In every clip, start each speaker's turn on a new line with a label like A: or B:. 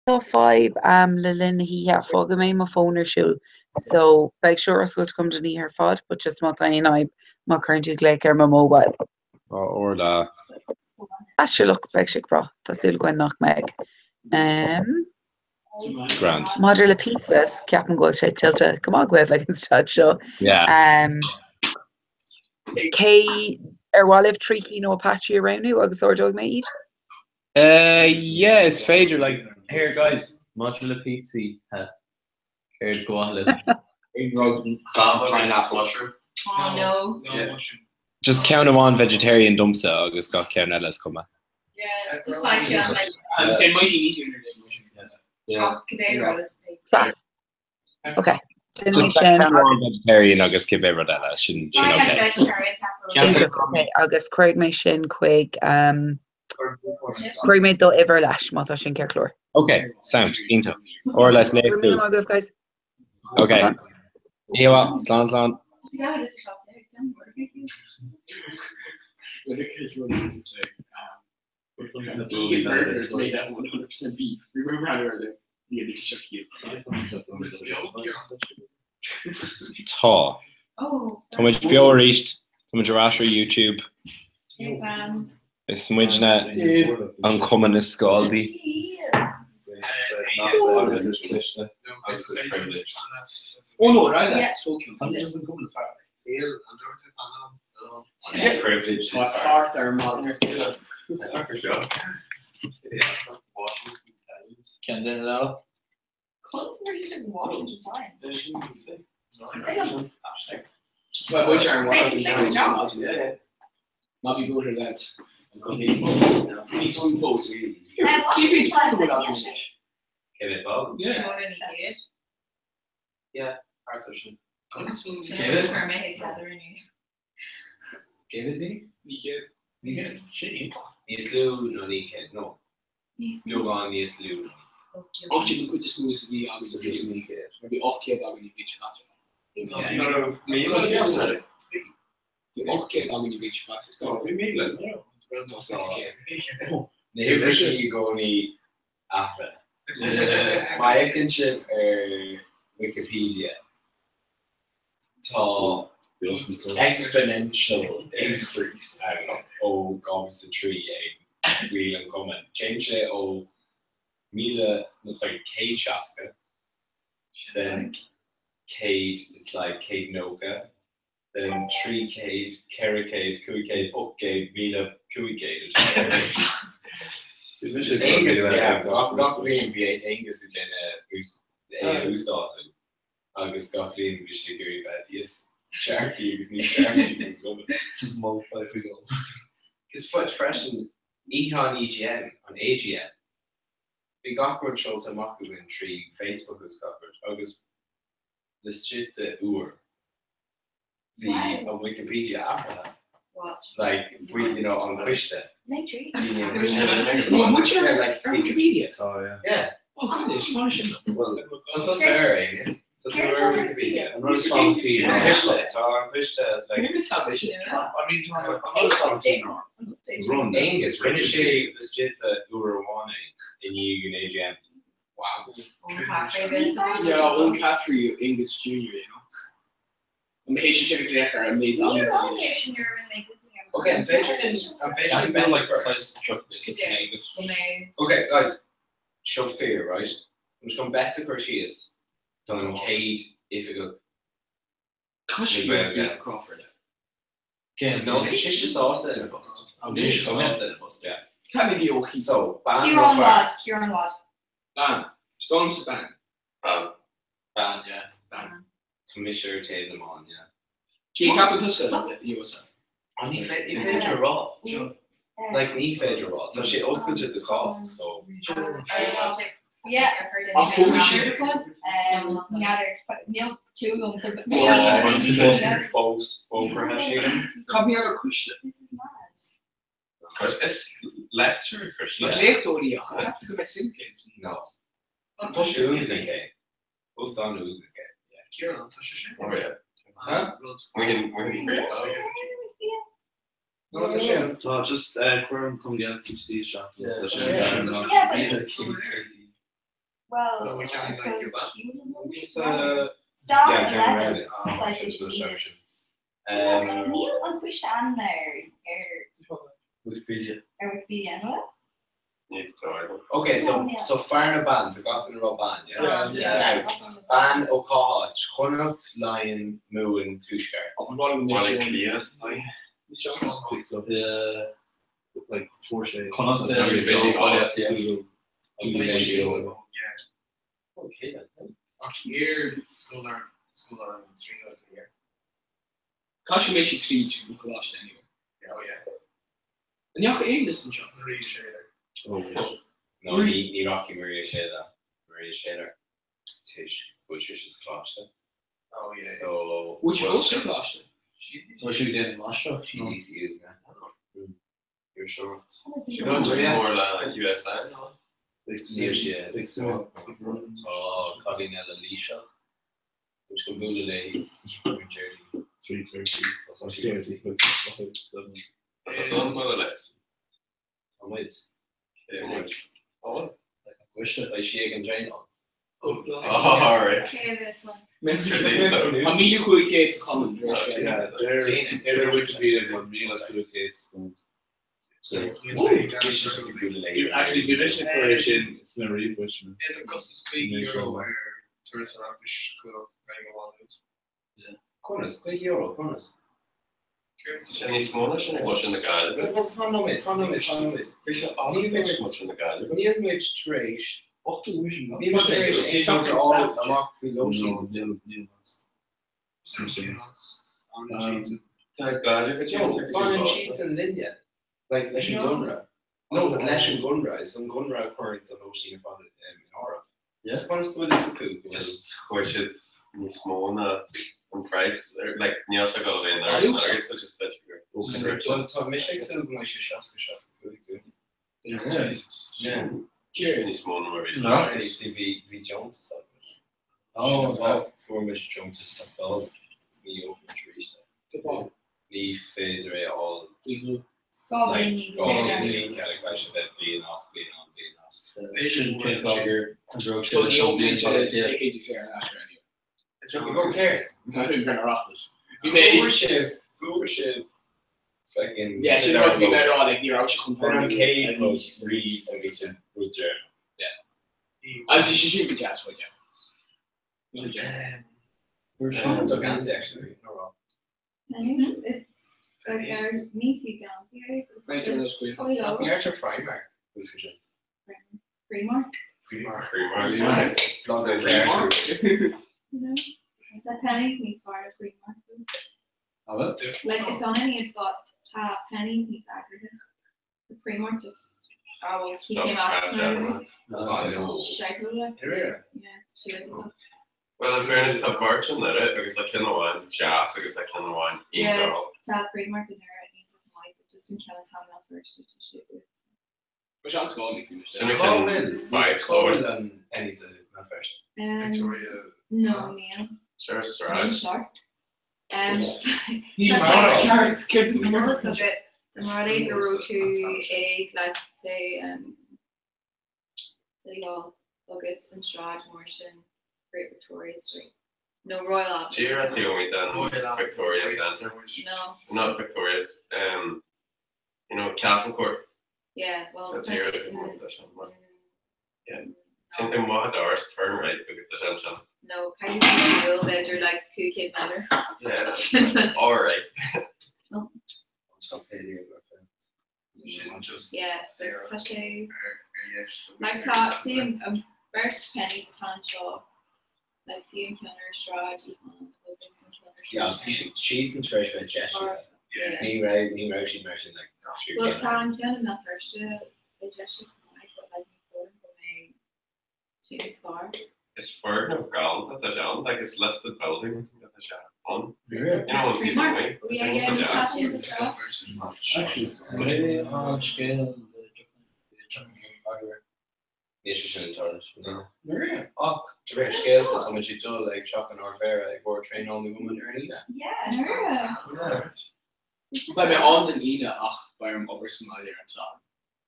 A: Tá fadhb a'm le linn na hoíche, fágfaidh mé mo fón ar siúl so beidh seo oscailte agam don oíche ar fad but just má tá aon fhadhb má chuireann tú glaoch ar mo mobile.
B: Tá Orla.
A: Ah sure look, beidh sé go breá, tá súil againn nach mbeidh.
B: Grand.
A: Maidir le pizzas, ceapaim go bhfuil sé tuillte go maith agaibh ag an staid seo.
B: Yeah.
A: Cé ar mhaith libh 3 cinn ó Apache a roghnú agus ordóidh mé iad?
C: Uh yeah is féidir like here guys maidir le pizzaí huh céard ba mhaith libh?
D: Gan pineapple.
E: Mushroom. Oh no.
D: No mushroom.
B: Just ceann amháin vegetarian domsa agus gach ceann eile is cuma.
E: Yeah, just like ceann like
C: Yeah.
E: cibé rud is
A: Class. Ok. Déanfaidh
B: Just
A: sin
B: ceann amháin
A: agus
B: vegetarian agus cibé rud eile sin sin
E: Like
B: ok.
E: vegetarian pepperoni.
A: Iontach, ok, agus cuirfidh mé sin chuig um, cuirfidh mé do uimhir leis má tá sin ceart go leor.
B: Ok, sound, iontach. Orla is
A: Go raibh
B: léir
A: míle maith agaibh guys.
B: Ok. Ewa, slán slán. Tá. Tá muid beo arís. Tá muid ar ais ar YouTube. Is muidne an cumann is scaldaí. Agus is cliste. Agus is privileged. Privileged is fearr.
C: Ceann duine eile?
B: Cé mhéad ball?
C: Yeah, thart ar sin.
B: Cé mhéad daoine? Níos lú nó 900? No. Beagán níos lú ná 900. Na huimhreacha i gcónaí athraithe. Má fhéachann sibh ar Wikipedia, tá exponential increase ann ó 2003 ag baill an chumainn. Téann sé ó 1,000, no sorry, 160, then 100, it's like 190, then 300, 400, 500, 800, 1,500. Aonghus, yeah, gach bliain bhí Aonghus ag déanamh é a uasdátú agus gach bliain bhí sé ag iarraidh bheith níos dearfaí agus níos dearfaí faoin gcumann.
F: Just multiply faoi dhó.
B: Is fud freisin oíche an EGM, an AGM, bhí gach rud seolta amach againn trí Facebook agus gach rud agus laistigh de uair bhí an Wikipedia athraithe.
E: What?
B: Like, we, you know, an coiste. Daoine an coiste.
D: Well, muid
B: Yeah, like,
D: ar Wikipedia.
F: Tá, yeah.
B: Yeah.
D: Oh goodness, mar sin.
B: Well, tá tusa ar aon. Tá tú ar Wikipedia.
F: An rud is fearr
B: An coiste, tá an coiste, like,
D: Maybe savage.
F: I mean, tá an rud is fearr ná run.
B: Aonghus, rinne sé laistigh de uair amháin é i ndiaidh an AGM.
D: Wow. Yeah, old Caffrey, Angus Jr., you know. An mé sin sin léir an méid
B: Ok, an féidir linn, an féidir linn
F: Like,
B: bet a chur?
F: size truck basis Angus.
B: Ok, guys, seo fíor, right? Tá muid chun bet a chur síos don chéad oifigeach na Gaeilge.
D: Crawford.
B: No, tá sise sásta ina post. Tá sise sásta ina post, yeah.
D: Cad é ó
B: So, bean nó
G: Kieran
B: fear?
G: Watt, Kieran Watt.
D: Bean. Storm's a bean.
F: Bean. Bean, yeah.
D: Bean.
B: Tá mise ar taobh na mban, yeah.
D: Cé ceapann tusa, Joseph?
B: Oh, ní féidir a rá. Like, ní féidir a rá. Tá sé oscailte do chách, so.
G: Yeah.
D: Ach thóg sí.
G: Níl clue agam so
B: Fós fógartha sílim.
D: Cad mé ar cuiste?
G: This is mad.
F: Cos is lecture Chris.
D: Is léachtóirí ach ceaptar go mbeidh suim acu.
B: No. Tá sé uaigneach é. Fós tá an uaigneach é.
D: Ciarán, tá sé sin.
F: Oh yeah.
B: Huh?
F: We can
B: No, tá sé an.
F: Tá just cuirim cum gealt tí isteach.
B: Yeah.
G: Yeah, but- Well,
F: No, we can't
G: I
F: like
G: suppose
F: that.
B: Just,
G: cumulative. Star
B: yeah, ceann
G: 11.
B: eile.
G: Citation needed. Níl an coiste ann ar
C: Wikipedia.
G: ar Wikipedia an bhfuil?
B: Okay, so
G: Yeah.
B: so fear na ban, tá gach duine ag rá bean, yeah?
D: Yeah.
B: Yeah. Bean ó cá háit, Chonnacht, Laighean, Mumhan, Tuaisceart.
H: Bhaile Cliath, like.
C: Yeah.
F: Like four sé.
C: Connacht
H: Agus b'fhéidir
C: Baile Átha Cliath.
B: Agus b'fhéidir-
F: Yeah.
B: Okay, then.
F: Ach iar school ar school ar an trína here.
D: Cá sé méid si tríd an choláiste anyway.
F: Yeah, oh yeah.
D: An neach aon list anseo?
F: Maria Shaler.
B: No, ní rachaidh Maria Shaler. Maria Shaler. Tis, bhfuil sé sa choláiste.
F: Oh yeah.
B: So
D: Bhfuil sé fós sa choláiste?
C: Tá sí déanamh máistreacht.
B: She DCU, yeah. You're sure.
H: She went to more le USA, no?
B: Níl sí Tá cailín eile Laoiseach. Which go bualadh léi Jerry.
F: 3:30. 7.
H: Tá an bhfuil le.
B: Tá muid.
H: muid. Oh,
C: Coiste
B: Beidh sí ag an traenáil.
H: oh, all right.
E: Cé bheith an
D: Tá 1,500 sa Chumann de réir sé.
F: Yeah, they're Wikipedia but me like two kids. So actually bhí mise chuir sin sna ríomhphoist.
I: Costas €50 ar turas Oireachtais go Gaillimh.
B: Conas, €50, conas.
H: Sin níos mó ná sin ag sin na Gaillimhe.
B: Fan nóiméad, fan nóiméad, fan nóiméad.
H: Bhí sé an-mhéid muid na Gaillimhe.
B: Níl muid tar éis
D: 8 uair sin.
B: Níl muid tar éis aon rud a fháil amach faoi lóistín.
F: Níl
H: Tá Gaillimh
B: No, fan an siad san linne. Like leis an gconradh. No, but leis an gconradh, is an gconradh a chuireann an lóistín ar fad in áirithe.
C: Yeah.
B: So conas go bhfuil fhios acu go bhfuil-
H: Just chuir siad níos mó ná an price ar like níl sé go bhíonn
D: Ah,
H: ar so just bit
B: Well, tá mise ag súil go mbeidh sé 60 65 dúinne. Yeah.
D: Cheers.
H: níos mó ná mar bhí.
C: No.
B: Bhí bhí bhí deontas agat.
C: Oh, fuair muid deontas tástála.
B: Is ní gheobhaidh muid arís é.
D: Go
B: Ní féidir é a fháil
D: fáil.
E: Goblin ní
B: Dhá bhliain ceann beidh sé bheith bliain as bliain an bliain as.
C: Sin cén fáth gur an raibh
D: So
C: sé
D: ní
C: leis an
D: ómid
C: bliain Baile Átha Cliath.
D: ticéidí saor in aisce anyway.
B: Go céard?
D: Ná bhí an Oireachtas. Bhí mé
B: Fuair sibh fuair sibh fucking
D: Yeah, sin rud bhí mé rá like ní raibh sé chun
B: Bhí an
D: tarlú
B: céad
D: ag
B: rud
D: aois.
B: riamh a bhí san rud deireanach.
D: Agus bhí sé sin go deas but yeah. Go deas.
B: Fuair sibh do Gansey actually no wrong.
E: Is ní fi gan
D: Right, you're those queen.
B: Ní ar Primark. Who's sin?
E: Primark.
H: Primark.
B: It's blogger Primark.
E: No. The pennies níos fearr Primark.
C: Awe?
E: Like it's on any but tá pennies níos agraithe. The Primark just oh well he came out
H: Stop
B: Oh no.
E: Shago like
B: Yeah.
E: yeah she was
H: Well, in fairness tá beirt an leire agus le ceann amháin jazz agus le ceann amháin
E: Yeah.
H: iongal.
E: Tá Primark in there I think like just in Kellytown first to shit with.
D: Which an scoil ní
H: Sin a ceann five
B: Cá
H: score.
B: bhfuil an pennies a na first.
D: Victoria.
E: No Neil.
H: Sure,
E: Neil
H: Sraj.
E: Shark.
D: Ní
E: That's
D: ceart ceart
E: Elizabeth Marty go to a like say City Hall August and Strad Morrison Great Victoria Street. No Royal Avenue.
H: Tír the only den Victoria Centre.
E: No.
H: Not Victoria's. You know, Castle Court.
E: Yeah, well
H: So
E: tá
H: tír
E: sé in-
H: Yeah. Sin thing maith doors turn right because the tension.
E: No, kind of feel better like who came better.
H: Yeah. All right.
E: Yeah, tá sé like tá sí an beirt pennies atá anseo like fiú an ceann ar Sráid Uí Chonaill agus an ceann ar
B: Yeah,
E: Sráid
B: she's in tar éis bheith deis.
E: Or- yeah.
B: Ní raibh ní raibh siad mar sin like
E: Well tá an ceann i mBéal Feirste i deis but like ní fóram go mbeidh sé níos fearr.
H: Is foirgneamh galánta atá sé ann, like it's listed building atá sé ann.
C: Yeah.
H: You know, when people
E: Primark.
H: wait,
E: Oh, yeah, yeah, ní tá sin go tras.
C: Actually, Gréa an scéal
B: Níl sé sin an tarlú.
C: No.
B: Ach de réir scéalta tá muid ag dul ag teach an Ardmhéara ag bord traenáil na woman ar an Aoine.
G: Yeah.
B: Yeah.
D: Beidh mé ann den Aoine ach beidh orm obair san mbaile ar an Satharn.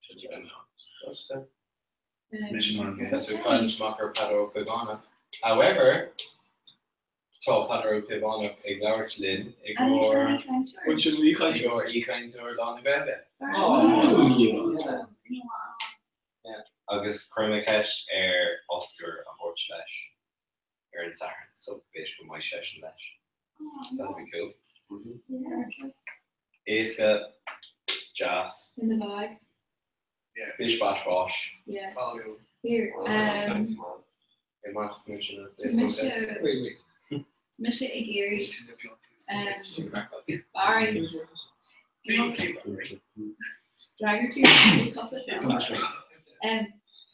D: Sin ní bheidh mé ann.
F: Mise mar an
B: Tá tú ag caint amach ar Peadar Ó Caomhánach. However, tá Peadar Ó Caomhánach ag labhairt linn i gcomhair i gcomhair aoichainteoir Lá na Gaeilge. Agus chuir mé ceist ar Oscar a thabhairt leis ar an Satharn, so b'fhéidir go mbeidh seisean leis. That'd be cool. Éasca, deas.
E: In the bag.
B: Bish bash bosh.
E: Yeah. Here, um,
B: I measc na sin
E: Tá mise ag iarraidh Barry. D'fhreagair tú tusa An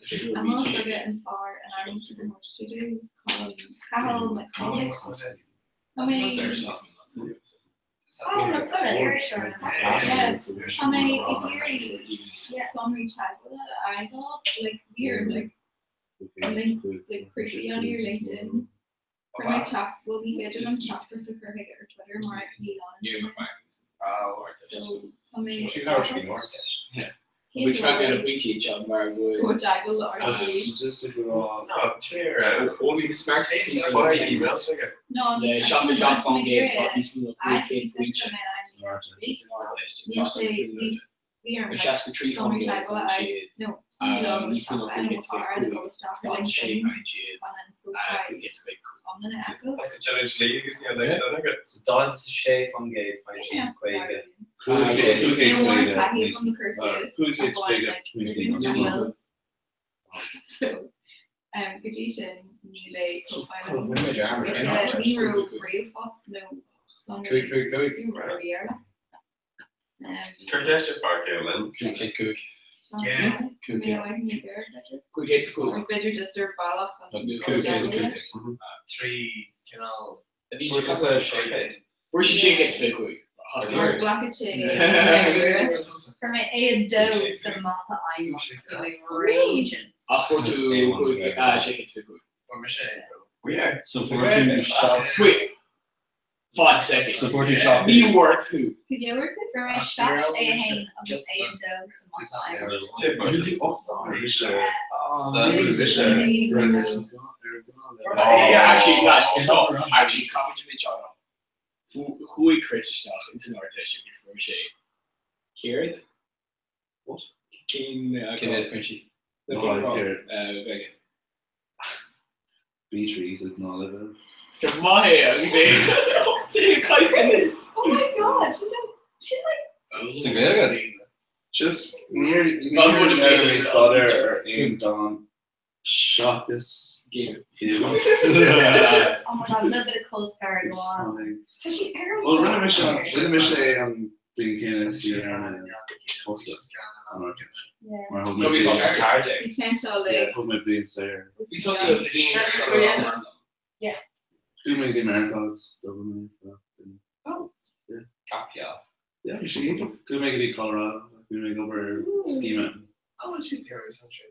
E: bhfuil fhios agat an fear an ainm tú go stiúideo Cathal McCullough. Tá mé Tá mé ag iarraidh sonraí teagmhála a fháil like we're like link like creepy on your LinkedIn. Chuir mé teacht bhuel ní féidir liom teachtaireacht a chur chuige ar Twitter mar níl ann. So tá mé Go dteagmháil le So go dtí sin ní bheidh profile Ní raibh ríomhphost nó sonraí ar
H: Cuir ceist ar fear céile linn.
E: B'fhéidir just ar bhealach
I: Trí cineál.
D: Fuair sí 625.
E: Glacfaidh sé
G: Fuair mé A 2 sa mata aidhmeach bhí mé raging.
D: Ach fuair tú 625.
I: Fuair mise A
D: 2.
C: So fuair tú seacht.
D: Wait. Fad second.
C: So fuair tú seacht.
D: Ní bhfuair tú.
G: Cad é fuair tú? Fuair mé 7 A1 agus A2 sa mata aidhmeach.
D: Actually, lads, stop. Actually, caithfidh mé teacht. Chuaigh Chris isteach ins an Ardteist agus fuair sé céard?
C: What?
D: Cén
B: Cén méid pointí?
D: Bheige.
F: B3 sa ghnáthleibhéal.
D: Tá maith é agus é ag caint anois.
G: Oh my god, sin sin like
B: Sa Ghaeilge?
F: Just níor níor mé staidéar ar aon dán seachas
D: Géim.
G: Oh my god, a little bit of colscaradh, go on. Tá sí ar an
F: Well, rinne mise rinne mise é an ding céanna is í ar an tosa.
G: Yeah.
F: Mar thug mé bliain
E: Bhí tension le
F: yeah, thug mé bliain saor.
D: Bhí tusa bliain
G: Yeah.
F: Chuaigh mé go Meiriceá agus d'obair mé
E: Oh.
B: Gap year.
F: Yeah, bhí sé iontach. Chuaigh mé go dtí Colorado, chuaigh mé ag obair ar ski mountain.
I: Oh, she's there, isn't she?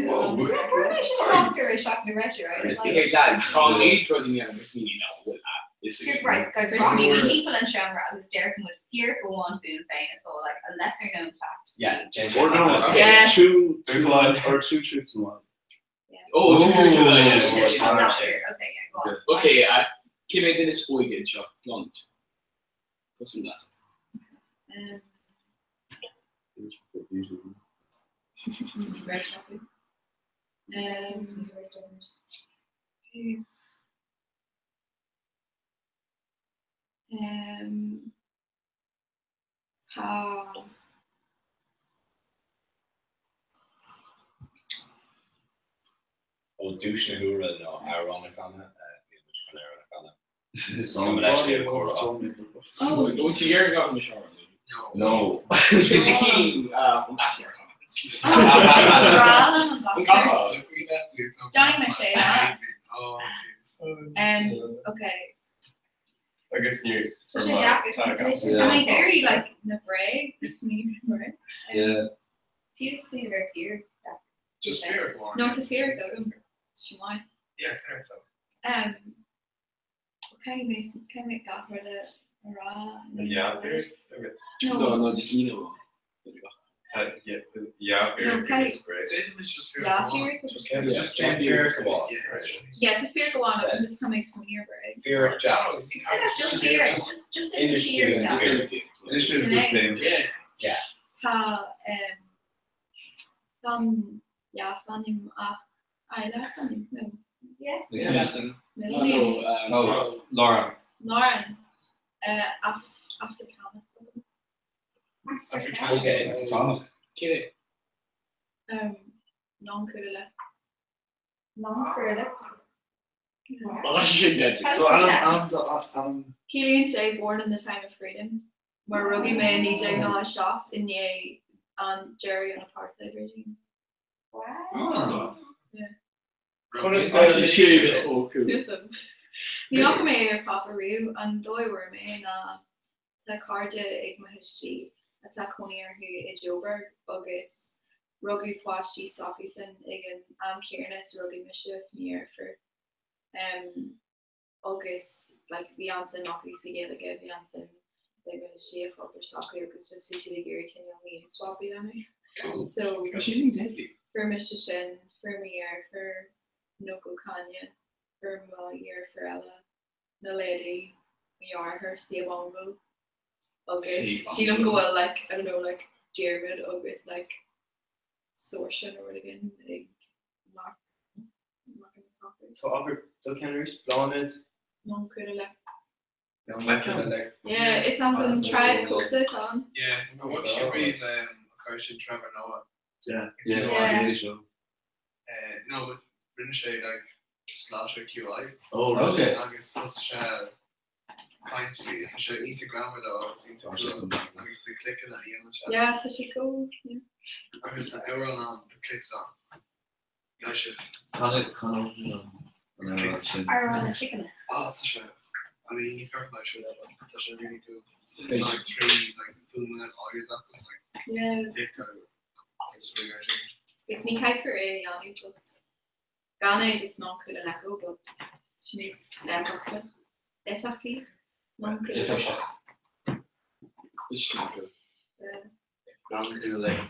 D: Whoa.
G: Fuair mé sin amach ar seach na reide, right? Like,
D: Okay, lads, tá an méid rudaí mé agus mí nach bhfuil a.
G: Here, right, guys, rachaimid timpeall an seomra agus déarfaidh muid fíric amháin fúinn féin atá like a lesser known fact.
B: Yeah, James.
F: Or no,
D: Okay.
E: Yeah.
F: two, or two truths and one.
D: Oh, two truths and a lie.
B: Ooh.
G: Shit,
B: Oh,
G: that's
B: sorry.
G: here. Okay, yeah, go on.
D: Okay, cé mhéad duine is óige anseo? Blonde. Cosúil leat.
E: Red chocolate. Tá
B: Ó duais na huaire ná amhrán a chanadh, bhí muid chun amhrán a chanadh.
F: Somebody once told me.
E: Oh,
D: Ó, tí ar gach mis amhrán.
B: No.
D: Sé na cinn an bachelor.
G: Breá liom an
D: An
G: bachelor.
D: gcaithfeá?
G: Johnny me sé that.
I: Oh, jeez.
E: Okay.
H: Agus ní
G: Tá sé deacair. Tá mé very like
E: na bhréag, it's me right?
B: Yeah.
G: Fiú smaoineamh ar fíor.
I: Just fear for
E: No, to fear go. Sin maith.
I: Yeah, correct. So.
E: Okay, mé cé mé gach rud a rá.
H: Yeah, fear.
E: No.
D: No, no, just líne amháin.
H: Yeah,
E: Okay.
H: great.
E: Yeah, fíric agus
B: Okay, just déan fíric amháin.
E: Yeah, tá fíric amháin agam just tá mé ag smaoineamh ar é.
B: Fíric deas.
G: Instead of just fíric, just in
B: Inis
G: fíric
B: dúinn
G: deas.
B: fíric.
F: Inis dúinn tú féin.
B: Yeah.
E: Tá tá an leasainm ach leasainm no.
G: Yeah.
D: Yeah. Leasainm.
E: Middle name.
F: No, Lauren.
E: Lauren. Africanach.
I: Africanach.
D: Okay.
F: Africanach.
D: Cé é?
E: Nonkurle.
G: Nonkurle.
D: Oh, sin deadly.
F: So ainm
E: Ciallaíonn sé born in the time of freedom. Mar rugadh mé i 1907 i ndiaidh an deireadh an apartheid regime.
F: Ah.
E: Yeah.
D: Conas tá sé sin chomh cool?
E: Listen. Ní fhaca mé ar páipéar riamh an dóigh a bhfuair mé ná tá cairde ag mo thuistí atá cónaí orthu i Joburg agus rugadh páistí s'acusan ag an am céanna is a rugadh mise is mo dheirfiúr. Agus like bhí an-suim acu sa Ghaeilge, bhí an-suim ag mo thuistí i chultúr s'acu agus just bhí siad ag iarraidh cineál name swap a dhéanamh. So
D: Tá sé sin deadly.
E: fuair mise sin, fuair mo dheirfiúr Nokukhanya, fuair mo dheirfiúr eile Naledi, mo dheartháir Siyabongo agus sílim go bhfuil like I don't know like Diarmuid agus like Saoirse nó rud éigin ag Mark Mark and Soccer.
C: Tá abair do ceann arís Bláthnaid
E: Nonkululeko.
F: Like,
E: Yeah, is as an tribe Xhosa atá ann.
I: Yeah, I watched you read chuir sin Trevor Noah.
F: Yeah,
I: Yeah.
F: yeah. Daily Show.
I: No, but rinne sé like slasher QI.
F: Oh, right. Okay.
I: Agus thosaigh sé caint faoi tá sé iontach greannmhar though agus iontach
F: Tá sé
I: cool
F: go maith.
I: agus na cliceanna a dhéanann sé.
E: Yeah, tá sé cool. Yeah.
I: Agus tá amhrán ann The Click Song. Nice sibh.
F: Can sin.
G: Ar na cliceanna.
I: Ah, tá sé I mean, ní chuirfeadh mé siúd eile. Tá sé really cool. Like trí like fuaimeanna áirid acu like
E: Yeah.
I: click agus really ar sin.
E: Like, ní caithfear é a dhéanamh but gan é just Nonkululeko but sin níos éifeachta. Éifeachtaí? Nonkululeko.
D: Is sin cool.
E: Yeah.
C: Nonkululeko.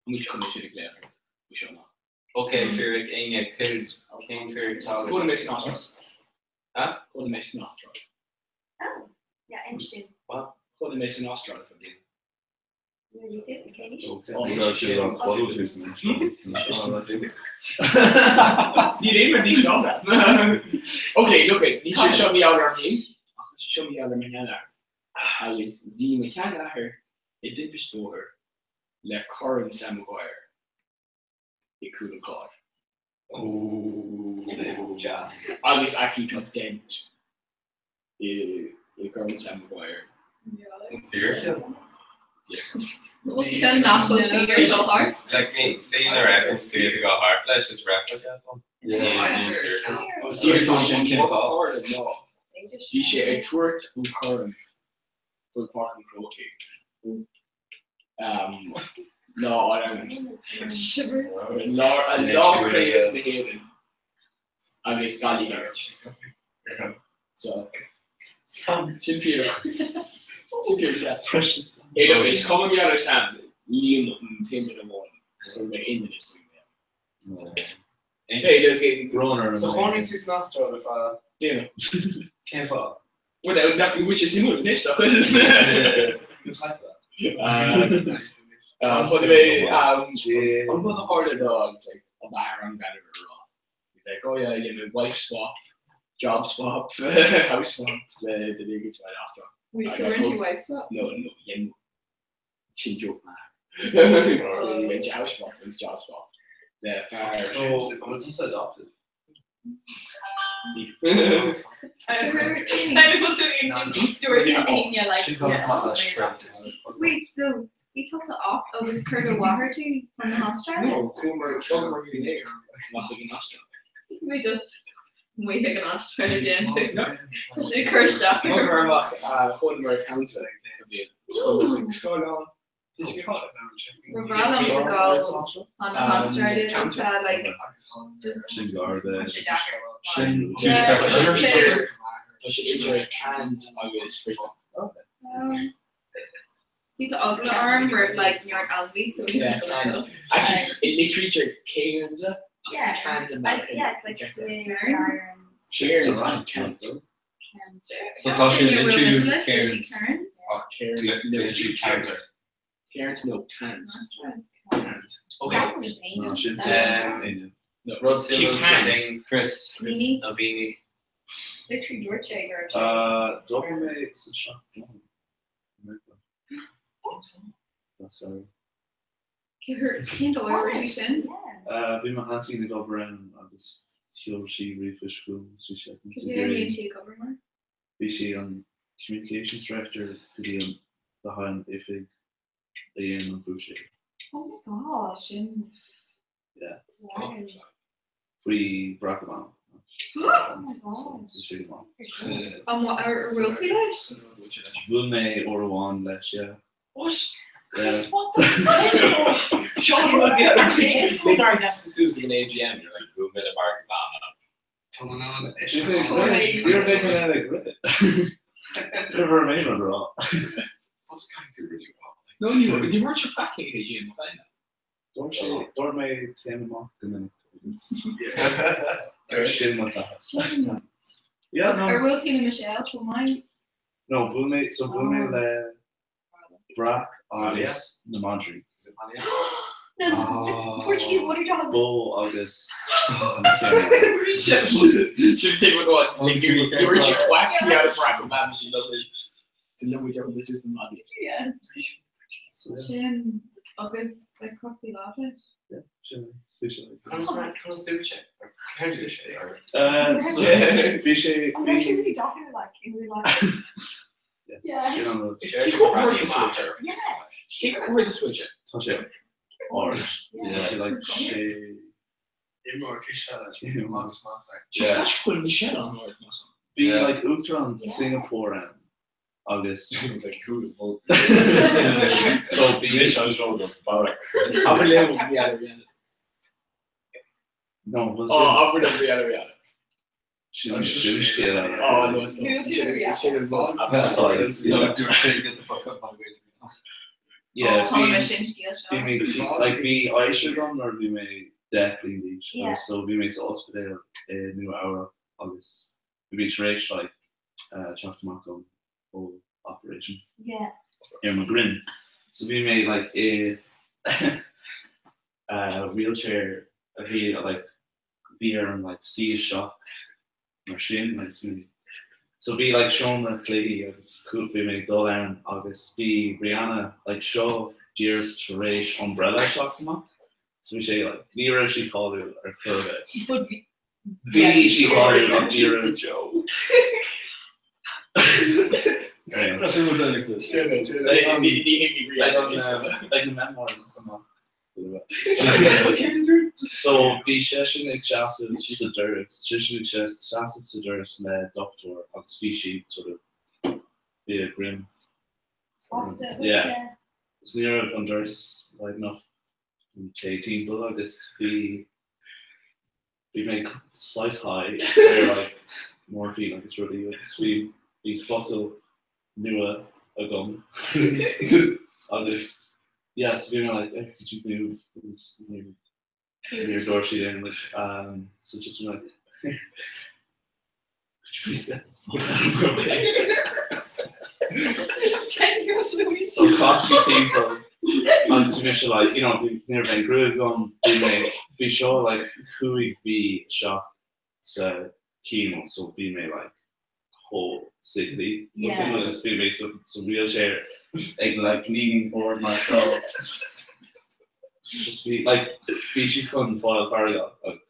D: An bhfuil chun sin ag léamh? Bhí seo ná.
C: Ok, fíric Áine céard cén fíric tá
D: Chuala mé san Astráil.
C: Huh?
D: Chuala mé san Astráil.
G: Oh, yeah, interesting.
C: What?
D: Chuala mé san Astráil fa bliain.
G: Really good, okay.
D: Ní réim ní seo. Ok, look, ní sin seo mí ar hé seo mí ar me agus bhí mo sheanathair i dtimpiste bóthair le Corn Sam Maguire i gcúl an chairr.
C: Jazz.
D: Agus actually tá dent i gCorn Sam Maguire.
H: Fíric?
E: Sin nach bhfuil fíor go thart.
H: Like me, seeing the reference to go hard leis is replica.
F: Yeah.
D: Bhí sé ag tabhairt an Corn chuig Páirc an Chrócaigh. Lá All-Ireland.
E: Shivers.
D: Lá Craobh na hÉireann agus Gaillimh imirt. So Sam sin fíor. Sin fíor deas.
C: Precious.
D: Hey, look, is cuma mé ar Sam líon an t-aon amháin gur mé aon duine is faoi mé. Hey, look,
F: Brón
B: So chónaigh tú san Astráil ar feadh
D: Déanamh.
B: cén fáth?
D: Well, that which is similar anois Chuir mé an rud a tharla ná agus like an athair an bean ar rá. Like, oh yeah, you know, wife swap, job swap, house swap le duine éigin an Astráil.
E: Wait, so weren't you wife swap?
D: No, no, dhein sin joke maith. Dhein sé house swap agus job swap le fear.
B: So, an bhfuil tusa adopted?
E: Dúirt Áine like
F: Sin conas maith leis script.
E: Wait, so bhí tusa op agus chuir do mháthair tú chun na hAstráile?
D: No, chuamar chuamar go léir amach ag an Astráil.
E: We just muid ag an Astráil a dhéan tú. Tú cur isteach ar.
D: Chuamar amach chuamar council a bhí. Scoil
E: Ba bhreá liom sa gabháil chun na hAstráile tá like just
F: Sin garda.
G: Tá sé deacair.
F: Sin
E: Yeah,
F: tuaisceart.
E: just say-
D: Tá sé idir Cairns agus Brisbane.
E: See tá eagla orm roimh like neart ainmhí so
D: Yeah, cans. Actually, i litrítear Cairns.
G: Yeah.
D: Cans and
G: Like, yeah, it's like
E: Cairns.
D: Cairns and cans.
C: So tá sé litriú
E: Cairns.
C: Cairns.
D: Ach Cairns.
C: Litriú Cairns.
D: Cairns no cans. Cans. Okay.
F: No, sin
D: No.
C: Rud
D: She
C: suimiúil
D: can.
C: thing, Chris
G: Mhínigh.
C: a mhínigh.
G: Literally dúirt sé go raibh sé.
F: D'fhoghlaim mé sa seach Sorry.
E: Cén dóigh a raibh sin?
F: Bhí mo sheaintín ag obair ann agus sheol sí ríomhphost chugam agus bhí sé
E: Cad é a bhíonn sí ag obair mar?
F: Bhí sí an communications director go dtí an le haghaidh an oifig a dhéanann an búiséad.
E: Oh my god, sin.
F: Yeah.
E: Wow.
F: Faoi Barack Obama.
E: Oh my god.
F: Bhí sé go maith.
E: An ar bhuail tú leis?
F: Bhuail mé uair amháin leis, yeah.
D: What?
F: Yeah.
D: Chris, what the fuck? Sean, look at our guest is Susan in AGM. You're like, boom, bit of Barack Obama.
F: You're making that like Never made one raw.
B: What's going to really well?
D: No, you you weren't your fucking AGM, kind
F: Dúirt sé dúirt mé téama amach go minic agus sin mo taithí. Yeah, no.
E: Ar bhuail tú le Michelle chomh maith?
F: No, bhuail mé so bhuail mé le Barack agus na madraí.
G: No, Portuguese water dogs.
F: Bó agus
D: Should take one like you you were just whack me out of Barack Obama. It's lovely. It's a lovely job. This is the model.
E: Yeah. Sin agus like crocodile láimh leis.
B: Conas dúirt sé? Céard dúirt sé?
F: So bhí sé
G: I'm actually really talking like in real life. Yeah.
F: Sin an rud.
G: Yeah.
D: Cé go the switch.
F: Tá sé ard. Tá sé like sé
D: Just that's cool Michelle on ard.
F: Bhí like Uachtarán Singapore ann agus
B: Like who the fuck?
F: So bhí
B: Barack.
D: Abair le Rihanna Rihanna.
F: No, well,
D: Oh, abair le Rihanna Rihanna.
F: Sin sin scéal eile.
D: Oh, no, it's
E: Who
D: not.
E: to Rihanna?
F: Size, yeah.
I: Dúirt sé get the fuck up my way to me.
F: Yeah,
E: Oh,
F: bhí
E: me sin scéal seo.
F: bhí mé like bhí aois agam nuair bhí mé 10 bliain d'aois
G: Yeah.
F: agus so bhí mé sa ospidéal i Nua Eabhrac agus bhí mé tar éis like teacht amach ó ó operation
G: Yeah.
F: ar mo dhroim. So bhí mé like i wheelchair a bhí like bhí orm like suí isteach mar sin like so bhí so bhí like seomra cluichí agus bhí mé ag dul ann agus bhí Rihanna like seo díreach tar éis Umbrella teacht amach so bhí sé like ní raibh sí cáiliúil ar chor ar bith.
E: But bhí
F: Bhí sí cáiliúil ach ní raibh
D: Joe.
F: Anyway.
I: Tá sé rud eile Chris.
F: Like na memoirs amach. So bhí seisean ag seasamh sa doras, seisean ag seasamh sa doras le dochtúir agus bhí sí sort of bhí a droim.
G: Pasta.
F: Yeah. So ní raibh an doras wide enough an té timpeall agus bhí bhí mé saghas high ar like morphine agus rudaí agus bhí bhí focal nua agam agus yeah so bhí mé like eh, could you move agus níor níor dúirt siad aon rud so just like could you please get the fuck out of my way So chas sí timpeall agus bhí mise like you know bhí ní raibh aon ghruaig agam bhí mé bhí seo like 5 mhí isteach sa chemo so bhí mé like chomh sickly
G: Yeah.
F: agus bhí mé sa sa wheelchair ag like leaning forward mar seo just bhí like bhí sí chun fáil feargach like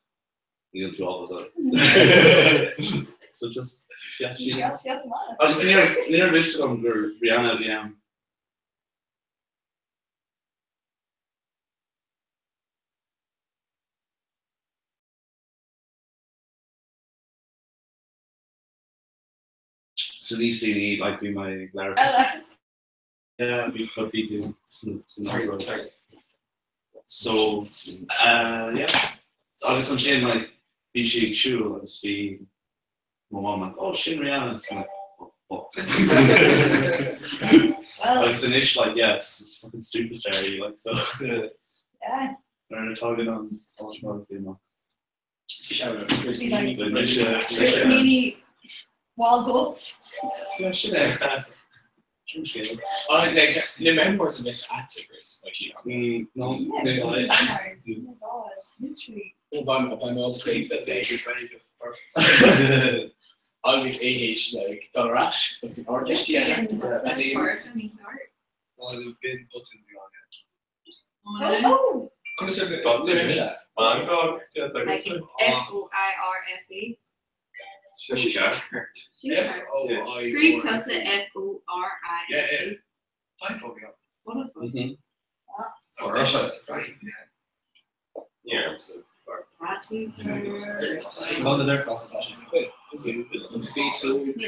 F: níl tú ábalta so just sheas sí
G: Yes, yes, man.
F: agus níor níor mhios agam gur Rihanna a bhí ann. So níos déanaí like bhí mé ag labhairt Yeah, bhí but bhí tú san san
B: Sorry,
F: rud.
B: sorry.
F: So yeah. Agus ansin like bhí sí ag siúl agus bhí mo mham like oh sin Rihanna agus bhí like oh. fuck.
G: Well-
F: Agus anois like yes, is fucking superstar í like so.
G: Yeah.
F: Nuair a tagann an autobiography amach.
D: Shout out Chris
G: Be like-
D: Meany.
G: Chris Meany Wild Goats.
F: Sin é. Sin scéal.
D: Oh, like, na memoirs of Miss Atzigers, like she
F: No,
G: Yeah, Chris Memoirs. Oh my god, literally.
D: Agus AH like dul ras agus an artist
I: Bin button
G: Oh, oh!
H: Bangkok
E: Like F O I R F E.
I: F O I
E: Scríobh tusa F O R I
I: Yeah,
E: F
I: yeah.
E: E.
I: Typo, yeah.
E: What a fuck.
I: Russia. Right, yeah.
H: Yeah, so
E: Tattoo.
G: Níl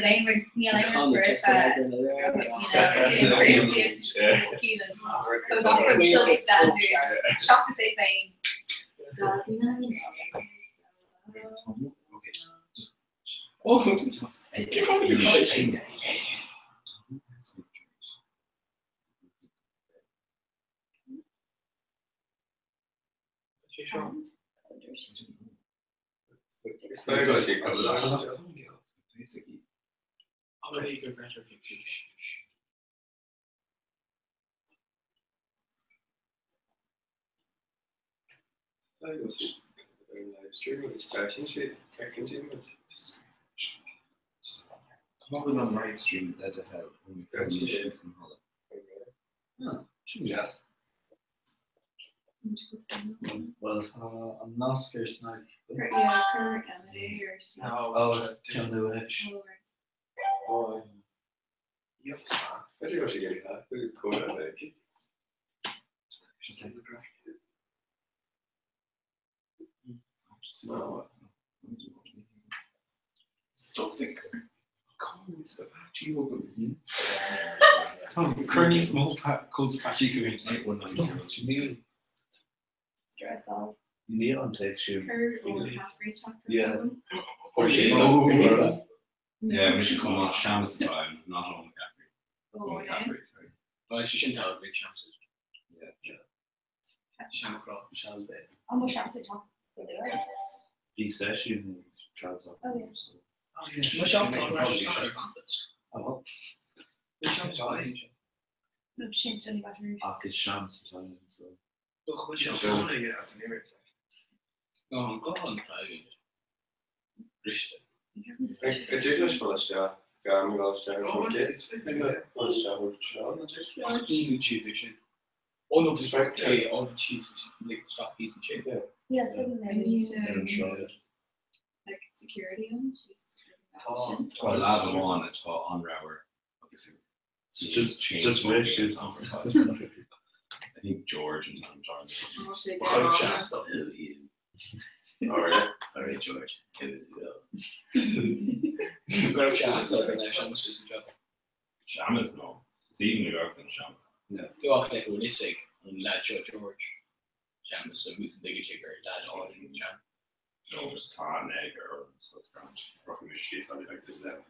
G: aon rud- níl aon rud roimh, you know, substandard. Seachas é féin.
D: Oh,
B: Come on live stream that I have when we finish in Holland. Sin jazz.
F: Well, I'm not scared snag.
E: Yeah, Kurt Emily or something.
F: Oh, it's Ceann Lewis.
E: Oh,
B: Stop it. Cuir níos mó cód Apache go
G: Stress off.
F: Níl an text sin.
E: Kurt or Caffrey chapter.
F: Yeah.
C: Or she-
F: Oh.
C: Yeah, we should come on Shamus time, not on McCaffrey.
E: Oh,
C: On
E: yeah.
C: McCaffrey, sorry.
D: Well, sin tá big chances.
F: Yeah.
D: Shamcrá.
F: Shams Bay.
G: Almost chapter top.
F: Bhí seisiún trad
G: Oh, yeah.
F: Oh,
G: No, sin really better.
F: ach is seans atá ann, so.
D: No, go an Riste. Sin. Oh no, all the cheese like stop piece and shit.
G: Yeah, it's really
E: I mean,
G: nice.
E: like security on. She's
C: Tá lá amháin atá anrabhar agus
F: Just-
C: change
F: just
C: my
F: wish
C: name
F: is-
C: on for I think George and Tom Darn.
H: Oh, really?
C: All right, George. Give it a go.
D: Go Shasta and then Shamus is job.
C: Shamus, no. It's even New York than Shamus.
D: Do ach like holistic an lad seo George. Shamus a who's the big chicker lad all in jam.
C: No, just tá an egg or so it's grand. Rocking my shoes, I'll be like, this is it.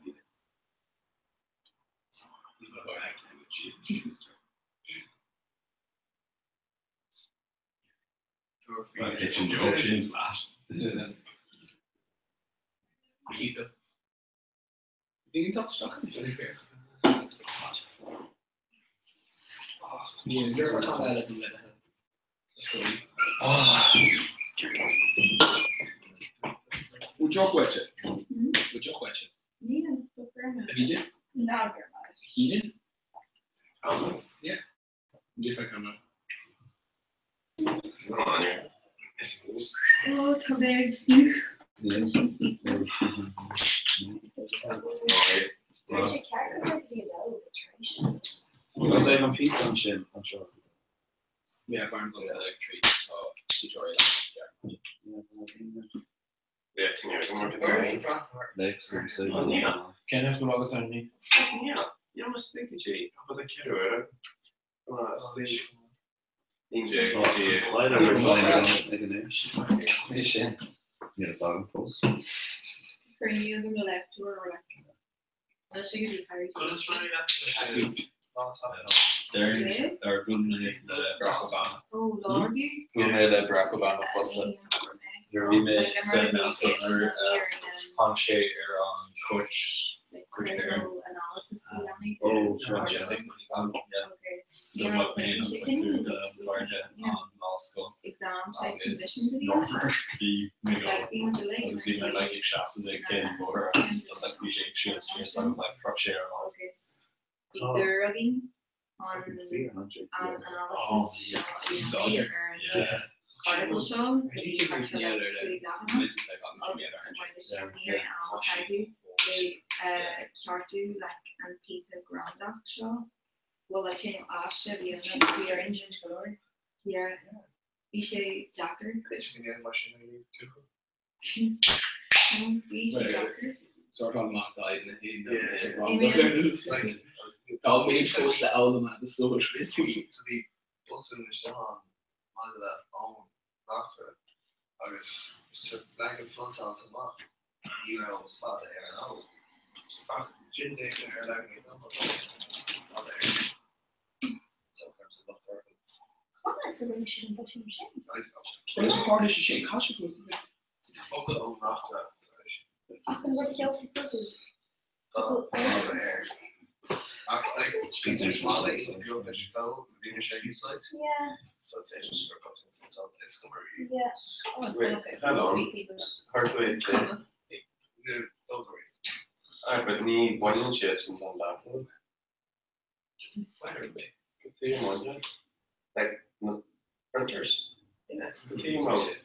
C: Well, kitchen joke, shin flat.
D: Keep it. Bhí tá Ní tá eile le Would you question? Would you question?
E: Yeah, but fair enough.
D: Have you did?
G: Not very much.
D: Keenan? Yeah. If I can.
E: Oh, tá big.
F: Well, beidh an pizza ansin anseo.
D: Yeah, farm go like treat tutorial.
B: Cén ar agus ar ní?
F: É sin. Níl a fhios agam fós.
E: Bring you them left or like
C: Deir bhuail mé le Barack Obama.
H: Bhuail mé le Barack Obama fosta.
C: Nuair a bhí mé sa mheánscoil nuair a tháinig sé ar an cuairt cuairt ar Éirinn.
F: Oh, sure.
C: Yeah. So bheadh mé agus like cúig de mo chairde an meánscoil agus bhí mé go agus bhí mé like ag seasamh ag céad an bhóthair agus just like bhí sé ag siúl síos agus like chroch sé ar an
D: Sortáil amach d'fhadhb na héireann. Tá mé fós le fhoghlaim is dóigh.
I: Bhí botún isteach ann maidir le ón reachtaire agus sa leagan phriontáilte amach ní raibh fada ar an O. Ach sin déanta ar leagan an fada air. So cuirim sa locht orthu.
E: Conas a rinne siad an botún sin?
D: Conas a tharla sé sin? Cad sé go
I: Focal ón reachtaire.
E: Ach an rud a sheoltar chucu.
I: Tá fada air. Ach like bhí fada beag leis an gcló bhí sé úsáid.
E: Yeah.
I: So it's just gur botún phriontáilte is cuma.
E: Yeah.
H: Wait, hold on. Chuir tú é féin?
I: No, don't worry.
H: Ah, but ní bhaineann siad sin don leagan. Like na printers.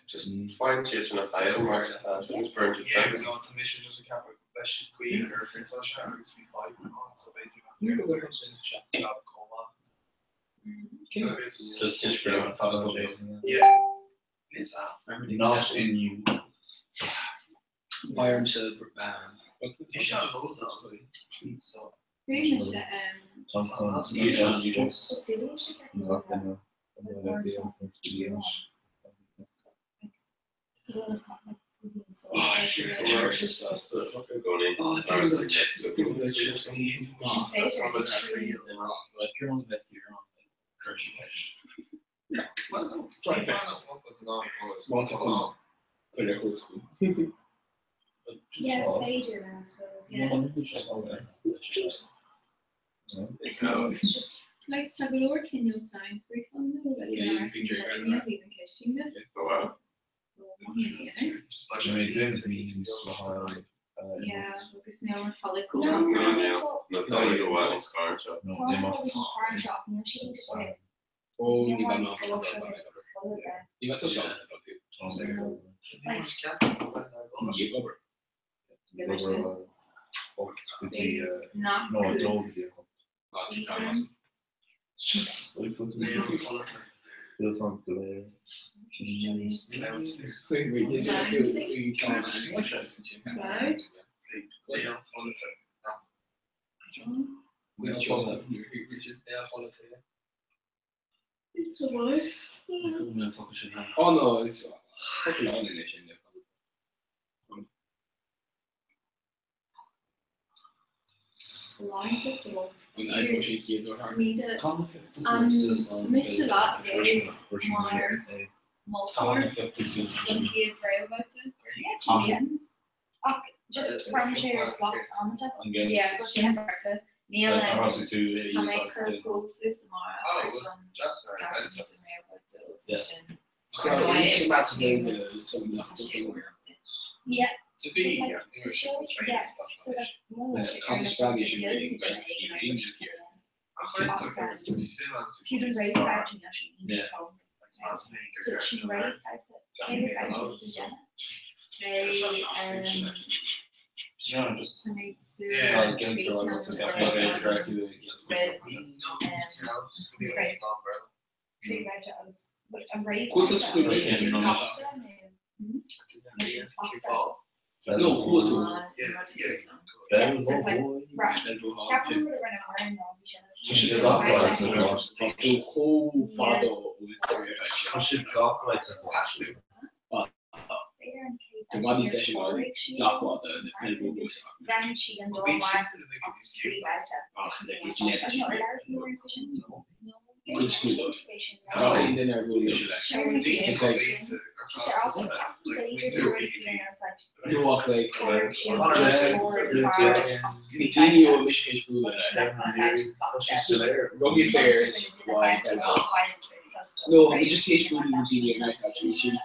H: Just faigheann siad sin a file mar atá sin is burn
I: Yeah, no, tá mise just ag ceapadh leis an gcaoi gur phriontáil sé agus bhí fadhb ann so b'fhéidir nach raibh job chomh maith. Agus
C: Just toisc go raibh an fada
I: Yeah. Níos ea.
F: Not inniu.
D: Bayern sa
I: Bhí sé an lód ann. So
E: Yeah, is féidir I suppose, yeah.
H: It's
E: just like tá go leor cineál soundproof ann nó like in áras an tSochaí taobh an cistine. Yeah, agus níl an talamh go
D: Oh no, is focal álainn é sin. An iPhone sé chéad ó
E: An mise leat mar moltóir don chéad réamhbhabhta? Ach just cuireann sé ar slots amanta. Yeah, sin foirfe. Níl Tá mé ag cur cúl suas amárach ar son gach duine den réamhbhabhta agus sin. Yeah.
D: I bhfad níos deise ná gach maith de na peileadóirí ach ach like is leid cuid is mó dóibh. Gach aon duine ar bhuail mise leis. It's like no ach like just na daoine a bhfuil mise théis bualadh le rugby players like No, bhí just théis bualadh le daoine ag night out bhí siad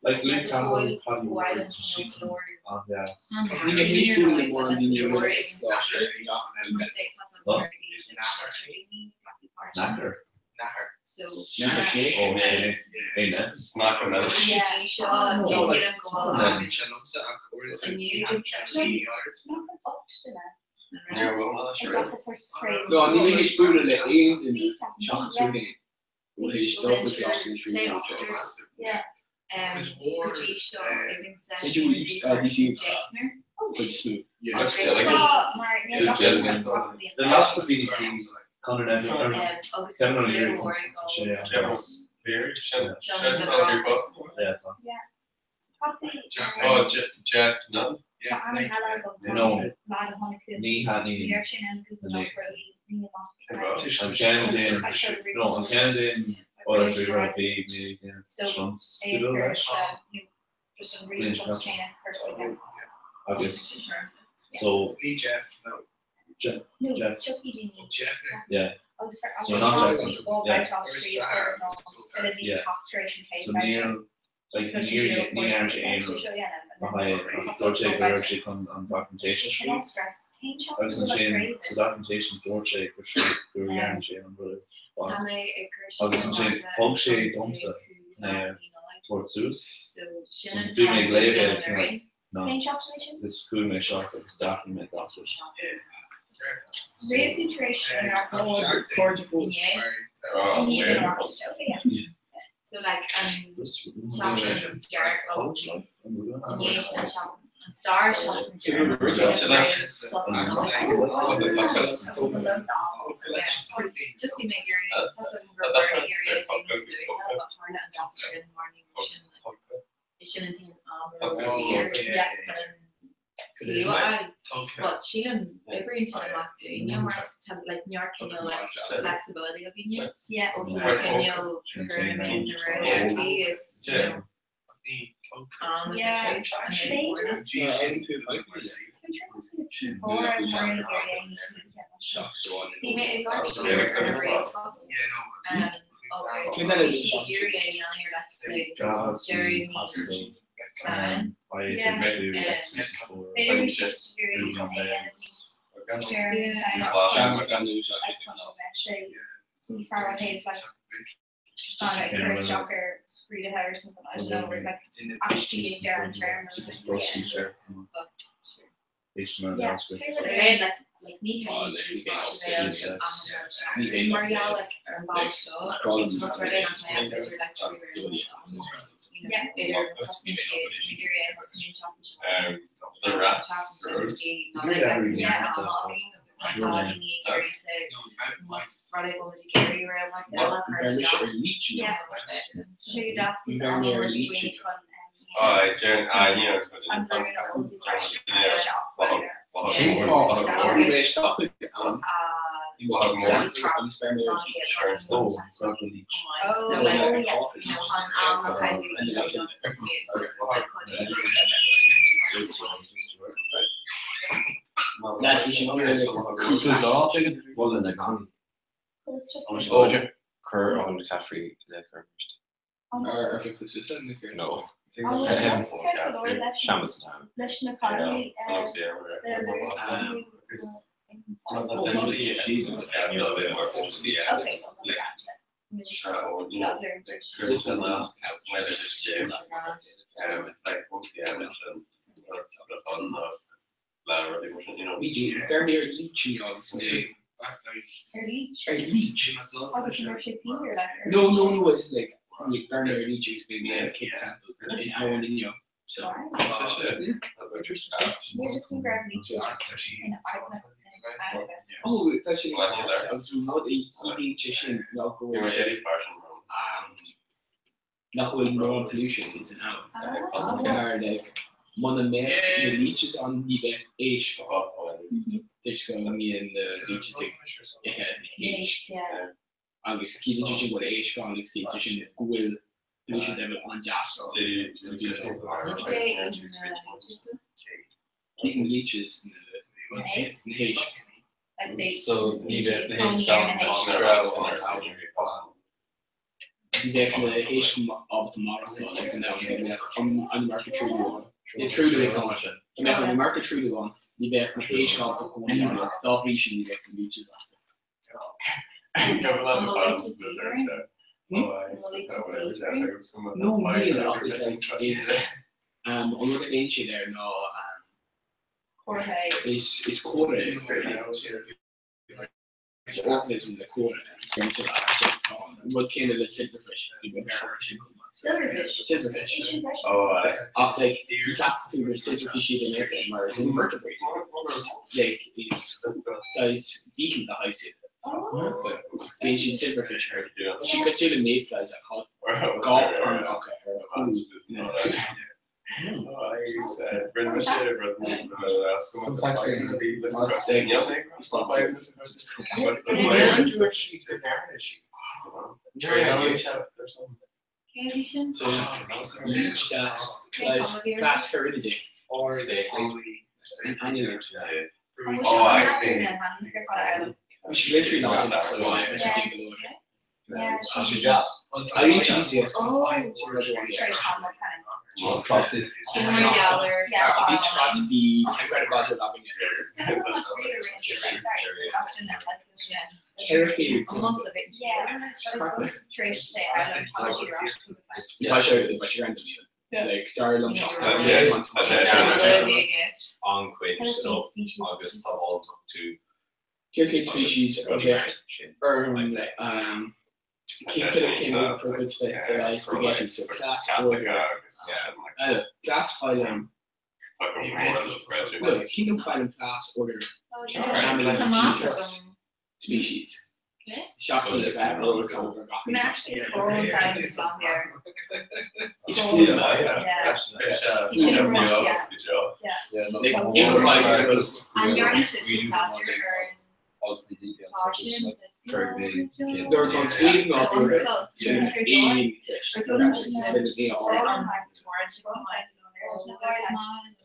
F: Like Luke Campbell, Paddy Ward, tá siadsan an-deas.
D: Ní mé théis bualadh le mórán daoine a bhfuil stáitse i ngach
F: What? Knacker?
D: Knacker sé?
F: Ó, sé. Aon
H: Snacker mel.
D: No, ní mé théis bualadh le aon duine seachas tú féin a bhfuil théis dul chuig Coláiste na Tríonóide. Did you use DCU chuid is mó?
F: The lots of daoine faoi Conor Neville or Kevin O'Leary tá sé an-deas. Yeah, tá. No, ní thaitníonn na An ceann den no, an ceann den áit a raibh bhí mé ag déanamh tionscadal leis, bliain seo caite. Agus so Jeff yeah so not Jeff yeah yeah so níl like níor ní dhearna sé aon rud le haghaidh ach dúirt sé go raibh sé chun an documentation a scríobh agus ansin sa documentation dúirt sé gur scríobh go dhearna sé an rud ar fad agus ansin thug sé domsa chun é a tabhairt suas so bhí mé ag léamh é agus bhí mé like no is chuaigh mé isteach agus d'athraigh mé gach rud. Java, C, Haskell, Clang, Python 2, x64, Ruby on Rails. HTML, JavaScript.
H: Cúpla dá bhualadh na gcannaí. Cuir an McCaffrey le cur No. Seamus an
D: Feirmeoir leech agus mé. Ar leech? No, no, no, it's like ní feirmeoir leech agus mé mé kick sample in abhainn inniu. So Ó, tá sé agus an rud a chiallaíonn sé sin ná go bhfuil sé nach bhfuil mórán pollution ins an abhainn. Mar like muna mbeadh na leeches ann ní bheadh éisc ann toisc go mbíonn na leeches ag ithe na héisc. Agus ciallaíonn sé sin go bhfuil éisc ann agus ciallaíonn sé sin go bhfuil pollution level an-deas ann. Itheann na leeches na héisc.
C: So ní bheadh na héisc ann má raibh an abhainn glan.
D: Ní bheadh na héisc ábalta maireachtáil ins an abhainn, ní bheadh an iomarca truailliú ann. Ní truailliú atá ann. Dá mbeadh an iomarca truailliú ann, ní bheadh na héisc ábalta cónaí ann agus dá bhrí sin ní bheadh na leeches ann. No níl ach is like is an rud a dhéanann siad air ná is is comhartha é. Is organism le comhartha é. An rud céanna le silverfish.
G: Silverfish?
D: Silverfish. Ach like ní cheapfadh tú gur silverfish iad in Éirinn mar is invertebrate iad. Like is saghas beetle de shaghas iad. Bíonn siad silverfish ar. Tá siad cosúil le mayflies ach tá gá corn acu ar a gcúl. Leech deas class Hirudinidae. An annelid. Bhí sé literally not so bhí sé go leor.
C: Tá sé deas. An-chuid stuff agus sábháilteacht tú.
D: 400 species a bheadh orm King Philip came over for a good spell spaghetti so class order class phylum no kingdom phylum class order family genus species. Is Nuair atá an smaoineamh nádúrtha sin aon cheist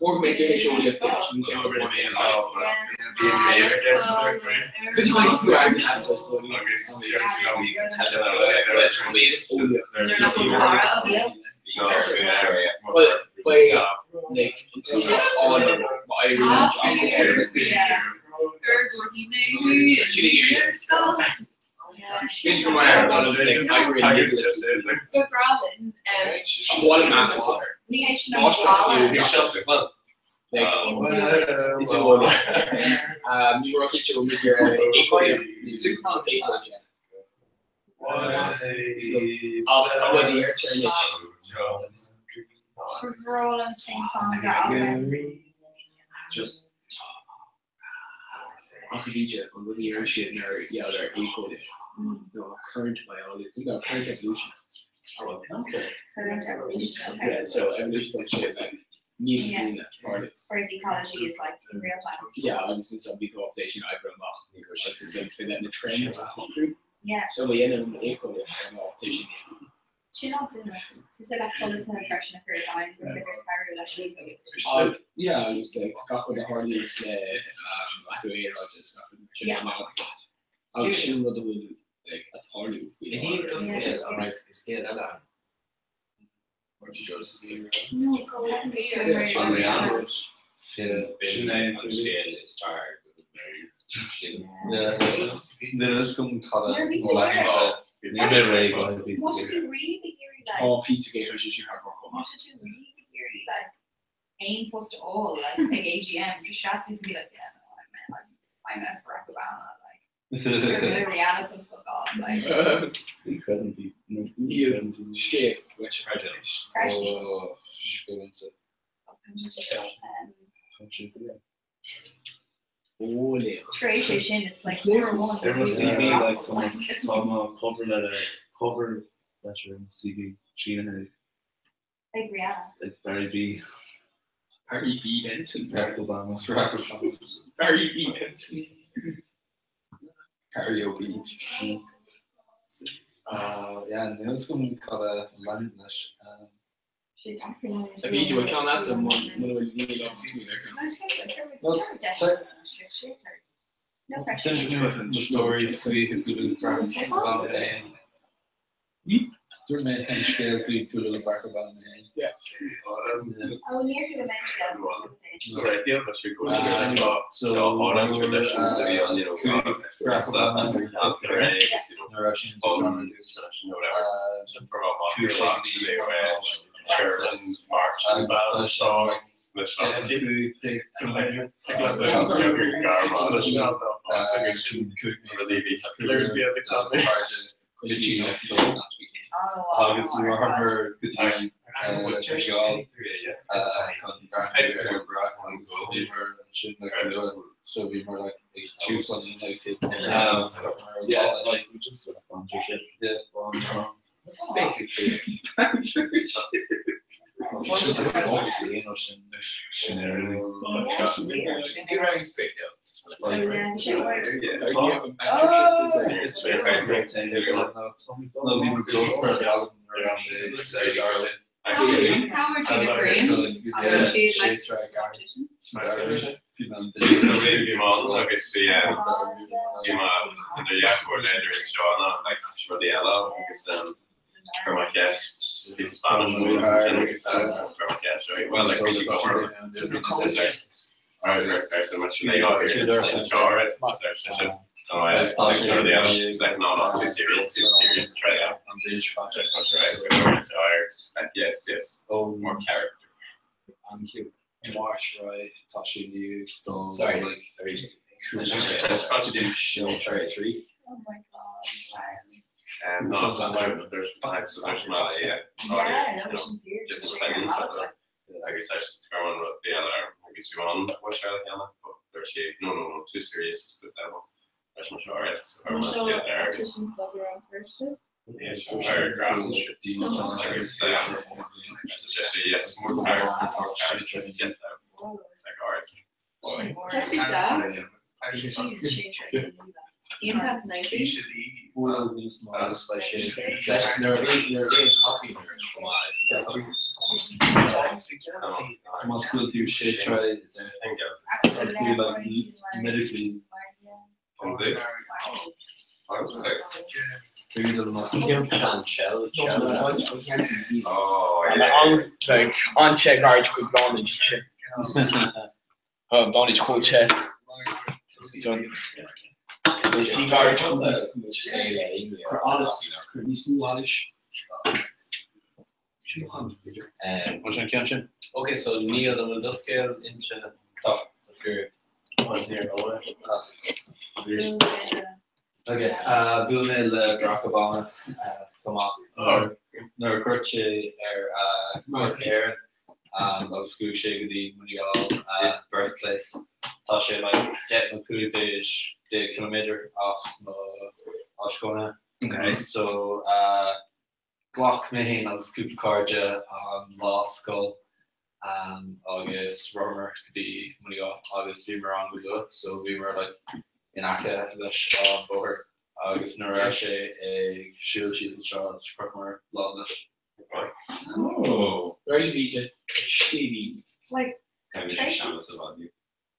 D: Thóg mé tar éis eolaíochta sin ceann amháin Just Ach a bhíde, an rud a deireann siad mar gheall ar éiceolaíocht ná current biology, no, current evolution.
G: Current evolution, okay.
D: Yeah, so evolution tá sé like níos daoine tarlú.
G: Whereas ecology is like in real time.
D: Yeah, agus ansan bhí tá sin oibre amach agus is féidir na trends a shocrú.
G: Yeah.
D: So má dhéanann an éiceolaíocht ar ná tá sin
G: Sin an-suimiúil. Tá sé le polasaithe freisin a chur i bhfeidhm gur féidir cabhrú leis an éiceolaíocht.
D: Yeah, agus like gach rud a tharlaíonns le athrú aeráide is gach rud mar sin yeah. Agus sin an rud a bhfuil like ag tarlú faoi láthair.
B: Ní scéal an raibh scéal eile ann.
F: Sin é
B: an scéal is fearr go bhfuil mé sin.
C: Níl a fhios agam cad a Níl mé réidh le
D: Tá Pizzagate ar sin thar barr chomh maith.
G: Aon post at all like ag AGM just seas is be like yeah no I I met Barack Obama like Rihanna put fuck off like
F: Ní chreidim bhí
D: Níl scéal uait.
C: Ó, scéal.
D: Ó laoch.
G: Tar éis é sin, it's like uair amháin.
F: Ar mo CV like tá mo tá mo cover letter cover letter ar mo CV sínithe
G: ag Rihanna.
F: Ag Barry B.
D: Barry B Benson.
F: Barack Obama.
C: Barack Obama.
D: Barry B Benson.
C: Barry Ó B. Uh, yeah, níl a fhios agam cad a leanúint leis. Um,
D: A bhí tú ceann agat muna bhfuil níl
C: D'inis mé mo story faoi bualadh Barack Obama féin. Dúirt mé an scéal faoi bualadh Barack Obama féin. So Agus rabhamar go dtí Bhíomar ansin like go luath so bhíomar like ag tús an aonaigh yeah like we just sort of sponsorship yeah.
I: March right tá sé ní dul
B: Sorry, arís. Sorry, 3.
G: Oh my god.
D: An te gairid chuig blánaid te. Blánaid chomh te. Sí gairid chuir allas chuir níos mó allais.
F: Bhfuil sé an ceann sin?
B: Ok, so Neil, an bhfuil do scéal inste?
F: Tá.
B: Tá fíor.
F: Ok, bhuail mé le Barack Obama chomh maith nuair a chuairt sé ar cuairt Éirinn agus chuaigh sé go dtí Moneygall, birthplace. Tá sé like 10 nó 15 ciliméadar as mo áit chónaithe. So Ghlac mé féin agus cúpla cairde an lá as scoil agus rothaíomar go dtí Moneygall agus bhíomar ann go luath so bhíomar like in aice leis an bóthar agus nuair a raibh sé ag siúl síos an sráid chrochamar lámh leis.
B: Oh!
D: Right a bhí de scéilín.
G: Like,
B: Caithfidh sé Séamus a bhailiú.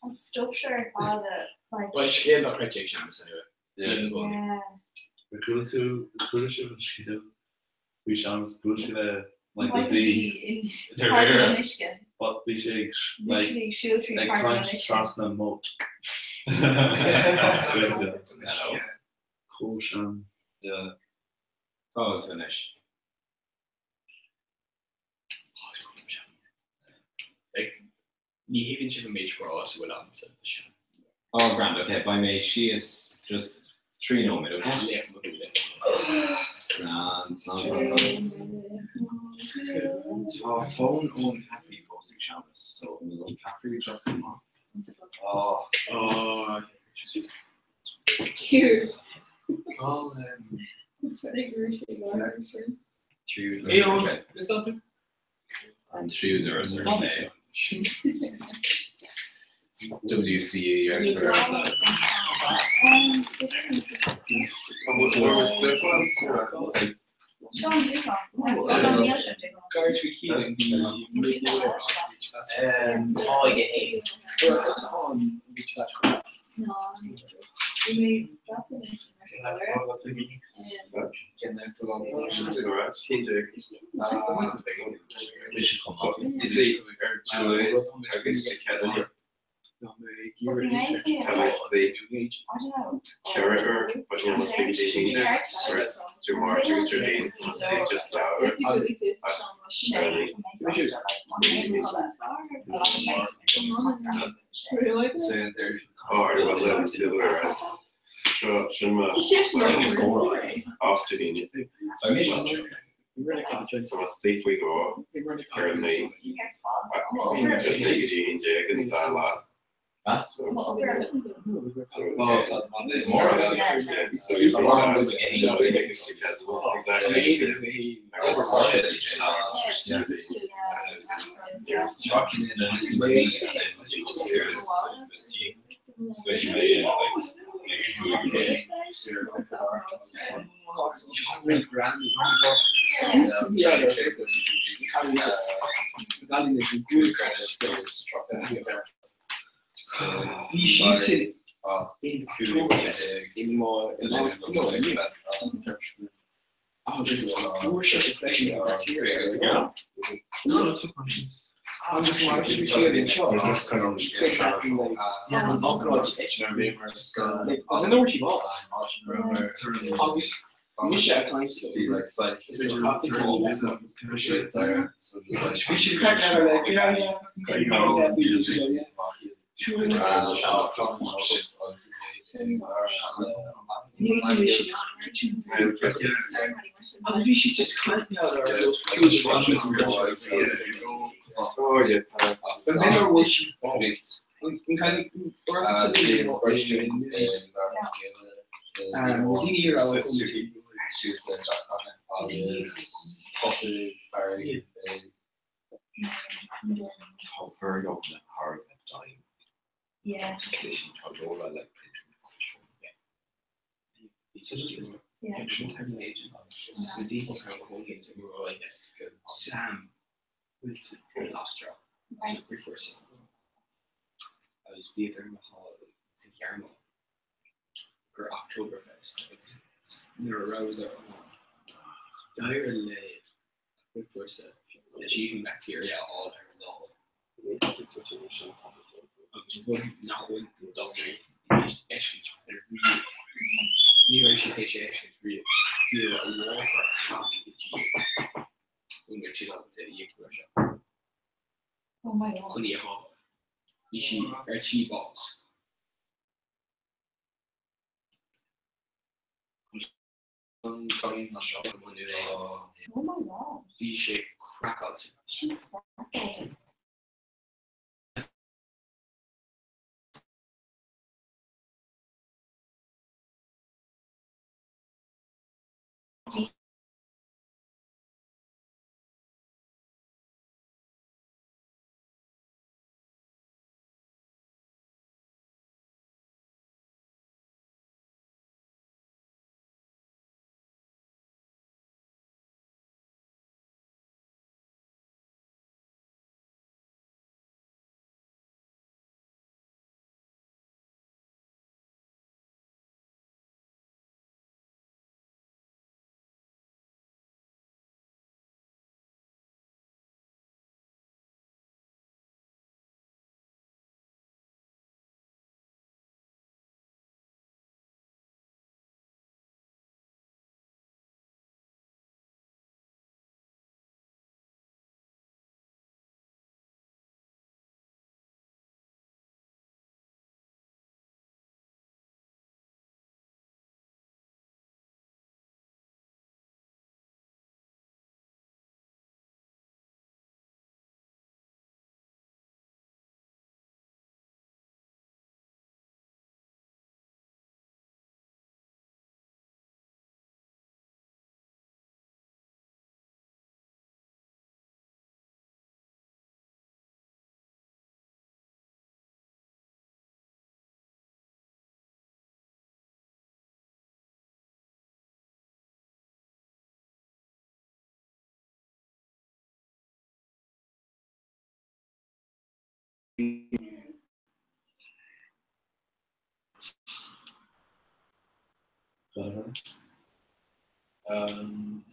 G: An stuff seo ar fad a like.
D: Bhuel scéal dochreidte ag Séamus anyway.
F: Yeah.
G: Yeah.
F: Ar chuala tú, ar chuala sibh an scéal faoi Séamus bhuail sé le Michael
E: Michael
F: D.
E: D in Páirc an Uisce.
F: But bhí sé ag like
E: Literally siúl trí
F: ag
E: Páirc an
F: caint
E: Uisce.
F: trasna moat. Chomh sean.
B: Yeah. Cá bhfuil tú anois?
D: Like Ní thuigeann sibh an méid grá is a bhfuil agamsa do Seán.
B: Oh grand, ok, beidh mé síos just 3 nóiméad, ok?
D: Léigh mo shúile.
B: Grand, slán, slán, slán. Tá fón Eoin Caffrey fós ag Séamus, so an bhfuil Eoin Caffrey ag teacht amach?
C: Oh.
D: Oh.
E: Cute.
C: Call
E: Is funny go raibh sé láidir sin.
C: Tríú
D: Hey,
C: doras
D: Owen.
C: aici.
D: Is that
C: An tríú doras ar chlé. WCE ar tar.
D: Guard to healing.
H: You see, Julie, agus de Ceadaine, Tá ceithre but you must think whereas de March agus de Hain must say just louder. Oh, well, then the other way around. So, sin ma off to Hain. So mas tí faoi go ar na just na go dtí haon déag an dá lá. So, so, yeah, so you see that, exactly.
D: Bhí siad sin in in má Fuair sé freisin bacteria agus mar sin siad anseo agus mise a caint Bhí siad Agus bhí siad just caint
H: Oh, yeah.
F: Tá Virgo na thar a bheith
G: Yeah.
F: Tá Lola le
D: Sam Wilson Lostra agus bhíodar ina chodladh sa Ghearmáin gur Oktoberfest agus nuair a rabhadar ann, d'éirigh le frithfhórsa leis aon bhaictéiria a fháil ar a lámh agus rud nach bhfuil an dochtúir tar éis fheiscint riamh. Ní raibh sé tar éis fheiscint riamh. Ní raibh a mháthair ag teacht i dtír go mbeadh siad ábalta a íoc mar seo
G: Oh my God.
D: chun í a shábháil. Bhí sí ar tí bás.
G: Oh my God.
D: Bhí sé craiceáilte.
G: She crackled.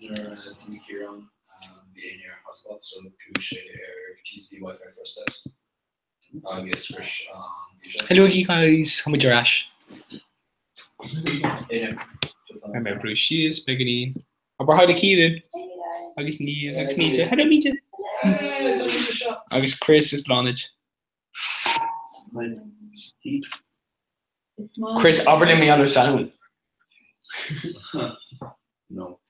C: Nuair a d'imigh Ciarán, bhí Éinne ar hotspot so chuaigh sé ar TCP Wi-Fi First Steps agus bhris an físeán.
D: Hello guys, tá muid ar ais.
C: Éinne,
D: Tá mé ag brú síos beagáinín. Abair hi le Keelan agus Niamh agus Míde. Hello Míde! Agus Chris is Bláthnaid. Chris, abair linn mar gheall ar Samhain.
F: No.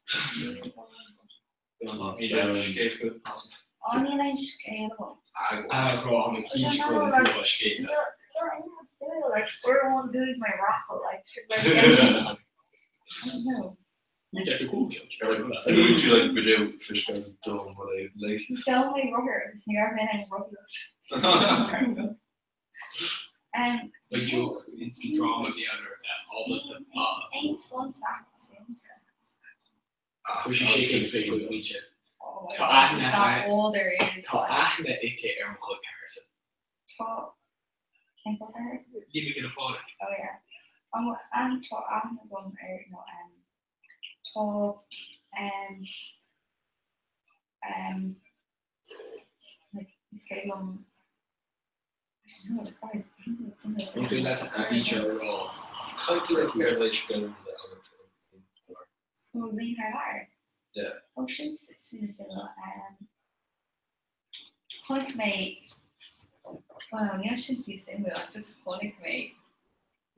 D: Like joke instant drama bhí ann ar ábalta Chuir sí 625 pointe. Tá aithne tá aithne aici ar mo chol ceathairsa. Ní mé gonna fáil.
G: Tá aithne agam ar nó tá is féidir liom
D: An féidir leat aibítir a rá?
C: Caithfidh tú like ar leis go agat
G: Ó bhí thar lear?
C: Yeah.
G: Ó sin suimiúil. Chonaic mé well níl sin fiú suimiúil ach just chonaic mé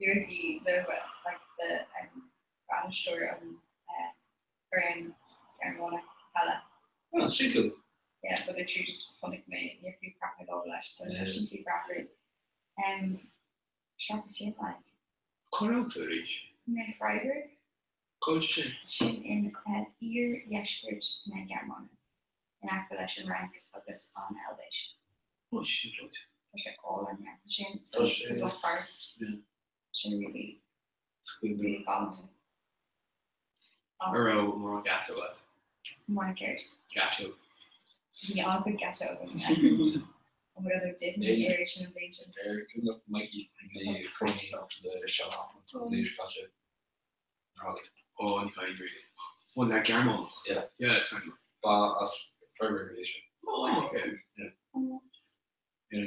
G: Jurgi Löw like the bainisteoir an foireann Gearmánach peile.
C: Oh, sin cool.
G: Yeah, but literally just chonaic mé níor fiú crap mé lámh leis so níl sin fiú greannmhar. Um, Seachtain sin like.
D: Cá raibh tú arís?
G: Mé Freiburg.
D: Cá bhfuil sin?
G: Sin in iardheisceart na Gearmáine, in aice leis an Fhrainc agus an Eilvéis.
D: Oh, sin clóite.
G: Tá sé álainn, yeah. Tá sin sa sa Black Forest. Sin really, really galánta.
D: An raibh mórán gateau agat?
G: Mórán céard?
D: Gateau.
G: Bhí an-chuid gateau agam, yeah. Oh my god, they're dipping me ar sin an bhliain sin.
C: Ar cuimhin leat Mikey a bhí cruinniú le Seán Hoffman an bhliain seo caite? Nuair a tháinig.
D: Oh, ní chaithfidh really. Oh, le Gearmánach?
C: Yeah.
D: Yeah, it's kind of.
C: Ba as Freiburg a bhí sé.
D: Oh, okay.
C: Yeah.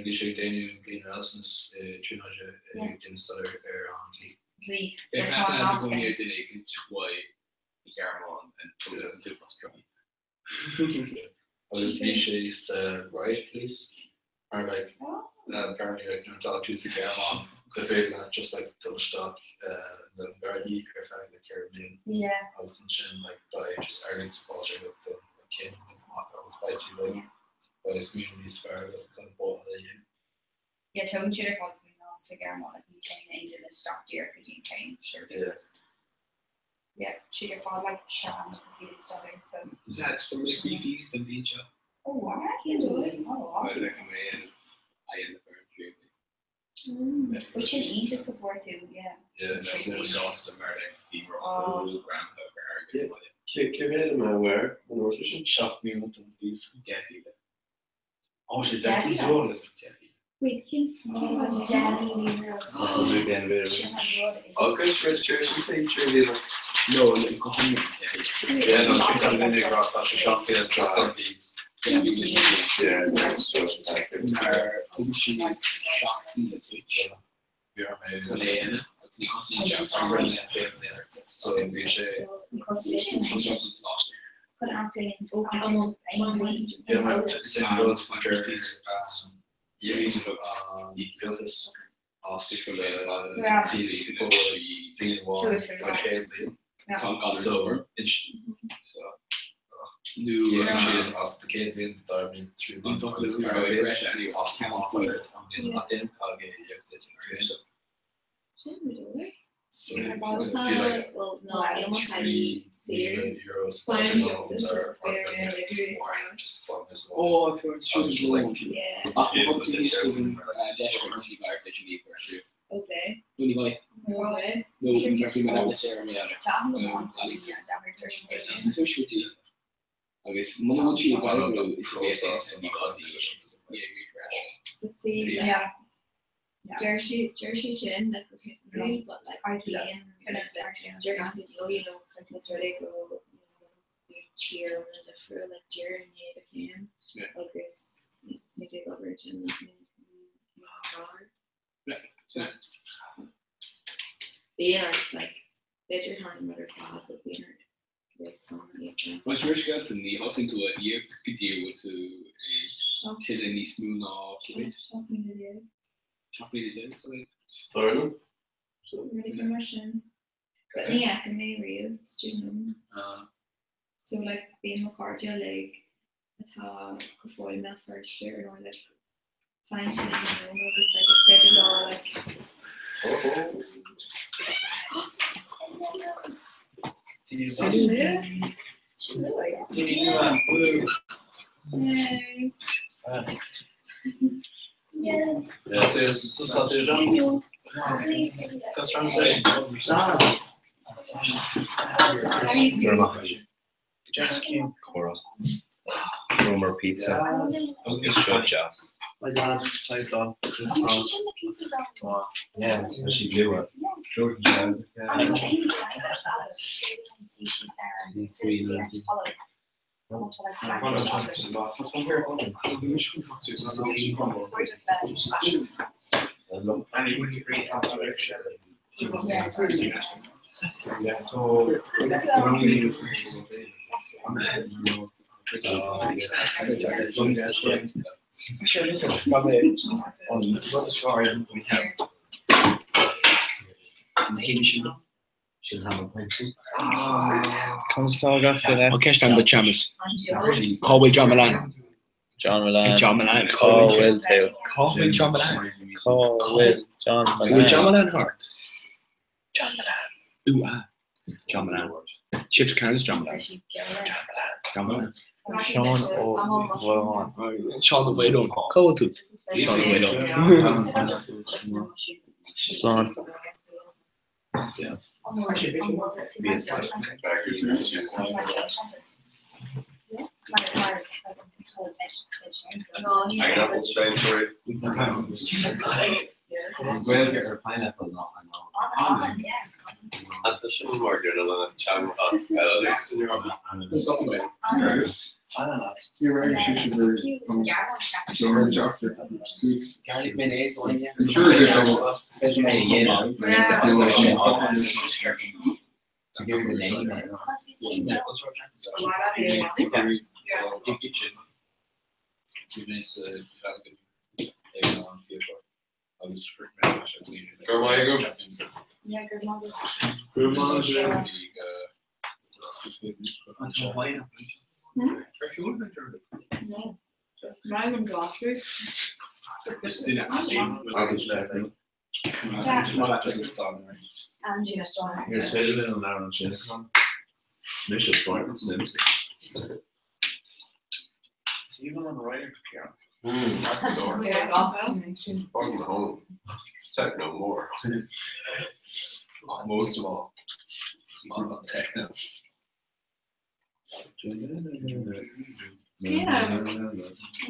C: Bhí sé ag déanamh bliain Erasmus i Tríonóide ag déanamh staidéar ar an dlí.
G: Dlí.
D: Bheadh aithne agat i gcónaí ar duine éigin uaidh an Ghearmáin and probably doesn't do fuss dry.
C: Agus bhí sé sa riot police mar like apparently like nuair atá tú sa Ghearmáin gur féidir leat just like dul isteach le na Gardaí ar feadh like 4 bliain agus ansin like beidh just airgead sábháilte agat don like céim a bhaint amach agus beidh tú like Beidh smaoineamh níos fearr agat chun bóthar a dhéanamh.
G: Yeah, tógann siad ar fad faoin lá sa Ghearmáin, like ní théann aon duine isteach díreach go dtí an chéim, sure.
C: Yeah.
G: Yeah, siad ar fad like sean agus iad ag staidéar, so.
D: Lads, fuair mé free fees don bhliain seo.
G: Oh wow, cén dóigh? Oh wow.
D: Well, like I'm a I end up earning three.
G: But sin iontach go bhfuair tú, yeah.
C: Yeah,
D: Free fees. Sásta mar like bhí mar whole grandpa ar airgead sa bhaile.
H: Cé mhéad a mbeadh air an uair sin?
C: 7,000 don fees.
D: 10,000.
C: Ó, sé 10,000 euro.
D: 10,000.
E: Wait, cén fáth
G: €10,000? Sin an rud is.
H: Agus registration fee 3,000.
D: No, go hiomlán 10,000.
H: Yeah, no, sin kind of ag rá tá sé 7,000 just don fees.
D: 10,000.
H: Yeah, registration fee.
D: Mar thug siad 7,000 duit.
C: Bhí orm é
D: Chun é a dhéanamh agus ní chosnaíonn sé ach 3,000.
C: So bhí sé.
G: An cosnaíonn sé
D: Chun seo an pláiste.
G: Chun athbhliain ó aon bhliain.
C: Yeah, mar is é an rud gur íoc an rialtas as fees i gcomhair bliain amháin don chéad bhliain. So íocann siad as do chéad bhliain, do dara bliain, tríú bliain agus ceathrú bliain ach má tá ort an bhliain a déanamh caithfidh é a íoc duit féin. So bhí like €3,000 sláinte ar ar just fun as well.
D: Ó, tú an student loan. Ach ba thug tú níos lú deis go dtí gar duit an íoc ar siúl. Nó ní bheidh. Nó mar bhí mé le Sarah mé air. Is an tuaisceart í. Agus muna bhfuil sí ag oibriú is é ní gá di ní ag íoc ar ais.
E: But see, yeah. Deir sí deir sí sin like go hitniúil but like bíonn kind of like deir gach duine you know kind of sort of go you know tír an difriúil like deir an é do chéim agus ní dé obair sin like ní Bíonn ort like b'fhéidir tháinig rud ar fad but bíonn ort
C: Más rud scéalta ní thosaíonn tú a íoc go dtí a bhfuil tú ag tuilleamh níos mó ná cé mhéad?
E: 17,000.
C: 17,000 so like.
H: Sterling?
E: Rud éigin mar sin. But ní fhaca mé riamh student loan. So like bíonn mo chairde uilig atá go fóill i mBéal Feirste ar ndóigh like faigheann siad an loan agus like is féidir leo like just Sin nua, yeah. Yay. Yes. How are you doing?
H: Comhrá. Fuaireamar pizza. Agus seo deas.
F: My dad plays on this song.
H: Yeah, tá sí luath.
F: Conas tá gach duine?
D: Tá ceist agam duit Séamus. Cá bhfuil John Mullane?
F: John Mullane.
D: John Mullane.
F: Cá bhfuil tú?
D: Cá bhfuil John Mullane?
F: Cá bhfuil John Mullane?
D: Bhfuil John Mullane thart? John Mullane. Ooh ah. John Mullane. Chips Cans John Mullane. John Mullane. John Mullane.
F: Seán Ó Maoláin.
D: Seán Ó Maoláin. Cá bhfuil tú? Seán Ó Maoláin.
F: Slán.
H: Is féidir linn an leabhar sin a chur Mise Brian Simpson.
F: Is even on writing here.
H: Techno more.
C: Most of all, it's not about techno.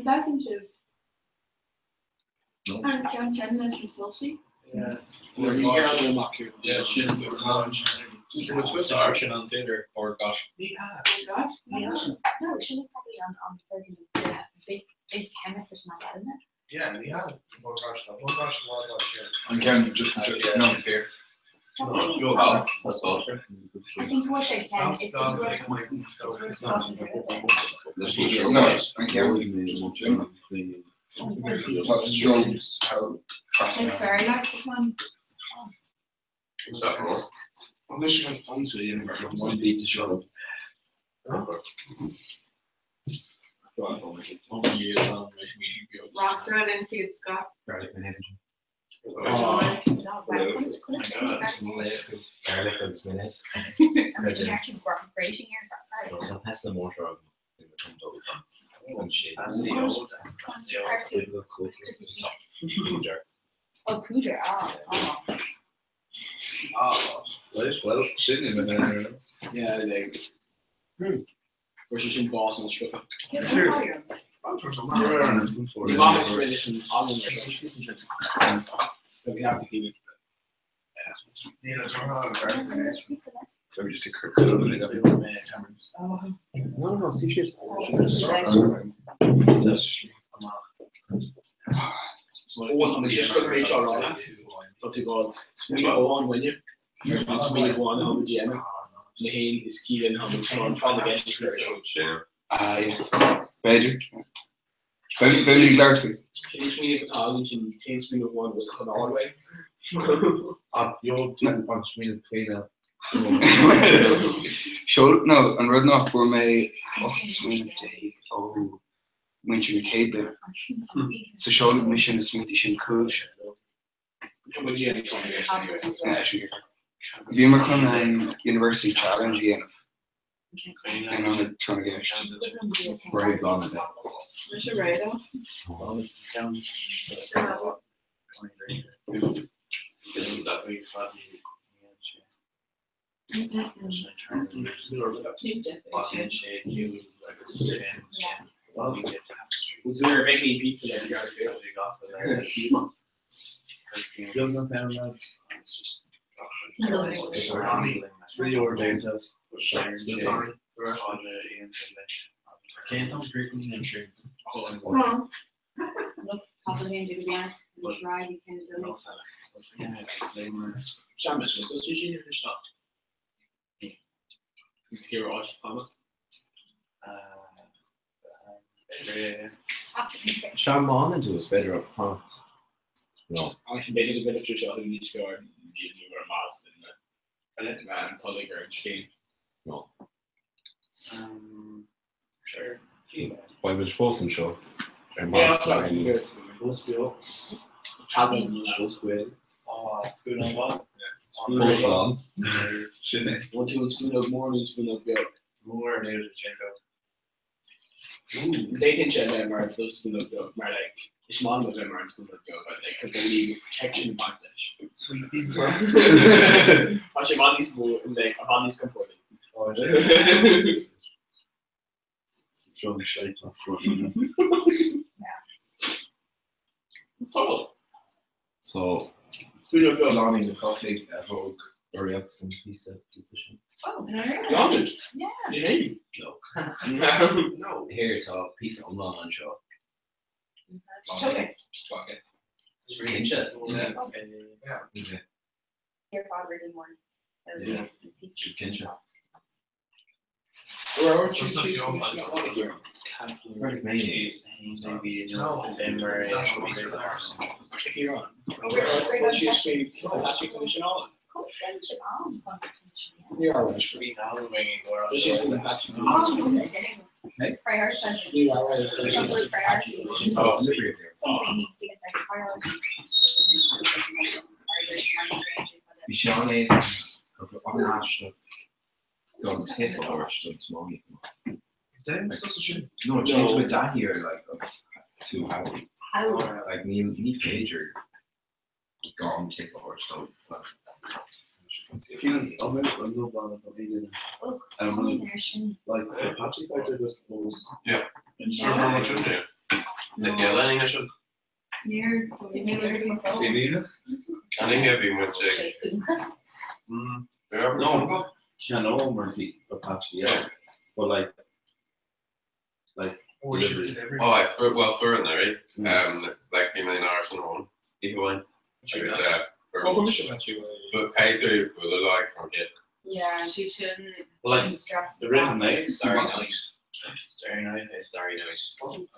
E: Back into An ceann sin leis an soilsí?
C: Yeah, sin sin an theater or gosh.
G: No, sin probably an an big big chemical my head, isn't it?
C: Yeah, we had
J: An ceann just
C: no fear.
G: I think what I can is
J: An ceann strobes how
E: Like fairy lights one.
F: Pizza shop.
E: Rock and cute Scott.
H: Garlic mayonnaise.
B: Garlic agus mayonnaise.
G: Oh, púdar, ah, ah.
F: Right, well, sin in the
C: Yeah, like.
D: Fuair sé sin bás an scoil. Ní maith is rinne sin anam ar sin. So we have to keep it.
J: Just a quick
B: No, no, see she's
D: Just go méid rá Tá tú gáil smaoineamh amháin uainne, an smaoineamh amháin atá muid a dhéanamh, mé féin is Keelan tá muid chun tráth na gceist a chur ar siúl.
J: Aye, b'fhéidir. Bheadh muid ag labhairt faoi.
D: Cén smaoineamh atá againn sin, cén smaoineamh amháin a bhfuil chun fháil uaidh?
F: Ach gheobhaidh tú an smaoineamh céanna.
J: Seol, no, an rud ná fuair mé 18 smaoineamh ó muintir na céad bliana. So seolfaidh mise na smaointe sin chugaibhse. Bhíomar chun an University Challenge a dhéanamh in ionad tráth na gceist.
D: Was there making pizza
B: Sean má tú is féidir a fanacht. No.
D: Agus b'fhéidir go bhféadfadh sé seo níos fearr ar an tolg ar an scéim.
B: No.
D: Sure.
H: Beidh muid fós anseo ar maidin.
F: Fós beo. Fós gael.
H: Fós ann.
F: Sin é.
D: Bhfuil tú an spúnóg mór nó an spúnóg beag?
F: Mór nó an beag.
D: D'fhéadfainn sé bheith mar an spúnóg beag mar like is maith liom a bheith mar an spúnóg beag but like cause I need protection back leis. Tá sé i bhfad níos mó like i bhfad níos compordaí.
F: John Shape
H: So
D: Spúnóg beag.
J: Lonnie na coffee a thóg
B: urraíocht san píosa pizza sin.
G: Oh,
D: Leonard?
G: Yeah.
D: Ní hé?
B: No.
D: No.
B: Here tá píosa iomlán anseo.
G: Just took it.
D: Just fuck it.
B: Cinnte.
D: Yeah.
B: Okay.
G: Your father really more.
B: Yeah. Cinnte.
D: Or cheese here.
B: Mayonnaise.
I: No.
D: Here on.
B: Oh, delivery here.
G: Somebody needs to get their priorities.
B: Bhí sé an éas an gan tip áirt don tmáí. No, change with that here like agus tú how
G: How?
B: like ní ní féidir gan tip áirt don
F: Keelan, I'll move I'm not bad at eating. Like Apache fighter was was
H: Yeah. Sin.
G: Near
F: No, Cano Murphy Apache, yeah. But like like delivery.
H: Oh, I for, well, for in there, right? Like bhí mé in Áras an Rón, ihe bhain. Agus But caiú bula like from it.
G: Yeah, she shouldn't.
F: Well, like,
G: shouldn't stress
F: the
G: about
F: rhythm, eh?
B: Starry night. Starry night is starry night.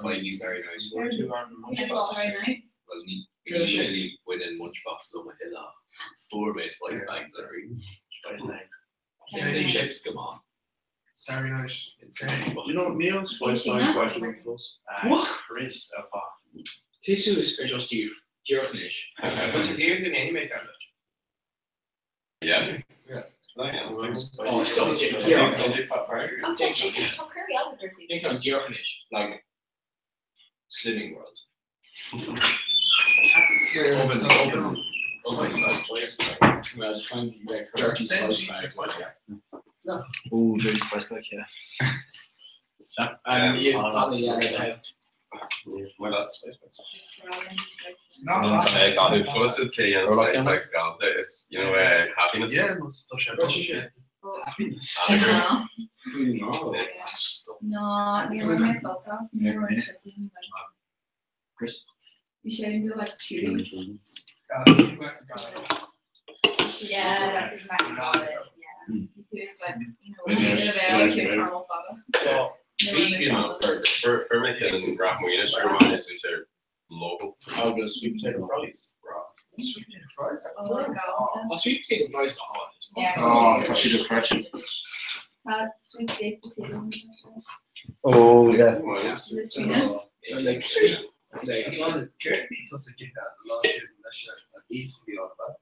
B: Finally starry night.
G: Yeah, starry night.
B: Well, ní really within lunchbox on my hill off. Four base spice bags that are eaten. Yeah, the chips come on.
I: Sorry, night.
B: Insane.
F: You know, meal spice
G: Eating
F: bag
G: that?
F: fighter was.
D: What?
B: Chris a fuck.
D: Tisú is ar just díobh díreach
B: But to hear the name I found it.
H: Yeah.
I: Yeah.
D: Oh, so
G: Oh, talk curry out with
D: Think on díreach like
B: Slimming World.
I: Oven,
B: oven. Oven spice bag.
D: well, I was trying to like dirty spice bags.
C: Oh, dirty spice bag, yeah.
H: My lads, Fós cé an Spice Bags galanta is you know uh, happiness.
I: Yeah, no, tá sé
H: Happiness.
E: Ná ní raibh mé sult as ní raibh sé
D: Chris.
E: Bhí sé go like chewy. Yeah, that's his max got it. Yeah. You could like, you know, bit of ale,
H: For me an rap muoine ar man is sé local.
B: Agus sweet potato fries.
I: Sweet potato fries?
E: Oh, God.
D: Oh, sweet potato fries go hard.
E: Yeah.
J: Oh, tá siad freisin.
E: That sweet baked potato.
J: Oh, yeah.
E: The tuna.
D: Like sweet, like
I: Céard bhí tusa ag ithe an lá sin leis an aos a bhí ann,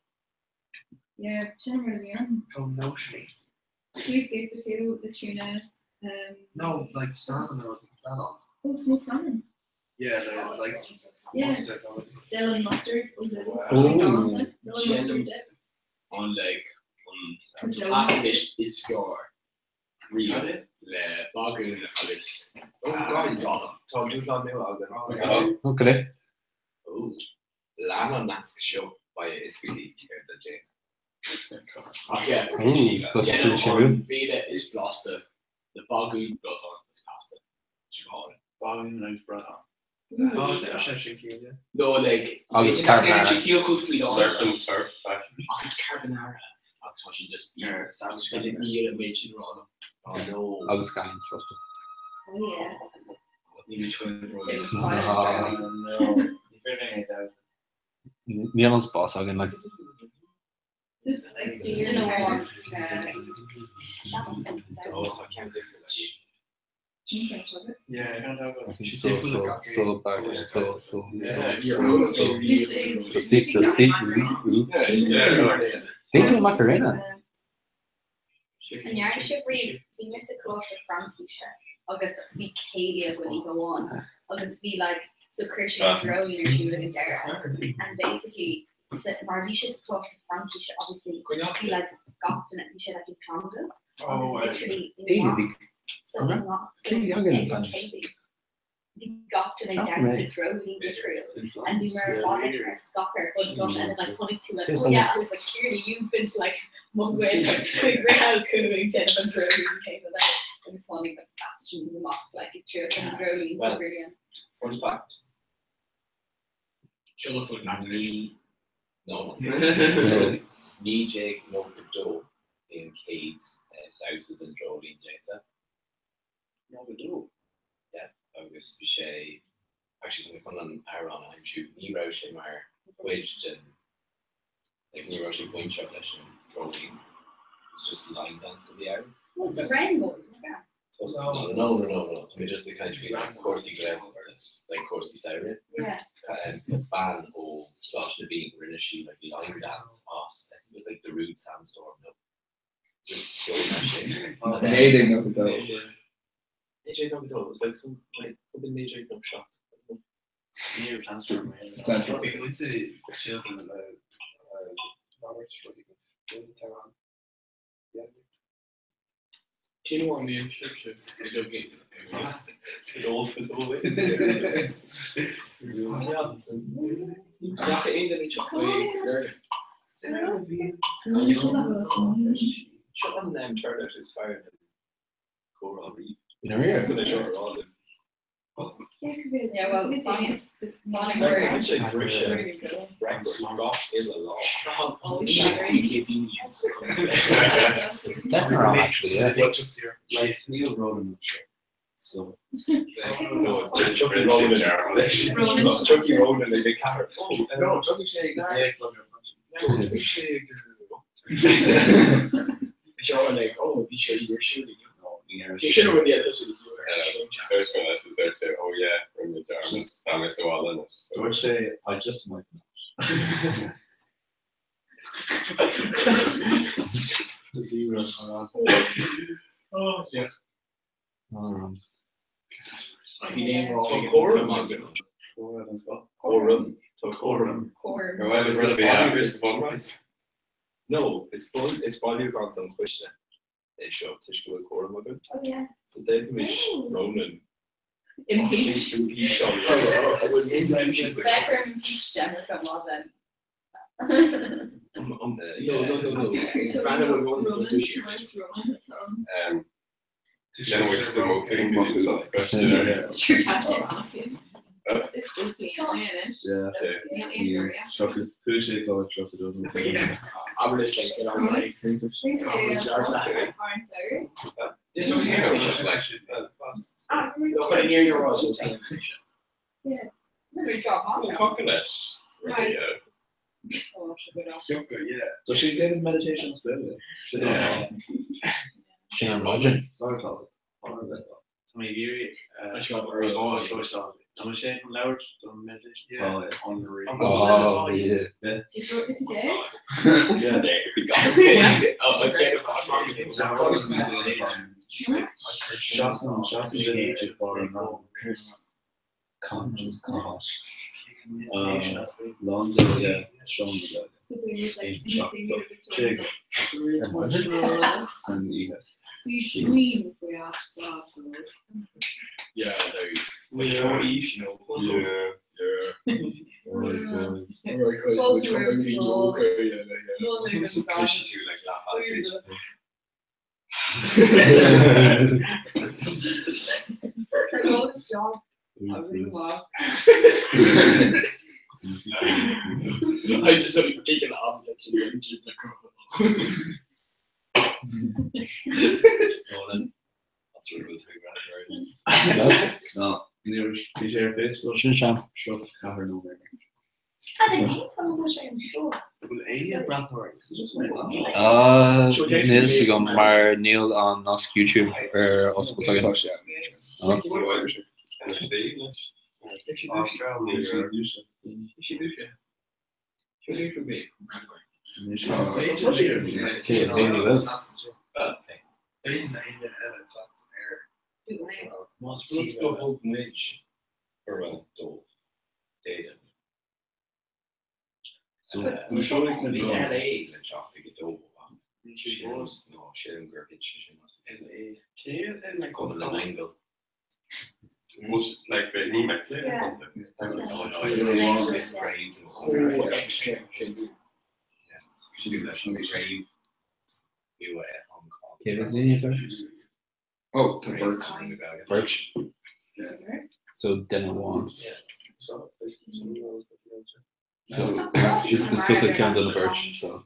E: Yeah, sin rud a bhí ann.
I: Go notionally.
E: Sweet baked potato, the tuna. Um,
I: No, like salmon or that on.
E: oh, smoked salmon.
I: Yeah, the, like
E: Yeah.
I: mustard. or whatever.
E: Dill and mustard. Oh, dill.
J: Oh.
E: Dill and mustard dip.
D: on like an pasta is fearr riamh le bagún agus
B: Oh, guys, tá dúshlán nua againn.
J: Okay.
B: Oh, lean an nasc seo beidh a fhios agat céard le déanamh.
D: Ach yeah,
J: Ooh, tá sé sin sin.
D: Béile is blasta le bagún bradán agus pasta. Sin go hálainn.
F: Bagún agus bradán.
I: Oh, tá sé sin ciúin, yeah.
D: No, like
J: Agus carbonara.
H: Surf and turf.
D: Agus carbonara. Agus tá sí just agus go ní an méid sin rá.
B: Oh no.
J: Agus scallions fosta.
E: Oh, yeah.
B: Ní bhí twin
G: It's
B: brothers.
G: silent drowning.
F: No. Ní féidir é doubt.
C: Níl an spás againn like
E: Just like
G: Just in a warm. Uh,
B: Oh, tá ceann difriúil aige.
I: Yeah.
C: so so so bag so so so
B: Yeah.
C: so so so sí so sí ú
H: Yeah,
C: Think Macarena.
G: An ndearna sibh riamh bhí mé sa choláiste Fraincise agus bhí céilí againn oíche amháin agus bhí like so chuir sé
H: Class.
G: dreoilín ar siúl ag an deireadh and basically sa- mar bhí sé sa choláiste Fraincise obviously bhí like gach duine bhí sé like i teangas agus
I: Oh,
G: literally i
C: Éile
G: ngach
C: bhí
G: so i ngach so
C: Céilí againn
G: ag
C: in
G: an
C: Spanish.
G: céilí bhí gach duine ag
C: Nach
G: damhsa
C: mé.
G: dreoilín difriúil and we were on like our stop ar fud an and then like chonaic tú like
C: There's
G: oh yeah I was like clearly you've been to like Mumbai like round cúig déanamh an dreoilín céanna like agus tháinig like fashion amach like ag triail an dreoilín sa
B: Well.
G: bhliain.
B: Fun fact.
D: Seo fun fact.
B: Ní no.
C: Yeah.
B: 1992 bhí an chéad damhsa den dreoilín déanta.
D: No,
B: Yeah, agus bhí sé actually tá mé chun an amhrán a aimsiú ní raibh sé mar chuid den like ní raibh sé bainteach leis an dreoilín. It was just line dance a bhí ann.
G: Well, it's the Wren Boys, isn't it?
B: No, no, no, no, no. Tá mé just ag caint faoi cúrsaí Gaeltachta, like cúrsaí samhraidh.
G: Yeah.
B: Bean ó Choláiste na Binn rinne sí like line dance as I think it was like the Rude Sandstorm no. Just ceol mar sin. And then-
J: Nating up though.
B: Nating up though. It was like some like probably Nating up shot.
F: Ní raibh Sandstorm mé.
J: Sandstorm.
I: Bhí muid children le Robert Tehran. Yeah.
D: Cén uair a mbíonn sibhse i Dublin?
B: Fadó, fadó.
D: Nach aon duine teach faoi
B: Seo an um, turnout is fearr than comhrá riamh.
C: In here.
B: Just gonna seo ar á linn.
G: Yeah, well, Bonnie's Bonnie
B: Like,
G: were
B: tá sé briseadh
G: really cool.
B: record gach uile lá.
G: Oh,
D: Ní
G: shattering.
D: daoine.
C: Definitely wrong actually, yeah.
I: Not just here.
F: Like Neil Ronan seo. So
H: No,
B: Chucky Ronan.
G: Ronan.
B: Chucky Ronan ag an ceathair. Oh, no, Chucky sé ag
I: No, bhí sé ag
D: Seo like, oh, bhí sé ar siúl inniu.
F: no, ní raibh
D: Cé sin rud é tusa is
H: First one I said there too. Oh yeah, from the Jarvis. Tá mé sa bhaile anois, so.
F: Dúirt sé I just might not. Zero.
D: Oh, yeah.
C: All wrong.
D: Bhí aon rá
B: Tá córam againn. Córam. Tá córam.
G: Core.
H: Well, is this the average one, right?
B: No, it's bun it's bailiúchán don choiste é seo toisc go bhfuil córam againn.
E: Oh yeah.
B: So d'fhéadfaimis Ronan
G: Impeach.
B: Impeach on
G: Bheadh orm impeach Jenica má then.
D: No, no, no, no. Ronan
H: Then we're still moting the
G: Sure tá sé an-fhiú. Is is í an anois.
F: Chuaigh sé go 32. Tá sé ag déanamh meditation as Gaeilge.
K: Sin an maidin.
F: Sorry Tá
C: mé ag iarraidh cloisteáil. Tá mé sé an labhairt don meditation.
F: Yeah.
C: Unreal.
K: Oh, yeah.
F: Seasann seasann duine ag barr an Conscious thought. Lán de seomra san oíche.
B: Yeah, like you know. Yeah, yeah.
F: Alright, guys.
B: Alright, guys, which one are we okay, yeah, yeah. This is cliché too, like laugh at it.
D: I used to suddenly taking the object and just like
B: Ronan. That's what it was right?
F: No, ní bhí sé ar Facebook
K: Sin sean.
F: seo ceathair nóiméad.
K: Níl fhios agam mar níl an nasc YouTube ar oscailt
J: Tá
K: agam.
J: sé.
K: Oh. Cé ní bhfuil?
B: Más rud go thug muid cuireadh dóibh, d'fhéadfainn.
F: So úsáidfidh na
B: Bhí
F: dróin.
B: LA le teacht ag 2 No, sílim gur thit sé sin as LA. Cumann na nAingeal.
H: Like ní mé
B: Oh no, it's brave.
D: Chomh extra sin.
B: Cosúil leis an craobh nua i Hong Kong.
K: Cé mhéad duine atá?
J: Oh, tá beirt.
K: Beirt. So duine amháin. So is is tusa ceann de na beirt so.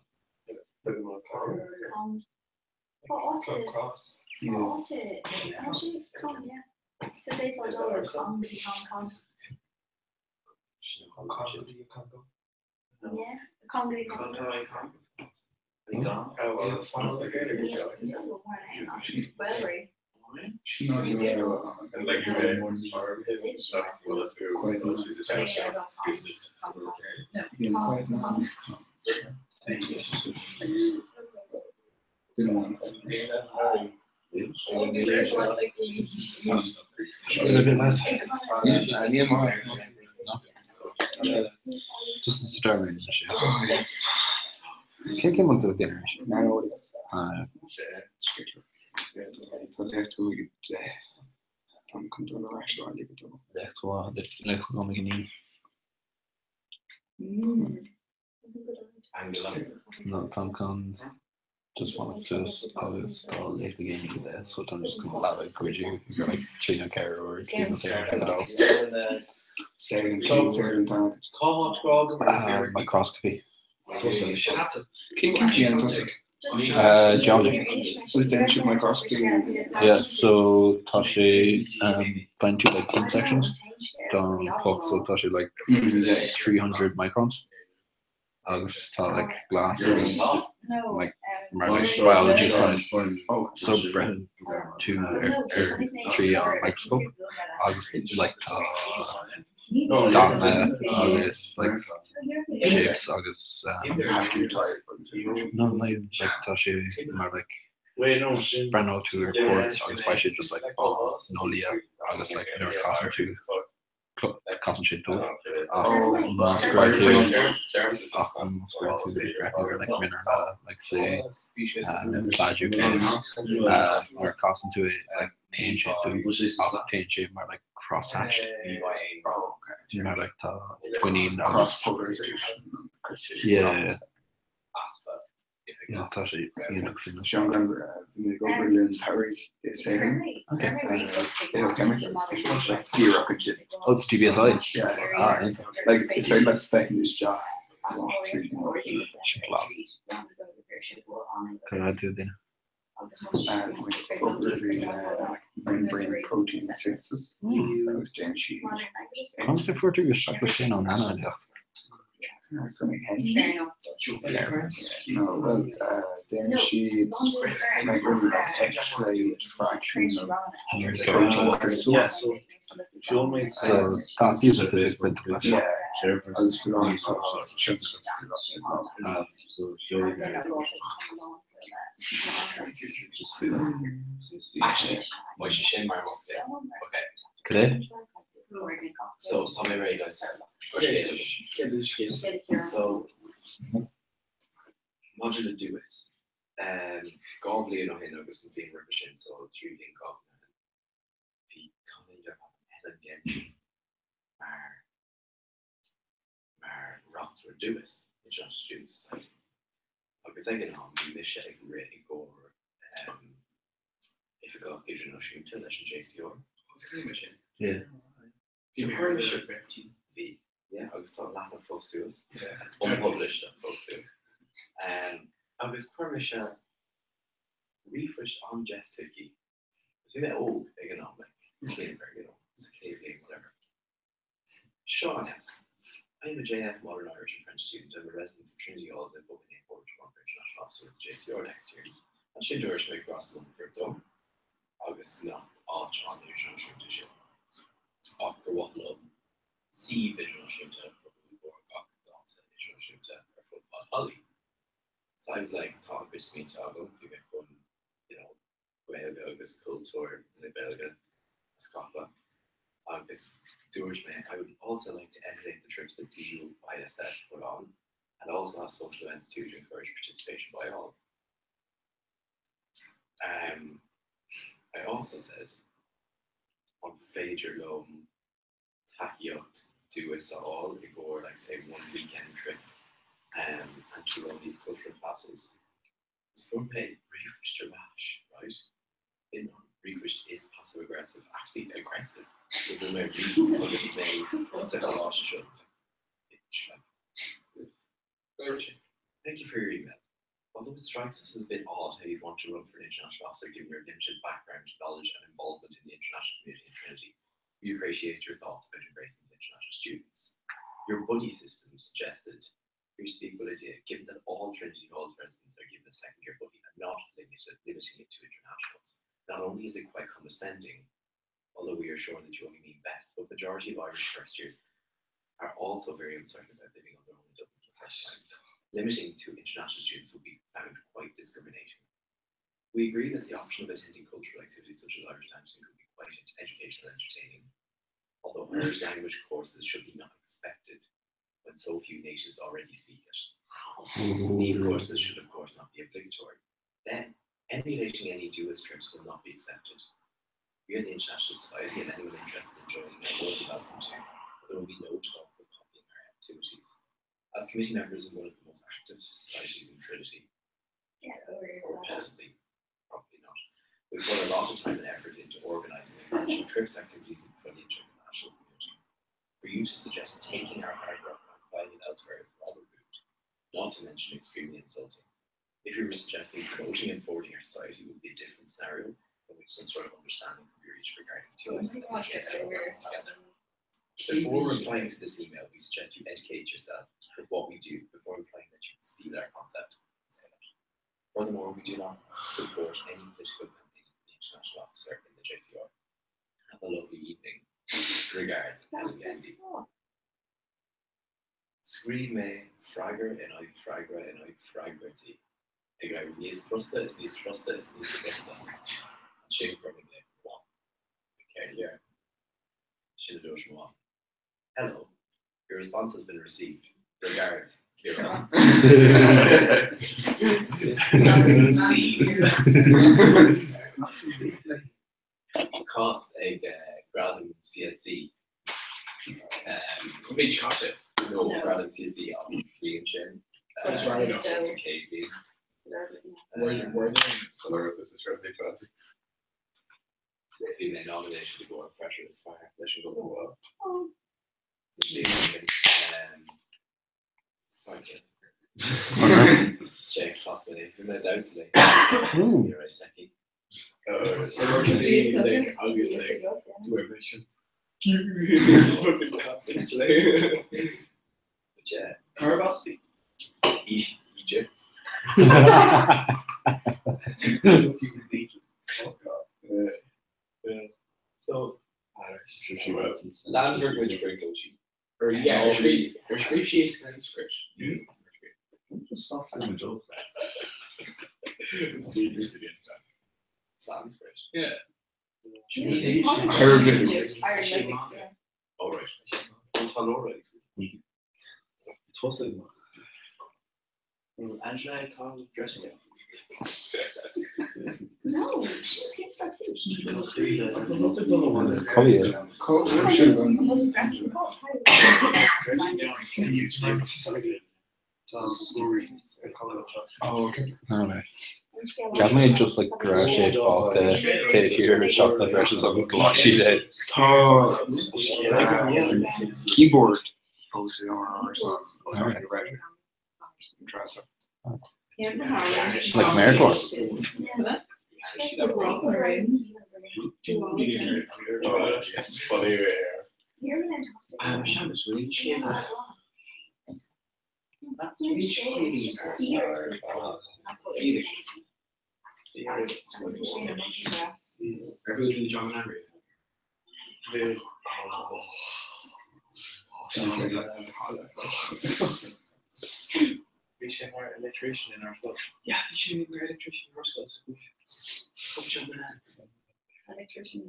H: And like
J: Duine amháin.
K: Is a bit less.
J: Níl mar.
K: Just an start mé sé. Cé cé tú dinner?
J: Ah, Tá lecht go Tá chun dul ar ais abhaile go dó.
K: Lecht lecht go go ní.
B: Angela.
K: No tá chun just fanacht suas agus tá léacht ag éinne go deich so tá just chun leaba cuidiú gur like 3 nó 4 uair go dtí an saol ag dul. Microscopy.
J: Cén ceacht a dhéanann tusa?
K: Geology.
J: Agus déanann sibh microscopy?
K: Yeah, so tá sé faigheann tú like thin sections don cloch so tá sé like 300 microns agus tá like glass agus like mar like biology side so braitheann tú ar ar trí an microscope agus like tá dathanna agus like shapes agus um, no like like tá sé mar like breathnóidh tú ar quartz agus beidh sé just like bán nó liath agus like nuair a chasann tú casann sé dubh ach más cuireann tú ach más cuireann tú ag breathnú ar like mineral eile like say um, plagioclase uh, nuair a chasann tú é like Téann sé dubh ach téann sé mar like cross-hatched. Mar like tá coinín agus
J: Cross polarization.
K: Yeah. Yeah, tá sé iontach suimiúil.
J: Sean gan bhí mé ag obair le an tsamhraidh i saotharlann.
K: Okay.
J: Biochemical agus tá sé díreach ansin.
K: Oh, it's GBSI?
J: Yeah.
K: Ah, iontach.
J: Like, is féidir leat féachaint isteach amach tríd an
K: Sin class. Go raibh tú duine.
J: Membrane protein synthesis agus déanann siad.
K: Conas a fuair tú isteach leis sin ón nana-eolaíocht?
J: No, well, déanann siad like really like X-ray diffraction of protein crystals.
K: So tá an píosa physics bainte leis.
J: Yeah, agus faoi láthair tá tionscal faoi láthair.
B: Actually, sé sin mar must Okay.
K: Cad é?
B: So tá mé réidh guys. So maidir le DUIS um, 2 bhliain ó shin agus an bhliain roimhe sin so 3 bhliain 2 bhliain bhí cainnín Helen Genji mar mar reachtaire DUIS, International Students Society, agus ag an am bhí mise ag rith i gcomhair Oifigeach Idirnáisiúnta leis an JCR.
K: Yeah.
B: So chuir mise, bhí, yeah, agus tá an leathanach fós suas, unpublished ach fós suas. Agus chuir mise ríomhphost an-deas chuici. Bhí mé óg ag an am, like, you know, sa chéad bhliain, whatever. Seo aneas. I am a JF Modern Irish and French student. I'm a resident of Trinity Halls and I put my name forward to run for International Officer with the JCR next year. Ansin dúirt mé gur as Longfort dom agus nach áit an-idirnáisiúnta sin ach gur mhaith liom suíomh idirnáisiúnta a chruthú i gcomhair gach dalta idirnáisiúnta ar fud fad hallaí. So I was like, tá an-chuid smaointe agam, bhí mé chun, you know, Gaeilge agus cultúr na Gaeilge a scaipeadh agus dúirt mé I would also like to emulate the trips that DUISS put on and also have social events too to encourage participation by all. Um, I also said an féidir liom tacaíocht DUIS a fháil i gcomhair like say one weekend trip um, and to run these cultural classes. Is fuair mé ríomhphost ar ais, right? In an ríomhphost is passive aggressive, actually aggressive, go bhfuil mé rí agus mé sa choláiste seo. Bitch, like, this. Thank you for your email. Although it strikes us as a bit odd how you'd want to run for an international officer given your limited background, knowledge and involvement in the international community in Trinity, we appreciate your thoughts about embracing the international students. Your buddy system suggested appears to be a good idea, given that all Trinity Hall's residents are given a second year buddy and not limited, limiting it to internationals. Not only is it quite condescending, although we are sure that you only mean best, but majority of Irish first years are also very uncertain about living on their own in Dublin for the first time. Limiting to international students would be found quite discriminating. We agree that the option of attending cultural activities such as Irish dancing could be quite educational and entertaining, although Irish language courses should be not expected when so few natives already speak it. These courses should of course not be obligatory. Then, emulating any DUIS trips will not be accepted. We are the International Society and anyone interested in joining are more than welcome to, but there will be no talk of copying our activities. As committee members in one of the most active societies in Trinity, or possibly, probably not, we put a lot of time and effort into organising and managing trips, activities for the international community. For you to suggest taking our hard work and applying it elsewhere is rather rude, not to mention extremely insulting. If you were suggesting promoting and forwarding our society would be a different scenario in which some sort of understanding could be reached regarding
G: Oh
B: TOS
G: my
B: and
G: God,
B: the
G: get
B: JCR
G: over yourself.
B: together. Before replying to this email, we suggest you educate yourself with what we do before implying that you can steal our concept and say that. Furthermore, we do not support any political campaign for the international officer in the JCR. Have a lovely evening. Regards, Helen Gandy. Scríobh mé freagra in aghaidh freagra in aghaidh freagairtí, ag éirí níos crosta is níos crosta is níos crosta. Ansin chuir mé glaoch ar mo mham. Céard a dhéarfainn? Sin a dúirt mo mham. Hello, your response has been received. Regards, Ciarán. Cás ag Gradam CSC.
D: Bhí caite.
B: No Gradam CSC an bhliain sin. Sa chéad bhliain. Bhí mé nominated i gcomhair Fresher is Fearr leis an gcúpla. Sé chas mé, bhí mé ag damhsa léi. Ní raibh seicí.
D: Agus Cárb as di?
B: Egypt.
D: So,
B: Landford which bring go
D: Or yeah, ar scríobh ar scríobh sí Sanskrit. Sanskrit. Yeah.
J: Hieroglyphics.
B: Oh right.
F: Tosaigh.
B: Angela Collins dressing gown.
E: No, sin pinstripe suit.
K: Cheap mé just like go raibh sé fágtha taobh thiar i siopa na bhfreshers agus ghlac siad é.
J: Tá keyboard fós in áras an
K: Like méarchlár.
C: Bhí sé mar electrician inár scoil.
D: Yeah, bhí sé mar electrician inár scoil.
G: Electrician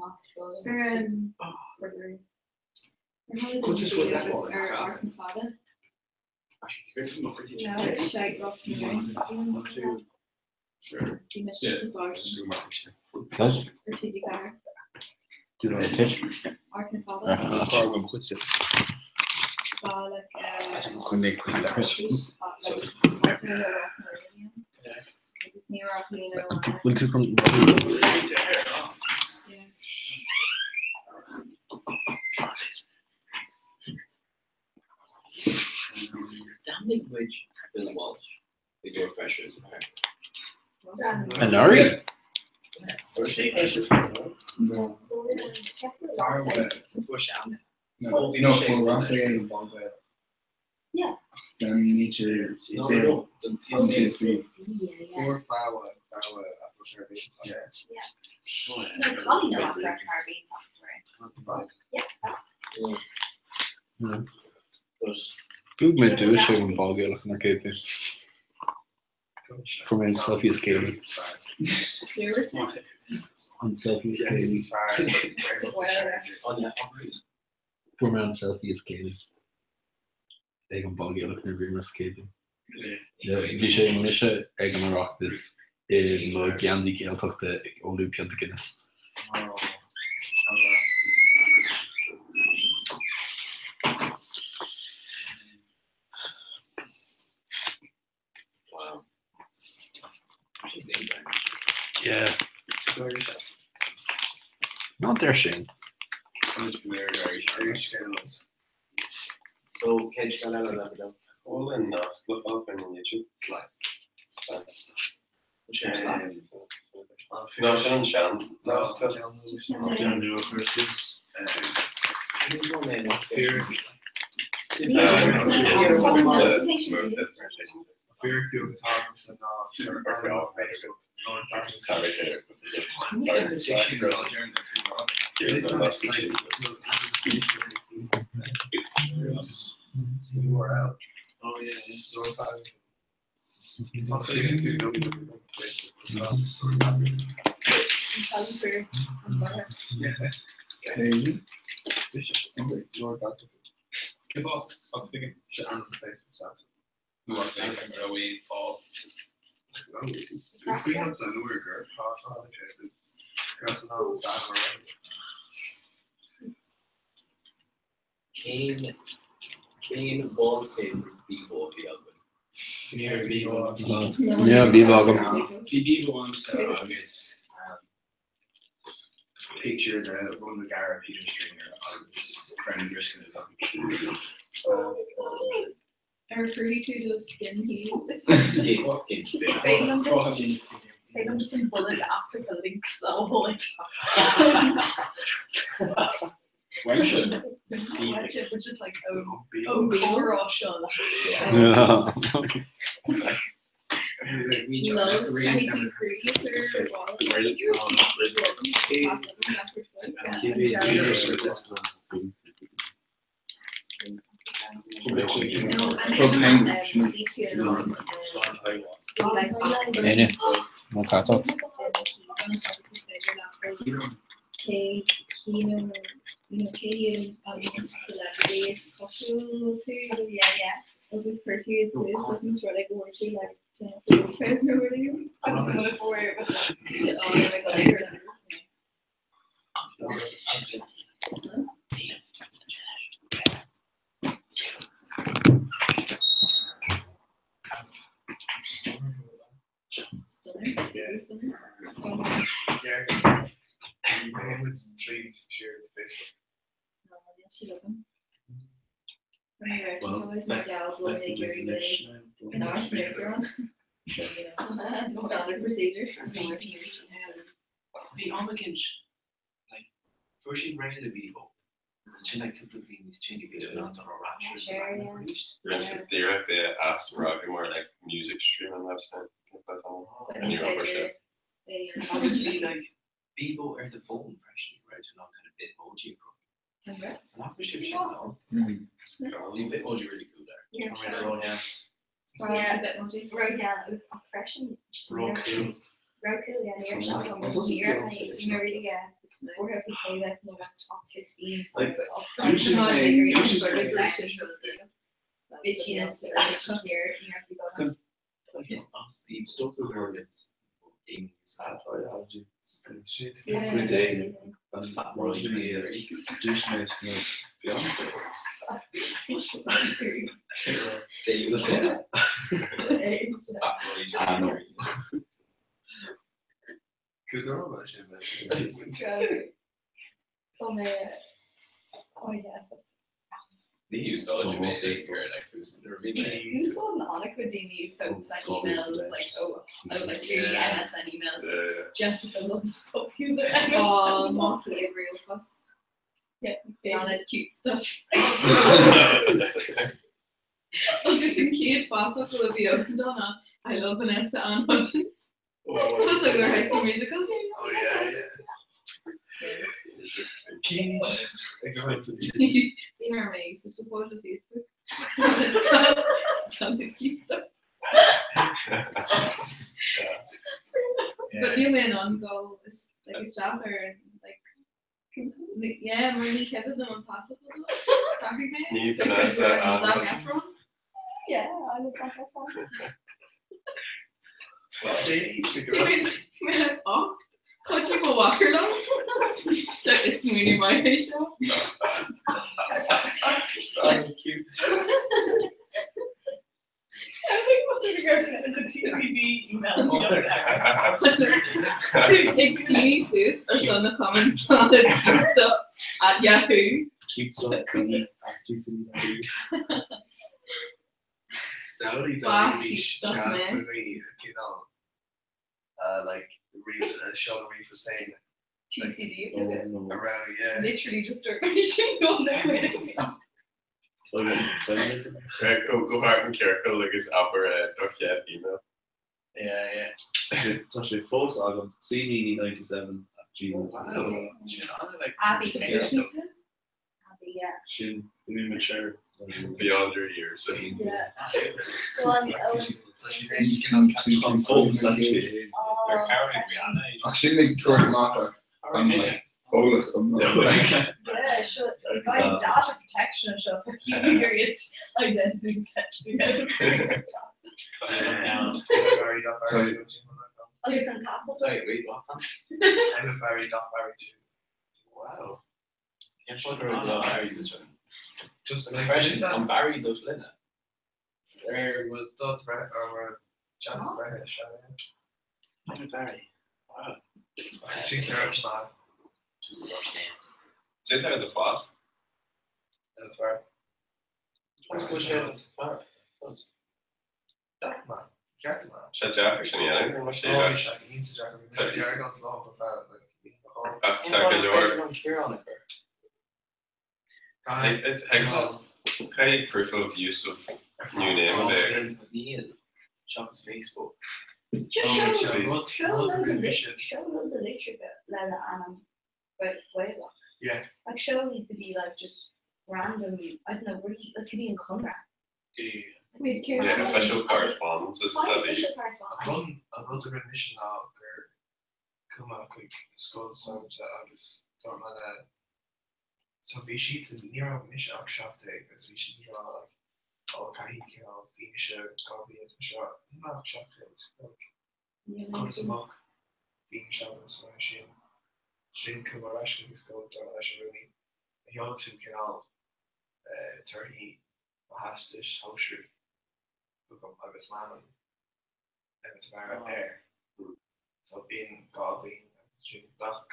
K: Do you know teach? Bhfuil tú chun
B: D'ainmnigh muid Bill Walsh i gcomhair Fresher is Fearr.
K: Anuraidh?
J: No. No, no, full Ross ag an bhfágáil.
E: Yeah.
J: Then you need to
B: No, no, don CSC.
I: Fuair Fáwa Fáwa Yeah.
G: No, Colleen knows our carbine software. Yeah.
K: Bhuaigh mé duais ag an Bál Gaelach inár gcéad bhliain. Fuair mé an selfie is céilí. An selfie is céilí. Fuair mé an selfie is céilí ag an Bál Gaelach nuair a bhíomar sa chéad bhliain. Bhí sé mise ag an Oireachtas i mo gheansaí Gaeltachta ag óladh pionta Guinness. Yeah. Ná deir sin.
B: So cén scéal eile le go
H: Bhfuil an nasc le fáil ar an YouTube?
B: Slack.
H: Ná sin an sean nasc.
B: Cén cén wallpaper is Bebo a bhí againn?
C: Ní raibh Bebo agam.
K: Ní raibh Bebo agam.
D: Bhí Bebo agamsa agus picture de Ron McGarrett, Peter Stringer agus Brendan Driscoll.
E: Ar chruthaigh tú do skin thíos?
B: Skin, skin.
G: Is féidir liom just is féidir liom just an bullet after the links a fháil.
B: Friendship.
G: Which is like oh oh comhrá seo. Love
K: Éinne, nó catat.
G: Standard procedure.
B: Bhí am éicint like fuair siad réidh le Bebo agus ansin like cúpla bliain níos déanaí bhí siad in ann dul ar ais ar an leathanach arís.
H: Rinne siad díreach é a athspreagadh mar like music streaming website and ní raibh sé.
B: Agus bhí like Bebo ar do fón freisin, raibh tú in ann kind of Bitmoji a chruthú. An bhfaca sibh sin no? Bhí Bitmoji really cool there.
G: Yeah. Yeah, right, yeah, it was fresh and just
F: Raw cool.
G: Raw cool, yeah. Ní raibh sé agam.
F: Doesn't
G: Ní raibh
F: Beyonce
G: mé really, yeah. Or have we played like the last top 16
F: Like,
G: songs of
J: dúisigh mé- dúisigh mé-
G: Bitchiness agus just níor ní raibh go.
F: Because
B: It's us, bhí stuck with it's gaming.
G: Yeah.
F: Day.
B: Fat Roy 23.
F: Dúisigh mé Beyonce.
B: Days of it. Fat Roy
F: Ah, no.
B: 23.
G: Tá mé oh yeah, that's
B: Ní úsáid mé é gur like nuair a bhí mé
G: Úsáideann an-chuid daoine post na
F: Oh,
G: emails like oh oh like clearly MSN emails Jessica loves puppies or
E: Oh,
G: MSN.
E: Mocky real fuss.
G: Yeah,
E: Planet cute stuff. Agus an chéad pasfhocal a bhí agam dó ná I love Vanessa Ann Hudgens. Was like their High School Musical.
I: Oh yeah, yeah.
E: Bhí mar mé so support on Facebook. Planet cute stuff. But níl mé in ann dul is like isteach ar an like yeah mar ní cuimhin liom an pasfhocal dó. D'athraigh mé.
H: Ní Vanessa Ann
E: Zac
H: Hudgens.
E: Efron.
G: Yeah, I love Zac Efron.
E: Bhí mé like 8 Chuidigh mo mháthair liom. Like is smaoineamh maith é seo.
F: Cute.
G: I think what's in regards to the TCD email.
E: Ag smaoineamh suas ar son na common planet stuff at Yahoo.
F: Cute stuff. Cute. Cute.
I: Saudi
E: Bah,
I: dá
E: cute stuff, man.
I: cineál like Sean Reef was saying
G: TCD.
I: around yeah.
G: Literally just dúirt mé sin go na
H: Go go thart an ciorcal agus abair do chéad email.
F: Yeah, yeah. Tá sé fós agam cdd97 at gmail.
B: Sin an like
G: Abby. Abby, yeah.
F: Sin bhí mature.
H: Beyond your years.
G: Yeah. Go on, Owen.
F: Tá fós actually.
G: Oh,
J: Ach sin ag tuair amach an like, eolas iomlán.
G: Yeah, sure. Guys, data protection and stuff. You your identity gets together. Agus an castle.
B: Sorry, wait, what?
I: Emmet Barry dot Barry 2.
B: Wow. Cén fáth go raibh lá Barry's is sin?
I: Just
B: Agus freisin an Barry do shloinne.
I: Ar bhfuil dot breith ar bhfuil chance breithe seo?
B: Emmet Barry. Wow.
I: Sin ceart san.
B: Two first names.
H: Cé tá do phas?
I: Emmet Barry.
B: What's the share of Barry?
I: Deacair man. Ceart man.
H: Sé deacair sin a dhéanamh ar mo
I: Ó
H: sé.
I: bhí sé iontach deacair. Bhí mise ag iarraidh an lá go feadh like bhí mo chár.
H: Ach tá go leor.
B: Féidir liom Ciarán a chur.
H: Is caithfidh proof of use of new name a bheith.
B: Níl seachas Facebook.
L: Just
I: Ó,
L: show
I: rud
L: show
I: rud a
L: loads of
I: rinne
L: lit
I: mise.
L: show loads of litreacha le le ainm Gaelach.
I: Yeah.
L: Like show go dtí like just random I don't know rudaí like go dtí an Conradh. With
H: Yeah,
L: Ciarán
H: official
L: agus
H: correspondence is
L: find
H: that the
L: official correspondence.
I: An rud an rud a rinne mise ná gur chuaigh mé chuig scoil s'agamsa agus dúirt mé le so bhí siadsan ní raibh mise ach 17 agus bhí siad ag rá like ó caithfidh cineál fianaise 2 bhliain sa seo níl mé ach 17 like conas amach fianaise agam sa mar sin sin chuaigh mé ar ais chuig an scoil dúirt mé leis an rúnaí a sheol tú cineál torthaí mo theastais shóisearaigh chugam agus m'ainm Emmet Barra air. So b'in 2 bhliain agus ansin ghlac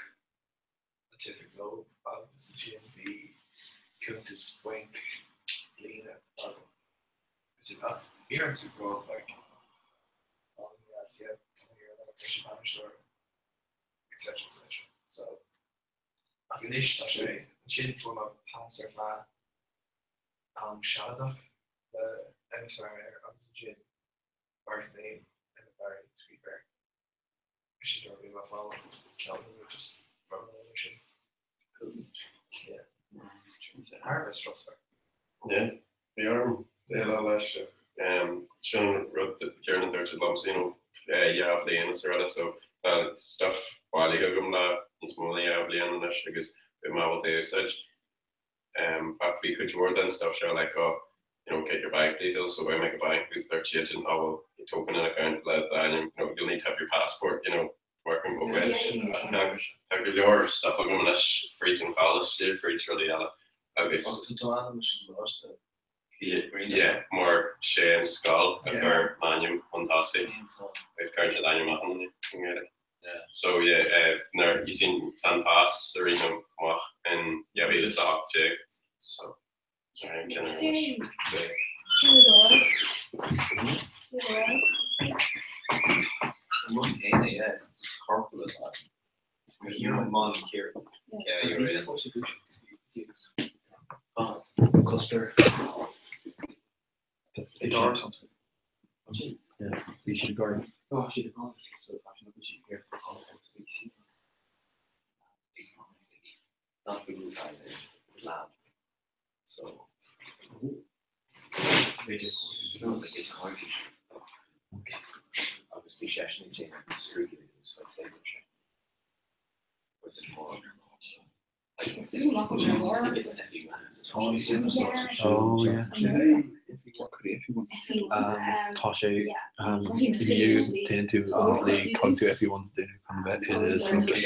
I: an t-oifig leo agus ansin bhí cuntas bainc bliana agam. Ansin ach iarrann tú go like oh yeah yeah tá mé ar like leis an bainisteoir etc etc. So ach anois tá sé ansin fuair mé pas ar feadh am sealadach le Emmet Barra air agus ansin birth name Emmet Barry to be fair. Sin nuair a bhí mé ag foghlaim ceann nó just rud mar sin. Yeah. Thar a bheith strusmhar.
H: Yeah, bhí orm déileáil leis. Sin an rud deireanach dúirt siad liomsa, you know, 2 bhliain is araile so tá stuff bailithe agam le níos mó ná 2 bhliain anois agus beidh mé ábalta é a úsáid. Ach bhí cuid mhór den stuff seo like oh you know get your bank details so beidh mé ag an bank agus dúirt siad sin oh well you to open an account le d'ainm you know you'll need to have your passport you know working both ways. Tá go leor stuff agam anois fríd an choláiste fríd rudaí eile agus
B: Tá do ainm leis an gcoláiste
H: Yeah, mar sé an scoil a chuir m'ainm chun tosaigh agus cuireann siad ainm achan duine i nGaeilge. So yeah, nuair you see tá an pas a rinneadh amach in 2018 so ar an gcinneadh anois.
B: Sa rud céanna, yeah, it's just corporal atá. You're man here. Yeah, you're in.
K: Cluster. Bhí siad gar.
B: Agus bhí seisean ag déanamh scrúdú so I'd say go sé. Was it more?
K: Oh yeah. Tá sé inniu téann tú an dlí caithfidh tú FE1s a dhéanamh chun bheith i do solicitor.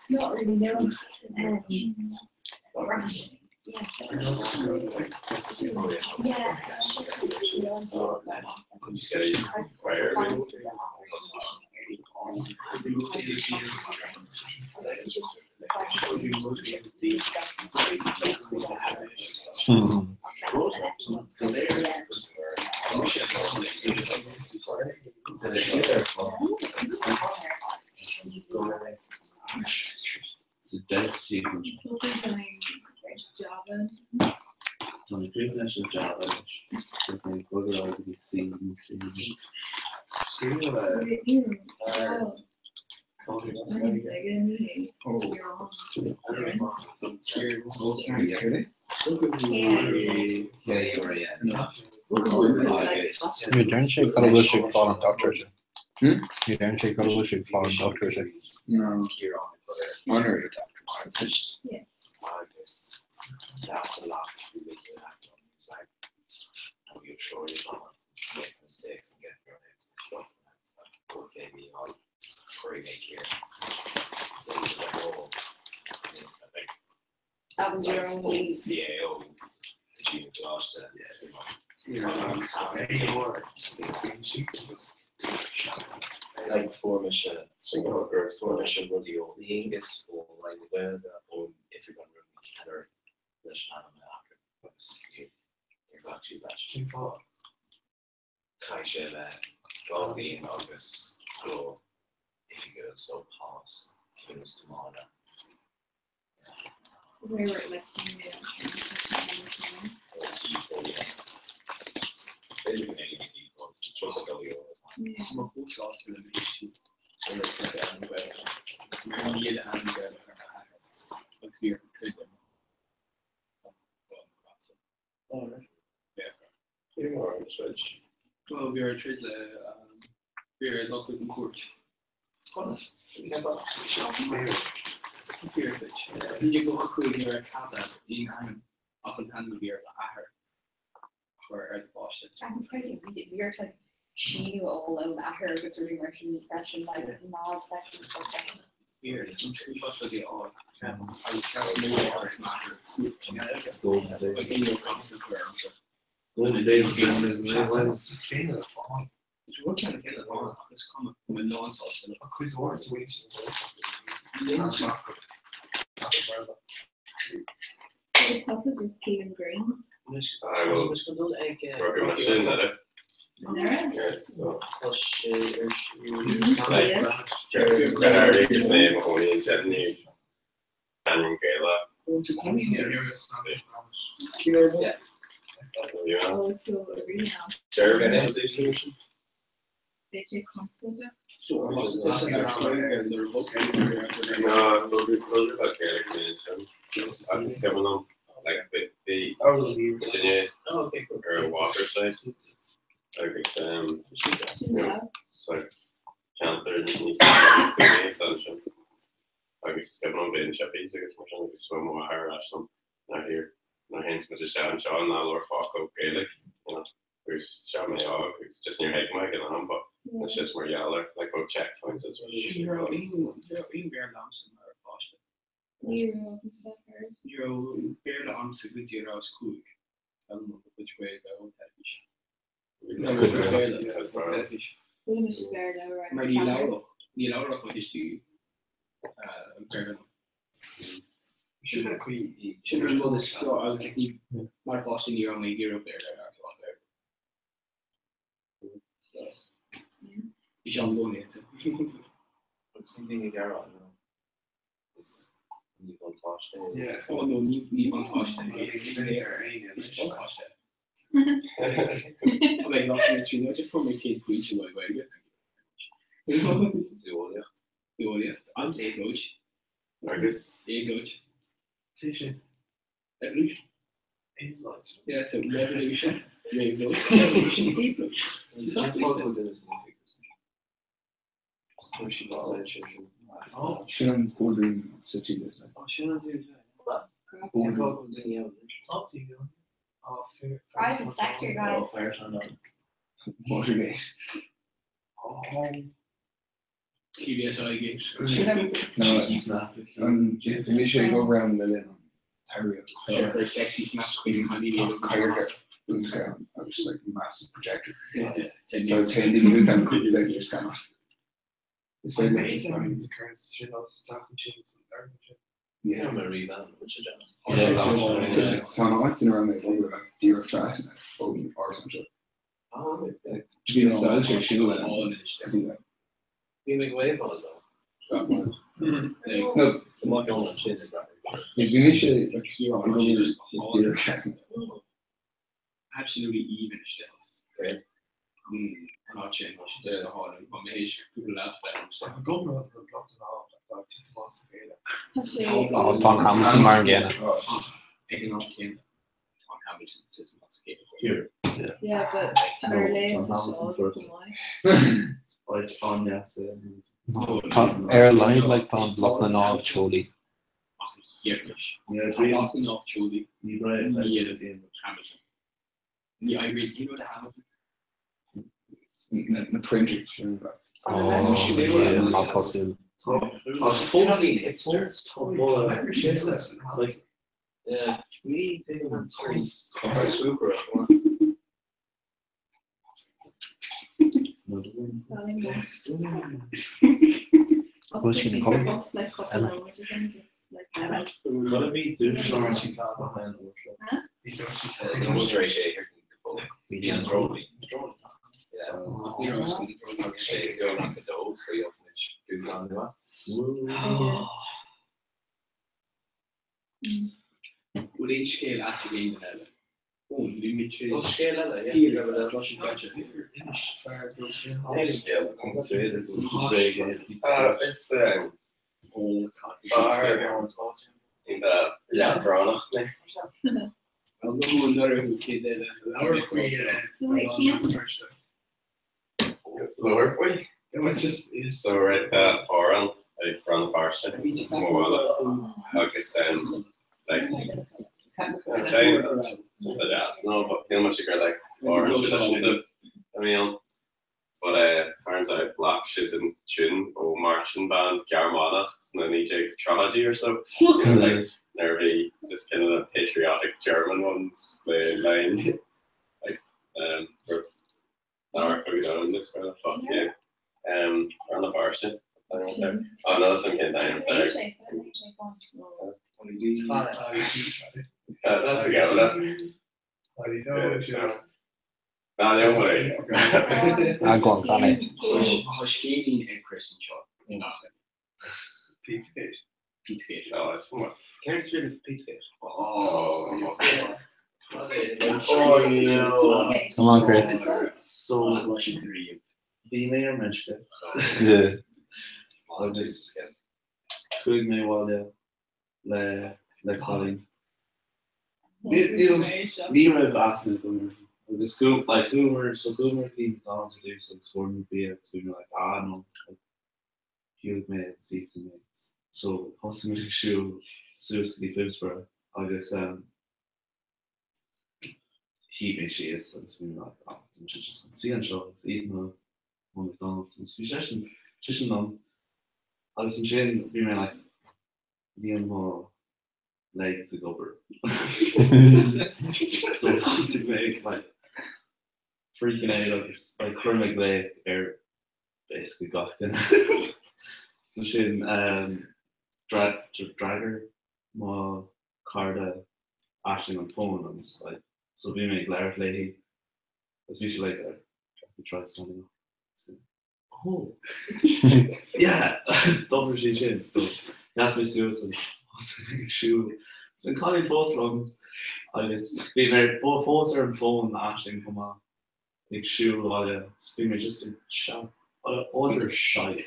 E: Not really, no. Um, yeah.
F: So deis Tá na críoch leis an Java leis mé bogadh go dtí C
K: Ní deireann sé cad a bhfuil sé ag fáil an dochtúir sin. Ní deireann sé cad a bhfuil sé ag fáil an dochtúir sin.
J: No. Honorary doctor.
G: That was your only.
B: Like fuair mise fuair mise rudaí ó Aonghus ó Roinn na Gaeilge ón Oifig an Rúnaí Keller leis an ainm a athrú agus níor ghlac siad leis.
I: Cén fáth?
B: Caithfidh sé a bheith 2 bhliain agus go oifigiúil so pas ceadúnas tiomána.
D: Bhuel, bhí ar troid le bhí ar dul chuig an cúirt. Conas? Fíor duit. 1995 ní raibh cead agat aon ainm ach an t-ainm a bhí ar d'athair a chur ar do pháiste.
G: Ceapaim bhí ort like síniú a fháil ón athair agus rudaí mar sin freisin like mad sexy stuff like.
D: Fíor, is an t-uafás rudaí a fháil agus seans mór ar m'athair cúirt. Agus ní raibh camas a chur ormsa.
F: Golden days of business and
D: Is rud ceann céanna atá ann ach is cuma go mbeidh lán sásta le.
I: Cuid mhór de mhuintir na Gaeltachta.
E: Tusa just Keegan Green.
H: I will rugadh mise i nDoire. Agus mé i mo chónaí ansin ní ainm Gaelach. Ar Waterside agus ceantar níos ansin. Agus is cuimhin liom bheith in Chippy's agus mar sin agus chuaigh mo mháthair ar ais liom nuair thiar nuair théanns muid isteach anseo ná labhair focal Gaeilge you know agus seo mé óg agus just níor thuig mé ag an am but it's just mar gheall ar like oh checkpoints is
D: Ní raibh aon ní raibh aon Bhéarla agamsa mar pháiste.
E: Ní raibh agamsa ar.
D: Ní raibh Béarla agamsa go dtí a rabhas 5. D'fhoghlaim mé mo chuid Gaeilge ón teilifís. Mar ní labhródh, ní labhródh mo thuistí Béarla. Sin an chaoi, sin an rud is fearr agus like ní, mar pháiste ní raibh mé ag iarraidh Béarla a labhairt ach oiread. Bhí sé an-dónéite.
B: Agus bíonn daoine ag gearán, you know. Is ní buntáiste
D: é. Oh no, ní ní buntáiste é. Is buntáiste é. Like nach mé trína fuair mé 100 pointe i Gaeilge.
B: Eolaíocht.
D: Eolaíocht agus éabhlóid.
H: Agus?
D: Éabhlóid.
I: Cé sin?
D: Evolution.
I: Éabhlóid.
D: Yeah, so revolution, réabhlóid, evolution, éabhlóid.
J: Sin an boardroom sa tír.
G: Private sector guys.
J: Watergate.
D: TVSI gate.
J: Bhí sé ag obair ann le linn an tsamhraidh.
D: Very sexy snap queen honey.
J: Cathaoir agus like massive projector. So téann daoine suas ann cúpla ar scannán. Is féidir leis Tá an áit ina raibh mé ag obair díreach trasna ón árasán seo. Bhí na soilse ag siúl ann.
B: Bhí mé ag wave-áil leo.
J: No, bhí mise ag díreach
D: Absolutely even still. An áit sin, tá sé just go hálainn. Tá mé théis cúpla leath bheith agamsa.
I: Go raibh an block den áit atá ag titim as a chéile.
K: Tá an Hamilton mar an gcéanna.
D: Ag an am céanna, tá an Hamilton ag titim as a chéile.
F: Here.
G: Yeah, but tá ar léamh sa seo go maith.
F: Like an é.
K: Tá ar a laghad like tá an Bloc na nDámh teolaí.
D: Ach a thiarcais. Tá Bloc na nDámh teolaí.
F: Ní
D: bhíonn Hamilton. Ní oibríonn aon rud i Hamilton.
J: Na printers.
K: Oh, yeah, ná tosú.
F: Tá fós tá like ní
K: Bhfuil sí ina codladh?
D: Bhfuil aon scéal ait ag aon duine eile? Scéal eile,
H: It's leadránach mé. Labhair faoi? So right tá amhrán ag Rann na Feirste mo bhaile agus um, like deas no but níl muid gur like amhrán traidisiúnta a bhí ann. But uh, turns out ghlac siad an tune ó marching band Gearmánach sna 1930idí or so. You know, like nuair a bhí just kind of the patriotic German ones le line like um, Leabhar Cogaidh Domhanda is well fuck yeah. Um, Rann na Feirste. Oh, no, some cén time. That's a go.
K: Ah, go on, fan é.
D: Tá scéilín ag Chris anseo i ngach
I: Pizzagate.
D: Pizzagate.
H: No, it's more.
B: Céard is really Pizzagate?
H: Oh,
F: Oh no.
K: Come on, Chris.
F: So bhí mé ar meisce.
K: Yeah.
F: Agus chuaigh mé abhaile le le cailín. Ní raibh aithne agam uirthi. Agus like chuamar so chuamar go dtí McDonald's ar dtús agus fuair mé bia agus bhí mé like ah no like Shiúil mé agus íosfaidh mé. So thosaigh muid ag siúl suas go dtí Phibsborough agus um, shuigh mé síos agus bhí mé like, ah, tá mise just chun suí anseo agus ithe mo mo McDonald's agus bhí seisean, seisean liom agus ansin bhí mé like, níl mo legs ag obair. So thosaigh mé ag like freaking out agus like chuir mé glaoch ar basically gach duine. So sin um, d'fhreagair mo cara Aisling an fón agus like so bhí mé ag labhairt léi agus bhí sí like, have you tried standing up? Oh yeah! D'oibrigh sé sin. So sheas mé suas agus thosaigh mé ag siúl. So an cailín fós liom agus bhí mé fós ar an bhfón le Aisling chomh maith ag siúl abhaile. So bhí mé just ag shout utter shite.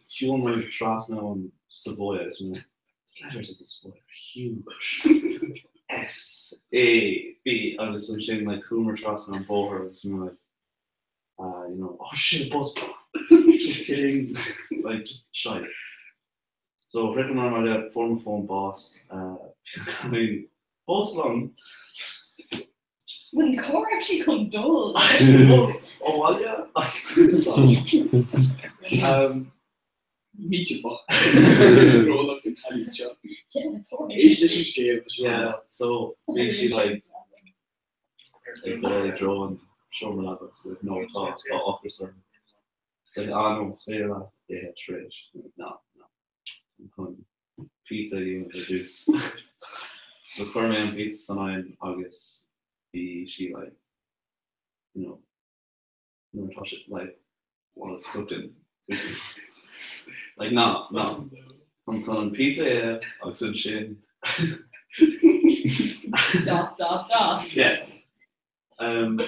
F: Shiúil mé trasna an Savoy agus bhí mé the letters of the Savoy are huge. S A B agus ansin like chuamar trasna an bóthar agus bhí mé like uh, you know, oh shit, bus, just kidding, like, just shite. So, shroich mé an baile, fuair mo fón bás, uh, I mean, fós liom.
G: Bhuel, cá raibh sí chun dul?
F: Abhaile? Um,
D: Míte bocht. Rólach an cailín seo. Éist leis an scéal.
F: Yeah, so, bhí sí like, ag dul i dtreo an seomra leapa agus like no tá tá ocras orm. Like ah no is féidir leat ithe tar éis. No no I'm chun pizza a dhéanamh ar dtús. So chuir mé an pizza san oigheann agus bhí sí like. you know, nuair atá sé like while it's cooking. Like ná, ná. An chun an pizza a ithe agus ansin
G: Dot dot dot.
F: Yeah. Um,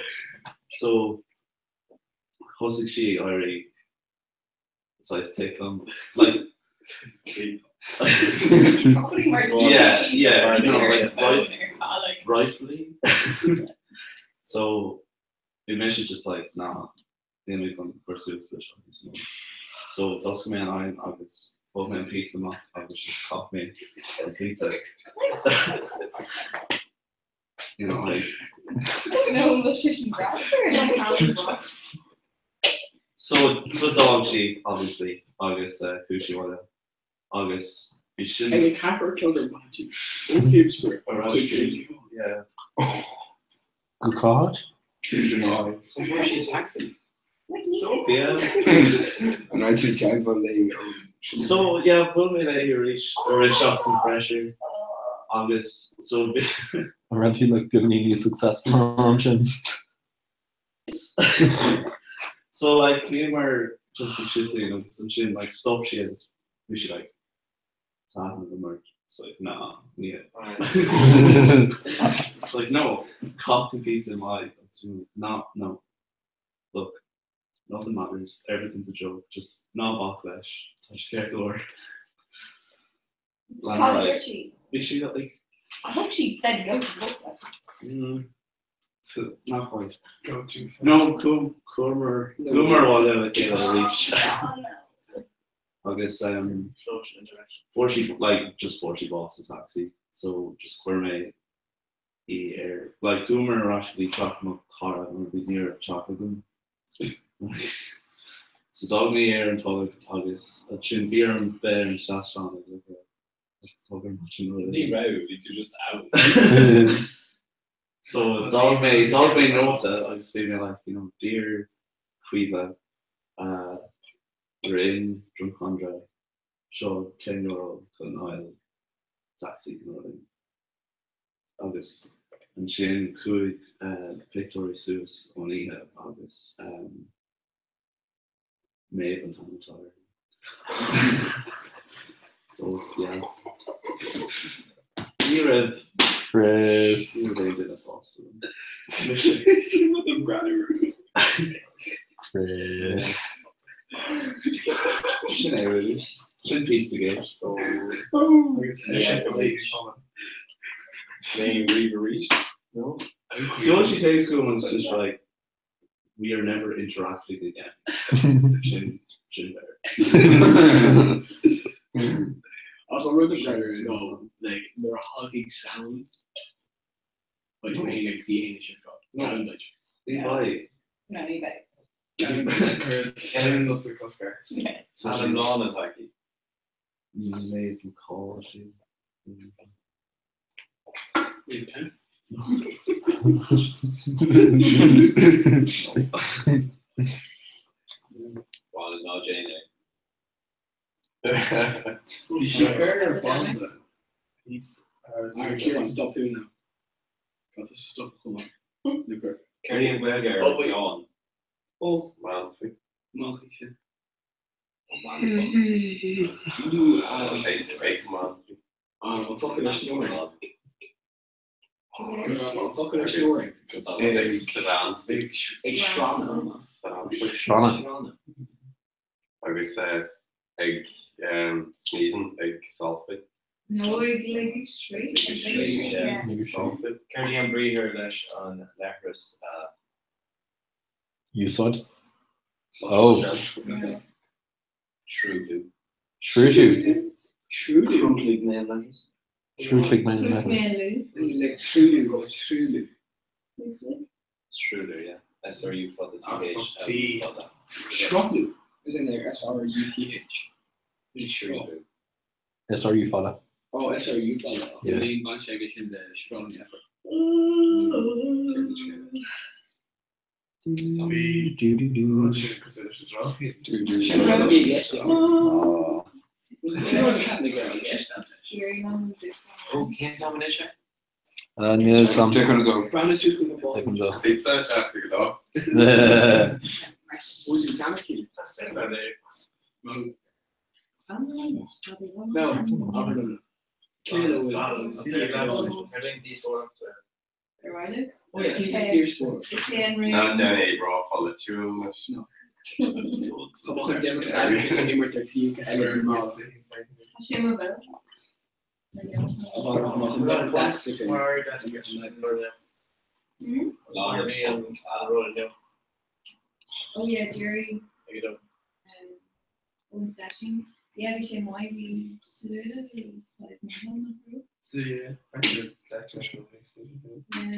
F: so thosaigh sí ag éirí saghas thick liom. Like
G: Probably mar
F: Yeah, yeah, no, like, right, rightfully. So bhí mise just like ná, níl mé chun cur suas leis seo níos mó. So d'oscail mé an oigheann agus thóg mé an pizza amach agus just chaith mé an pizza. You know, like.
G: No, bhfuil sé sin greannmhar?
F: So so d'fhág sí obviously agus uh, chuaigh sí abhaile agus bhí sin.
D: Ag a ceathair a chlog ar maidin ó Phibsborough chuig Dún
F: Yeah.
K: Go cá háit?
B: So fuair sí taxi.
F: Yeah.
J: An raibh tú i dteagmháil léi ó
F: So yeah, bhuail mé léi arís ar seachtain freisin agus so bhí
K: An raibh tú like duine níos successful an am sin?
F: So like bhíomar just ag chitting agus ansin like stop sí agus bhí sí like tá aithne agam ort. It's like nah, níl. It's like no, chaith tú pizza i m'aghaidh agus bhí mé like no, no. Look, nothing matters, everything's a joke, just ná bac leis, tá sé ceart go leor. Lean ar
G: Cad a
F: aghaidh.
G: dúirt sí?
F: Bhí sí like.
G: I hope she said go to work.
F: Mm, so, not quite.
I: Go too far.
F: No, go chuamar chuamar abhaile le chéile arís. Agus um,
C: Social interaction.
F: fuair sí like just fuair sí bás sa taxi, so just chuir mé í ar like chuamar ar ais go dtí teach mo chara mar bhí ní raibh teach agam. So d'fhág mé í ar an tolg agus ansin bhí orm bheith ar an seastán ag like a tolg ar maidin rud
B: Ní
F: éigin.
B: raibh, bhí tú just out.
F: So d'fhág mé d'fhág mé nóta agus bhí mé like you know dear Caoimhe uh, we're in Drumcondra seo €10 chun fháil taxi nó rud éigin. Agus ansin chuaigh pictiúirí suas ón oíche agus Maeve an t-ainm atá uirthi. So, yeah. Ní raibh
K: Chris.
F: ní raibh aon duine sásta liom. Mise.
K: Chris.
F: Sin é really. Sin Pizzagate.
C: So
I: Agus
C: Yeah.
B: Léim riamh arís? No?
F: Sheol sí téacs chugam and she's like, we are never interacting again. Sin sin better.
D: Ach an rud is fearr ná like nuair a thagann sound like mé ag sí haon sin go.
F: No.
D: Ceann duit.
F: Ní bheidh.
G: No, ní bheidh.
I: Ceann dos na coscar.
B: Ainm lán atá aici.
F: Maeve McCall sí.
D: Ní pen.
B: Well, ná déan é.
D: Bhí sí fear ar banda.
I: He's
D: Ar Ciarán stop thú now. Tá tú stop chomh maith. Nó gur.
B: Céard í an Ghaeilge ar
I: Oh, wait.
B: Sheán?
D: Ó,
H: Manfaí.
D: maith sin.
H: Ag manfaí.
D: An focal ar snoring. An focal ar snoring.
H: Ag srannfaí.
D: Ag srannadh.
H: Srannfaí.
K: Srannadh.
H: Agus ag sneezing, ag salfaí.
E: No, ag ligeadh sraoth.
B: Yeah.
H: Salfaí.
B: Céard í an briathar leis an leithreas a
K: Úsáid. Oh.
B: Sruthlú.
K: Sruthlú.
D: Sruthlú.
C: Crútlaigh mé an leithreas.
K: Sruthlaigh mé an leithreas.
J: Like truú ó truú.
B: Sruthlú, yeah. S-R-U fada T-H
I: Ah, T.
B: L fada.
D: Sruthlú. Isn't there S-R-U-T-H?
B: Sruthlú.
K: SRU fada.
D: Oh, S-R-U fada.
K: Yeah.
D: Ní baint sé sin de sruthlú.
I: Bhí
K: Do do do.
I: sin cosúil leis an srannfaí.
J: Do do.
D: Sin rud a bhí i gceist agam.
K: Oh.
D: Sin rud a cheap mé go raibh i gceist agam.
B: Ó, cén t-am anois é?
K: Níl sam.
J: Deich chun a dó.
D: Breathnú suas go
K: Deich chun a dó.
H: Pizza teach go dó. Ná déan é rópholaitiúil anois.
G: Oh yeah, Jerry. One session. Yeah, bhí sé maith, bhí súile, bhí size maith ann, nach raibh? Yeah,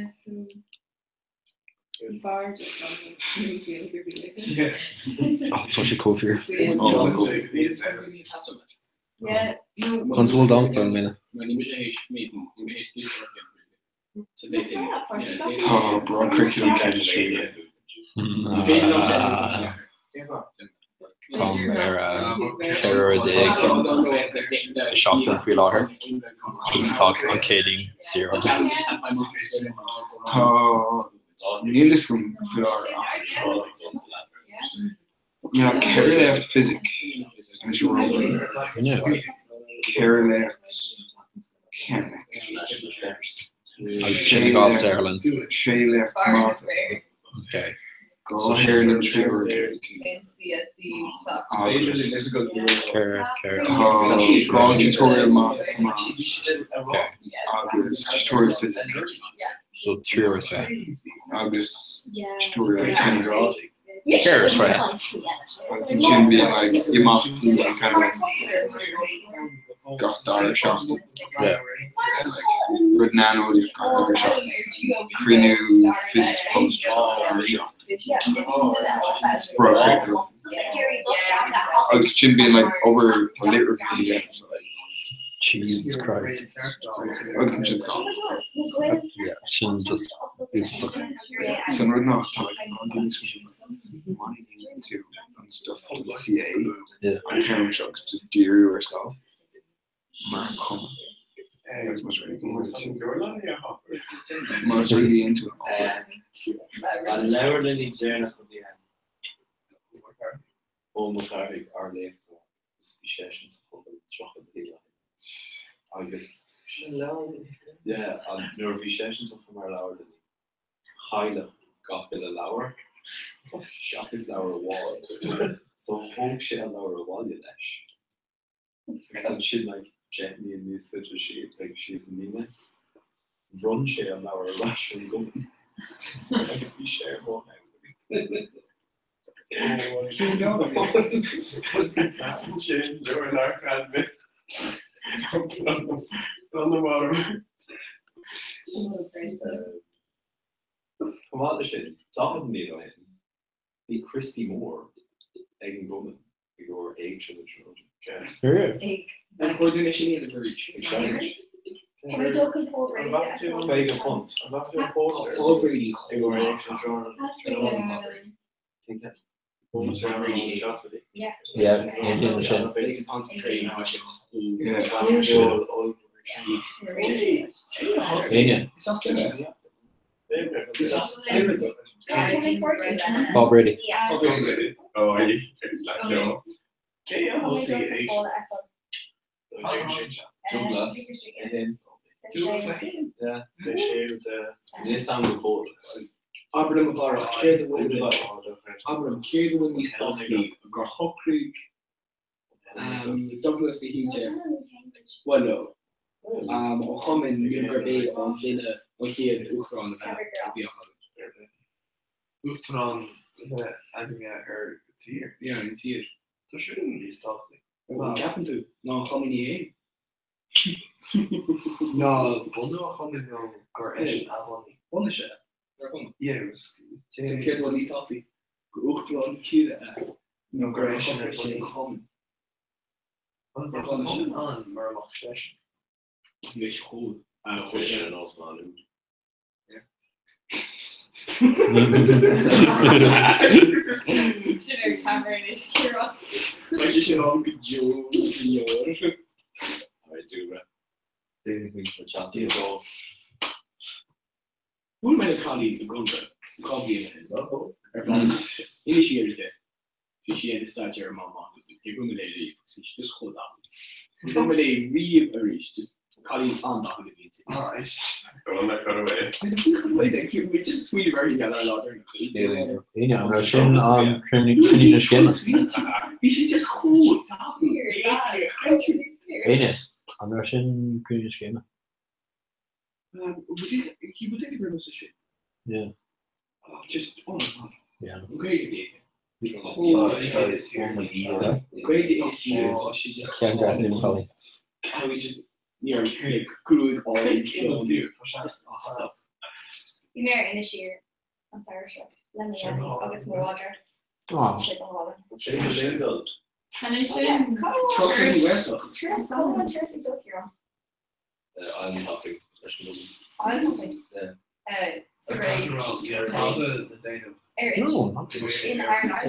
G: so bhí fear just ann ní Gaeilge ar bith aige.
K: Oh, tá sé chomh fíor.
G: Yeah, no.
K: Conas a bhfuil d'amchlár i mbliana?
J: Tá Broad Curriculum Chemistry.
K: Táim ar 14 uair i seachtain faoi láthair agus tá an Céadaoin saor agam.
J: Tá níl fhios agam faoi láthair ach tá Níl ach 4 léacht fisic anois romham. 4 léacht ceimic.
K: Agus sin ag dhá saotharlann.
J: 6 léacht mata.
K: Okay.
J: 2 shaotharlann 3 uair an chloig. Agus tá 2 tutorial mata chomh maith. Agus tutorial fisic.
K: So 3 uair is fiche.
J: Agus tutorial ceimic.
K: Ceithre is fiche.
J: Agus ansin bíonn like imeachtaí kind of like gach dara seachtain.
K: Yeah.
J: Like rud nanoeolaíocht gach dara seachtain. Cruinniú physics post dara seachtain. Broad curriculum. Agus sin bíonn like obair tá lit review a dhéanamh so like
K: Jesus Christ.
J: Agus ansin tá.
K: Yeah, sin just uafásach.
J: San rud ná tá like an money into an stuff don CA
K: Yeah.
J: an term seo agus just díriú ar scoil mar chuma agus más rud más really into it.
B: An leabharlannaí deireanach a bhí ann. Ó Mo Chathaigh ár léachtóir. agus bhí seisean sa phobal 30 bliain ó shin agus yeah an nuair a bhí seisean tofa mar leabharlannaí cailleadh gach uile leabhar seachas leabhar amháin so thóg sé an leabhar abhaile leis agus ansin like 10 mbliana níos faide síos like síos an líne bhronn sé an leabhar ar ais ar an gcumann agus bhí sé ar fáil ann. Chomh maith leis sin, 40 mbliana ó shin, bhí Christy Moore ag an gcumann i gcomhair Éigse na Tríonóide.
D: An chóir dúinn é sin a dhéanamh arís?
B: Ag seinnt. £50.
D: Paul Brady chomh maith.
K: Yeah, aontaím sin. Éinne? Paul Brady.
B: Dúglas. Níl am go fóill.
D: Abair liom a Bharrach, céard a bhfuil Abair liom, céard a bhfuil níos tábhachtaí, gur shocraigh Dubhghlas de hÍde, bhuel no, an Chumainn nó gurb é an duine an chéad uachtarán a bheadh a bheadh againn?
I: Uachtarán a bheith againne ar an tír?
D: Yeah, an tír.
I: Tá sin níos tábhachtaí.
D: An gceapann tú? Ná an Chumann í fhéin?
I: Ná bunú an Chumainn nó gur eisean a bhunaigh.
D: Bhunaigh sé, ar chuma.
I: Yeah, it was.
D: So céard a bhfuil níos tábhachtaí? Gur uachtarán tíre é
I: nó gur eisean a
D: shocraigh sé
I: bhunaigh.
D: an Cumann.
I: An bhfuil an Cumann ann mura mbeadh seisean?
D: Bhí sé chomh.
B: Chuir sé an Osman úd.
G: Sin ar ceamara anois, Ciarán.
D: Beidh sé sin ann go deo go leor. Bhuail mé le cailín i gConradh 2 bhliain ó shin. Ar bhonn Inis Oírr di, bhí sí ag déanamh staidéar i Má Nuad, níor bhuail mé léi riamh agus bhí sí just chomh dathúil. Níor bhuail mé léi riamh arís, just cailín an-dathúil a bhí inti.
H: The one that got away.
D: Just smaoineamh uirthi ar lá deireanach.
K: Éinne, an raibh sin an cruinniú na scéime?
D: Bhí sí just chomh dathúil.
K: Éinne, an raibh sin cruinniú na scéime? Yeah.
D: Just, oh my god.
K: Yeah.
D: Gaeilge bhí aici. Gaeilge is má she just
K: Ceann breathnú na cailín.
D: I was just ní raibh like gruaig álainn just oh stop.
G: Bhí mé ar Inis Oírr an samhradh seo le mo dhaidí agus mo mhadra.
K: Aw.
G: Sé go hálainn.
E: Tá sin.
D: Trust me, Gaeltacht.
G: Turas, cá bhfuil an turas ag dul, Ciarán?
C: Island hopping leis an Dublin.
G: Island hopping?
C: Yeah.
G: Sa Ghréig. Ar
K: No, not
G: In Ireland.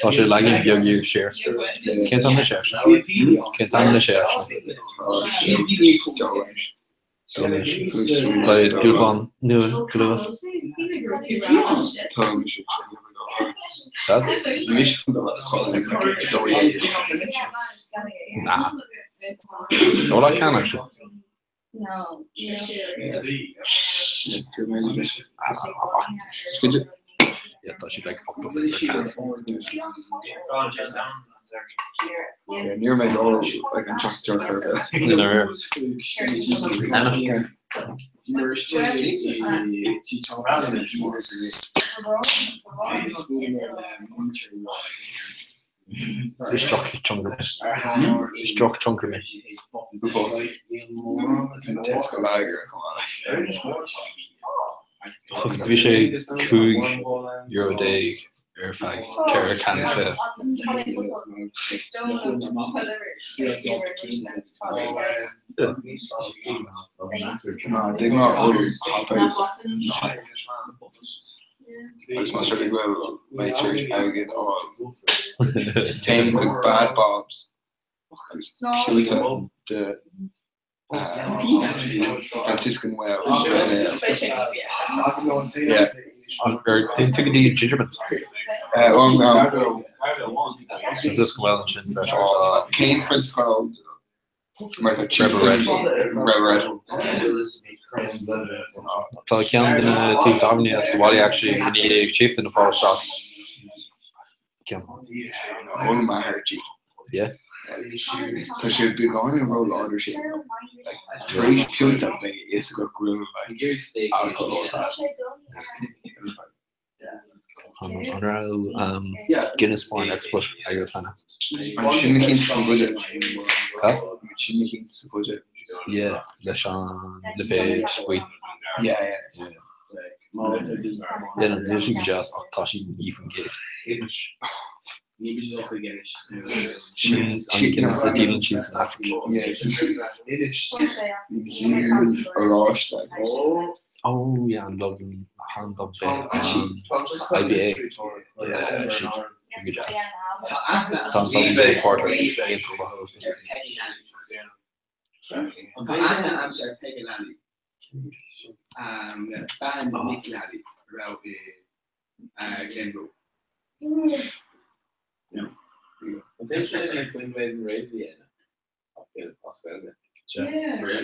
K: Tá sé leagan beag dhíobh siar. Cén t-am anois é? Cén t-am anois é? Beidh dúshlán nua go luath. Nah. No, I can actually. Yeah, tá siad like 86 ar can.
J: Níor mé dul ag an teach dearc ar bith.
K: Is drochthionchar mé. Is drochthionchar mé.
J: Tesco lager chomh maith.
K: Bhí sé €15 ar feadh 4 cans fiche.
J: De ghnáth ólaim hot ice agus más rud é go bhfuil mé tar éis airgead a fháil, téim chuig Bad Bob's agus pionta de Franciscan Well Red Ale. Yeah.
K: Ar aon go dtí Gingerman's? Franciscan Well ansin freisin.
J: Cén Franciscan Well? Mar tá
K: Rebel Red.
J: Rebel Red.
K: Tá ceann de na tithe tábhairne sa bhaile actually i ndiaidh Chieftain a fáil isteach. Ceann.
J: Ólaim m'athair Chieftain.
K: Yeah.
J: Tá sé beagáinín ró-láidir sin. Like, tar éis pionta beidh a fhios agat go bhfuil like, alcohol ólta.
K: An raibh um, Guinness Foreign Export agat cheana?
J: An sin na cinn sa bhuidéal.
K: Cad?
J: An sin na cinn sa bhuidéal.
K: Yeah, leis an lipéad buí.
J: Yeah, yeah.
K: Yeah. Yeah, no, níl sí go deas ach tá sí 9%. Sin an Guinness a dhíolann siad san Afraic.
J: Oráiste.
K: Oh yeah, an Dublin, an Dublin, an IPA. Yeah, sin go deas. Tá an Dublin Bay Porter iontach maith.
D: Tá aithne a'msa ar Peggy Lally, bean Mick Lally a raibh i Glenroe.
B: An féidir linn ag Quinn Wade and Rave a dhéanamh as Gaeilge?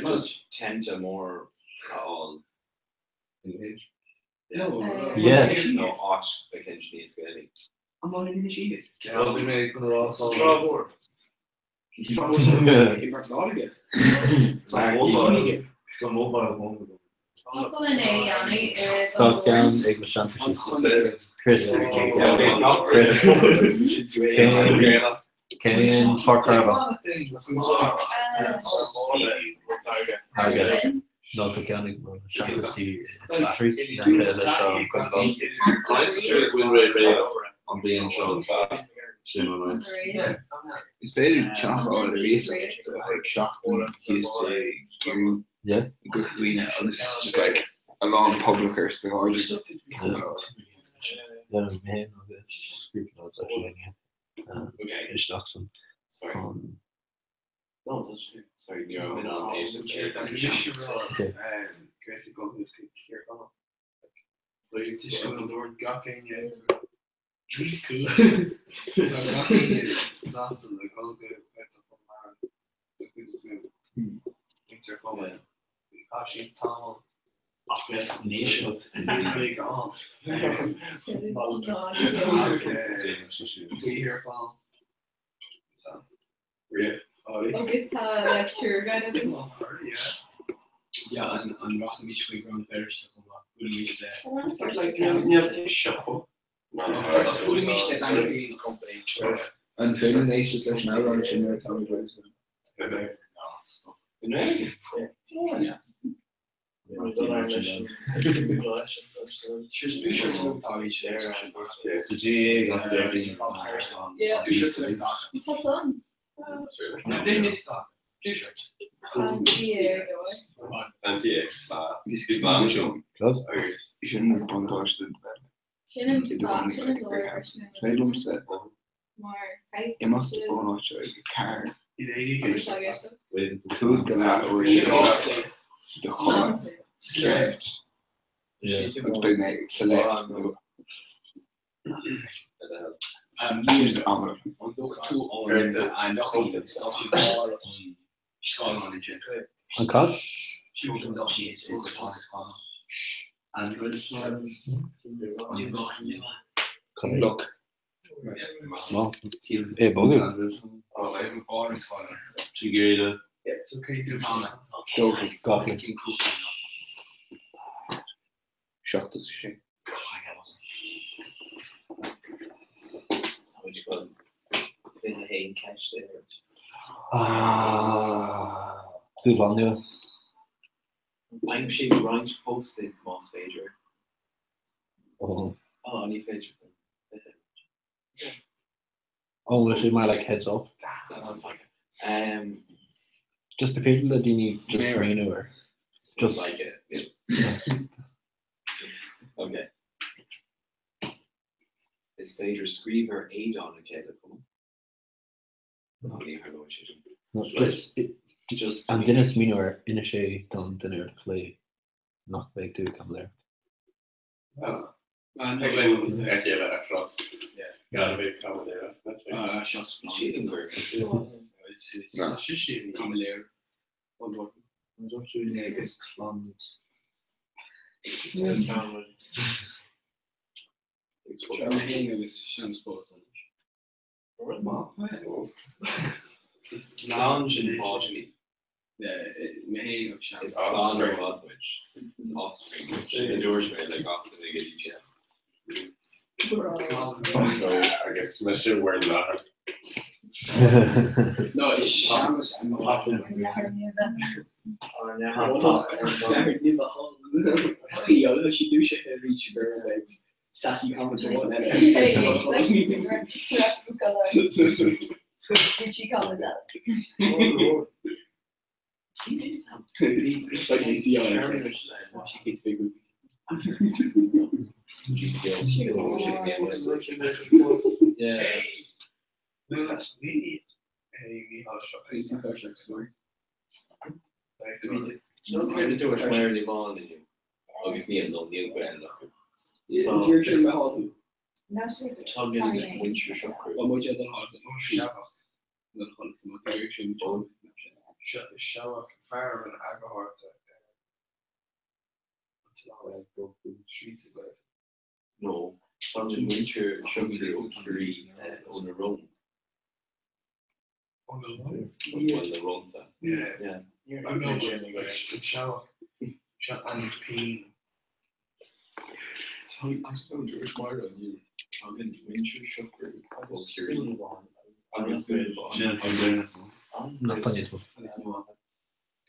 B: Just tente mór a fháil in Inch.
K: Yeah.
B: Nó áit éicint níos Gaelaí.
D: An bhfuil in Inis Oírr?
F: Bhí mé chun a rá
B: Sa Trá Mhór.
D: I bPort Láirge.
F: Tá mobile home agam.
K: Tá ceann ag mo seantuistí. Chris. Chris. Cén Port Carbon? Nó tá ceann ag mo seantuistí i Slattery's in aice leis an
F: An bliain seo sin an
J: Is féidir teach a fháil ar iasacht do like seachtain thíos i gCiarraí
K: Yeah.
J: i gCorca Dhuibhne agus just like a lán poblachar sa ghairdín.
K: Yeah, mé féin agus grúpa lads actually isteach san an
B: No, tá sé. Sorry, ní raibh mé in ann éisteacht leis.
G: Agus tá like tour guide againn.
D: Yeah, an an rachaimis chuig Rann na Feirste chomh maith. Buailimis le. Buailimis le Bank Company.
J: An féidir linn éisteacht leis an amhrán sin nuair atá muid réidh? Sin an buntáiste de bheith i do chónaí like ar an. Is féidir liomsa imeacht ón áit seo ag carr agus cúig go leath uair de chodladh ceart agus beidh mé sa léacht nua.
K: An cad?
J: Look.
K: Má. É bogadh.
J: 76.
K: Ah, dúshlán nua.
B: Aimsigh roinnt post-its más féidir.
K: Ó.
B: Á, ní féidir.
K: Ó, bhfuil sé mar like heads up?
B: Um,
K: Just ba féidir le daoine just smaoineamh air. Just
B: like it. Okay. Is féidir scríobh ar éadán a chéile chomh maith. Ná ní tharlóidh sé sin.
K: No, just
B: Just
K: an duine smaoineamh air inis é don duine ar do chlé nach mbeidh tú ag caimiléireacht.
H: Thig linn a chéile a chros gan a bheith ag caimiléireacht.
B: Sílim gur
F: Agus clann.
B: Is clann sin páistí. Is clann ar fad muid. Is offspring. Sin a dúirt mé le gach duine ag EGM.
H: So agus mise bhur n-athair.
D: No, is Seamus an Sassy comment
B: Agus níl nó níl Gael acu. Tagann muintir Siochrú. Nó tagann muintir Siochrú ó Chiarraí ó na Rón.
I: Ó na Rón?
B: Bhuel, na Rónta.
I: Yeah.
B: Tagann muintir Siochrú ó Chiarraí agus Súilleabháin agus
K: Not tá níos mó.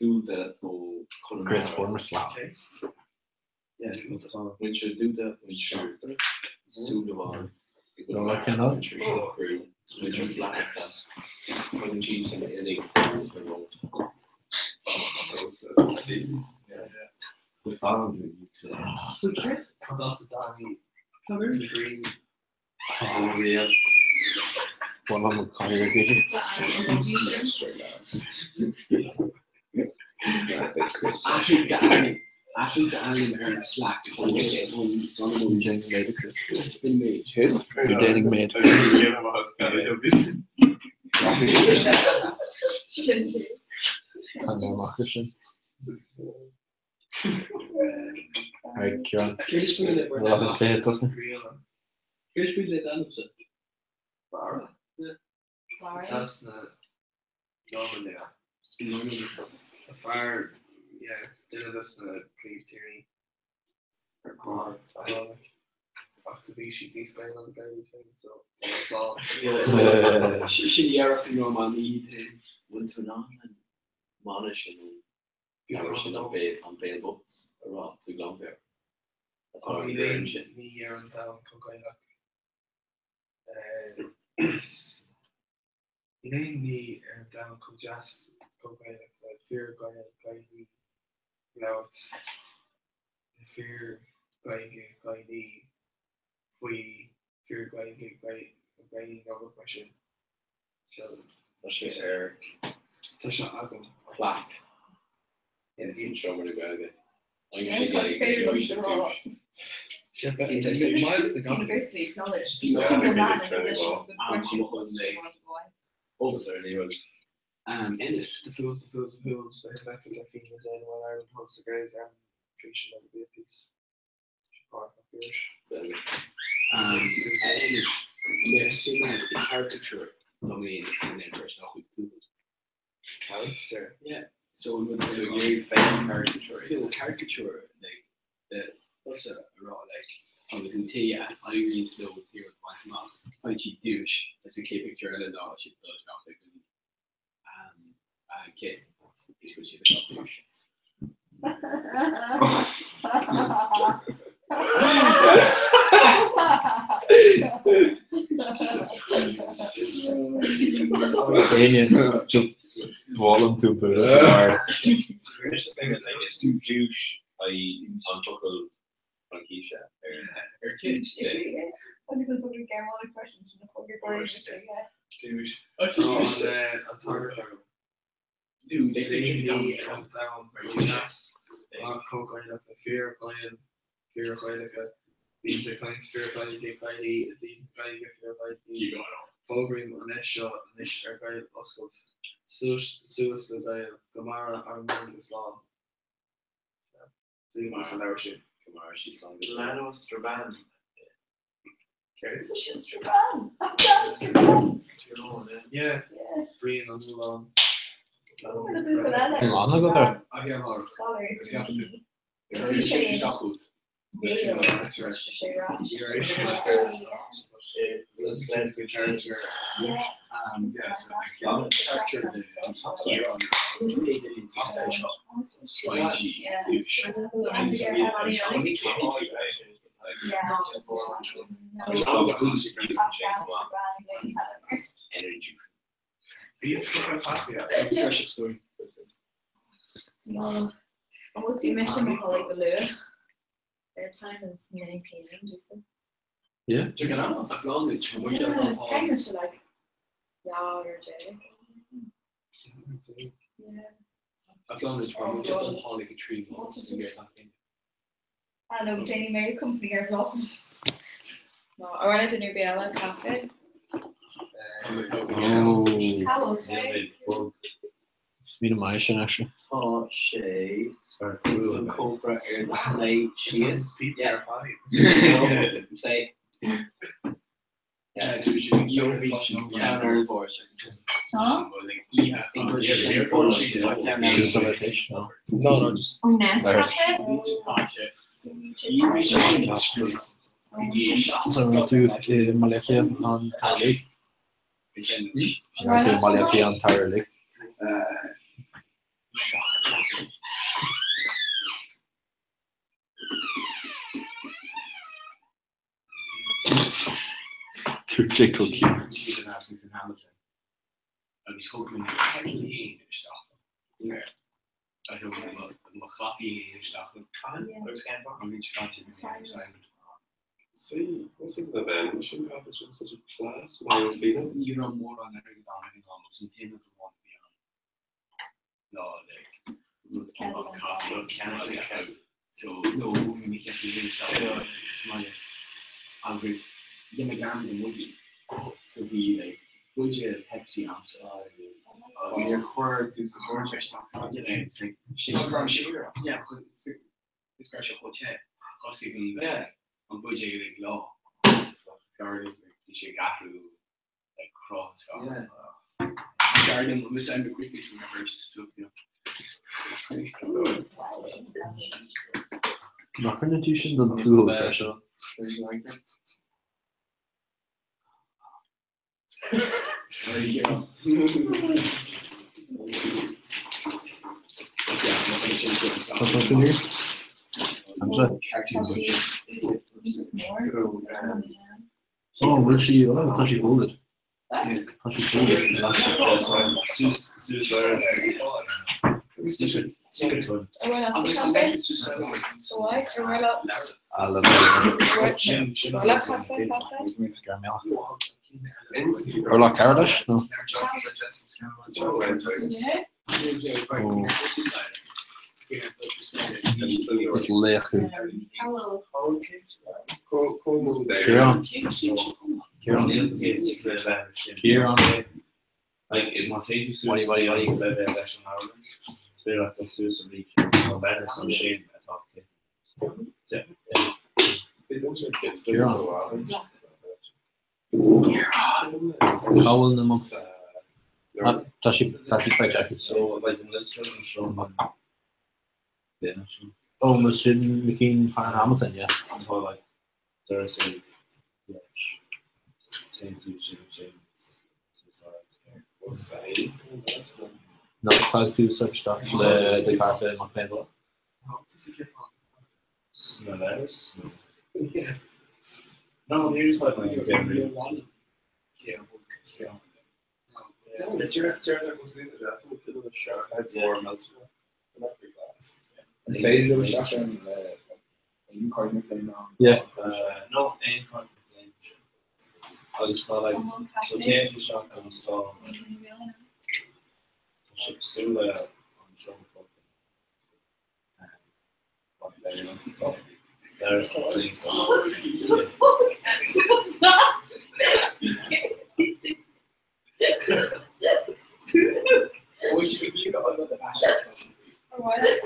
B: Dúda ó Chonamara.
K: Greatest form of slap.
B: Muintir Dúda, muintir Súilleabháin,
K: No, I cannot.
B: muintir Siochrú, muintir Flatharta, tagann siad sin uilig ó na Rónta.
K: Bhuel, I'm a cathaoir ag
D: Athraigh d'ainm ar an Slack chun
K: You're dating maid Chris. You're dating maid Chris. Tá mé amach ar sin. Right, Ciarán. Lá an cluiche tosnaithe.
D: Céard is brí le d'ainmse?
I: Barra? Is na Normannaigh. A fear, yeah, duine dos na príomh-tiarnaí ar barr a tháinig. Ach do bhí siad níos Gaeilge ná na Gaeil iad féin, so slán.
D: Sin iarracht na Normannaigh iad féin.
B: Bhfuil tú in ann an mana sin an leabhar sin An Béal Bocht a rá de ghlanmheabhair atá ar an bhfoireann sin?
I: Ní ar an domhan chomh Gaelach. Níl aon ní ar an domhan chomh deas chomh Gaelach le fíor-Ghael Gaelaí ag labhairt le fíor-Ghaeilge Gaelaí faoi fíor-Ghaeilge Gaelaí nó rud mar sin. So,
B: Tá sé ar
I: tá sé agam.
B: plaque ins an seomra na Gaeilge.
D: Um, in it.
I: The fools, the fools, the fools, they have left us our feet in the den while Ireland holds the graves Ireland tree shall never be at peace.
D: Um, in it. Mé suim i caricature dá mbeinn in aon nach chuig tuathal.
I: Caricature?
D: Yeah. So an rud
B: So you're fake caricature.
D: You know, caricature like the tusa a rá like agus an té a éiríonn leo an rud a bhaint amach faigheann siad duais is an chéad pictiúr eile ná siad dul isteach ag an um, an cé is go siad ag duais.
K: Éinne just bhálam tú bu.
B: Is douche an focal Fraincise ar
G: cé. Agus an focal Gearmánach freisin sin an focal Gaeilge sé.
I: Douche. An tagairt agam. Ní ar an domhan chomh deas ach chomh Gaelach le fíor-Ghaeil fíor-Ghaelacha. Bíonn ag caint fíor-Ghaeilge Gaelaí i dtaobh na Gaeilge fíor-Ghaelaí. Fógraím an fheis seo anois ar Gaeil Oscailt. Suas suas le Gaeil. Go maire ár mbuan go slán. Go sa leabhar sin.
B: Go maire sí slán
C: go Leanbh Strabane.
I: Céard?
G: Tá sin Strabane! I'm Strabane!
I: Yeah. Brian Ó Nualláin.
K: Lán agat air?
G: Scholar to be. An bhfuil tú mise mo chodladh go luath? Bedtime is 9 pm, do you
K: Yeah.
G: Yeah, mise like leathuair ar déag. Yeah. I know Janie May company ar vlog. No, I wanted to new Bella cafe.
K: Oh.
G: Cá bhfuil sé?
K: Is míle maith sin actually.
B: Tá sé ins an cófra ar do chlé síos. Yeah. Clé.
K: No, no, just.
G: Ó Nescafe?
K: So raibh tú i mBaile Átha Cliath an t-earraigh? Raibh tú i mBaile Átha Cliath an t-earraigh? Dúirt Jake Ó Cian.
D: Agus thug mé mo kettle féin isteach dom. Agus thug mé mo chaife féin isteach dom. Agus bhí sé caite
H: See, what's in the vending machine caife sin such a class male female.
D: Ní raibh mórán airgid ann ag an am agus an t-aon rud amháin a bhí ann ná like rud amháin caife a cheannach. So no bhí mé ceaptha féin isteach sa mbaile agus dhein mé dearmad an mbuidéal so bhí like buidéal Pepsi a'msa agus
J: Níor chuir tú sa
D: chuir sé isteach sa bhuidéal é agus like sé yeah is go raibh sé chomh te thosaigh an an buidéal ag leá bhí sé ag athrú like cruth is gach rud. Dar liom I'm I'm the quickest when I first took you know.
K: Nach rinne tú sin don tuathal freisin? Tá tú ní? Anse? Ó, bhfuil sí, ó, tá sí folded. Tá sí folded. Orlach Carolais nó? Is laoch thú. Ciarán. Ciarán. Ciarán. Wadi wadi wadi. Ciarán. Cá bhfuil na Tá sí tá sí faighte aici. Ó mo sin na cinn thar Hamilton, yeah. Ná caithfidh tú swipe isteach le do chárta mac léinn. Yeah.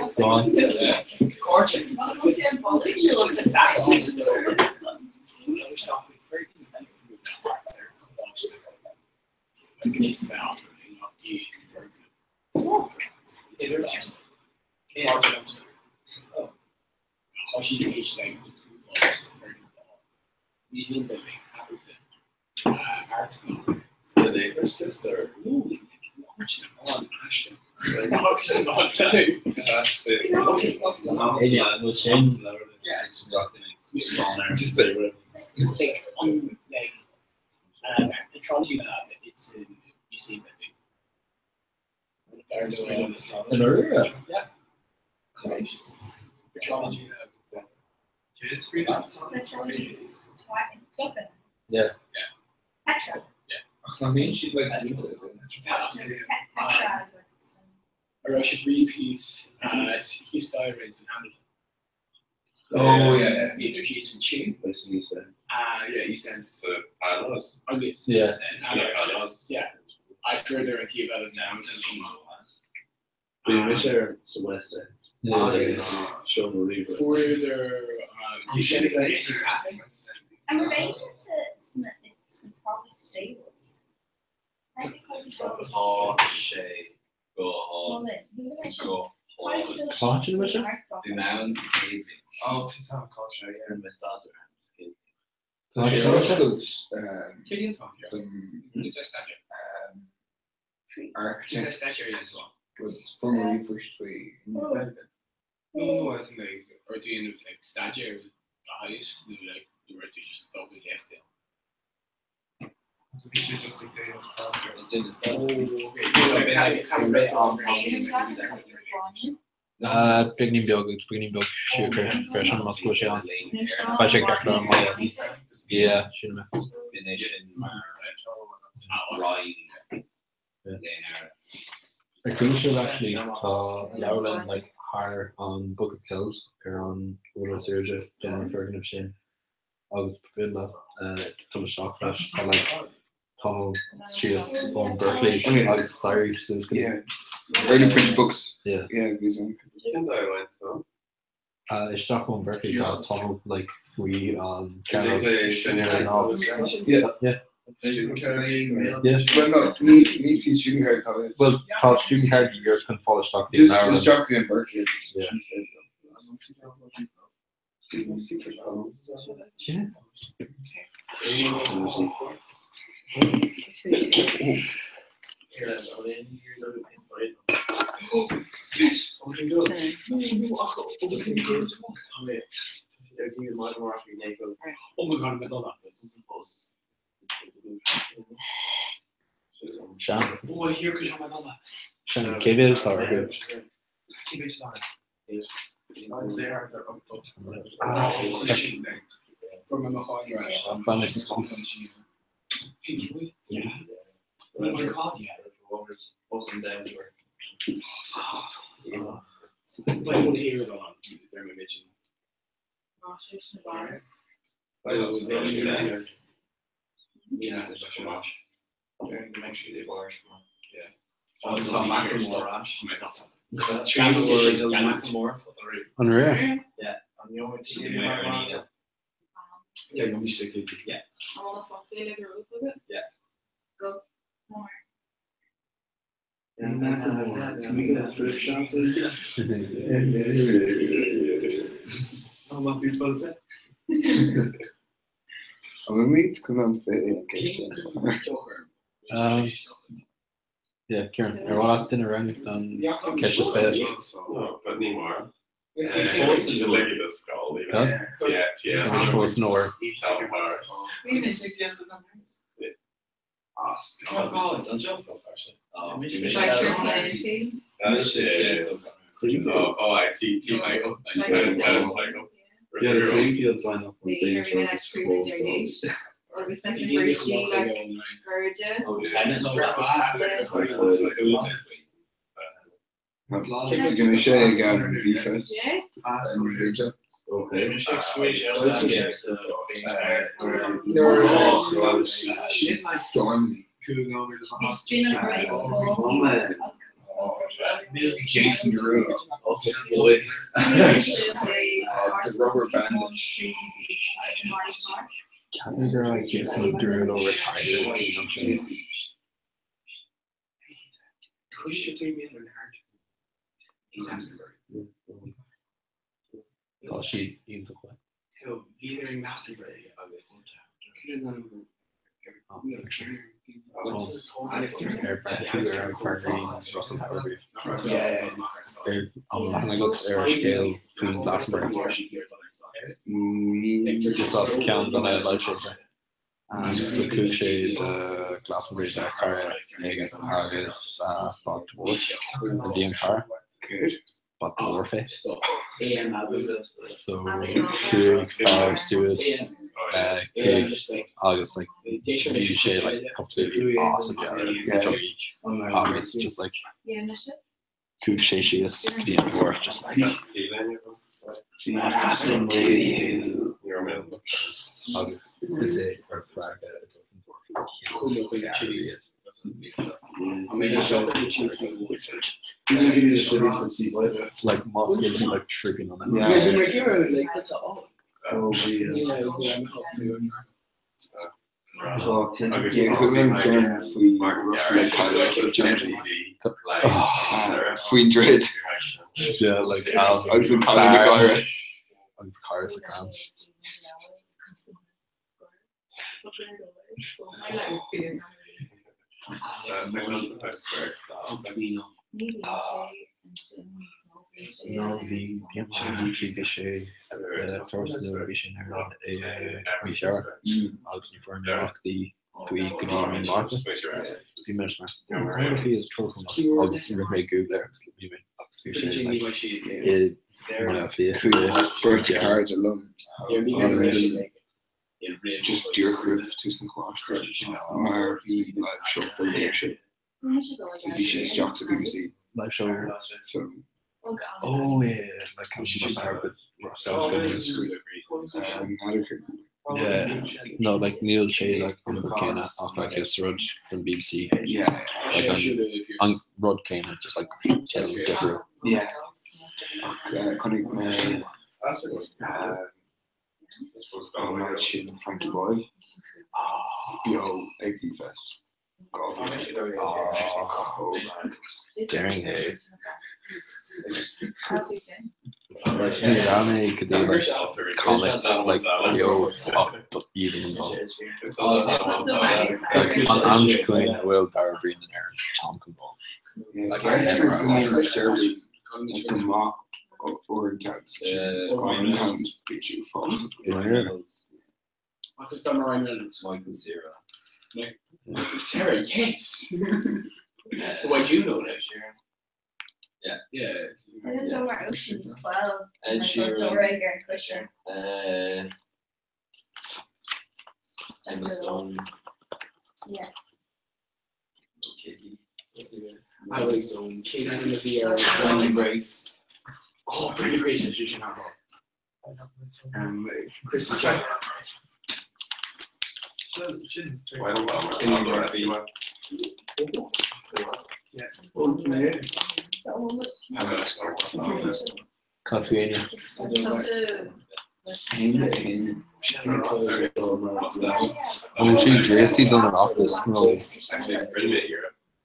K: Slán. In Aurora? Yeah.
J: Oh, yeah, yeah.
K: Yeah.
F: Bhí mise ar sa West End.
K: Yeah.
F: Seomra ríomhaire.
B: Tá sé go go hálainn.
K: Cáit mise?
B: Bhí mé ann sa chéad bhliain. Rinne mé staidéar ann sa chéad bhliain.
J: Tá sé oscailt don architect fuair mé ríomhphost faoi
K: Beagáinín beag agus beagáinín beag siúcra freisin más go bhfuil sé ann. Beidh sé ceart go leor maith. Yeah, sin mé.
B: Bíonn é sin mar roinn léinn air.
K: Ar chuala sibh actually tá leabharlann like thar an Book of Kells ar an Bhóthar Srúide don foirgneamh sin agus ba féidir leat dul isteach leis tá like tunnel síos ón Berkeley agus staighrí suas go
J: Yeah. Early printed books.
K: Yeah.
J: Yeah, bhí san.
H: Cén dóigh a bhfuil san?
K: Isteach ón Berkeley tá tunnel like faoi an
J: Yeah.
K: Yeah. Yeah.
J: Well, no, ní ní fiú student card tá.
K: Well, tá student card chun fáil isteach
J: Just just isteach in Berkeley.
K: Yeah. Yeah.
D: Yes.
K: Sean. Sean, cé mhéad atá orthu? Bhain mé sa spam. An réir?
F: Can we get a thrift shop?
J: An bhfuil chun an fé ceist
K: Um, yeah, Kieran, ar mhaith leat duine a roghnú don ceist is fiche?
H: No, but ní mar.
K: Cad? Tá fós san ór.
F: Yeah, the Creamfields line up when they enjoy the school, so.
J: Bhí sé ag an bhí
F: Okay.
J: Stormzy. Jason Derulo.
F: Also, boy.
J: The rubber band.
K: Can't you like Jason Derulo retired? You know what I'm saying? Tá siad iontach maith. Ar breathnaigh tú ar an Fearghraí Russell Howard riamh? Ar an leathanach agat ar a scéal faoin Glastonbury? Is as ceann de na live shows é. So chuaigh sé do Glastonbury le cara éigin agus ba dwarf a bhí an cara. Ba dwarf é. So chuaigh fear suas chuig agus like bhí sé like completely awesome agus just like chuaigh sé síos go dtí an dwarf just like What happened to you? Agus is é an freagra a dúirt an dwarf Like más bhfuil like tripping on it.
J: Faoin droichead.
K: Yeah, like um,
J: Agus an cailín ag gáire.
K: Agus cara sa crann. No, bhí bhí sé turas nuair a bhí sé in Éirinn i mí Feabhra agus ní fuair mé amach faoi go dtí mí Márta. Bhí mé mar, "Oh, bhí troll agus rinne mé Google air agus bhí mé Bhí sé like i mBaile Átha Cliath.
J: Chuaigh beirt cairde liom just díreach roimh tús an choláiste mar bhí live show full leadership so bhí sé isteach sa BBC.
K: Live show.
J: So
K: Oh yeah, like an bus Arabic Ross News.
J: N'fheadar
K: Yeah, no like níl sé like an rud céanna ach like is rud don BBC.
J: Yeah.
K: Like an an rud céanna just like teideal difriúil.
J: Yeah. Ach chonaic mé an night sin Frankie Boyle beo ag V-Fest.
K: Déarfainn é. Ní raibh mé go dtí like comic like beo ach iad an dul. Like an am seo chugainn a bhfuil Dara Ó Briain in Éirinn, táim chun dul. Like I never
J: Go maith uaireanta
D: What is done Ryan Reynolds?
B: Michael Cera.
D: Michael Cera, yes. Why do you know that?
B: Yeah.
D: Yeah.
G: I don't know where Ocean's 12.
B: Ed Sheeran.
G: Dora ar cushion.
B: Emma Stone.
G: Yeah.
B: Katie.
D: I was Katie Mazzio.
B: Brandon Grace.
D: Oh, Brandon Grace is usually not Chris and Jack.
B: Cillian Murphy.
K: Cad faoi Éinne? Bhfuil sí gléasta don Oireachtas nó?
E: An boladh ar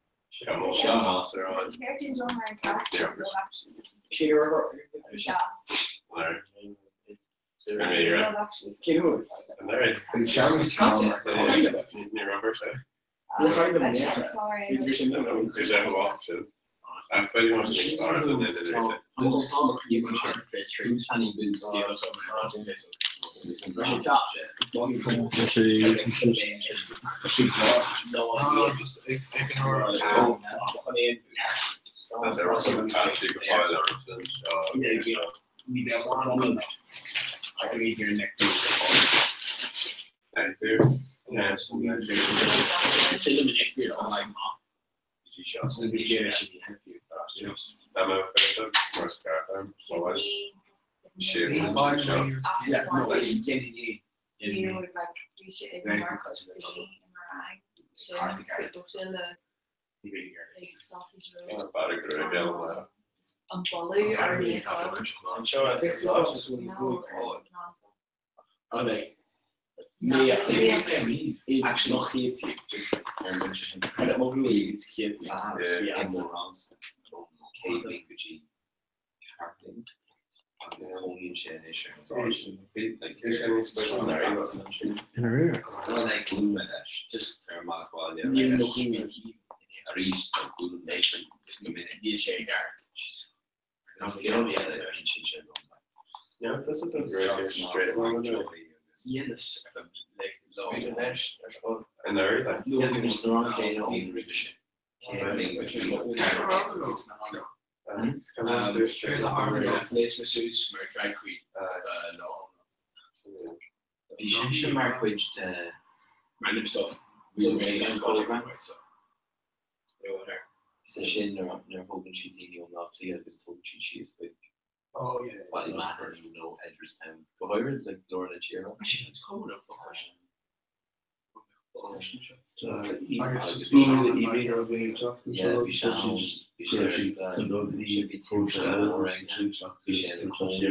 B: Bhí seisean mar chuid de
D: Random stuff.
B: Program. Is é sin nuair a thógann siad daoine ón Áth Cliath agus tógann siad síos chuig Ballymahon nó Edgeworthstown. Go háirid like lár na tíre. Yeah, bhí sé ann, bhí sé ar scoil, bhí sé bhí timpeall mór aige, bhí sé ina chónaí.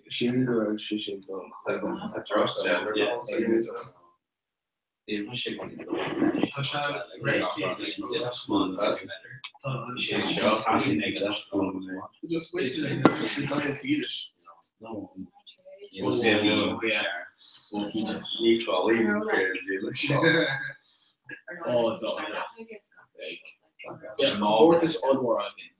J: Sin go raibh sé sin dul.
D: Comórtas ollmhór againn.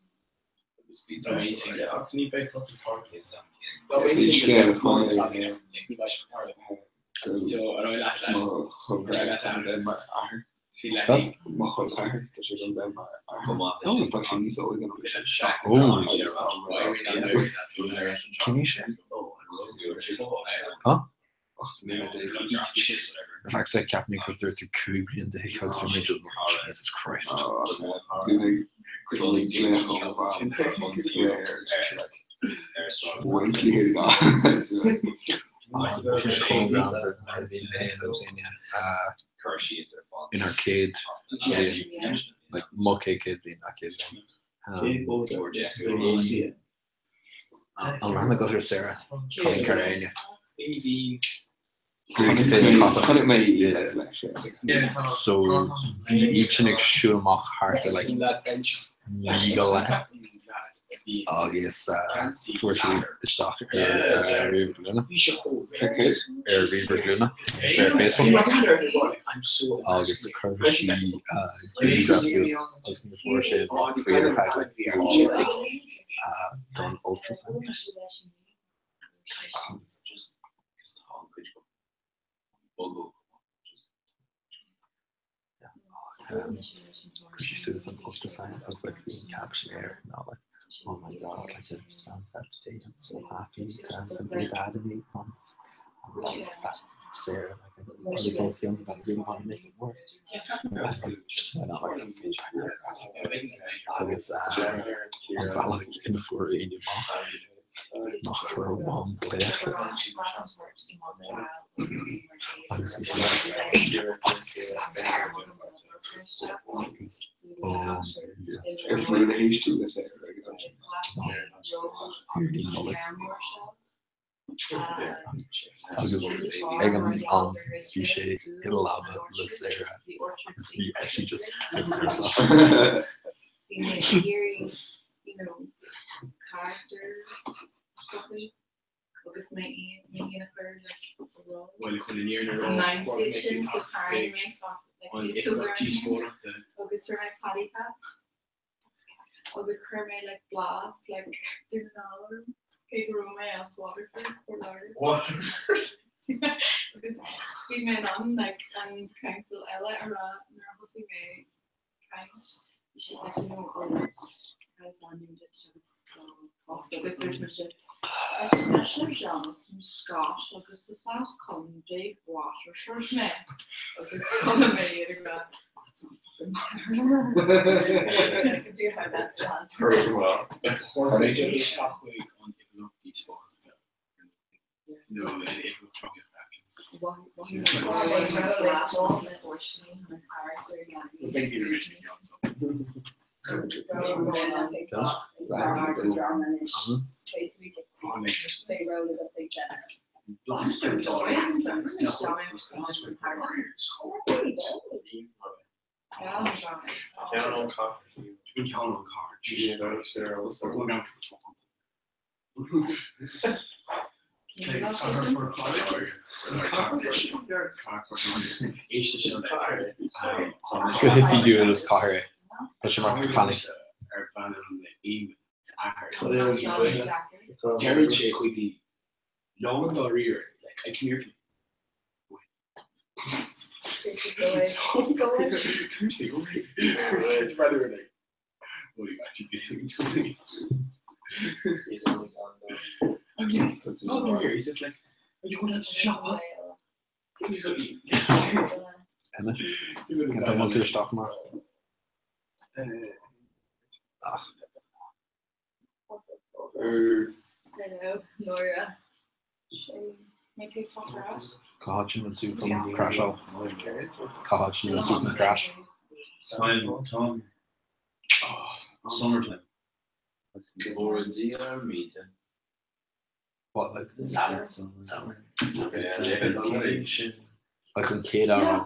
J: Mo chol ceathar, tá sé chun bheith mar athair. Tá sé níos óige ná mise. Agus tá
K: Cén aois é? Huh?
J: 18 mbliana d'aois.
K: In fact, cheap mé gur dúirt tú 15 bliana agus bhí mé just Jesus Christ.
J: Bhí mé ag glaoch ó mo mham aréir agus bhí sí like, Wait till you hear that.
K: Inár chéad bhliain, like mo chéad chéad bhliain, a chéad bhliain. An raibh aithne agat ar Sarah? Cailín cara Éinne.
J: Chonaic mé í leis.
K: So bhí iad sin ag siúl amach thart ar like 9 go leith agus fuair sí isteach ar ríomhaire glúine ar ríomhaire glúine so ar Facebook agus chuir sí grianghraf suas agus ní fuair sé amach faoi ar feadh like lá uilig don ultrasound. Chuir sí suas an ultrasound agus like bhí an caption air ná like oh my god like I just found out today I'm so happy to I'm gonna be a dad in 8 months and like that Sarah like I'm really both young but I really want to make it work and like just went on like a full paragraph agus an bhealach ina fuair Éinne amach ná chuir a mham glaoch air agus bhí sí like Éinne what's this about Sarah agus oh yeah.
J: Ar bhuail théis tú le Sarah ag an am sin?
K: Thar mí Nollaig. Agus ag an am bhí sé i leaba le Sarah agus bhí eisean just pissing herself.
E: Agus chuir mé like blas like Dún na nGall orm cé go raibh mé as Waterford, Port Láirge. Agus bhí mé in ann like an council eile a rá nuair a thosaigh mé caint bhí siad like you know oh guys ainm duit agus do post agus dúirt mise Is mise Jonathan Scott agus is as Contae Waterford mé agus chuala mé iad ag rá
K: Go hoifigiúil is cathair é. Tá sé mar cheannaí.
D: Deireann sé chuig lán dáiríre, like, I come here to
K: Emmet, cén t-am a bhfuil tú isteach amárach? Ach. Cá háit a bhfuil tú chun crasháil? Cá háit a bhfuil tú chun crash?
F: Time, time. Summertime.
B: Go bhfóire Dia ár míde.
K: What, like, like an chéad amhrán?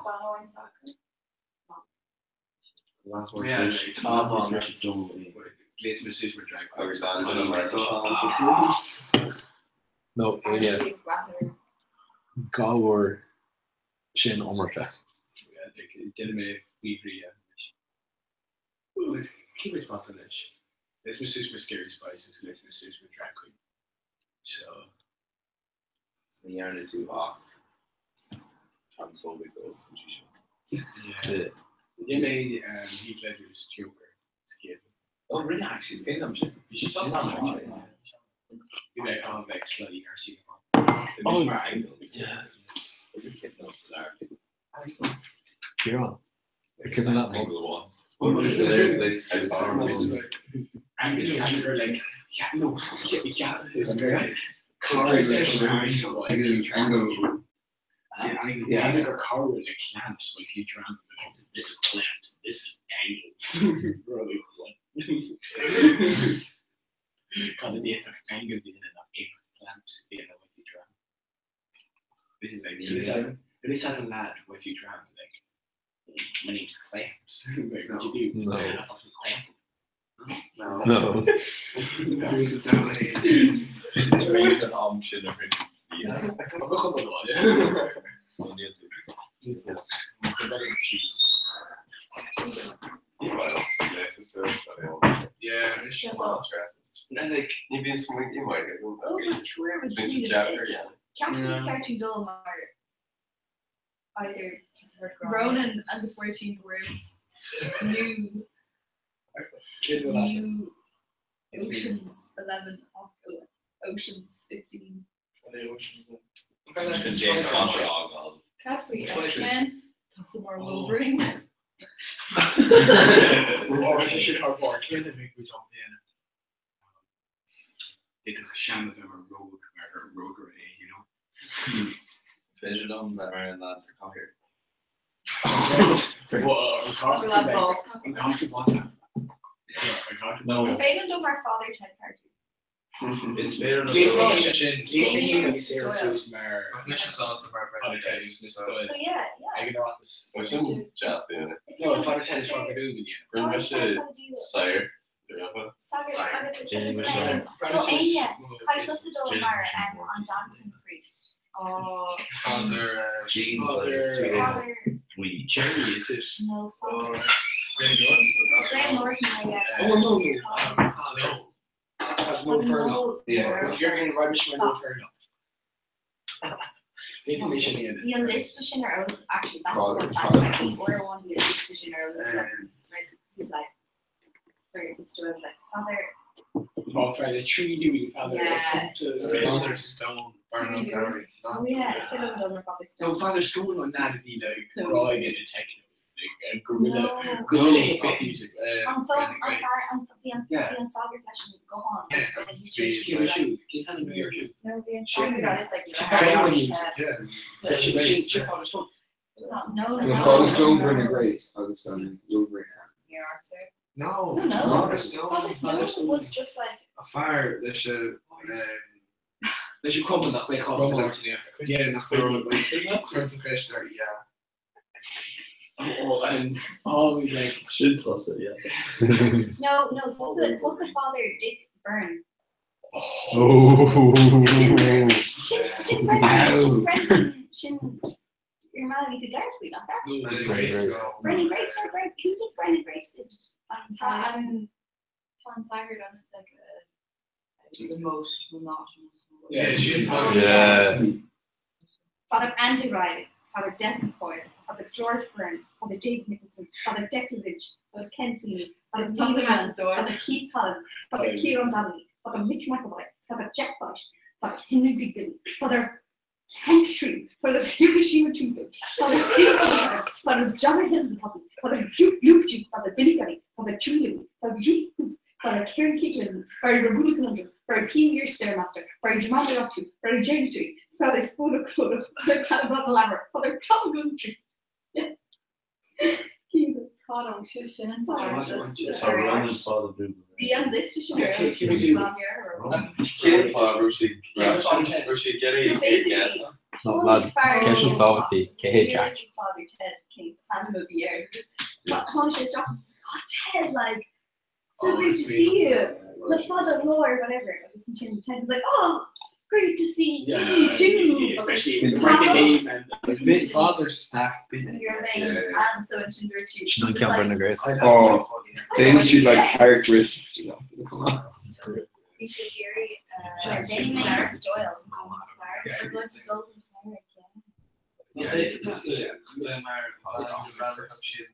K: No, Éinne, gabhair sin iomarca.
B: Ní dhearna tú ach transphobic go dtí seo.
D: Dhein mé Heath Ledger's Joker sa chéad.
B: Oh, rinne actually, is cuimhin liom sin.
D: Bhí sé sách maith. Bhí mé ag caithfidh bheith slightly nursey go maith.
B: Oh, mar angles.
K: Yeah.
B: Sa leabhar.
K: Ciarán. Ar cuimhin leat
B: Angle one.
D: Angles are like, yeah, no, yeah, is like,
J: Angle.
D: Yeah, I gur cabhair le clamps like you drown this is clamps, this is angles. Really what? Cad a d'fhéadfadh angles a dhéanamh nach bhféadfadh clamps a dhéanamh like you drown. This is like, it is an lad if you drown like my name's Clamps. Like, what you do?
K: No.
D: I fucking clamp.
I: No.
K: No.
C: Tar éis an am sin a rinne
H: Ní bhíonn smaointe maithe agam.
E: Oh, but tour with
H: Bíonn
E: Steve
H: sé deacair
E: Dick.
H: a dhéanamh.
E: Ceapaim
I: Yeah.
E: ceart tú dul mar
G: Either
E: Ronan and the 14 Dwarves, new
D: Céad bhfuil leat?
E: new Oceans 11, Oceans 15.
G: Cad faoi X-Men, Tá mar Wolverine.
D: Ó, sé sin thar barr. Céard a bheidh muid á dhéanamh? D'fhéadfadh Sean a bheith mar rogue, mar rogaire é, you know?
B: Féidir liom bheith mar an lad sa chathaoir.
D: Well, an caithfidh tú bheith- an caithfidh tú bata? An caithfidh tú-
C: No.
E: An féidir dom mar Father Ted Carter?
F: Is féidir
D: Gléas
F: liom
D: mé sin, gléas mé sin agus Sarah
E: Doyle.
D: suas mar
I: Mise sásta mar
D: Father Ted Miss Doyle.
E: So yeah, yeah.
D: Ag an Oireachtas.
H: Tá sin deas a dhéanamh.
E: Is
D: No,
E: féidir-
D: Father Ted
E: is
D: is
E: féidir-
D: Father Dúgan, yeah.
H: Rinne
E: Oh,
H: mise
E: Father Dúgan.
H: sagart roimhe.
E: Sagart agus is
F: Déanfaidh
E: féidir
F: mise
E: dom-
D: Father
E: Well,
D: Ted is-
E: Enya, caithfidh tusa dul mar an dancing priest.
G: Oh,
I: Father
F: Jeans
D: Father-
F: agus tú
E: Father,
F: buí.
D: Jerry, is it?
E: no, Father.
I: Graham Norton.
E: Graham Norton, yeah.
D: Oh, no, no. Father. Father Noel Furlong.
E: Noel
J: Yeah.
D: If you're going to write me Noel Furlong. Déanfaidh mé sin a dhéanamh.
L: Bhí an liosta sin ar eolas actually that's
J: Father
L: the
J: Ted.
L: fact bhí uair amháin bhí an liosta sin ar eolas like, he's like or the story was like father
D: Well, Father Tree Dewey, Father
L: Yeah.
D: Assumpta.
I: Father Stone, Barnum Barry.
L: oh yeah it's been done mar Father
D: No,
L: Stone
D: Father Stone on that bhí like
G: No.
D: gráig in a techno, like a gorilla,
E: No.
D: gorilla hip hop music.
E: An fo- an fear an bhí an
D: Yeah.
E: bhí an sagart leis an guthán
I: Yeah.
E: agus bhí sé
D: Cé bhí siúd? Cé thaithin bhí ar siúd?
G: no, bhí an
D: Sin-
G: sagart is like
D: Sin
G: you
D: genuinely-
I: Yeah.
D: Yeah, sin sin Father Stone.
E: No, no,
J: No,
E: no.
J: Father Stone Brendan Grace agus an Wolverine.
I: No.
E: No, no.
I: Father Stone.
E: Father Stone was just like
I: A fear leis a
D: Leis an crumble nach bhfuil
I: Crumble.
D: chom.
I: Yeah, nach raibh chuir tú ceist ar yeah.
D: Oh, and oh, like
C: Sin tusa, yeah.
E: no, no, tusa tusa Father Dick Byrne.
K: Oh.
E: Sin sin Brendan, sin Brendan, sin your man bhí tú deirfiú nach ea?
I: No,
K: Brendan
I: Grace.
K: Grace.
E: Brendan Grace or Brendan who did Brendan Grace did on
G: Tá
E: Father
G: an tá an sagart on is like a, the most monotonous voice.
I: Yeah, sin Father
K: Yeah.
E: Father Andrew Riley, Father Desmond Coyle, Father George Byrne, Father David Nicholson, Father Declan Lynch, Father Ken Sweeney, Father
G: Is
E: Neil
G: tusa
E: Hannon,
G: Mrs. Doyle.
E: Father Keith Collins, Father
D: Oh.
E: Kieran Donnelly, Father Mick McAvoy, Father Jack White, Father Henry Bigbilly, Father Tank Tree, Father Hiroshima Tupin, Father Steve Butler, Father John Hinsbottom, Father Duke Luke Duke, Father Billy Kelly, Father Chewy Louie, Father Heath Hoop, Father Kieran Keaton, Father Rabula Conundrum, Father Keen Year Stairmaster, Father Jamal Ratu, Father Jerry Tree, Father Spoda Kodo, Father Calvin Lammer, Father Tom Guntry. Yes. He's
G: Tá an sin sin an
E: Tá
G: sagart just
F: Tá Ronan Father Dúgan.
E: the liosta sin ar
D: Yeah,
E: eolas.
D: cé bhí tú?
H: Cén fáth raibh sé
D: Father Ted.
H: raibh sé getting
E: So basically,
K: No, lad, ceist is tábhachtaí, cé hé Jack?
E: Father Ted came pan of year. Tháinig sé isteach, oh Ted, like, so
I: Oh,
E: great to
I: it's
E: see you.
I: really
E: The father Lord, whatever. Agus ansin Ted was like, oh, great to see
D: Yeah,
E: you too.
D: especially the right name and
I: Bit Father Stack Bit.
E: Your name,
H: Yeah.
E: and so ansin dúirt sí,
K: Sin an ceann Brendan Grace.
J: Oh, Déanann siad like characteristics do that. Come on.
G: Bhí sé iarraidh
E: Sure, Dame Mrs. Doyle.
G: We're going to Golden Cleric, yeah.
I: Yeah, tusa mar sin.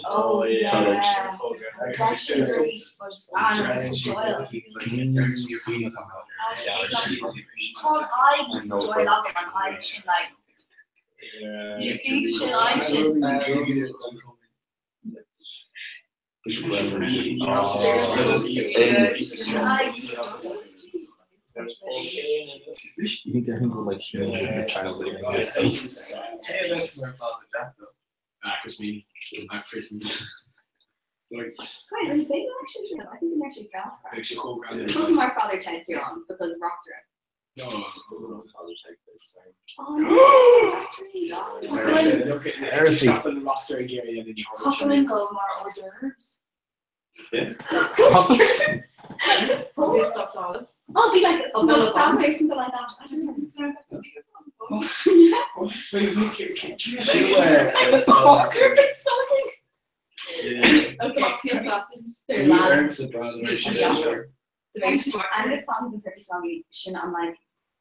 L: Oh, yeah.
K: You think go like huge child living in his
D: Chris me. Chris me.
G: Like, Plus my father Ted Kieran because Rockdra.
D: No,
B: father Ted this.
G: Oh no!
D: Heresy.
G: Cochran go mar hors d'oeuvres.
F: Yeah.
E: Stuffed olive.
G: I'll be like a
E: A bowl of
G: salmon or something like that. I just don't know.
F: Fuck.
E: Cocktail sausage.
G: They're lads.
I: Yeah.
G: The very smart. Angus Thomas and Perfect Song sin an like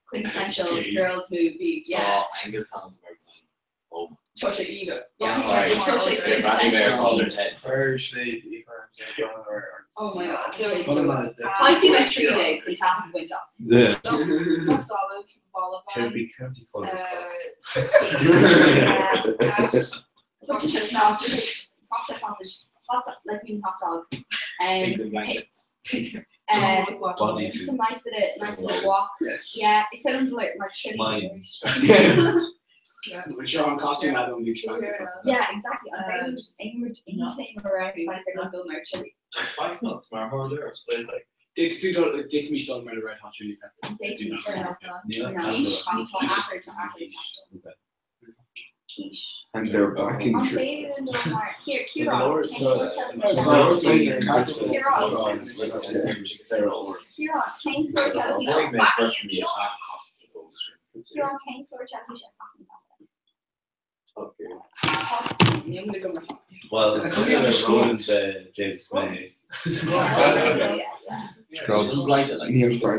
G: quintessential girls movie. Yeah.
C: Oh, Angus Thomas and Perfect Song. Oh.
G: Totally either. Yeah.
C: Sorry.
G: Totally
C: Yeah, Randy Mayer
G: quintessential.
C: called her Ted.
G: Oh my god. So
I: Put him on a deck.
G: I think a 3 day could happen with us.
K: Yeah.
E: Stuffed olive, ball of
F: Could be county colours.
G: Cocktail sausage, cocktail sausage, hot dog, like mean hot dog.
C: Pigs and blankets.
F: Body
G: Some nice bit of nice bit of walk. Yeah, it's filmed with my chili.
F: Mines.
E: Yeah.
D: Which are on costume I don't expensive.
G: Yeah, exactly. I'm very just aiming around spice and go more chili.
C: Spice nuts, mar hors d'oeuvres. But like,
D: They do they me done by the red hot chili peppers.
G: They
D: do
G: do
D: not.
G: No, quiche, tá athair tá athair testo. Quiche.
J: And they're backing
G: An
J: trip.
G: féidir an dul mar Here, Ciarán, cén clár Ciarán, cén clár teilifíse
C: Avoid person the attack costs of those.
G: Ciarán, cén clár teilifíse
F: Well, it's only the road the James May.
K: Scrubs.
J: Níl fearr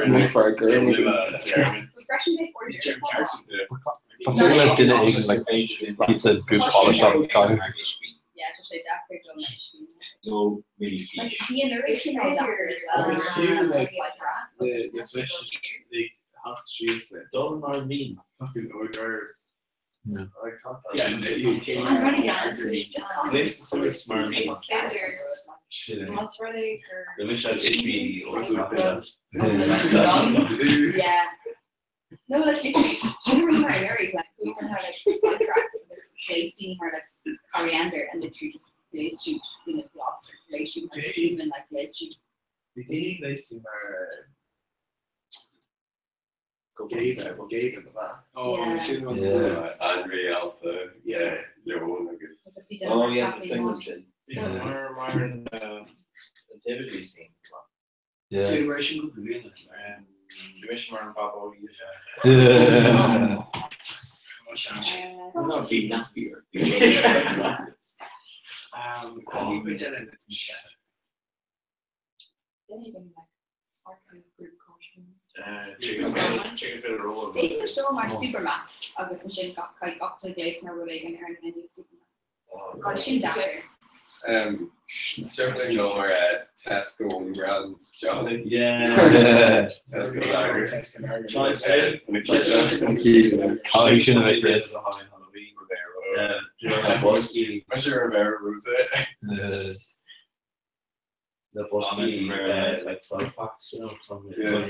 J: Níl fearr
G: Refreshing bit or
K: Ba le duine éigin like píosa good polish up cow.
G: Yeah, tá sé deacair dul leis.
C: No, maybe
G: Like bhí an original deacair as well.
I: Agus fiú, like,
G: Like that.
I: The the fish is like half cheese like
F: Dul mar mín.
I: fucking order.
K: Yeah.
I: Like hot dog.
D: Yeah, you take
E: I'm running out.
G: Just call it.
F: This is so smart.
E: It's better.
F: Shit.
E: Mozzarella or
F: I wish I'd be or something.
G: Yeah. No, like literally, I remember in Uri, like we were like spice rack was pasting her like coriander and literally just glaze shoot in the lobster, glaze shoot, like even like glaze shoot.
I: The daoine léi mar Gabe in the back.
D: Oh,
G: Yeah.
D: sin
K: Yeah.
H: Andre Alta,
I: Yeah.
H: Leon agus.
G: Because we don't
C: Oh
G: have
C: yes, it's
G: cafe
C: been
G: one.
C: good.
G: So
K: Yeah.
B: Mar mar
C: Nativity scene.
K: Yeah.
D: Generation group bliana.
B: Bhí mar an Papa
K: Yeah.
D: Not bhí nach beer. Um,
E: then even like Arx's group costumes.
B: Chicken chicken filet roll.
G: Déantar seo mar Supermax agus ansin gach caid gach glaze mar rud éigin ar an menu Supermax. Tá sin deacair.
H: Certainly no more at Tesco and Brands Johnny.
F: Yeah.
H: Tesco Lager.
K: Caithfidh sin a bheith Chris.
F: Yeah. Do you know that busky?
H: Mr. Rivera Rose.
K: Yeah.
F: The busky, like 12 packs, you know, from
H: Yeah.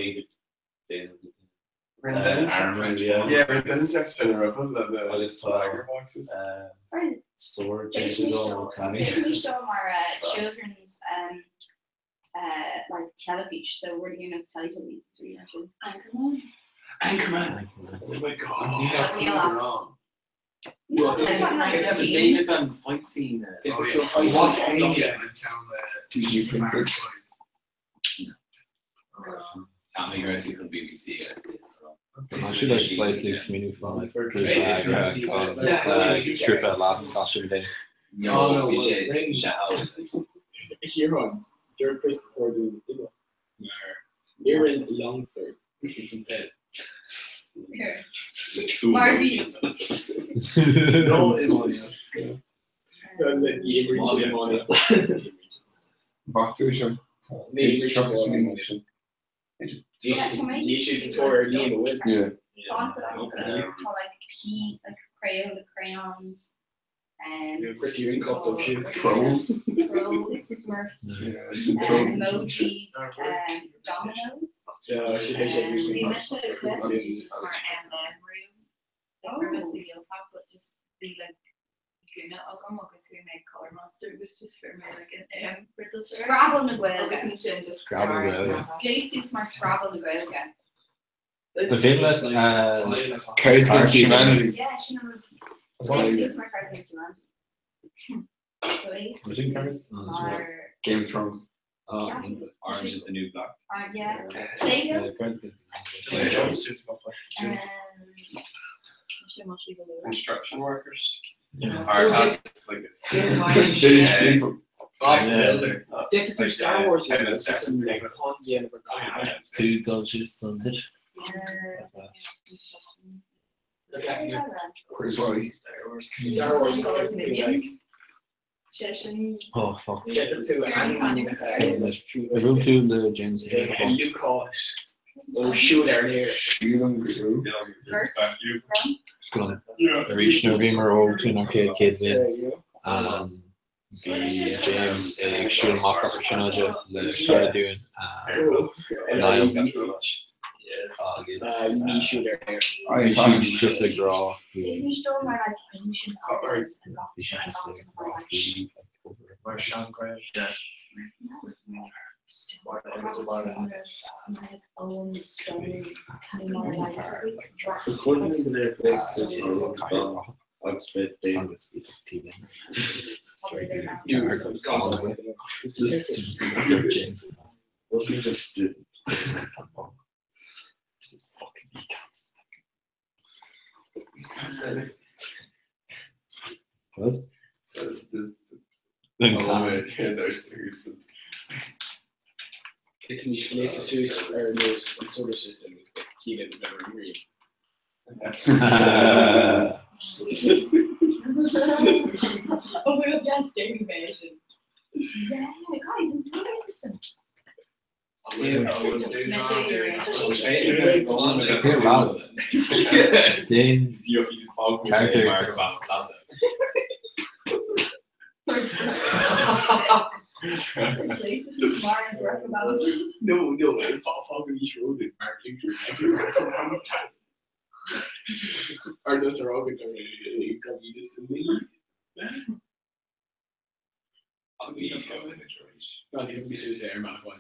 F: the Armour, yeah.
H: Yeah, Brendan's actually in Ripple, the
F: Agus tá
H: lager boxes.
G: Or
F: sword
G: Déantar
F: James
G: seo
F: Canny.
G: déantar seo mar children's like telefish so we're doing those Teletubbies really actually.
E: Anchorman.
D: Anchorman. Oh my god.
G: Neil
I: wrong.
G: No,
D: Well,
G: it's not like
B: It's a
G: scene.
B: danger gun fight scene.
I: Oh, yeah.
D: Fight
I: What
D: scene.
I: Anya and count the
J: Disney princess.
C: Family Guy from BBC.
K: Actually, like slightly smeaning from like Trip at costume day.
C: No,
I: Oh, no,
C: bhí
I: well,
C: sé
I: they-
C: sé
D: Hero, Derek Chris before doing the Mar Aaron Longford. It's in bed.
G: Here. Mar bhí.
C: No iománaíocht.
J: Bhach tú seo.
D: Ní siad sa tóir ar Liam a bhfuil.
J: Yeah.
G: Tá like P like Crayola crayons.
D: Christy Ring Cup dóibh siúd.
J: Trolls.
G: Trolls, Smurfs, emojis, dominoes.
L: Bhí mise just mar MM room. Like room sa Ghaeltacht, but just bhí like gúna agam agus chuaigh mé Colour Monster agus just fuair mé like an M friotal.
G: Scrabble na Gaeilge.
L: Agus ansin just
K: Scrabble na Gaeilge.
G: Gléas suas mar Scrabble na Gaeilge.
K: Ba mhian leat
J: Cards Against Humanity.
G: Yeah, sin an rud. Gléas suas mar Cards Against Humanity. Gléas suas mar
J: Game of Thrones.
B: Orange is the new black.
G: Yeah. Play-Doh.
H: Construction workers.
K: Yeah.
H: Hard hats, like it's
J: Village people.
D: Bob the Builder. They have to do Star Wars
H: Yeah.
D: here. It's just some like Ponzi and
K: Tú dul síos don tit.
J: Where's Wally?
D: Star Wars. Like,
E: Sé sin
K: Oh fuck.
D: get them to
K: An bhfuil tú le James
D: Lucas. Ó siúl ar léir.
J: Sílim go
K: Scone. Arís nuair a bhíomar óg trínár chéad chéad bhliain, bhí James ag siúl amach as an Tríonóide le cara dúinn, Niall, agus
D: Ní siúl ar léir.
K: bhí siad just ag rá faoi
L: Bhí
K: bhí siad just ag rá faoi
C: Mar seangreim.
F: So chuir mé go léir féach sa rud agus bheith féin.
K: agus bhí tí James
F: What we just did.
K: Just fucking kneecaps. What?
H: Just
K: Then
H: all the way to those things.
D: Ní gléas suas ar nós an solar system is like cíle the better green.
E: Oh my god, yes, Jamie Mason.
L: Yeah, guys, in solar system.
K: Here lads. James Characters.
E: Places in Mar and Barack Obama.
D: No, no, fág ní siúd mar Ar nós ar ágad go bhí suas ar mar mar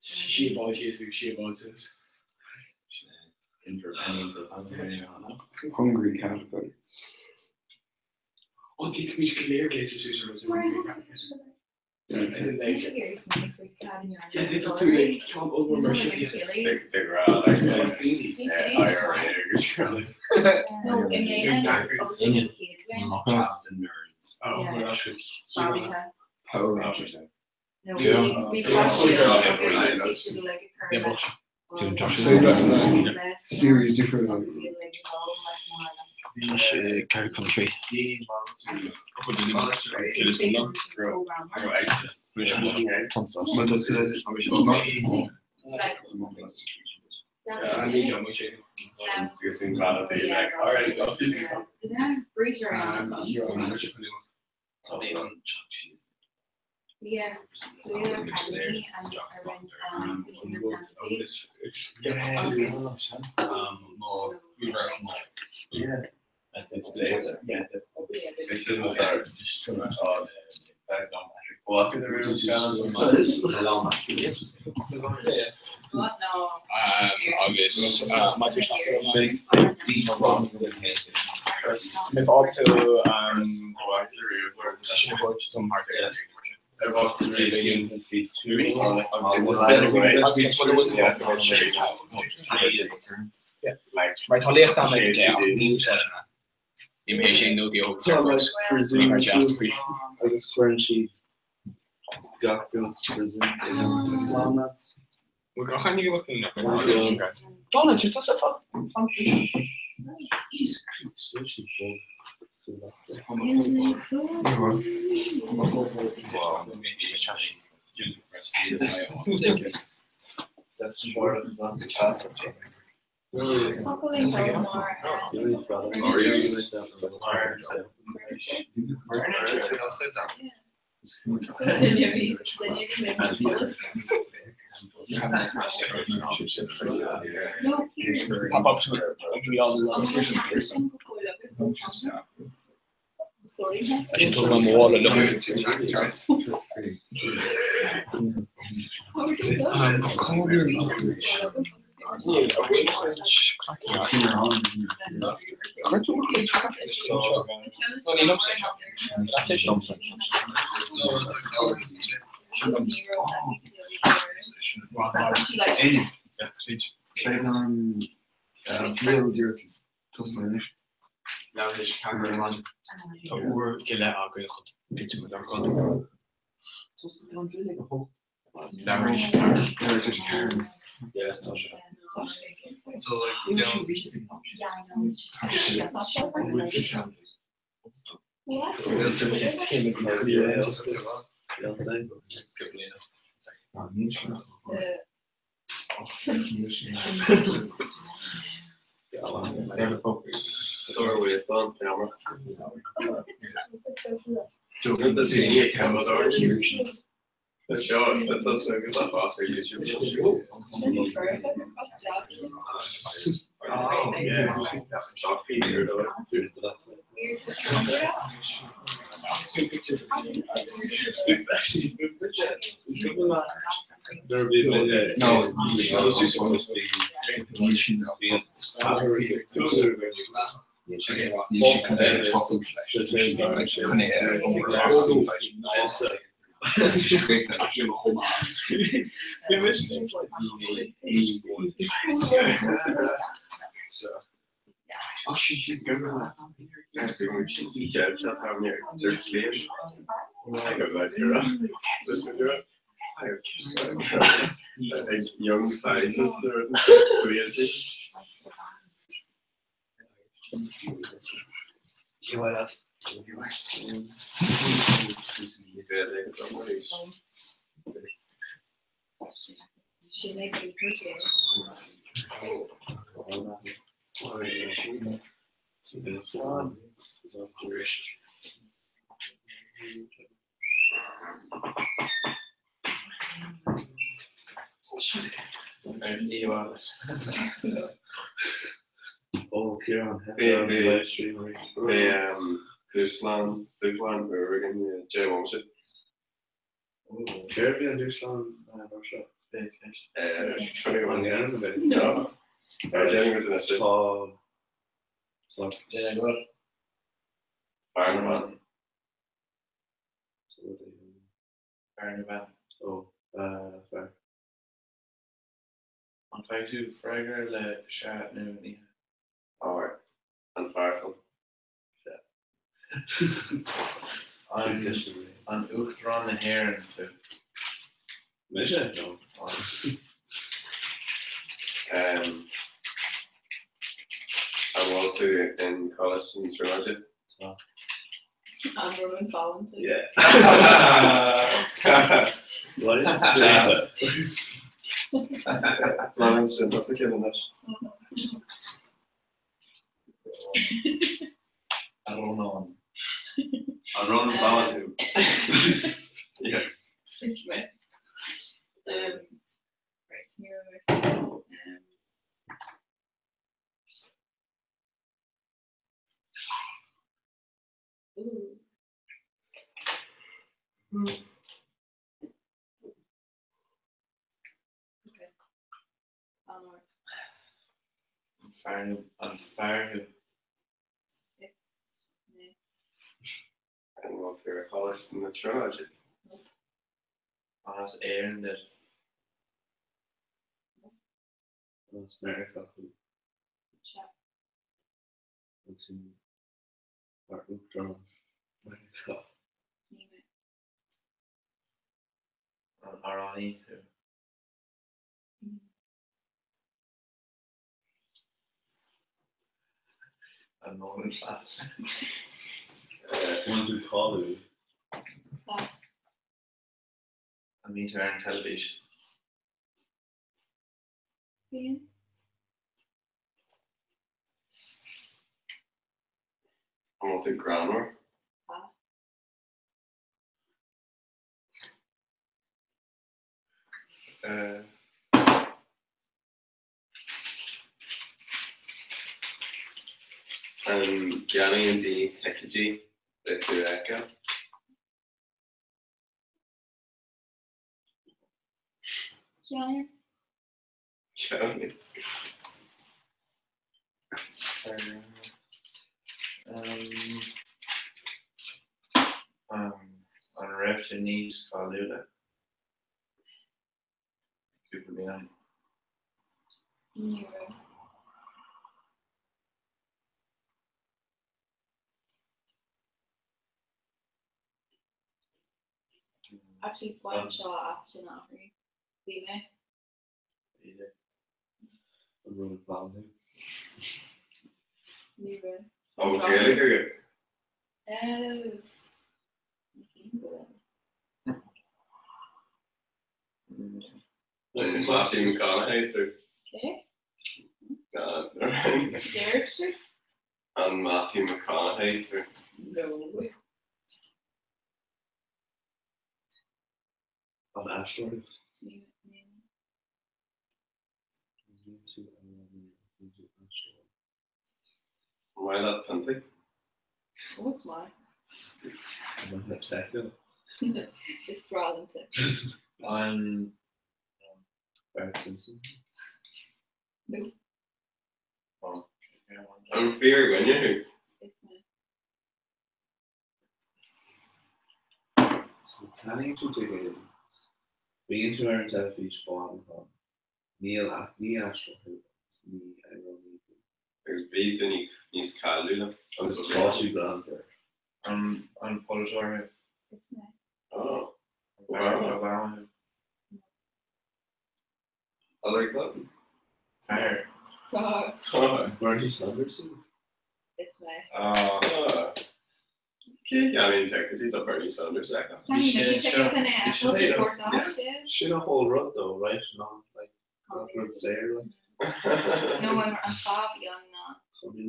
D: síobáil síos agus síobáil suas.
B: In for a penny, in for a pound, penny on
J: Hungry caterpillar.
D: Ó dí mí léir gléas suas ar nós Yeah, they thought too like can't over mar sin.
H: Big, big row, like, IRA agus like,
E: No, i mbliana agus
K: Inniu.
B: Chaps and nerds.
C: Oh,
E: Yeah.
C: my gosh.
J: Power Rangers.
E: No,
K: Yeah.
E: we
H: Yeah.
E: Yeah,
K: Yeah, Doing Josh's.
J: Series different.
K: Josh Car Country. Tons of
E: Yeah, so we have Academy and um, the Human Centipede. What? No.
D: Agus mé fág tú sin dom thart Mar tá léocht an Ní mé sé nó
F: Prison agus cuireann siad gach duine sa prison. Slán
D: Donna, tú tá fa? Pop up to it. We all love Sin tú mo bhála liom. Leathuair théis 4 ar maidin. Tá uair go leith againn chun titim inár gcodladh. Leathuair théis 4.
H: Young scientist
F: Oh, Ciarán,
H: Dúshlán dúshlán úr againn Jay Walsh.
F: Céard bhí an dúshlán mar seo?
H: Fear nó bean?
C: Fear nó bean?
F: Ó, fear.
C: An gcaithfidh tú freagra le sea nó ní hea?
H: Alright. An fear tú?
F: Sea.
C: An Uachtarán na hÉireann tú?
F: Mise? No.
H: An bhfuil tú in Coláiste na Tríonóide?
F: Tá.
E: An Ronan Fallon tú?
H: Yeah.
F: What is
H: Leanann sin tusa céim anois.
C: A Rónáin.
F: An Ronan Fallon thú?
H: Yes.
E: Is mé. Um, right, so ní raibh mé. Um, ooh. Okay. An ort.
C: An fear nó an fear thú?
E: Is mé.
H: An bhfuil tú ar Choláiste na Tríonóide?
C: An as Éirinn duit?
F: An as Meiriceá thú?
E: Sea.
F: An tú mar Uachtarán Mheiriceá?
E: Ní mé.
C: An amhránaí thú?
I: An Northern Flat.
F: Bhfuil tú cáiliúil?
E: Tá.
I: An mbíonn tú ar an teilifís?
E: Bíonn.
H: An bhfuil tú greannmhar?
E: Tá.
H: An gceannaíonn daoine ticéidí le tú a fheiceáil?
E: Ceannaíonn.
H: Ceannaíonn.
I: An raibh tú níos cáiliúla? Cúpla bliain ó shin.
E: Ní raibh. Actually, bain seo as sin athrú. Bhí mé.
F: An raibh an bhean thú?
E: Ní raibh.
H: An bhfuil Gaeilge agat?
E: Ní shílim go bhfuil.
H: Matthew McConaughey tú.
E: Cé? Deir tú?
H: An Matthew McConaughey tú.
E: No.
F: An aisteoir?
H: An maith leat piontaí?
E: Ó, is maith.
F: An maith leat tequila?
E: Is breá liom te.
I: An
F: Bart Simpson?
E: No.
H: An fíordhuine thú?
E: Is mé.
F: So ceannaíonn tú ticéid, bíonn tú ar an teilifís fad Níl ach ní aisteoir thú agus ní amhránaí thú.
H: Agus bhí tú níos cáiliúla.
F: Agus tá tú greannmhar.
I: An polaiteoir thú?
E: Is mé.
H: Oh.
I: Obama. Obama thú?
H: Hillary Clinton?
I: Fear.
E: Tá.
F: Bernie Sanders thú?
E: Is mé.
H: Ah. Cé a cheannaíonn ticéidí do Bernie Sanders a fheiceáil?
E: Cheannaigh mise ticéad chun é a fheiceáil sa Phortáiste.
F: Sin a whole rud though, right? Ná like rud saor like.
G: No an fáth a bhí ann ná bhí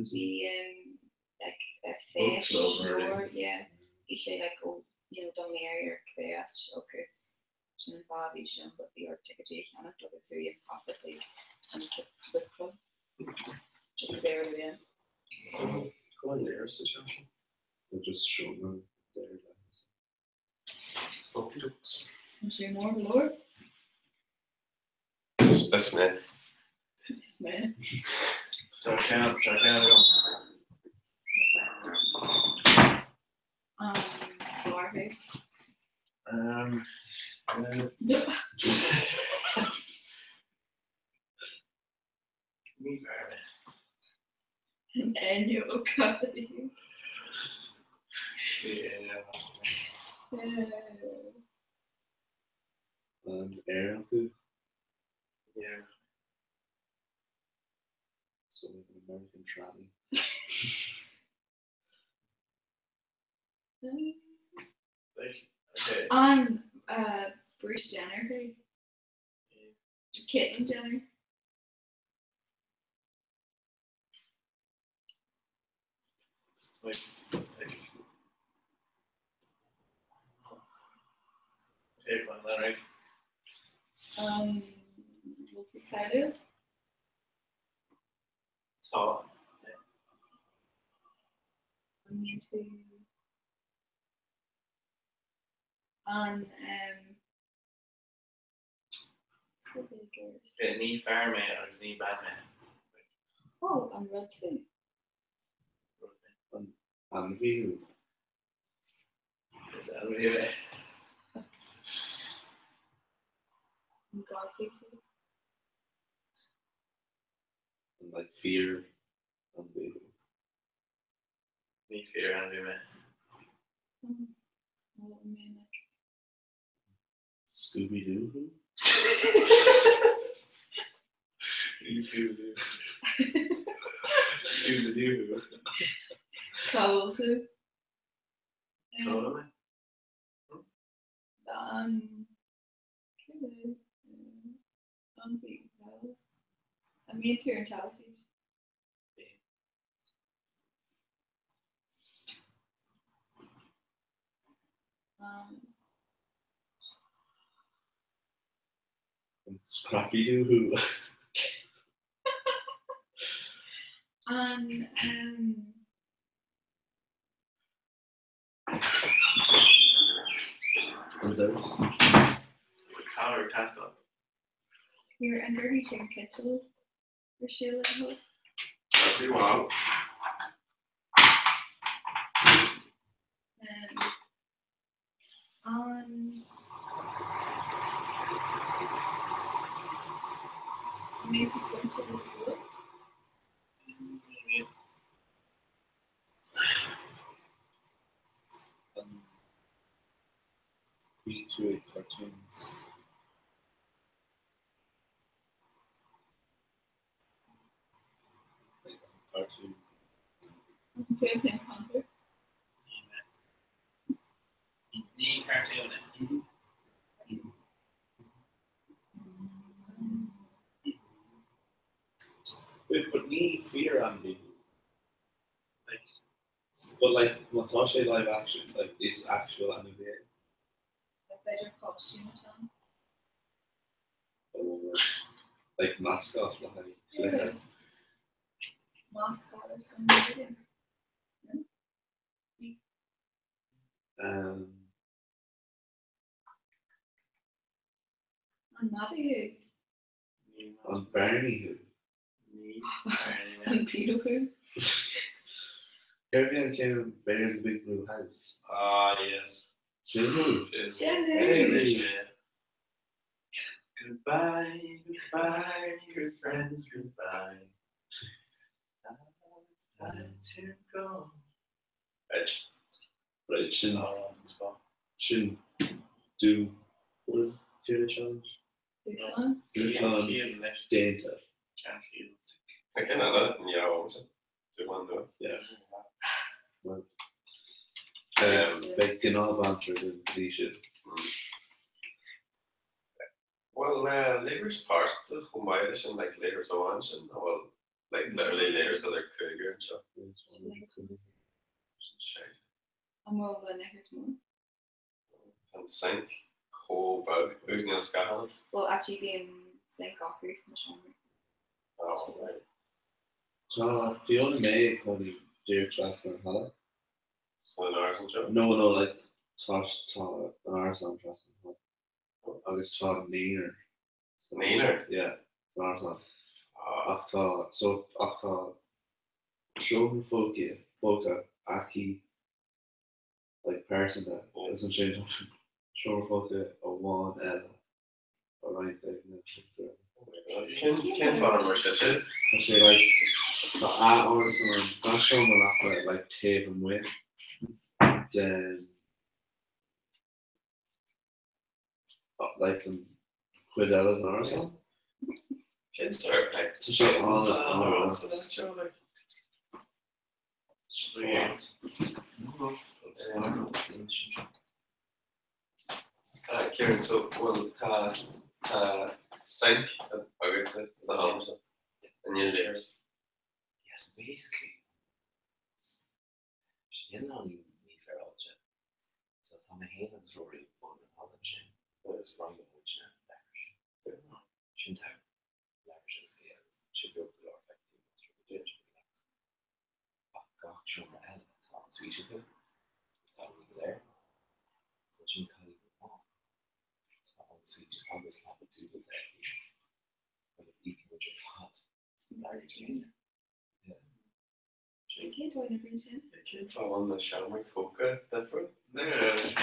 G: like feis mór yeah bhí sé like ó you know Dún Laoghaire ar cibé áit agus sin an fáth a bhí sé ann but bhí ort ticéidí a cheannacht agus chuaigh an papa chuig an book club just a bit early then.
I: Go léir sa teach seo.
F: Tá just seomra deir leis.
E: Tá sé mór go leor.
H: Is mé.
E: Is mé.
I: Tá ceann, tá ceann agam.
E: An fear thú?
I: Um, uh, Ní fear mé.
E: Ennio O'Cassidy.
F: An Éireannach thú?
I: Yeah.
F: So like an American tranny.
I: Okay.
E: An uh, Bruce Jenner thú? Caitlyn Jenner.
I: Like, like, okay, fan that right.
E: Um, bhfuil tú cáiliúil?
I: Tá.
E: An mbíonn tú an um,
I: Ní fear mé agus ní bean mé.
E: Ó, an rud tú?
F: An ainmhí thú?
I: Is ainmhí mé.
E: An golfaí tú?
F: An like fíor ainmhí thú?
I: Ní fíor ainmhí mé.
E: Ó, an mé like
F: Scooby Doo thú?
I: Ní Scooby Doo.
F: Scooby-Doo.
E: Cá bhfuil tú?
C: Cá bhfuil mé?
E: Dan. Cé An bhí An mbíonn tú ar an teilifís?
F: An Scrappy-Doo thú?
E: An
F: An doras.
C: Cabhair ag teastáil.
E: Here, an gcuirfidh tú an citeal ar siúl le do thoil?
H: Bhí wow.
E: An mbíonn tú bainte le spórt?
F: An mbíonn tú ag cartoons? Like an cartoon.
E: An tú Pink Panther?
D: Ní cartoon é.
F: Wait, but ní fíor-ainmhí thú. Like, but like, má tá sé live action, like, is actual ainmhí é.
E: B'fhéidir costume atá ann.
F: Or like mascot le haghaidh cluiche.
E: Mascot or something. No?
F: Um,
E: An mada thú?
F: An Barney thú?
E: An pedo thú?
F: Cérbh é an ceann Bear in the Big Blue House?
C: Ah, yes.
F: Sin thú?
E: Sin thú.
C: Goodbye, goodbye, good friends, goodbye. Now it's time to go.
F: Right. Right, sin sin do what is Dúshlán challenge?
E: Dúshlán?
F: Dúshlán déanta.
H: Tá ceann eile in dheabhósa. Dúshlán nua.
F: Yeah. Well, beidh gnáthbhantra den dlí sin.
H: Bhuel, léitheoir pearsanta chomh maith leis an like léitheoir amháin sin, nó bhfuil like literally léitheoir idir cúigear anseo.
E: An bhfuil an leithreas mór?
H: An sinc chomh beag agus níl scáthán ann.
E: Well actually bíonn sinc acu sna seomraí.
H: Oh right.
F: Tá Fiona May ag cónaí díreach trasna an halla.
H: San árasán seo?
F: No no like tá tá an árasán trasna an halla. Agus tá naonúr.
H: Naonúr?
F: Yeah, san árasán. Ach tá so ach tá seomra folctha folctha aici like pearsanta agus ansin tá seomra folctha amháin eile á roinnt ag na seachtar
H: eile. Cén cén fáth an bhfuair sé sin?
F: Tá sé like tá a árasán tá seomra leapa like taobh amuigh den like an chuid eile den árasán.
H: Cén sórt like
F: Tá sé an-an
H: seo like? Ah, Kieran, so bhfuil tá tá sinc agatsa i do sheomra i ndiaidh leithreas?
B: Yes, basically. Sin an mífhéaráilte. So tá mé féin agus Rory ag bun an halla ansin agus roinneann muidne leithris. Sin tá leithris agus é agus sé beag go leor feictí más rud é sin leithris. Ach gach seomra eile tá an suite acu, tá an go léir. So sin cailín amháin. Tá an suite agus leapa dúbailte aici agus íocann muid ar fad an airgead céanna. Yeah.
E: Cén dóigh a n-oibríonn sin?
H: Cén fáth a bhfuil na seomraí tógtha difriúil?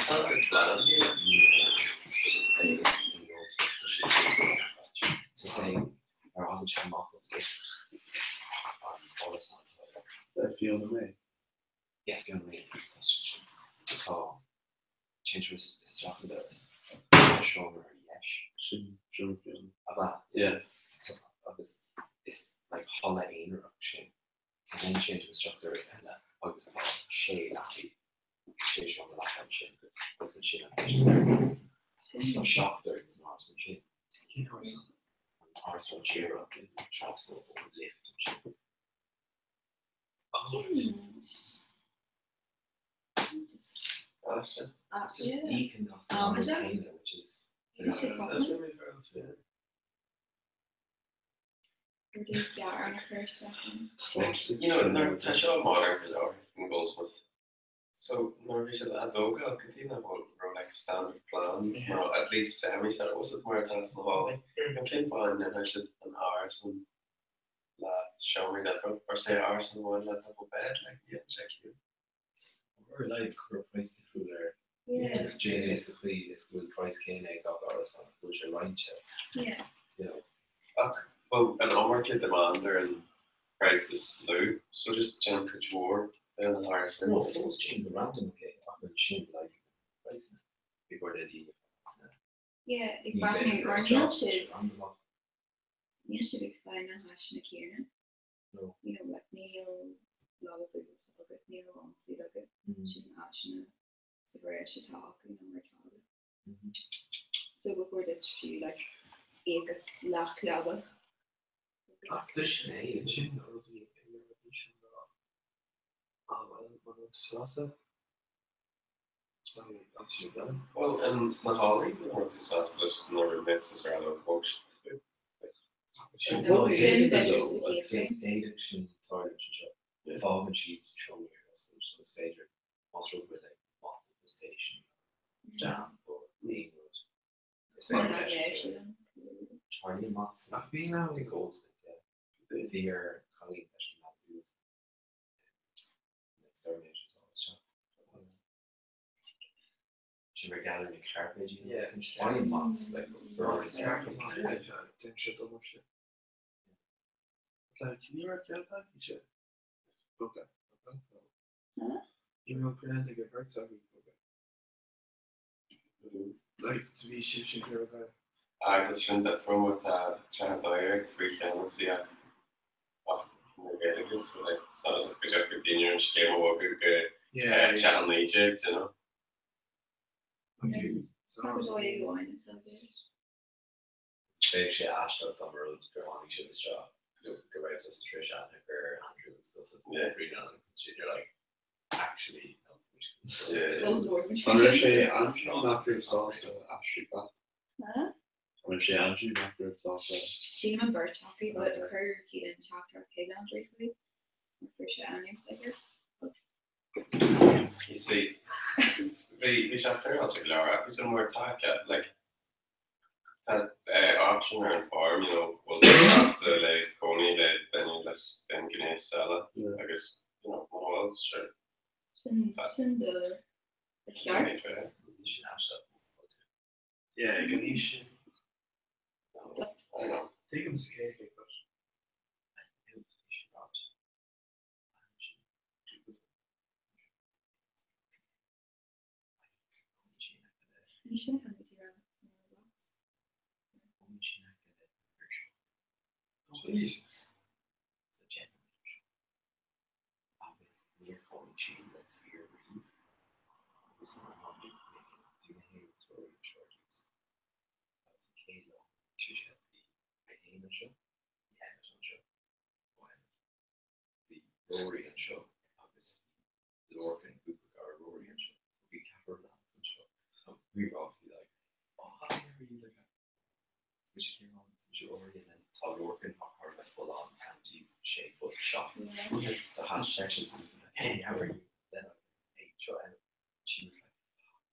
H: Tá an plean here.
F: Fiona May.
B: Yeah, Fiona May tá sin. Tá téann tú isteach an doras sa seomra ar dheis.
F: Sin seomra Fiona.
B: Ab ea?
F: Yeah.
B: So, agus is like halla aonarach sin. Ansin téann tú isteach doras eile agus tá sé leapaí, sé seomra leapa ansin agus ansin an cistin. Agus tá seachtar san áras ansin.
I: Cén árasán?
B: An t-árasán díreach trasna ón lift ansin.
I: Ah,
B: It's just íocann gach duine an rud céanna, which is.
E: Rudaí gearr a chur isteach ann.
H: You know, nuair tá seo modern go leor in Goldsmith. So nuair a bhí siad á dtógáil cad chuige nach bhfuil raibh like standard plans nó at least semi-standard was it mar atá sna hallaí? Nó cén fáth a ndéanfadh siad an árasán le seomraí difriúil or say árasán amháin le double bed like ní dhéanann sé ciall.
B: Ar a laghad cuir praghas difriúil air agus déan é sa chaoi is go bhfuil praghas céanna ag gach árasán ach go bhfuil sé roinnte. You know.
H: Ach bhuel an iomarca demand ar an praghas is lú so just déan cuid mhór den árasán.
B: No, fós déan go randamach é ach ansin laghdaigh na praghsanna i gcomhair na daoine fásta.
E: Yeah, ag breathnú mar níl siad níl siad ag fáil na háiseanna céanna.
B: No.
E: You know, like níl leaba dúbailte agat, níl ensuite agat, sin na háiseanna sa bhreis atá acu ná mar atá agat. So ba chóir duit fiú like íoc as leath-leaba.
I: Ach sin é, sin an rud a bhí ag an sin ná ah well, má tá tú sásta,
H: Bhuel, in sna hallaí, ní raibh tú sásta leis na roommates is araile ó thóg siad
E: Sin b'fhéidir sa chéad room.
B: D'fhéadfadh sin tarlú anseo. Fágann siad seomraí ar oscailt so is féidir, más rud go bhfuil like moth infestation, damp nó aon rud, is féidir leis Tarlaíonn moths i Goldsmith, yeah. Bhí ar chailín leis an leaba dúbailte. Exterminators isteach. Sin mar gheall ar na cairpéidí Fine moths like birds.
I: Déan sé damáiste. Ní raibh cead aici bogadh. Ní raibh cead ag an bheirt agaibh bogadh. Like bhí sibhse ag iarraidh bheith.
H: Agus sin difriúil mar tá Teach an Doire faoi cheannasaíocht Acht na Gaeilge so like it's not as if go dtiocfadh daoine ar an scéim a bhogadh go Teach an 19, do you know?
E: Tá go dóigh amháin atá gceist.
B: Bheadh sé aisteach dá mba rud gur tháinig sibh isteach nó go raibh tusa tar éis aithne a chur ar Andrew agus tusa Bríona agus ansin you're like actually no
K: An raibh sé Andrew nach raibh sásta aistriú back? An raibh sé Andrew nach raibh sásta?
E: Sílim an bheirt acu but chuir Cian teachtaireacht chuig Andrew faoi mar fuair sé aithne air.
H: You see, bhí bhí sé féaráilte go leor acu so mar tá like tá option ar an form, you know, bhfuil tú sásta le cónaí le duine leis den ghnéas eile agus, you know, mura bhfuil, sure.
E: Sin sin do do cheart.
B: Sin aisteach.
I: Yeah, ag an aois sin. Tuigim sa chéad but.
H: Jesus.
B: Rory anseo agus bhí Lorcan cúpla cara Rory anseo bhí ceathrar lads anseo and we were obviously like oh hi how are you like is mise Ciarán is mise Rory and then tá Lorcan thar a bheith folláin and he's sé foot 7 so thaistil seisean suas and like hey how are you then I was like hey seo Emma and she was like buachaillí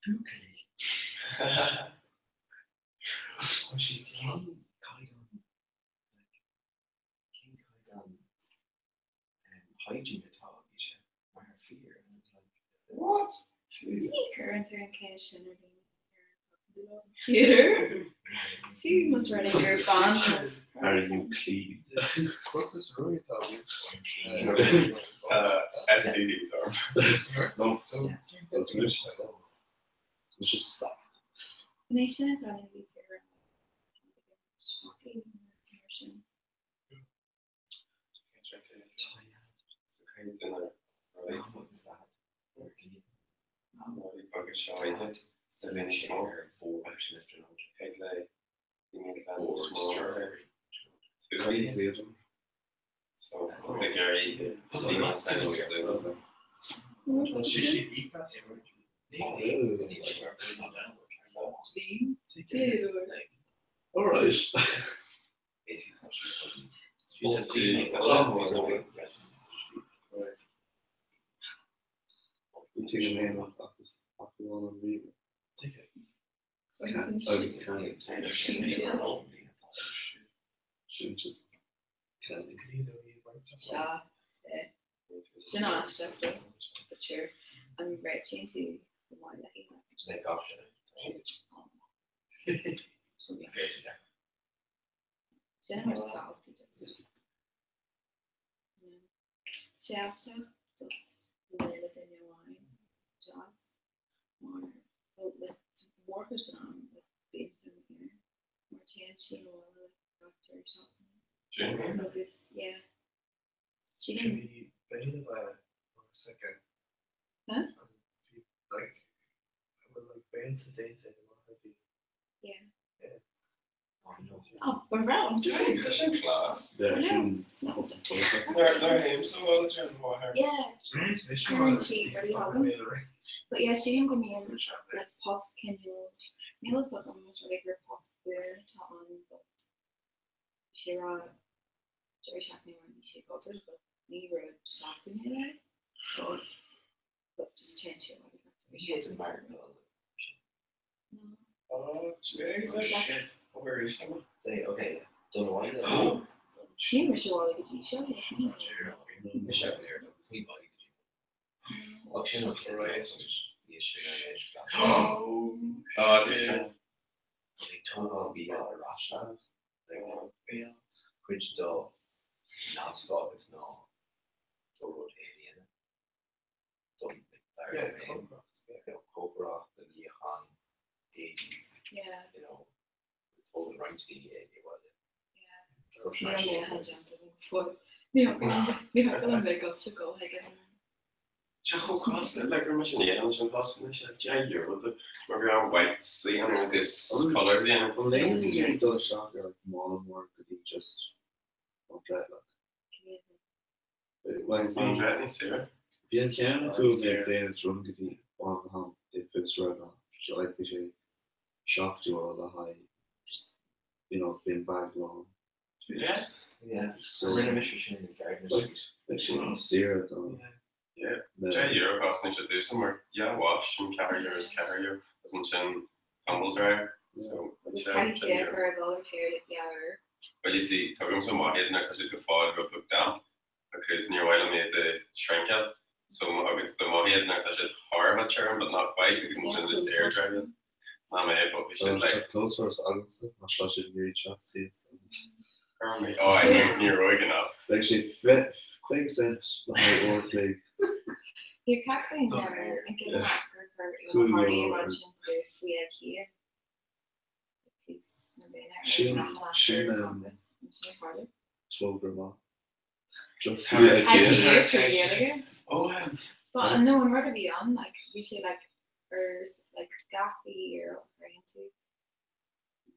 B: oh she cén caighdeán like cén caighdeán hygiene atá bhí sé mar fear and it's like
H: what Jesus
E: Ní chuireann tú an ceist sin ar daoine ar an Theatre. Fiú más rud é gur bean
K: Are you clean?
I: Costas ruí atá
H: STDs orm.
K: No, so it's just soft.
E: Ní sin a chailín bhí tú ar an mar sin.
H: Seo oíche sa bhliain is mó. Thig le daoine a bheith níos mó ar oíche. So tá ag iarraidh daoine a bheith níos luaithe.
F: All right.
G: Sin aisteach though, but sure. An réitíonn tú go maith léi? Sin an rud is tábhachtaí just. Sé aisteach just le le duine amháin deas mar well like mórchuid den am like bímse i m'aonar mar téann sí abhaile like gach deireadh seachtaine agus yeah sílim
I: Bhí béile baile second.
G: Huh?
I: Bhí like well like béilte déanta ag an máthair bhí.
G: Yeah.
I: Yeah.
G: Oh, ba bhreá liom sorry.
H: Tá sin class.
F: Yeah,
G: I know.
F: sin fucking perfect.
H: Nuair nuair a théimse abhaile déanann mo mháthair.
G: Yeah. Cuireann sí rudaí chugam. But yeah, sílim go mbíonn like post cineál níl a fhios agam más rud é gur post buan atá ann but sé rá deireadh seachtaine amháin bhí sé ag obair but ní rud seachtaine é but just téann sí abhaile gach deireadh seachtaine. No.
H: Oh, jeez. Where is she?
G: Níl mise abhaile go dtí seo.
H: Oh, dear.
G: Yeah. Níl mé a déanta agam fóill. Ní thiocfadh liom bheith gaibhte go chuig an.
H: Sé chomh casta le gur mise an dhéanann sin thosaigh mise €10 de mar bhí an whites a dhéanamh agus colours a dhéanamh.
F: An léann tú ag dul isteach ar like mall mór go dtí just laundrette like? Like bhí
H: Laundrette níos saoire.
F: Bhí an ceann acu mé féin is run go dtí Bonham i Fitzroy ná like bhí sé €7 le haghaidh just you know bin bag lán.
H: Yeah.
B: Yeah.
F: So
B: Rinne mise sin in Gardiner
F: like
B: Street.
F: beidh sé níos saoire don
H: Yeah.
F: na
H: €10 cosnaíonn sé domhsa mar dhá wash sin €4 is €4 agus ansin tumble dryer. So
G: Agus
H: sin
G: caithfidh
H: sin
G: tú
H: euro.
G: cur ag dul ar siúl like dhá uair.
H: Well you see tugaimse amach iad nuair atá siad go fóill rud beag damp because níor mhaith liom iad a shrinkeáil. So má thugann tú amach iad nuair atá siad thar a bheith tirim but not quite agus ansin just air dry iad. Ná mé but bhí siad like
F: Tá closehorse agamsa má tá siad ag iarraidh teacht síos agus
H: Oh I ní ní raibh ag enough.
F: Beidh sé 50 cent le haghaidh uair a chloig.
G: Here Kathleen Denver and give an actor her Una Hardy Mansion suas faoi IKEA. Tús na bliana ar
F: Sin
G: an actor
F: sin
G: campus ansin ag tarlú.
F: togra maith. Just faoi
G: IKEA
F: IKEA.
G: trí Ghaeilge.
H: Oh um.
G: But no an rud a bhí ann like bhí sé like ar like gach euro a chaitheann tú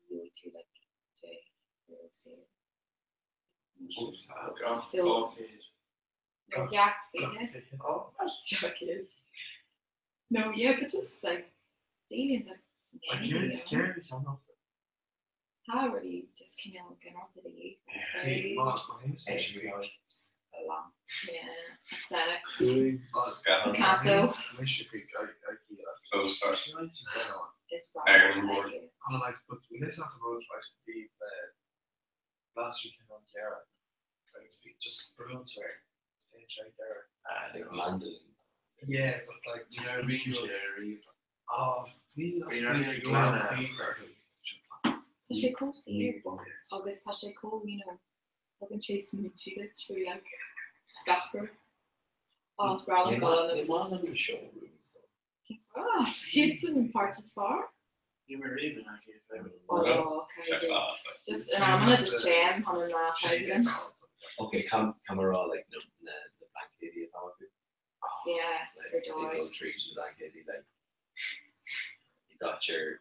G: gheobhaidh tú like €10 saor. So No gach 20. Gach céad. No yeah but just like daily like Tá rudaí just cineál ginearálta de dhíth. Yeah, aesthetics. Picasso.
H: Close touch.
G: It's
H: Iron board.
G: Tá sé chomh saor agus tá sé chomh, you know, tugann sé smaointe duit faoi like gach rud. Oh, is breá liom dul ann agus Ah, siad an páirt is fearr. Oh, okay. Just in amanna just téim chun an lá feidhm.
B: Okay, camera like na na na blaincéidí atá acu.
G: Yeah,
B: Like
G: ar
B: ag
G: dóigh.
B: dul tríd na blaincéidí like. Got your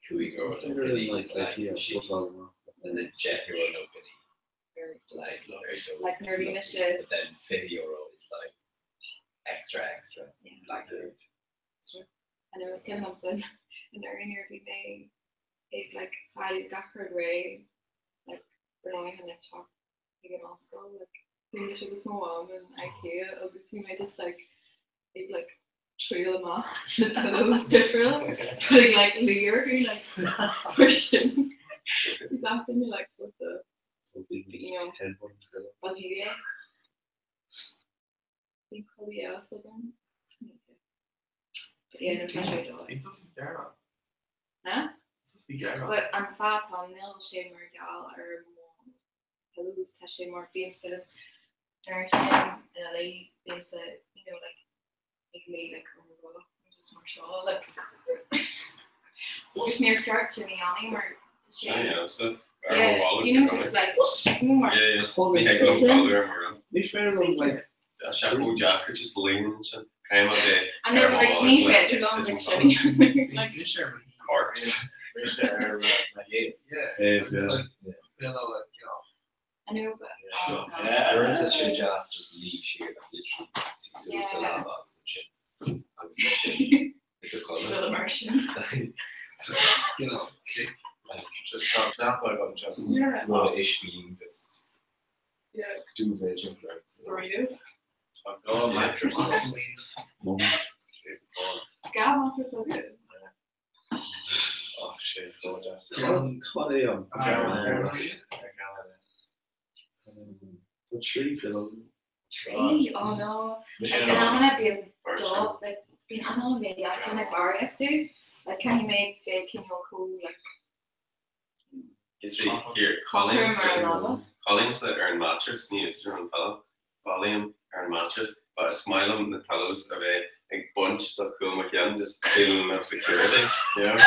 B: €5 nó penny
F: like
B: like and then €10 nó penny like
G: Like nuair a bhí mise.
B: But then €20 is like extra extra blackbird.
G: I know is cuimhin liomsa anuraidh nuair a bhí mé ag like fáil gach rud réidh like ar ndóigh chun like teacht ag an ollscoil like bhí mise agus mo mham in IKEA agus bhí mé just like ag like triail amach na pillows difriúil but ag like luí orthu like pushing bhí gach duine like what the you know ba bhí é bhí codladh dheas agam But yeah, no tá sé dóigh. Huh? But an fáth tá níl sé mar gheall ar mo pillows tá sé mar bímse nuair a théim ina luí bímse you know like ag luí like ar mo bhrollach nó just mar seo like agus níor cheart sin a dhéanamh mar tá sé Yeah, you know just like you know mar
F: Ní féidir liom like
H: Tá sé chomh deacair just luí ansin. Caithfidh mé bheith
G: I know
H: ar mo
G: like ní
H: bholg
G: féidir liom like sin a dhéanamh like
H: Corpse.
G: I know but oh no.
B: Uaireanta sé deas just luí siar like literally suí suas sa leaba agus ansin agus ansin i do chodladh.
G: Full immersion.
B: You know, kick. Just tá cnap agam just rud a ispín just duvet timpeall ort.
G: Burrito.
C: Tá gá mattress.
G: Gá mattress agat?
C: Oh shit, go deas.
F: Cad é an Tá trí pillow.
G: Trí? Oh no. Like in amanna bíonn dó, like bíonn amanna mé ag barraíocht tú. Like caithfidh mé bheith cineál chomh like
H: You see, here,
G: cothrom ar an leaba.
H: Codlaímse ar an mattress, ní úsáidim an pillow, codlaím ar an mattress, but is maith liom na pillows a bheith ag baint do chúl mo cheann, just feeling of security, you know?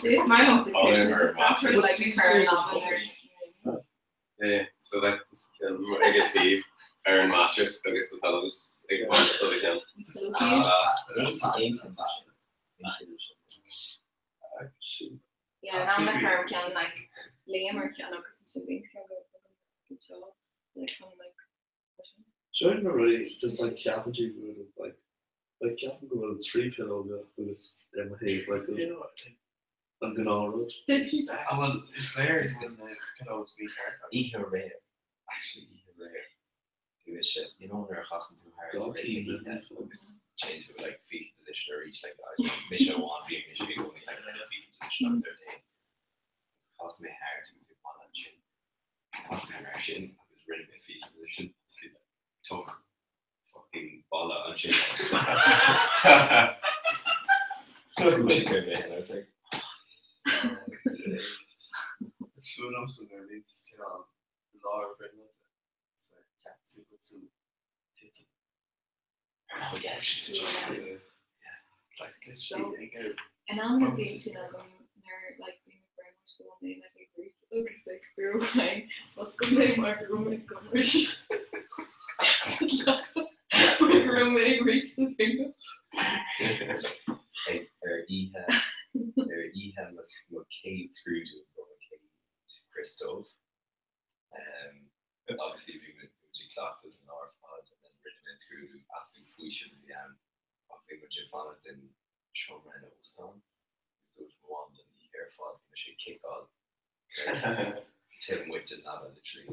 G: See, is maith liom sa
H: Codlaím
G: cushions
H: ar
G: is gach rud like ar an leaba nuair
H: Yeah, so like just ceann ag an taobh ar an mattress agus na pillows ag baint do do cheann.
G: Yeah, in amanna cuirim ceann like luím ar cheann agus ansin bíonn ceann agam anseo like chun like cushion.
F: Seo na rudaí just like ceapann tú go bhfuil like like ceapaim go bhfuil trí pillóga agus ar mo thaobh like an gnáthrud.
I: Ah well is léir go bhfuil na pillows mícheart agat.
B: Oíche aréir, actually oíche aréir, bhí mise, you know nuair a chasann tú thart i rith na hoíche agus téann tú like fetal position arís like mise amháin bhí mise i gcónaí like in a fetal position agus ar taobh agus chas mé thart agus bhí buille ansin chas mé mar sin agus rinne mé fetal position agus bhí like took fucking buille ansin Dhúisigh mé and I was like
I: Is fuath liomsa nuair a bhíonns cineál lár brionglóide.
G: In amanna bíonn sin agam nuair like bím ag brionglóid go bhfuil mé like ag rith agus like uair amháin mhuscail mé mar go raibh mé ag gobairt mar go raibh mé ag rith sa bhrionglóid.
B: Ar oíche ar oíche mo chéad scrúdú nó mo chéad chrios dubh. Obviously bhí muid ag cleachtadh don lá ar fad and then rinne mé an scrúdú ach bhí faoiseamh a bhí ann ach bhí muid ag fanacht in seomra in óstán agus dúirt mo mham don oíche ar fad bhí mise ag ciceáil taobh amuigh den leaba literally.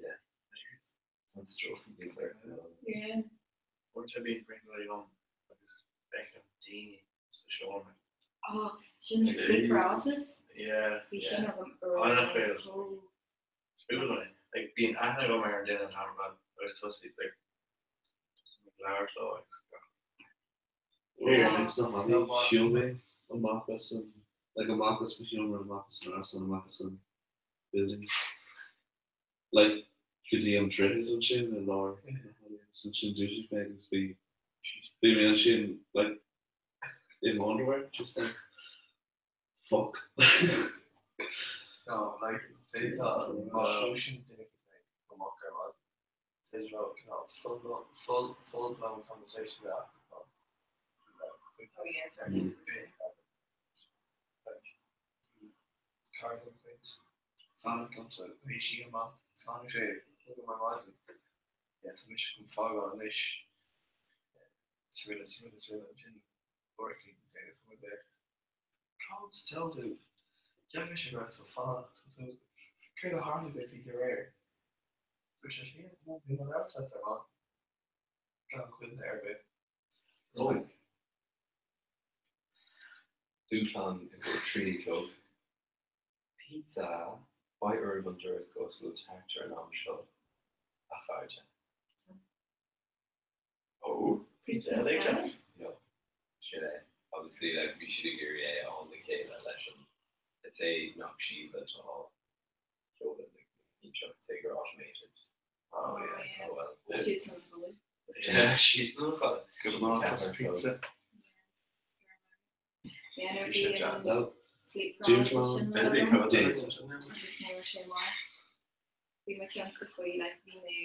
B: Yeah. It's stress and things like that.
G: Yeah.
C: Uaireanta bíonn brionglóidí agam agus feicim daoine sa seomra.
G: Oh, sin like sleep paralysis?
C: Yeah.
G: Bhí sin agam
C: An chuid. Spúil é. Like bíonn aithne agam ar an duine an t-am ar fad agus tosaigh like tosaigh ag labhairt leo agus gach.
F: It's not hallaí. Shiúil mé amach as an like amach as mo sheomra amach as an árasán amach as an building. Like go dtí an droichead ansin i lár na hallaí agus ansin dhúisigh mé agus bhí bhí mé ansin like in my underwear just like fuck.
I: No, like say tá má chloiseann duine éigin mé go moch ar maidin, is féidir leo cineál full full full blown conversation a bheith acu.
G: Oh yeah, it's very
I: Like, cara de mo chuid fanacht liomsa, bhí sí amach is tháinig sé chugam ar maidin. Yeah, tá mise chun fágáil anois. Srl srl srl ansin uair éicint is é a chuaigh mé. Cá sa diabhal tú? Cheap mise go raibh tú ag fanacht. Tá tú Céard a tharla duit oíche aréir? Dúirt sé sin, bhí mé ag labhairt leat ar maidin. Gan cuimhne ar bith.
B: Ó. Dúshlán i gcomhair 3 a chlog. Pizza! Beidh oraibh an doras a oscailt thart ar an am seo, a chairde.
H: Ó, pizza eile ag teacht?
B: No, sin é. Obviously, like, bhí siad ag iarraidh é a fháil le chéile leis an Is é nach Síomha atá á sheoladh na cinn seo, is é gur automated.
H: Oh yeah.
B: Oh well.
G: Siad san chodladh.
B: Yeah, siad san chodladh.
K: Go maith, tá pizza.
G: Yeah, no,
H: Bhí sé
G: bhí
H: deas.
G: an sleep paralysis sin
H: Duine bhí
G: agam.
H: cuma duine.
G: Agus ní raibh sé maith. Bhí mo cheannsa faoi, like, bhí mé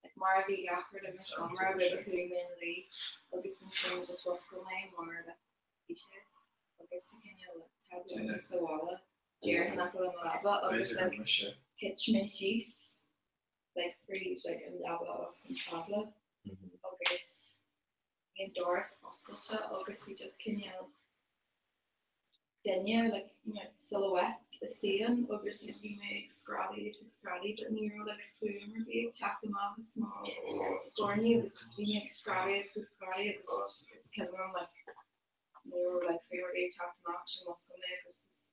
G: like, mar a bhí gach rud i mo seomra roimh a chuaigh mé ina luí agus ansin just mhuscail mé mar like, bhí sé agus tá cineál like, tábla agam sa bhaile díreach in aice le mo leaba agus
I: B'fhéidir
G: like,
I: gur mise.
G: thit mé síos like, fríd like, an leaba agus an tábla agus bhí an doras oscailte agus bhí just cineál duine like, you know, silhouette istigh ann agus like, bhí mé ag screadaigh is ag screadaigh but ní raibh like, fuaim ar bith ag teacht amach as mo scornaí agus just bhí mé ag screadaigh agus ag screadaigh agus just is cuimhin liom like, ní raibh like, fuaim ar bith ag teacht amach sin mhuscail mé agus just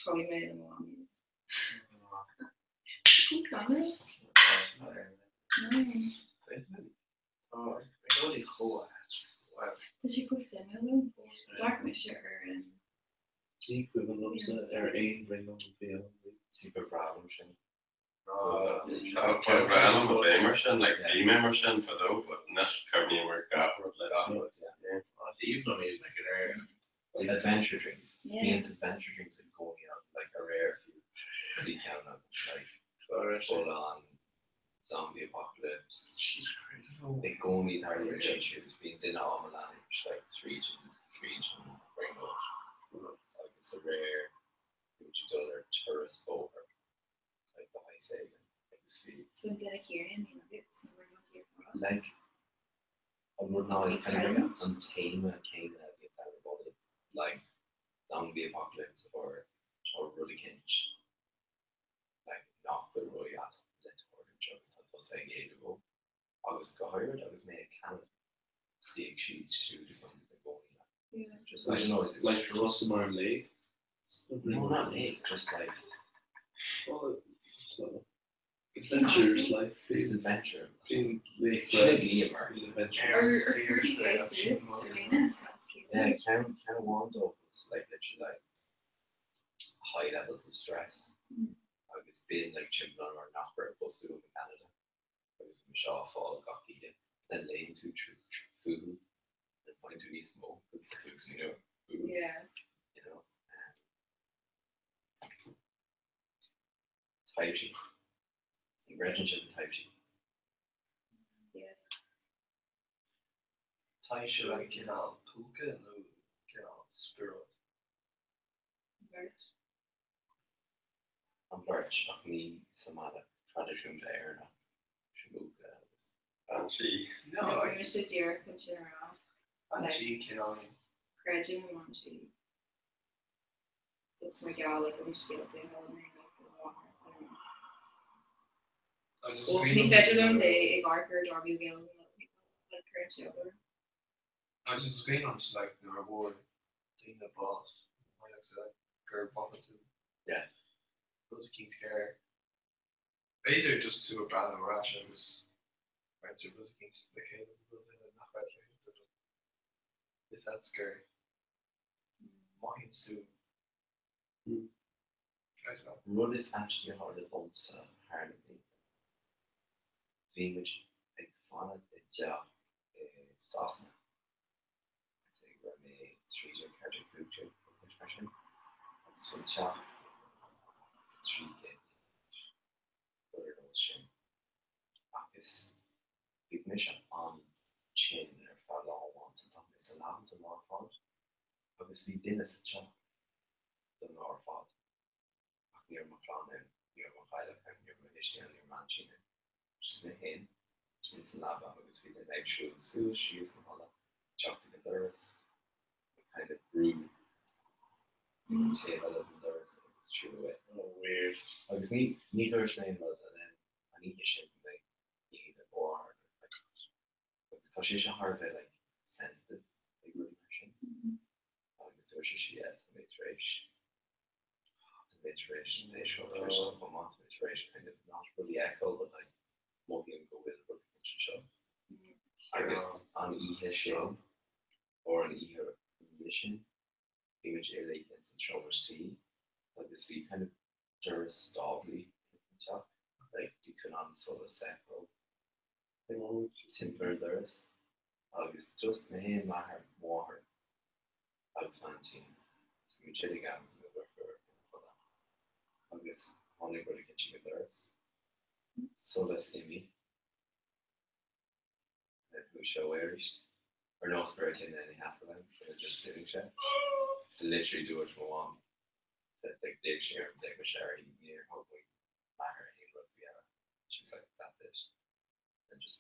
G: chuaigh mé le mo mhamaí. Cúl scanrúil? No. Tá sé chomh suimiúil though. D'amharc mise ar an.
F: Ní cuimhin liomsa ar aon bhrionglóid a bhí agam riamh.
B: Sí ba bhreá liom sin.
H: Ba bhreá liom a bheith mar sin, like bhí mé mar sin fadó, but anois cuimhním ar gach rud like.
B: Gach rud, yeah.
C: It's aoibhinn liom iad, like in air.
B: Adventure dreams.
G: Yeah.
B: Bíonn adventure dreams i gcónaí ann, like aréir fiú. Bhí ceann agam, like full on zombie apocalypse.
C: Jesus Christ.
B: I gcónaí tarlaíonn siad siúd. Bíonn duine á mo leanúint like tríd an tríd an bhrionglóid. Agus aréir bhí muid ag dul ar turas bóthair like de shaghas éigin agus bhí.
G: So an duine céanna a bhíonn agat sna brionglóidí ar fad?
B: Like an rud ná is kind of like an téama céanna a bhíonn ann i gcónaí like zombie apocalypse or tá rud eicínt like nach bhfuil ródheas le tarlúint agus tá tusa ag éalú ó. Agus go háirid agus mé i gCeanada, bhíodh siad siúd agam i gcónaí like.
G: Yeah.
B: Just I don't know, is it
F: Like Rosamar Lake?
B: No, not lake, just like
F: Well, so, adventures like
B: this adventure.
F: Bíonn lake
B: Sin
F: less
B: é mar.
F: bíonn
G: Ar
F: adventures.
G: ar chuir tú suas ar líne?
B: Yeah, ceann ceann amháin dóibh was like literally like high levels of stress agus b'in like timpeall an uair nach raibh fostú agam i gCeanada agus bhí mise á fáil gach oíche. Then léann tú fúthu and faigheann tú níos mó because tá tú ag smaoineamh fúthu,
G: Yeah.
B: you know. Taibhsí. An gcreideann sibh i dtaibhsí?
G: Yeah.
I: Taibhse like cineál púca nó cineál spiorad?
G: Beirt.
B: An bheirt, ach ní sa mbealach traidisiúnta Éireannach, siomúca agus.
H: Banshee.
I: No,
G: Bhí
I: like
G: mise díreach chun sin a rá.
I: Banshee cineál.
G: Creidim i mbanshee. Just mar gheall like ar na scéalta a chuala mé like ó mháthair. I don't know.
I: Agus
G: Well, ní féidir liom bheith ag amharc ar Darby O'Gill like cuireann sé obair.
I: Agus is cuimhin liomsa like nuair a bhfuair daoine bás like gur mhothaigh tú
B: Yeah.
I: rud eicínt géar. B'fhéidir just tú ag breathnú ar ais agus roinnt rud eicínt le chéile nó rud eile nach raibh le chéile but is that's gur mothaíonn tú I don't know.
B: Rud is aistí a tharla domsa thar na blianta. Bhí muid ag fanacht i dteach i Sasana. I'd say go raibh mé 13, 14, 15, rud mar sin. Agus bhí an teach 300 bliain d'aois, rud ar nós sin. Agus bhí mise an-tinn ar feadh lá amháin so tá mé sa leaba an lá ar fad agus bhí duine sa teach don lá ar fad ach ní raibh mo chlann ann, ní raibh mo theaghlach ann, ní raibh mo thuistí ann, ní raibh m'aintín ann. Just mé féin ins an leaba agus bhí duine ag siúl suas síos an halla, teacht ag an doras, ag kind of brú ag an taobh eile den doras agus siúl away.
F: Oh weird.
B: Agus ní ní dhúirt mé aon rud and then an oíche sin bhí mé ag mo mháthair like agus tá sé seo thar a bheith like sensitive ag rudaí mar sin agus dúirt sí yeah tá mé tar éis tá mé tar éis é seo tar éis chomh maith tá mé tar éis kind of not rudaí a fheiceáil but like mothaím go bhfuil rud éicint anseo agus an oíche sin or an oíche roimhe sin bhí muid uilig ins an seomra suí agus bhí kind of doras stáblaí ins an teach like bhí tú in ann solas a fheiceáil timpeall ar an doras agus just mé féin, m'athair, mo mháthair agus m'aintín so bhí muid uilig ann mo dheirfiúr ina codladh agus tháinig rud éicint ag an doras, solas imithe. And chuaigh sé away arís. Ar nós go raibh duine ina sheasamh ann, and it just d'imigh sé. And literally dúirt mo mham, like d'fhéach sí orm, d'fhéach mise uirthi, níor thug muid m'athair aon rud faoi deara. She was like, that's it. And just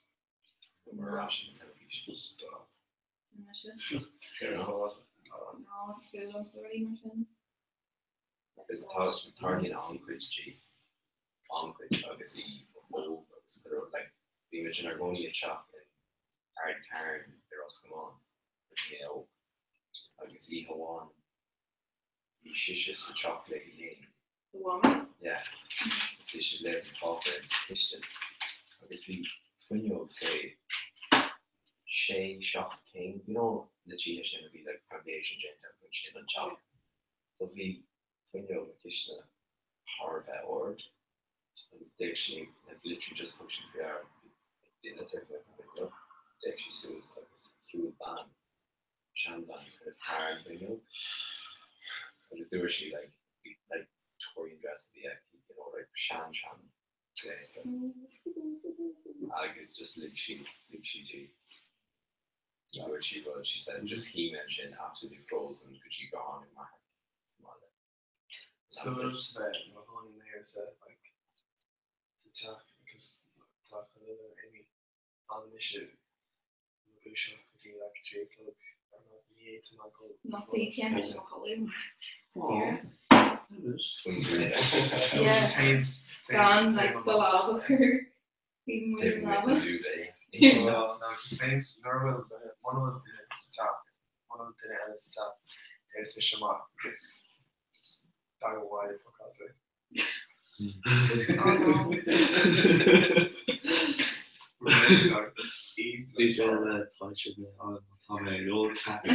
B: chuamar ar ais ag an teilifís.
F: Stop.
E: Ná is fuath liomsa rudaí mar sin.
B: Because tá tarlaíonn an-chuid di, an-chuid, agus í óg agus go raibh, like, bhí muid inár gcónaí i dteach in Ard Carn i Ros Comáin nuair a bhí mé óg, agus oíche amháin bhí sise sa teach léi féin.
E: Do mhamaí?
B: Yeah. Agus bhí sí ag léamh an pháipéir sa chistin agus bhí fuinneog say sé, seacht céim, you know na tithe sin a bhí like foundation déanta agus ansin an teach. So bhí fuinneog na cistine thar a bheith ard agus d'fhéach sí, like literally just thug sí faoi deara bhí duine taobh amuigh den bhfuinneog, d'fhéach sí suas agus shiúil bean, seanbhean kind of thar an bhfuinneog agus dúirt sí like bhí like Victorian dress a bhí aici, you know like sean sean gléasta agus just lig sí, lig sí di. Dúirt sí rud, she said, just shuigh mé ansin absolutely frozen go dtí gur tháinig m'athair sa mbaile.
I: So just bheith i mo chónaí mé ar sa like sa teach agus tá chuile dhuine imithe fhanann mise i mo dhúiseacht go dtí like 3 a chlog ar maidin ní fhéadfaidh mé dul
E: Má sí téann mise mo chodladh
B: Faoin duvet.
E: Yeah. Gan like do lámh a chur Taobh amuigh
B: den duvet.
I: No, just same nuair a bhfuil muna bhfuil duine sa teach, muna bhfuil duine eile sa teach, téann mise amach agus just tagaim abhaile fuckáilte.
F: Bhí féile tá siad mé ann tá mé ag ól caife.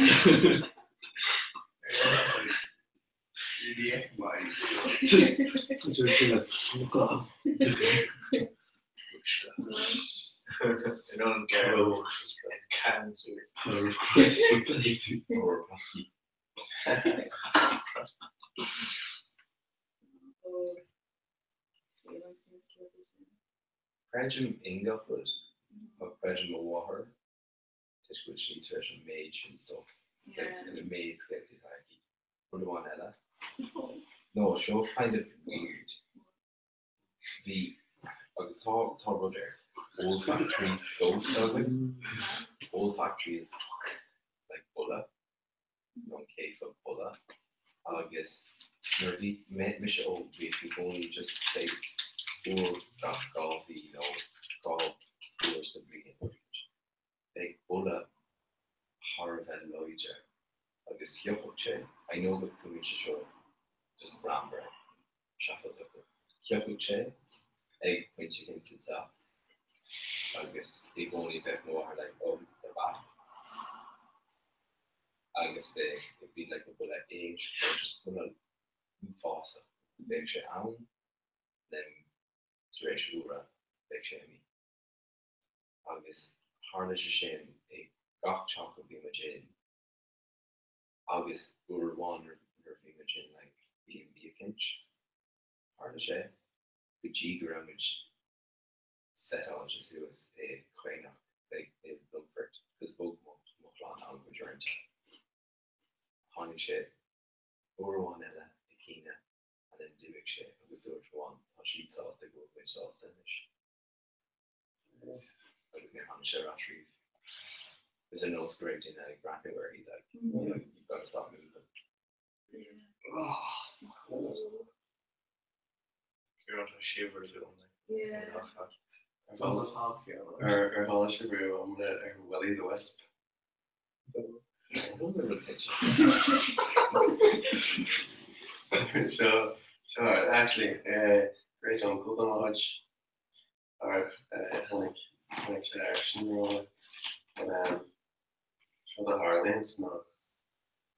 B: Creidim i ngach rud, ach creidim mo mháthair toisc go bhfuil sí tar éis an méid sin stuff, like an méid scéalta atá aici. Rud amháin eile. No, seo kind of weird. Bhí, agus tá, tá rud ar olfactory ghost againn. Olfactory is like boladh, nó an céadfa boladh. Agus nuair a bhí mise óg, bhí i gcónaí just say uair gach 2 mhí nó 2 uair sa bhliain. Bheadh boladh thar a bheith láidir agus thiocfadh sé, I know go fuaimíonn sé seo just greannmhar, seafóideach, but thiocfadh sé ag pointe éicint sa teach agus i gcónaí bheadh mo mháthair like oh they're back agus bheadh, it'd be like a boladh éisc or just boladh uafásach, bheadh sé ann then tar éis uaire bheadh sé imithe. agus tharla sé sin i gach teach a bhí muid in agus uair amháin nuair a bhí muid in like B&B eicínt, tharla sé go dtí go raibh muid settleáilte suas i Caonach like i Longfort agus bhog mo chlann. amháin an-chuid uaireanta. Tháinig sé uair amháin eile ag caoineadh and then d'imigh sé agus dúirt mo mham tá siad sásta go bhfuil muid sásta anois. Agus níor tháinig sé ar ais riamh. Is ar nós go raibh duine ag breathnú uirthi like, you know, you've got to stop moving.
H: Ar chuala sibh riamh ar Willie the Wisp? Seo, seo, actually, great uncle de mo chuid, tháinig, tháinig sé airsean ró, but um, seo a tharlaíonn ná,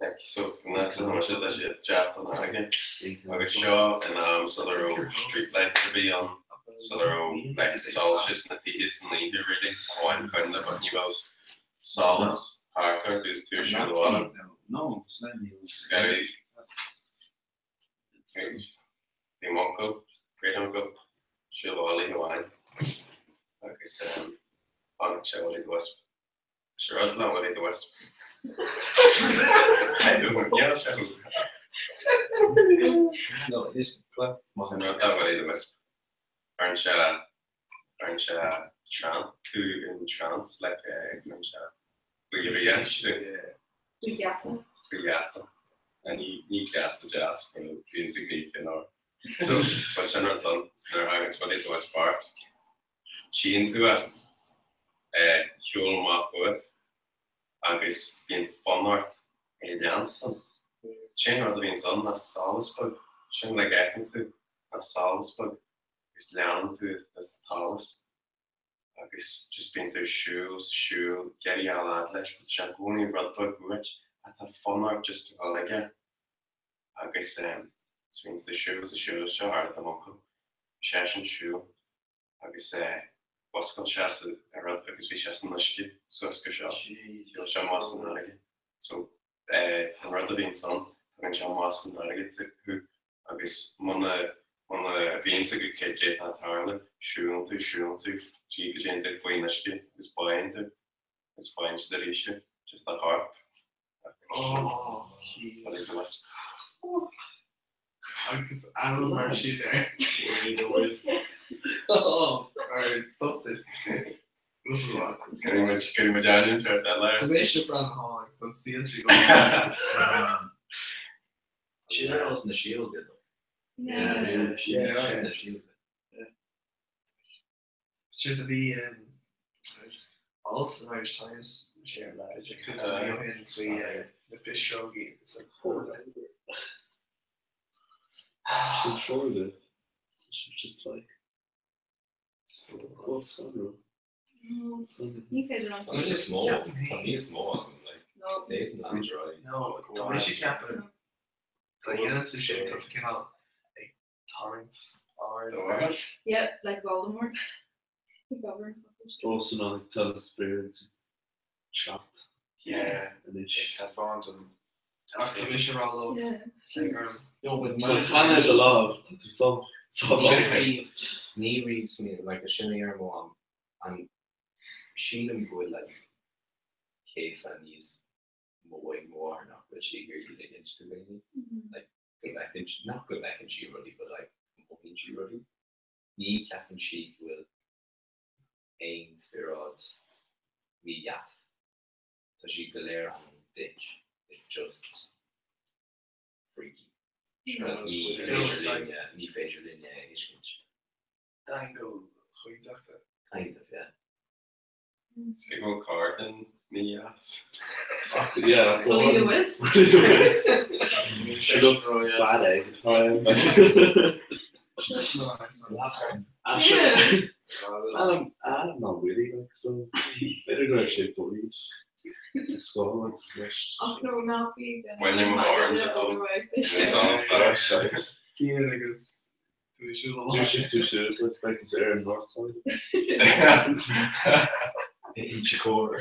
H: like, so, nach sé tá sé tá sé deas don fharraige, agus seo in am sula raibh streetlights ar bith ann, sula raibh, like, soilse sna tithe san oíche really, amháin coinnle, but ní raibh solas thart ort agus tú ag siúl abhaile.
F: No,
H: Scary. Bhí m'uncail, great uncle, siúl abhaile oíche amháin agus chonaic sé Willie the Wisp. Is rud le Willie the Wisp. Níl sé thú. Sin rud le Willie the Wisp. Cuireann sé cuireann sé trance tú in trance like cuireann sé faoi dhraíocht tú.
E: Faoi gheasa.
H: Faoi gheasa. Ní ní geasa deas mar bhíonn sa ghní cineál. So but sin rud ann nuair a thaganns Willie the Wisp ort. Tchíonn tú é ag siúl amach uait agus bíonn fonn ort é a leanstan. Sé an rud a bhíonns ann ná solas beag, sin like fheiceanns tú ná solas beag agus leanann tú an t-solas agus just bíonn tú ag siúl 's ag siúl, ag éirí a fhad leis but tá sé i gcónaí rud beag uait ach tá fonn ort just a dhul aige agus so bíonn tú ag siúl 's ag siúl, seo a tharla do m'uncail, bhí seisean ag siúl agus mhuscail sé as a rud agus bhí sé san uisce suas go seo, shiúil sé amach san fharraige. So an rud a bhíonns ann, tugann sé amach san fharraige thú agus muna muna bhíonn 's agat cad é atá ag tarlú, siúlann tú, siúlann tú, dtí go dtéann tú faoin uisce agus báigheann tú agus faigheann siad arís thú, just do chorp.
I: Oh, Agus ainm mar sin air. Oh, alright, stop it.
H: Cuirfidh muid ainm ceart eile air.
I: Tá mise Bran Hall agus tá saoilte go
B: Sin ar nós na síolga though. Yeah. Sin na síolga.
I: Sure do bhí alt san Irish Times sé ar leid ag cúpla mí ó shin faoi na pisreogaí agus an
F: Sin Florida. Just like Cool scanrúil.
E: Ní féidir liom
B: Tá níos mó, tá níos mó agam, like, d'fhéadfainn leanúint ar aghaidh.
I: No, tá mise ag ceapadh dá dhéanann tú sin tá tú cineál ag tarraingt aird air.
E: Yeah, like Voldemort. The governor.
F: Also known as tell the spirits chat.
H: Yeah.
F: Anois.
J: Taispeáint an.
I: Ach tá mise rá leo.
E: Yeah.
I: No, but
F: Tá canna de lámh, tá tú sub.
B: Ní ní riamh smaoineamh, like, sin é ar mo am, an sílim go bhfuil like céafa níos mó ag mo mháthair nach bhfuil sí ag iarraidh ligint do dhaoine, like, go bhfeiceann, nach go bhfeiceann sí rudaí but like go mothaíonn sí rudaí. Ní cheapann sí go bhfuil aon spiorad mídheas. Tá siad go léir ann duit. It's just freaky. Because ní féidir linne, ní féidir linne a thuiscint.
I: D'aingeal chuideachta.
B: Kind of, yeah.
H: Is go bhfuil carthan mídheas.
F: Yeah.
E: Willie the Wisp.
F: Bad egg. Adam, Adam ná Willie like so b'fhéidir go raibh sé bullied sa scoil agus leis.
E: Ach no, ná bí
H: Baineann mo mháthair de dom.
I: Cian agus
F: Dúisigh tú suas le beidh tú ar an north side.
B: Inse Chór.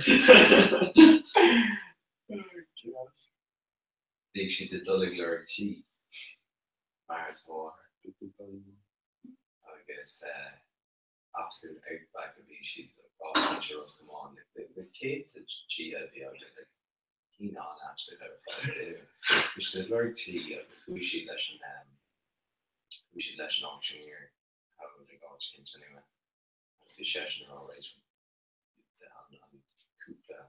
B: Bhí siad ag dul ag lorg tí, m'athair is mo mháthair. Agus absolute outback a bhí siad á Inse Ros Comáin. Na céadta tithe a bhí ann. Cén an-ait le bheith ar fad. Bhí siad ag lorg tí agus chuaigh siad leis an chuaigh siad leis an auctioneer thabhairt ag áit éicint anyway agus bhí seisean ag rá right an an cúpla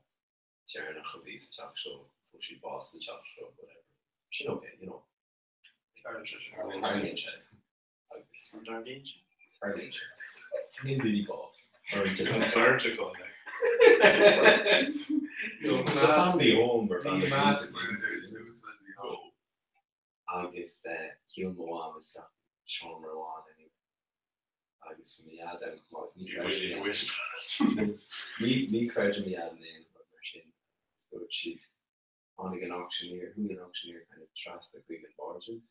B: deireanach a bhí sa teach seo fuair siad bás sa teach seo whatever. Sin okay, you know. Tarlaíonn sé. Agus
C: An dtarlaíonn sé?
B: Tarlaíonn sé. Faigheann daoine bás. Or just
C: An tarlaíonn sé?
B: No, the family home or family home. Agus shiúil mo mham isteach i seomra amháin anyway. Agus bhí mo dhaid ann chomh maith agus ní chreidim ní chreidim mo dhaid in aon rud mar sin. Agus dúirt siad tháinig an auctioneer, chuaigh an auctioneer kind of trasna chuig an vardrús.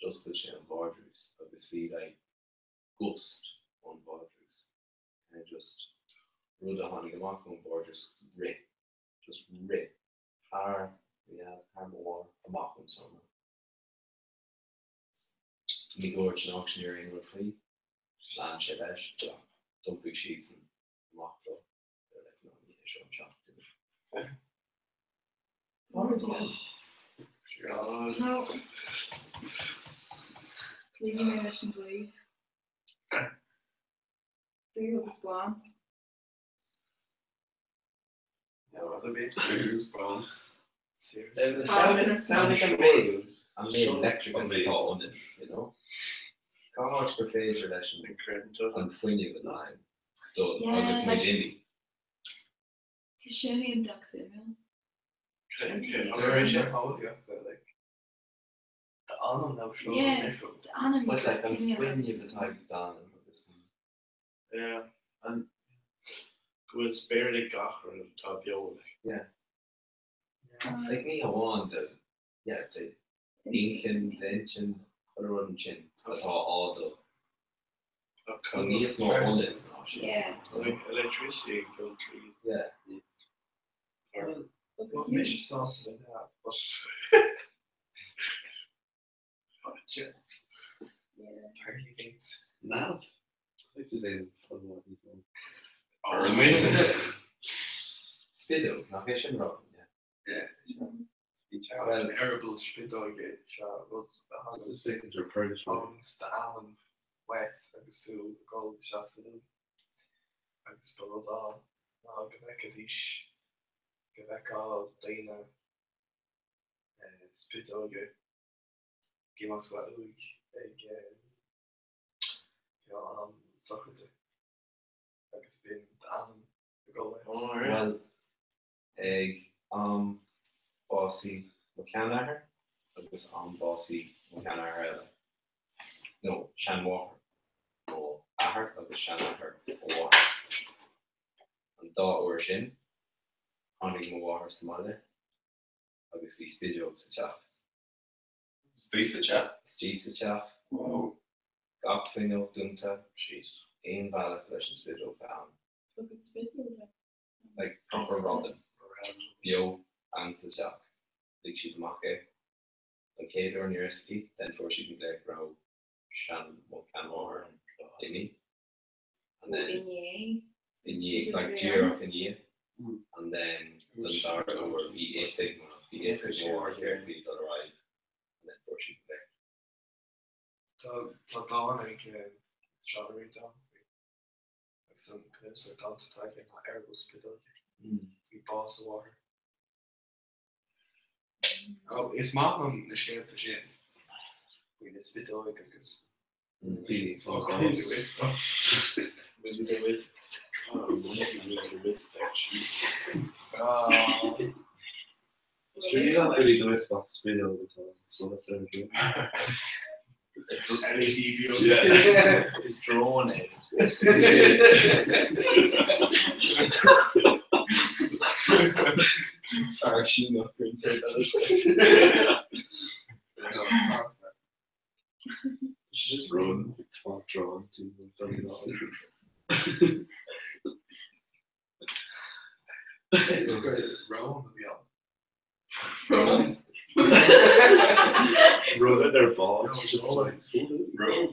B: D'oscail sé an vardrús agus bhí like gust ón vardrús, kind of just rud a tháinig amach ón vardrús, rith, just rith thar mo dhaid, thar mo mháthair, amach ón seomra. Ní dúirt an auctioneer aon rud faoi, lean sé leis, d'iompaigh siadsan amach leo, they were like no ní hé seo an teach dúinn.
E: No. Cloífidh mé leis an dlí. Dlí agus bán.
B: Samhlaigh an méid an méid leictreachas atá ionainn, you know? Cá háit gur féidir leis an fuinneamh atá ann dul agus muid imithe?
E: Tá sin iontach suimiúil. Yeah, d'anam
B: But like
E: agus
B: an
E: cineál
B: fuinneamh atá ag d'anam agus an.
C: Yeah, an go bhfuil spiorad ag gach rud atá beo like.
B: Yeah. Like ní hamháin do, yeah, do inchinn, d'intinn, chuile rud ansin atá á dul. Tá níos mó ionainn ná sin.
E: Yeah.
C: Like electricity ag dul tríd.
B: Yeah.
I: Well, mise sásta le neamh, but Apparently things.
F: Neamh? Like to déanamh fud mhaith níos mó.
B: Spideog, nach é sin rud, yeah.
I: Yeah.
B: Well,
I: Eireaball spideoige sea rud a
F: It's a signature purgatory.
I: thagann d'anam uait agus tú ag dul isteach sa uaigh. Agus ba rud ann ná go bhfeicfidís, go bhfeiceadh daoine spideoige ag imeacht uaidh uaigh ag am sochraide agus bíonn d'anam ag dul uait.
B: Bhuel, ag am básaigh mo sheanathair agus am básaigh mo sheanathair eile, nó seanmháthair ó athair agus seanathair ó mháthair. An dá uair sin, tháinig mo mháthair sa mbaile agus bhí spideog sa teach.
H: Istigh sa teach?
B: Istigh sa teach. Gach fuinneog dúnta. Aon bhealach leis an spideog bheith ann.
E: Agus spideog like.
B: Like proper robin. Beo ann sa teach. Lig siad amach é. Don chéad uair ní raibh a fhios aici, then fuair siad an glaoch go raibh sean mo sheanmháthair imithe. And then.
L: I ndiaidh.
B: I ndiaidh, like díreach i ndiaidh. And then don dara huair bhí fhios ag mo, bhí fhios ag mo mháthair céard a bhí ag dul ar aghaidh and then fuair siad an glaoch.
I: Tá tá dán ag Seán Ó Ríordáin faoi agus an cnuasach dánta atá aige ná Eireaball Spideoige faoi bás a mháthar. Ó is maith liom na scéalta sin faoi na spideoig agus
C: Is drone é.
B: Is fear Síneach ar an taobh eile.
F: She just run twat drone to
I: Rón a bhí ann.
F: Run Run ar bád just like
H: Rón.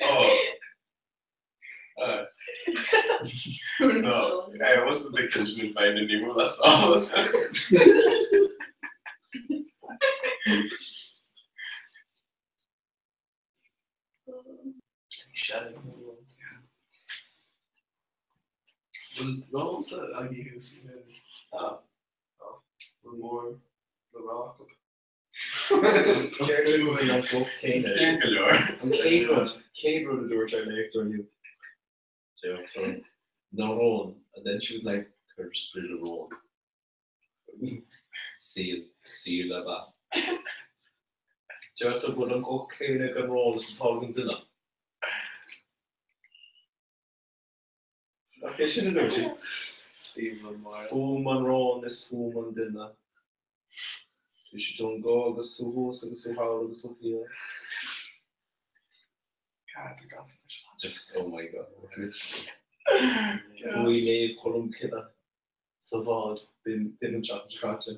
H: Oh. No, I wasn't the kitchen in Finding Nemo, that's all.
I: Bhfuil rónta agaibh thuas ansin?
B: Tá.
I: Bhfuil mór le rá acu?
B: Céard uaidh an boc céanna?
H: Cén go leor.
B: An chéad rud, chéad rud a dúirt ar léachtóir inniu. Déarfar na rón and then she was like cuir sprid a rón. Saol, saol ab ea. Deirtear go bhfuil an guth céanna ag an rón is atá ag an duine. Nach é sin a dúirt sí? Fuaim an róin is fuaim an duine. Cloisfidh tú an guth agus tú thuas agus tú thall agus tú thiar. Just, oh my God. Chuaigh Naomh Colm Cille sa bhád b'in an tseachtain seo caite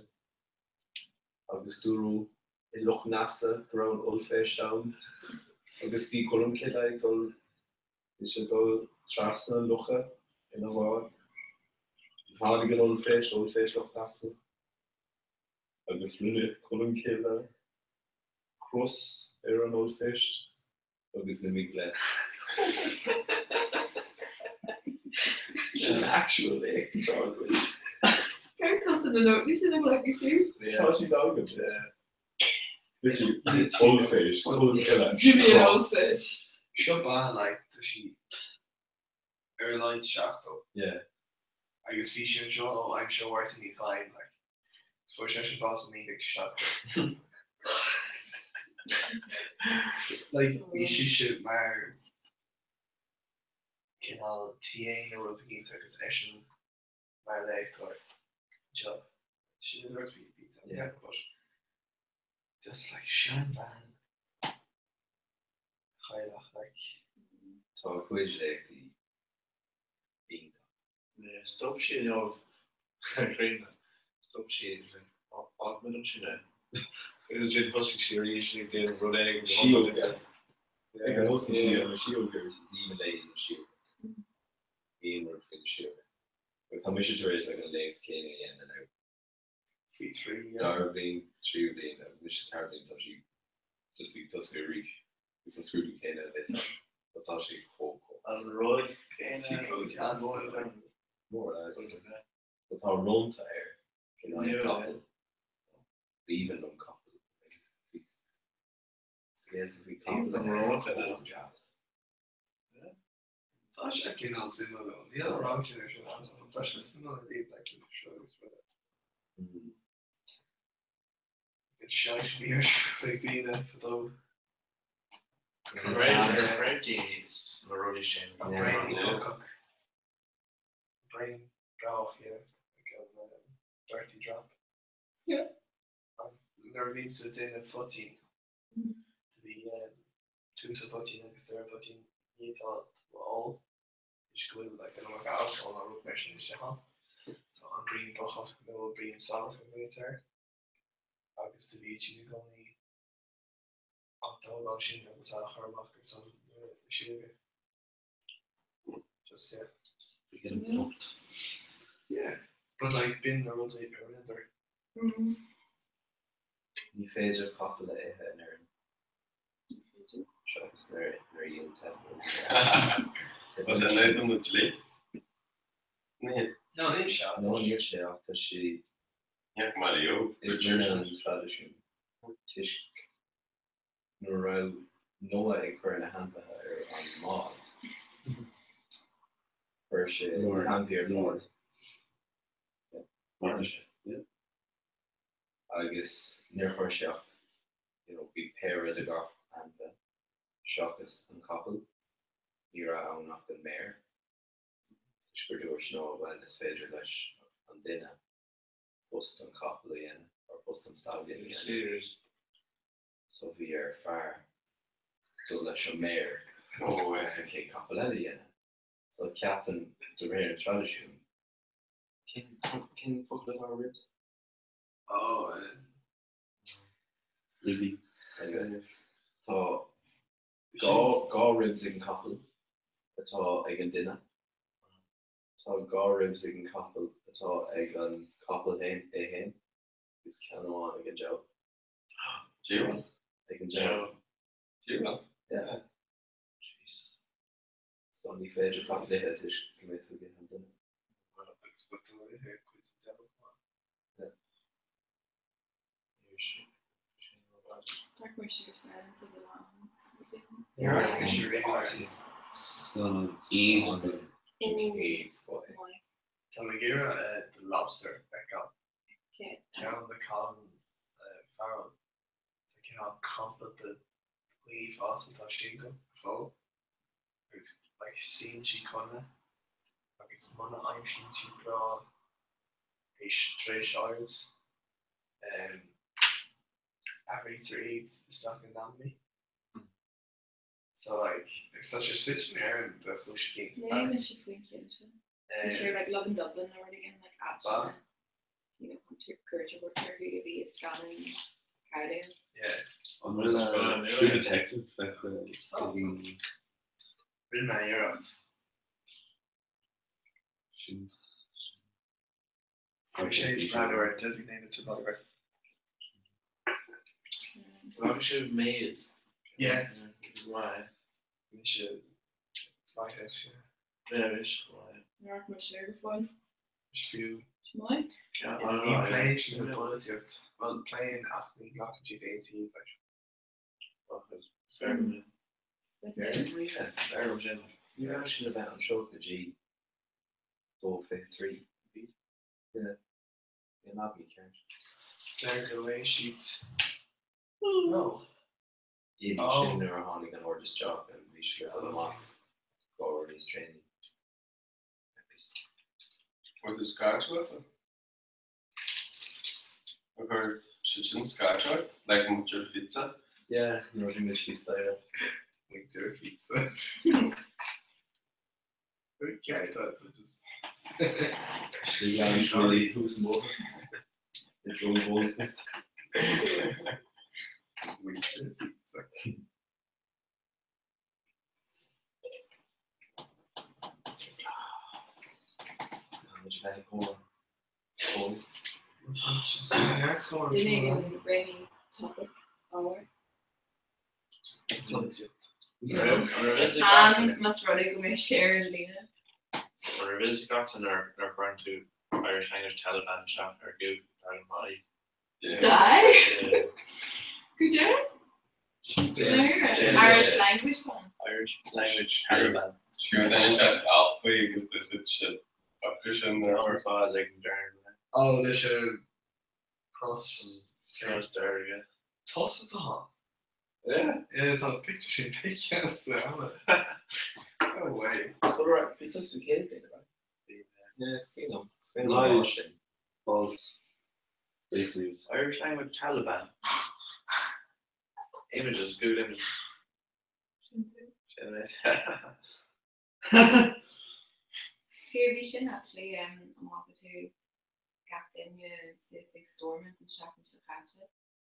B: agus dúradh i Loch Neasa go raibh an ollphéist ann agus bhí Colm Cille ag dul Bhí sé ag dul trasna an locha ina bhád. Tháinig an ollphéist, ollphéist Loch Neasa, agus rinne Colm Cille cros ar an ollphéist agus d'imigh leis. Sin an actual léacht atá againn.
E: Céard tusa na nótaí sin a ghlacadh síos?
B: Tá siad agam. Literally, ollphéist, Colm Cille.
E: Jimmy an ollphéist.
I: Seo bean like tá sí ar a laghad 70.
B: Yeah.
I: Agus bhí sí anseo ó aimsir Mháirtín Uí Chadhain like. Fuair seisean bás i 1970. Like bhí sise mar cineál TA nó rud éicint agus eisean mar léachtóir anseo. Sin an rud bhí yeah but just like seanbhean chailleach like.
B: Tá a cuid léachtaí iontach.
F: Stop sí inniu ar Chríona. Stop sí agus like, oh, fágfaimid ansin é. Agus ansin thosaigh sí arís ag déanamh rud éigin.
B: Síóga. Ag an thosaigh sí ar na síóga is aoibhinn léi na síóga. Aon rud faoi na síóga. Agus tá mise tar éis like an léacht céanna a dhéanamh now.
I: Faoi thrí, yeah.
B: Dara bliain, tríú bliain agus anois sa ceathrú bliain tá sí just ag tosú arís. Agus an scrúdú céanna a bheas ann. But tá sé chomh chomh.
F: An rud céanna.
I: Sí chomh deas though, like.
B: More or less. But tá rónta air in aghaidh capall. B'aoibhinn liom capall. Scéalta faoi capall
F: An rónta
B: chomh deas.
I: Tá sé cineál suimiúil though. Níl an rang sin ar siúl ann, tá sé suimiúil i dtaobh like seo agus rudaí. An seans a bhí ar siúl ag daoine fadó.
F: Chreid daoine sna rudaí sin.
I: An braon cocach. Braon broghach, yeah. Like an dirty drop.
E: Yeah.
I: Nuair a bhíonn tú ag déanamh poitín, do bhí tús an phoitín agus deireadh an phoitín ní atá tú a ól, is go bhfuil like an iomarca alcóil ná rud mar sin isteach ann. So an braon brocach nó an braon salach a ghlaoitear air. Agus do bhíodh siad i gcónaí á dtógáil sin agus á chur amach ar son na síóga. Just yeah.
F: We get them fucked.
I: Yeah. But like b'in na rudaí a rinneadar.
B: Ní féidir capall a ithe in Éirinn. Seachas nuair a dhíol Tesco.
H: Tá sé in éadan na dlí. Ní.
I: No, níl sé.
B: No, níl sé ach tá sé
H: Ní maith leo.
B: i gcoinne an traidisiúin. Toisc nuair a raibh Noah ag cur na hainmhithe ar an mbád, chuir sé na hainmhithe ar fad. Tharla sé. Agus níor chuir sé ach, you know, bhí péire de gach ainmhí seachas an capall, ní raibh ann ach an méar. Toisc gur dúirt Noah, bhuel, is féidir leis an duine post an capaill a dhéanamh, or post an stallion a dhéanamh. So bhí ar fear dul leis an méar agus an chéad capall eile a dhéanamh. So ceapann, de réir an traidisiúin, cén, cén focal atá ar ribs?
I: Oh,
F: Ribí.
B: Anyway, tá dhá, dhá ribs ag an capall. atá ag an duine. Tá 2 ribs ag an capall atá ag an capall fhéin, é fhéin, agus ceann amháin ag an diabhal.
H: Diabhal?
B: Ag an diabhal.
H: Diabhal?
B: Yeah. Jeez. So ní féidir capall a ithe toisc go mbeidh tú ag ithe an duine.
I: Well, agus bhfuil tú ag ithe cuid den diabhal chomh maith?
B: Yeah.
I: Tá mé ag iarraidh The Lobster a fheiceáil. Ceann le Colin Farrell. Tá cineál campa de dhaoine fásta atá single go fóill agus like síníonn siad conradh agus muna aimsíonn siad grá théis tréimhse áirid athraítear iad isteach in ainmhí. So like agus tá sé suite in Éirinn do chúis éicint.
E: Léigh mise faoin cheann sin. Bhí sé like Love in Dublin nó rud éigin like áit
I: Ba?
E: you know chun cuairt a thabhairt orthu a bhí i scannán Caighdeán.
I: Yeah.
F: An bhfuil True Detective feicthe ag daoine?
I: Rinne mé iarracht.
F: Sin.
I: Bhí sé ag breathnú ar Designated Survivor.
C: Bhí sé Maze.
I: Yeah.
C: Why?
I: Bhí sé Lighthouse, yeah.
C: Yeah, bhí sé why.
E: Ní raibh mé siar go fóill.
I: Is fiú.
E: Maith.
I: Ní pléann siad an pholaitíocht. Bhuel, pléann ach ní ghlacann siad aon taobh leis.
B: Ní raibh sin le bheith anseo go dtí 2:23. Bhí an aibí ceart.
I: Is léir go léigh siad No.
B: Iad sin nuair a tháinig an ordú isteach and bhí sé le dul amach 2 uair níos déanaí.
H: Bhfuil tú scáirt uait? Ar chuir siad sin scáirt ort? Like muintir phizza?
B: Yeah, nuair a bhí muid thíos staighre.
I: Muintir phizza. Okay, that just.
B: She got really who's more. The Joe Goldsmith.
I: Muintir phizza.
E: Duine éigin réimír topic ábhar. An más rud é go mbeidh sé ar an líne.
C: An raibh fhios agat nuair a chuireann tú Irish Language Taliban isteach ar Google tagann Molly?
E: Dai? Go deo? Irish language one.
C: Irish language Taliban.
H: Scríobh sé alt faoi agus d'úsáid siad acu sin
C: ar fad ag an deireadh.
I: Oh, leis an cros.
C: Cros dearg, yeah.
I: Tusa atá ann?
C: Yeah.
I: Yeah, tá an pictiúr sin feicthe agamsa. No way.
B: So right, bhí tusa sa chéad bhliain, right? Yeah, is cuimhin liom. Is cuimhin liom an lá sin.
F: False. Fake news.
C: Irish language Taliban. Images, Google Images. Sin é.
E: Here bhí sin actually um, an bhfaca tú gach duine suas ag Stormont an seachtain seo caite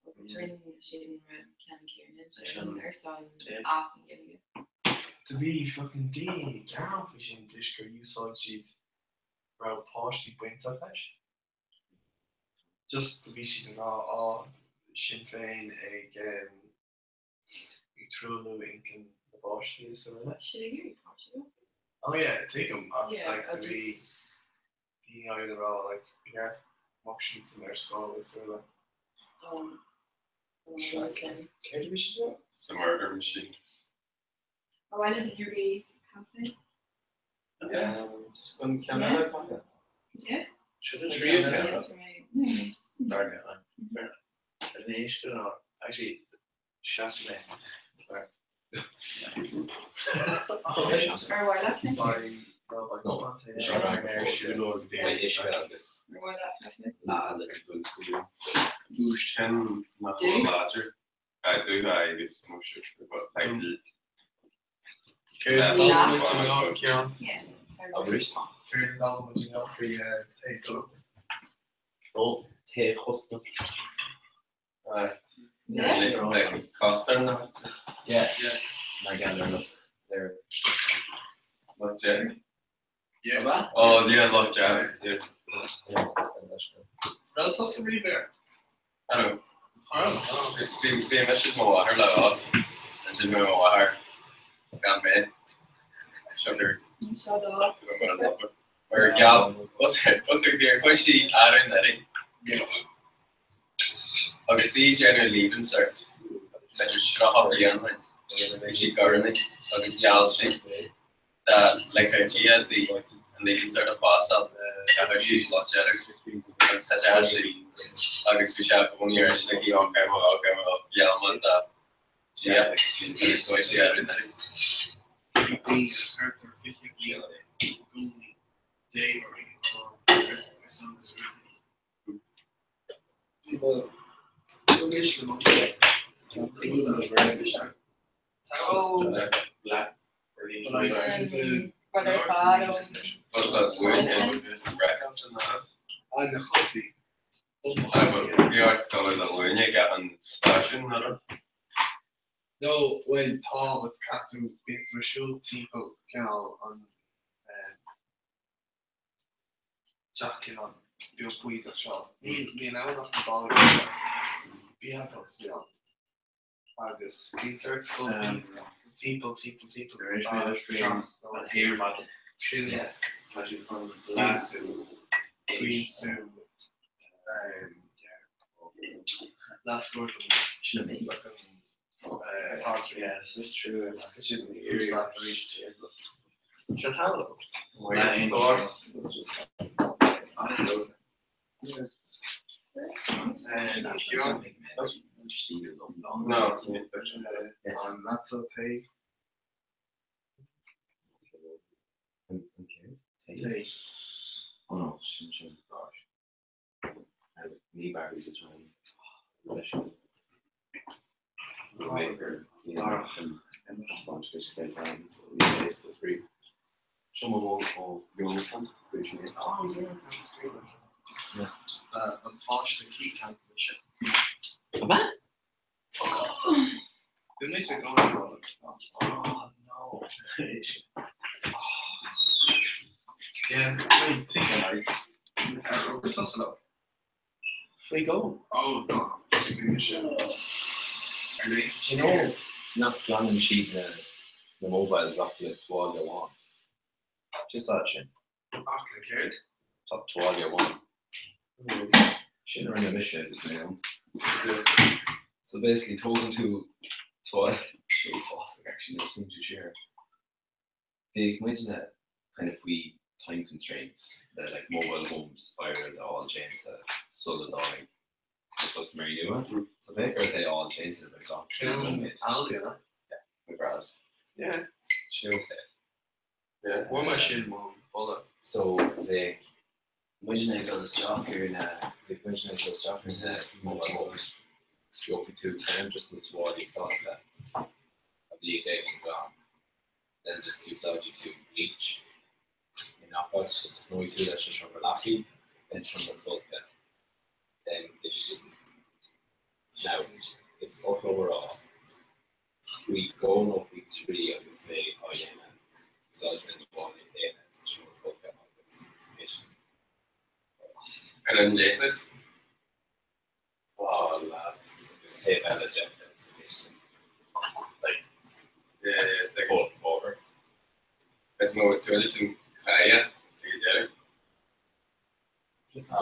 E: agus rinne siad an rud ceannann céanna sin ar son Acht na Gaeilge.
I: Do bhí fucking daoine ag gearán faoi sin toisc gur úsáid siad raibh páistí bainteach leis. Just do bhí siad ag rá á Sinn Féin ag ag truailliú inchinn na bpáistí is araile.
E: Siad ag iarraidh páistí a
I: Oh yeah, tuigim ach
E: Yeah,
I: like do bhí
E: just
I: daoine áirithe ag rá like ba cheart go mbeadh siadsan ar scoil is araile.
E: Oh, oh, sin.
B: Céard a bhí siad ag rá?
H: Sa murder machine.
E: Ar mhaith le duine ar bith caife?
B: Yeah. Just chun ceann eile a chaitheamh.
E: Yeah.
C: Sin an tríú ceann.
E: That's right. No, just-
C: Dar ndóigh, fair enough. Ar an éisc nó actually seasfaidh mé. Sorry.
E: Ar mhaith leat caife?
I: By no by
B: No.
I: cupán
B: Seo
I: tae.
B: ar siúlóid Beidh uisce agus
E: Ar mhaith leat caife?
B: lá le bús a dhéanamh.
H: Dúis ten nach bhfuil láidir. I do that agus no sugar but like
I: Céard a d'fhoghlaim muid inniu, Ciarán?
E: Yeah.
B: Abrís.
I: Céard a d'fhoghlaim muid inniu faoi tae dubh?
B: Ó, tae chosanta.
H: Aye.
E: Yeah.
H: Like custard na.
B: Yeah. Mar gheall ar ar.
H: Loch Dearg? Yeah. Oh, yeah, Loch Dearg. Yeah.
I: Raibh tusa riamh air?
H: I know. Bhí bhí mise is mo mháthair le rá. Ansin bhí mo mháthair gan mé. Sugar. Mar gheall chuaigh sí arú uirthi. Agus í ag déanamh Leaving Cert, b'fhéidir 30 bliain ó shin, bhí sí ag agus gheall sí dá ligfeadh Dia di an Leaving Cert a phásáil, rachadh sí go Loch Dearg agus tá sí agus bhí sé i gcónaí ar intinn aici, ó caithfidh mé, ó caithfidh mé, gheall mé do Dhia agus chuaigh sí ar an
I: Bhí daoine thart ar 20 bliain i gcónaí Dé orainn ar son na scrúduithe. No, bhuel tá, but caithfidh tú, bíonn tú ag siúl timpeall cineál an teach cineál beag bídeach seo. Níl níl ann ach na ballaí seo. Bíonn folks bhí ann. Agus bíonn sort dul timpeall timpeall timpeall
F: Tar éis mé leis féin an t-aer maidin.
I: Sin
F: Tá siad chun leasú
I: Bíonn tú
F: Sin a mé. Yes, it's true.
H: No.
I: An pháiste cícheann mise.
B: You know nach nglanann siad na na mobiles ach le tuáille amháin. Just that sin.
I: Ach le céard?
B: Tá tuáille amháin. Sin a rinne mise agus mé ann. So basically tógann tú tuáille uafásach actually nuair a smaoiníonn tú siar. Bhí muidne kind of faoi time constraints le like mobile homes áirid a fháil déanta sula dtáinig na custaiméirí nua. So bheadh ort é a fháil déanta like gach 3 nóiméad.
I: Aldi, an ea?
B: Yeah, McGrath's.
I: Yeah.
B: Sin okay.
I: Yeah. Bhuail mé sin mo bholladh.
B: So bheadh muidne ag dul isteach ar na, bheadh muidne ag dul isteach ar na mobile homes, gheobhaidh tú ceann just na tuáillí salta a bhí ag éirí glan. Then just úsáidfidh tú bleach i ngach áit, so tosnóidh tú leis an seomra leapa, then seomra folctha, then cistin. Now, is oth liom a rá, faoi dhó nó faoi thrí agus mé á dhéanamh, d'úsáid mé an tuáille céanna sa seomra folctha agus sa chistin.
H: Ar an leithreas?
B: Oh lad, agus taobh eile de sa chistin. Like,
H: Yeah, yeah, like,
B: whole over.
H: Is mó tuáille sin caille agus deireadh.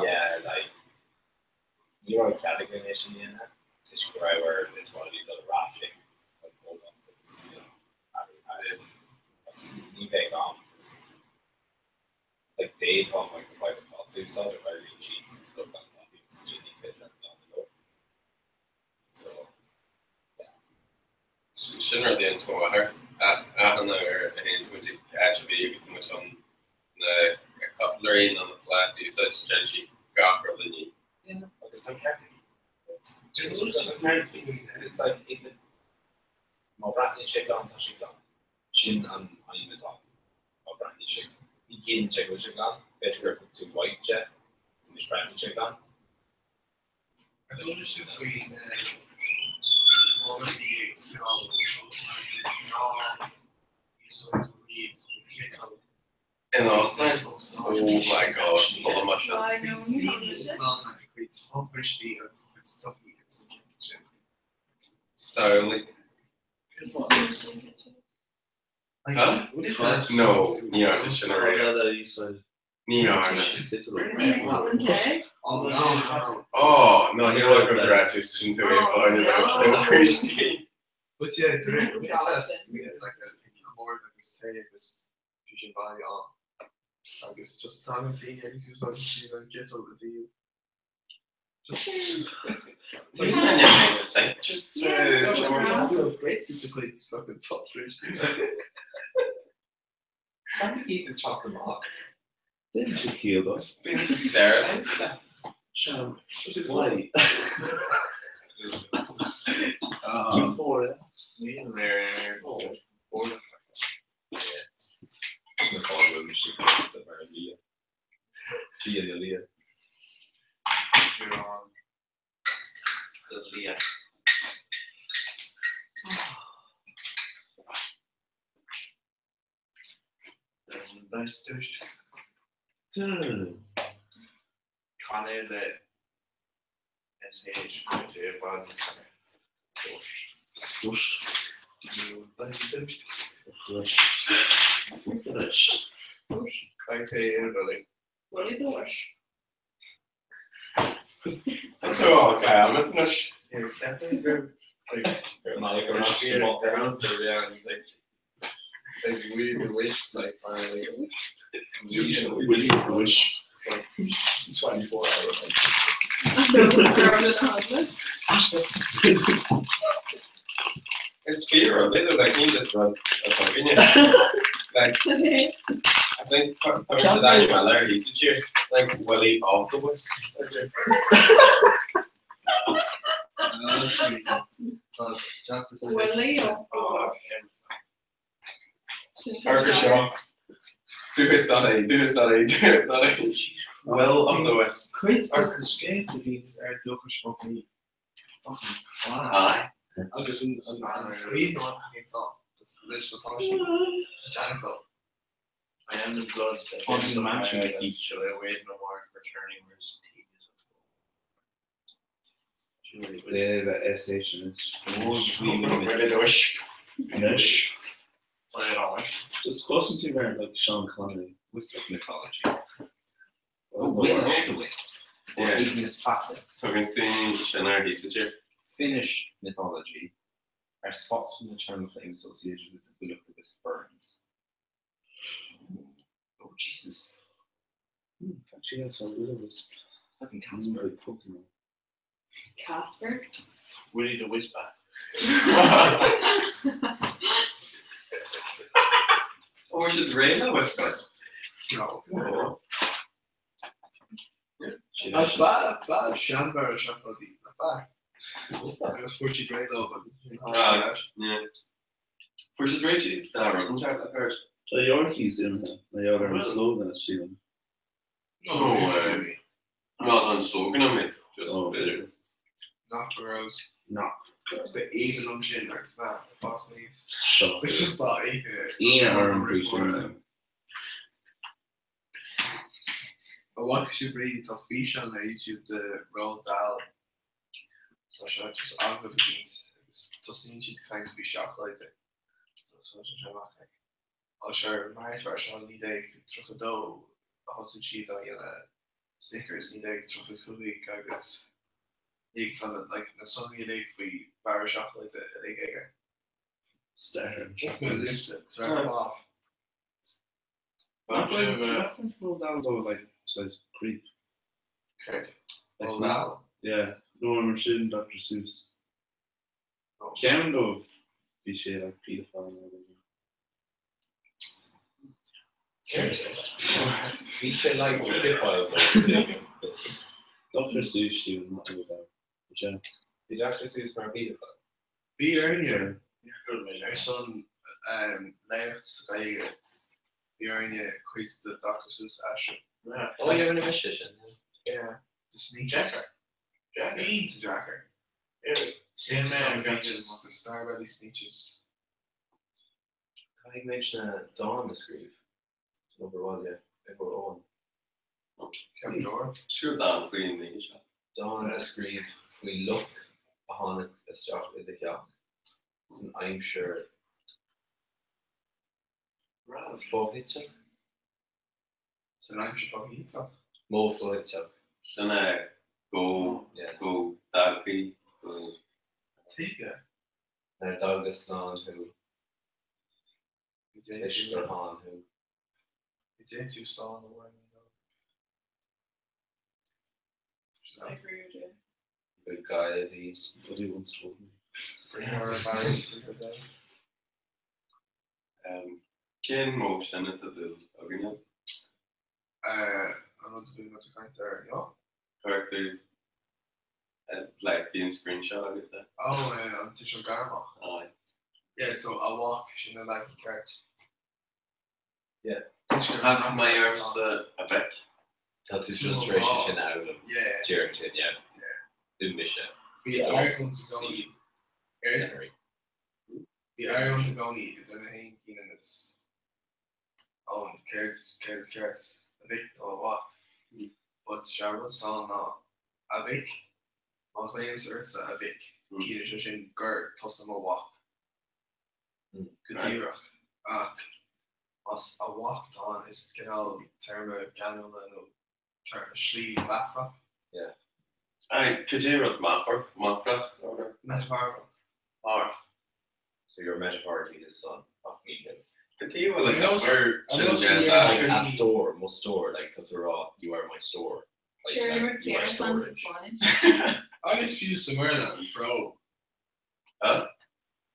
B: Yeah, like, ní raibh cead againn é sin a dhéanamh toisc go raibh ar na tuáillí dul ar ais ag an gcomhlacht agus, you know, athrú thar. Ní bheadh am because, like, d'fhéadfá microfiber cloths a úsáid ach éiríonn siad san fliuch an-tapaidh agus ansin ní féidir leat glanadh leo. So, yeah.
H: Sin rud a dhéananns mo mháthair. Achan uair a théanns muid ag áit ar bith agus tá muid chun na cutlery nó na plátaí a úsáid, déanann sí gach rud a ní.
B: Yeah, agus tá an ceart aici. Because it's like if it má bhreathnaíonn sé glan, tá sé glan. Sin an aidhm atá ann. Má bhreathnaíonn sé, ní chiallaíonn sé go bhfuil sé glan, b'fhéidir gur thug tú wipe de agus anois breathnaíonn sé glan.
I: Ar chuala sibh faoi na málaí cineál úsáide is ná úsáid riamh cniotáil?
H: my god, chuala mé sin.
I: Bíonn saoire glan a cuid fobhristí agus a cuid stocaí ins an ciotal sin.
H: Samhlaigh. Huh? No, ní fhaca sin ariamh. Ní dhearna. Oh, no, ní raibh go raibh sin tú é fáinne leis
I: But yeah, it's like a more agus tae agus bhí sin baile ann. Agus just tagann daoine agus úsáideann siad an citeal a bhí just
H: Just
I: cuid fucking pop-fridge.
B: Saint iad ag teacht amach.
F: Didn't you hear those?
H: Bíonn siad sterilised.
F: Sean, why? Before.
B: Na fáil sé mar lia. Gia na lia. Lia.
C: Canadh le SH
F: Dust. Dust.
L: Willie the Wish.
H: So okay, I'm anois.
F: Willie the Wish.
C: 24 hour.
H: Is fíor rud é like ní just rud atá againne. Like I think tá sé eile ar thíos tír like Willie of the Wisp.
L: Willie of the
H: Ar seo. Dúchas é, dúchas é, dúchas é. Will of the Wisp.
I: Cuid de na scéalta a bhíonns ar dúchas fucking class. Agus an scríbhneoir a bhíonns ann leis na páistí sa teanga.
C: I am the blood that
F: Haunting
C: the
F: mansion.
C: Shall I wait no more returning where's tedious
F: They le SH in it.
H: Willie the Wisp.
F: Anois.
C: of
F: Just cloiseann tú mar like Sean Connery.
B: Wisp mythology.
F: Oh,
B: Will of the Wisp. Or
H: Yeah.
B: Ignis Fatuus.
H: Tugann daoine sin ar thíos tír.
B: Finnish mythology are spots from the eternal flame associated with the will of the wisp burns. Oh Jesus.
F: Actually, that's a little wisp.
B: Fucking Casper.
F: Pokemon.
L: Casper.
C: Willie the Whisper.
H: Oh, siad ré na Wisp.
I: No.
H: Oh.
I: Ach ba ba seanfhear a seachnaidí ba. Agus fuair siad réidh leo
H: Ah, yeah. Fuair siad réidh dá rud an teach le third.
F: Tá Yorkies imithe na ar an slogan is sílim.
H: No way. Not an slogan am mé. Just
F: Oh.
H: b'fhéidir.
I: Not for girls.
F: Not
I: Ba aoibhinn liom sin agus mé fás aníos.
F: Seo.
I: It's just that oíche.
F: Aon orm faoi sin.
I: A bhfaca sibh riamh tá físeán ar YouTube de Roald Dahl. Tá sé just agallamh éicint agus tosaíonn siad ag caint faoi seacláide. So tá sé amach like Á sure Mars bar seo 1932 a thosaigh siad á dhéanamh Snickers 1935 agus ní tá like na sonraí uilig faoi barra seacláide uilig aige.
F: Stair.
I: Liosta off.
F: Nach bhfuil Roald Dahl though like says creep.
I: Céard?
F: Like,
I: Roald Dahl?
F: Yeah, no mar sin Dr. Seuss. Ceann dóibh bhí sé like pedophile nó rud.
B: Bhí sé like pedophile though.
F: Dr. Seuss sílim not Roald Dahl. But yeah.
B: Bhí Dr. Seuss mar pedophile.
I: Bhí orainne ar son léacht sa Ghaeilge. Bhí orainne cuid de Dr. Seuss a aistriú.
B: Oh, yeah, rinne mise sin.
I: Yeah, the Sneetches.
C: Jack.
I: Iontach deacair.
C: Sin
I: Sneetches on
C: mé
I: the beaches, the Starbelly Sneetches.
B: Caithfidh mé na dán a scríobh. Number one, yeah. Ag bhur own.
I: Ceap leor.
H: Scríobh dán faoin oíche seo.
B: Dán a scríobh faoi luch a tháinig isteach i do theach san aimsir fhoshuiteach.
I: San aimsir fhoshuiteach?
B: Modh foshuiteach.
H: Sin é go go dtagfaí go.
I: Tuige?
B: Nuair a d'fhágas slán thú. Toisc gur sháinn thú.
I: Go dté tú slán a Mháire nó.
B: Go Gaillimh.
F: Somebody once told me.
H: Cén modh sin atá dúil againne?
I: An rud a bhí muid ag caint air inniu?
H: Chuir tú like bhí an screenshot agat de.
I: Oh, an tuiseal gairmeach.
H: Aye.
I: Yeah, so a mhac, sin an leagan ceart.
B: Yeah.
H: Ach má ormsa a mhic.
B: Tá tú just tar éis sin a fhoghlaim.
I: Yeah.
B: Díreach sin, yeah. Bhí mise.
I: Bhí argóint i gcónaí.
B: Henry.
I: Bhí argóint i gcónaí idir mé féin Cianan is Eoin, céard céard is ceart, a mhic nó a mhac? But sé an rud atá ann ná, a mhic, má ghlaoimse ortsa a mhic, ciallaíonn sé sin gur tusa mo mhac. Go díreach. Ach más a mhac atá ann, is cineál téarma geanúla nó slí mheafarach.
B: Yeah.
H: Aye, cad é rud meafar, meafarach, or?
I: Metaphorical.
H: Or.
B: So you're metaphorically his son, ach ní hin.
H: Cad é bhfuil ag obair sin déanta?
B: Like a stór, mo stór, like tá tú ag rá you are my store. Like, you are storage.
I: Agus fiú sa mBéarla, bro.
H: Huh?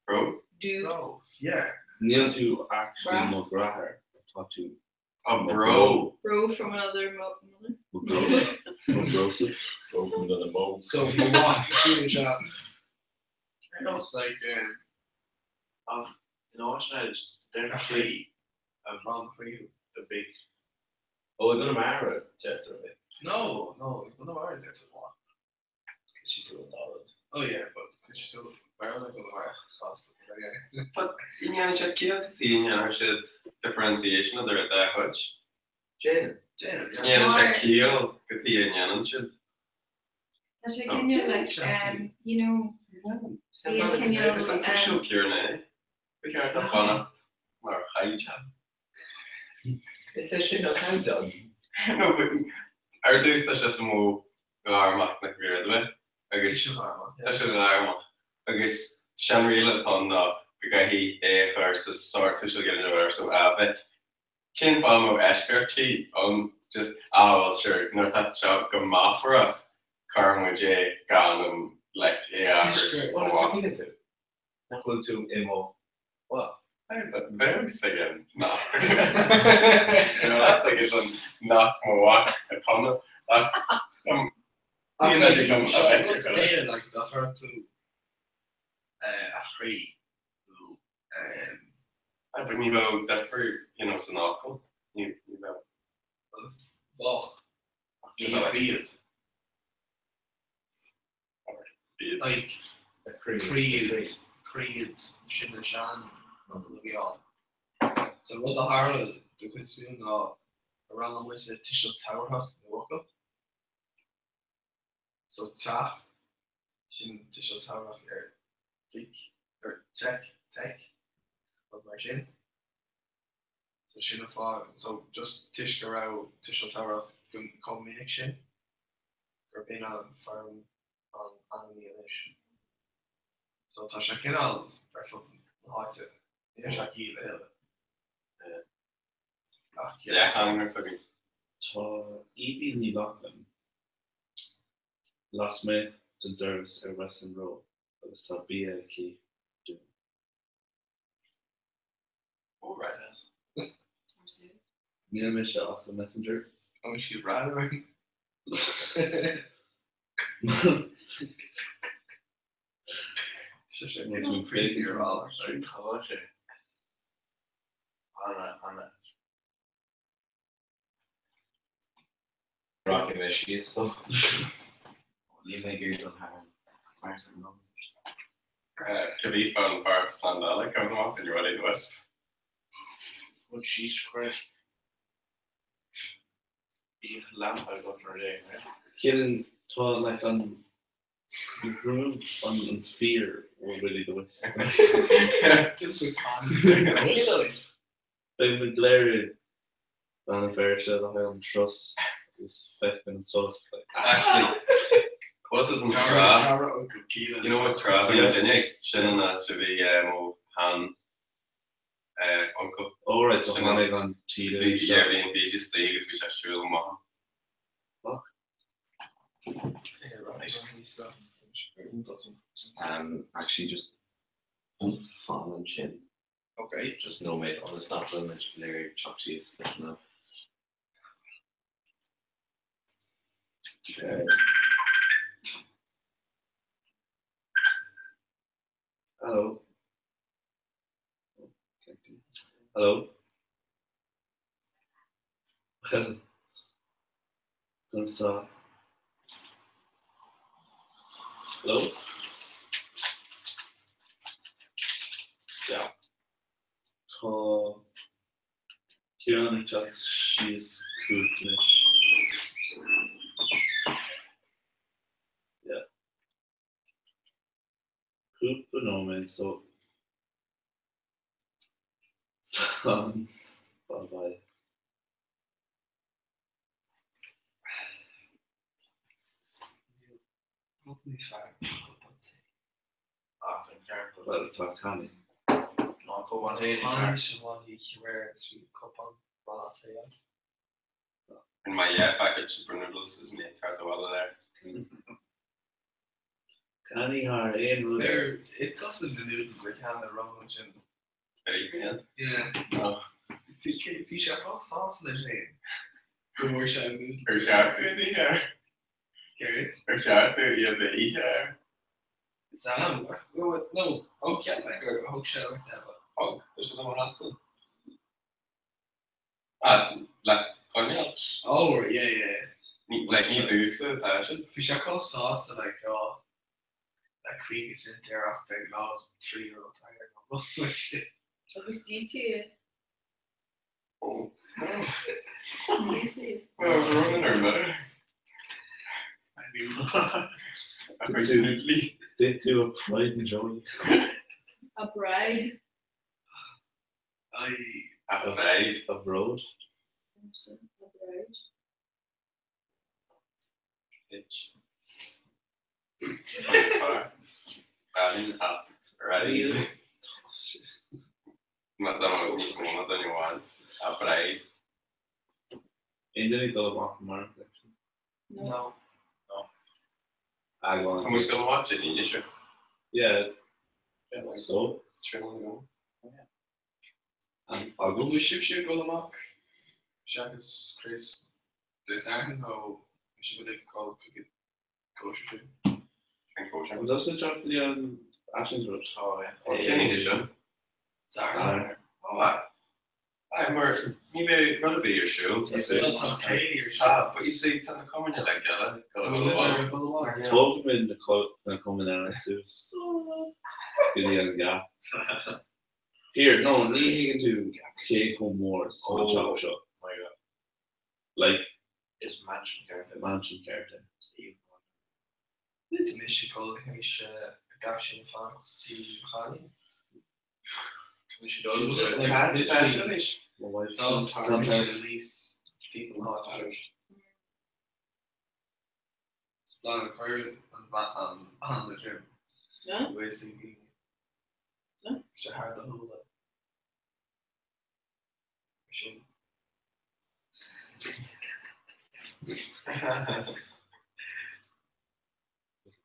H: Bro?
L: Dude.
I: Bro, yeah.
F: Níl tú actually mo dheartháir, tá tú
H: A bro.
E: Bro from another mo mother.
F: Mo bro. Mo brosif.
C: Bro from another mo.
I: So mo mhac, ciallaíonn sé ar nós like um,
F: Ach in áiteanna deir
I: a chroí, a bhronn chroí thú.
F: a mhic.
B: Ó, i gConamara, deirtear a mhic.
I: No, no, i gConamara deirtear mhac.
B: Cloisfidh tú an dá rud.
I: Oh yeah, but cloisfidh tú Béarla i gConamara fosta, yeah.
H: But ní dhéanann sé ciall cad chuige a ndéanann siad differentiation idir an dá chuid.
B: Déanann.
I: Déanann, yeah.
H: Ní dhéanann sé ciall cad chuige a ndéanann siad.
G: Tá sé cineál like, um, you know, bíonn cineál,
H: Is an tuiseal céanna é. Ba cheart a fanacht mar chaighdeán.
B: Is é sin an caighdeán.
H: No, but ar dtús tá sé sa modh gairmeach nach bhfíor do agus tá sé gairmeach agus seanriail atá ann ná go gcaithfidh é a chur sa sórt tuiseal ginideach whatever so a mhic. Cén fáth a mbeadh eisceachtaí ann just ah well sure nuair atá seo go meafarach cuireann muid é gan an like é a athrú.
B: Bhuel is go dtuigeann tú nach bhfuil tú i mo mhac.
H: Bheadh fhios aige nach That's like is an nach mo mhac atá ann ach
I: Ach like seo rud é like dá chuir tú a chroí nó
H: Aye, but ní bheadh difear you know san fhocal ní bheadh.
I: Bheadh. Ní bíod. Like creed, creed, sin na sean rud a bhí ann. So rud a tharla de chuid is mó ná a roghnaigh muid le tuiseal tabharthach na bhfocal. So teach, sin tuiseal tabharthach ar tigh, ar tech, tech, rud mar sin. So sin an fáth, so just toisc go raibh tuiseal tabharthach chomh minic sin, gurb in an foirm an ainmní anois. So tá sé cineál ar fud na háite, níl sé ciall a thuilleadh. Ach yeah.
H: Leath-theanga againn.
F: Tá Evie Ní Lochlainn lasmuigh den doras ar Westland Row agus tá bia aici dúinn.
H: Oh right.
F: Níl mise ach an messenger.
I: An bhfuil sí ag brath orainn? Sé sin níos creepy ar fad.
F: Cá sé? Anna, Anna.
B: Rachaidh mé síos so. Níl mé ag iarraidh dul thar an fear san am.
H: Cibé fán fear slándála coming off in your Willy the Wisp.
F: Oh Jesus Christ.
C: Bíodh lampa agat nó rud éigin, right?
F: Ciallaíonn tá like an you've removed an an fear ó Willy the Wisp.
I: Just a con.
F: Beidh muid léiriú Rann na Feirste le haghaidh an turas agus feicfidh an solas like.
H: Actually, was it an trá? You know what trá bhí an duine sin an áit a bhí mo shean uncle.
F: Oh right, so tháinig an taoide
H: Bhí yeah, bhí an taoide istigh agus bhí sé ag siúl amach.
F: Fuck.
B: Um, actually just fan ansin.
I: Okay.
B: Just nóiméad ionas nach bhfuil muid go léir ag teacht síos leis na.
F: Okay. Hello. Hello. Well, conas tá? Hello?
C: Yeah.
F: Tá Ciarán ag teacht síos chugat anois. Yeah. Cúpla nóiméad so slán bye bye.
I: Rud níos fearr ná cupán tae.
C: Ach an ceart go.
F: Bhuel tá cannaí.
C: Ná cupán tae níos fearr.
I: Tháinig sé bhaile aréir agus bhí cupán maith tae ann.
H: In my yeah package super noodles is mé ag teacht abhaile there.
F: Cannaí thar aon rud eile.
I: Ar ith tusa na noodles ar cheann na rang ansin?
H: Ar ith mé iad?
I: Yeah.
H: No.
I: Bhí sé chomh sásta leis féin go bhfuair sé an noodles.
H: Ar cheart dom iad a ithe air?
I: Céard?
H: Ar cheart dom iad a ithe air?
I: Sam, no, ó cheap mé gur thug sé ort é.
H: Thug, tá sé do mo sheasamh. Ah, le coinneáilt.
I: Oh, right, yeah, yeah, yeah.
H: Ní, like, ní domhsa atá siad.
I: Bhí sé chomh sásta, like, oh, like, 50 cent ar ach ag lá is €3 atá ar an like, shit.
L: Agus d'ith tú iad?
H: Oh.
L: D'ith tú iad?
H: Well, we're running our mother.
I: I knew.
H: A chuid noodly.
F: D'ith tú a pride and joy.
L: A bride.
I: I.
H: A bhroid.
F: A bhród.
L: A bhroid.
H: Itch. Alan a ride. Má tá níos mó ná duine amháin. A bride.
F: Aon duine ag dul amach amárach actually?
I: No.
C: No.
F: Agalán.
H: Tá muid ag dul amach Dé hAoine seo.
F: Yeah. So?
I: An
F: Agus?
I: bhfuil sibhse ag dul amach seachas Chris Dé Sathairn nó is sibh uilig ag dul chuig an gcóisir sin?
H: An cóisir.
F: An tusa ag teacht go dtí an Ashens rud?
C: Tá, yeah.
H: Ó, cén oíche sin?
I: Satharn.
H: Ó, aye. Aye, mar ní bheidh rud ar bith ar siúl.
I: Tá céilí ar siúl.
H: Ah, but you see, tá na cumainn uilig eile ag dul
I: Bhfuil
H: amach.
I: ag dul amach?
F: Tógfaimid na cumainn eile suas go dtí an Gap. Here, no, ní thuigeann tú cé chomh mór is atá an teach seo.
C: My God.
F: Like,
C: Is mansion ceart é.
F: Mansion ceart é.
I: Tá mise ag dul théis an Gap sin fanacht tí mo chailín.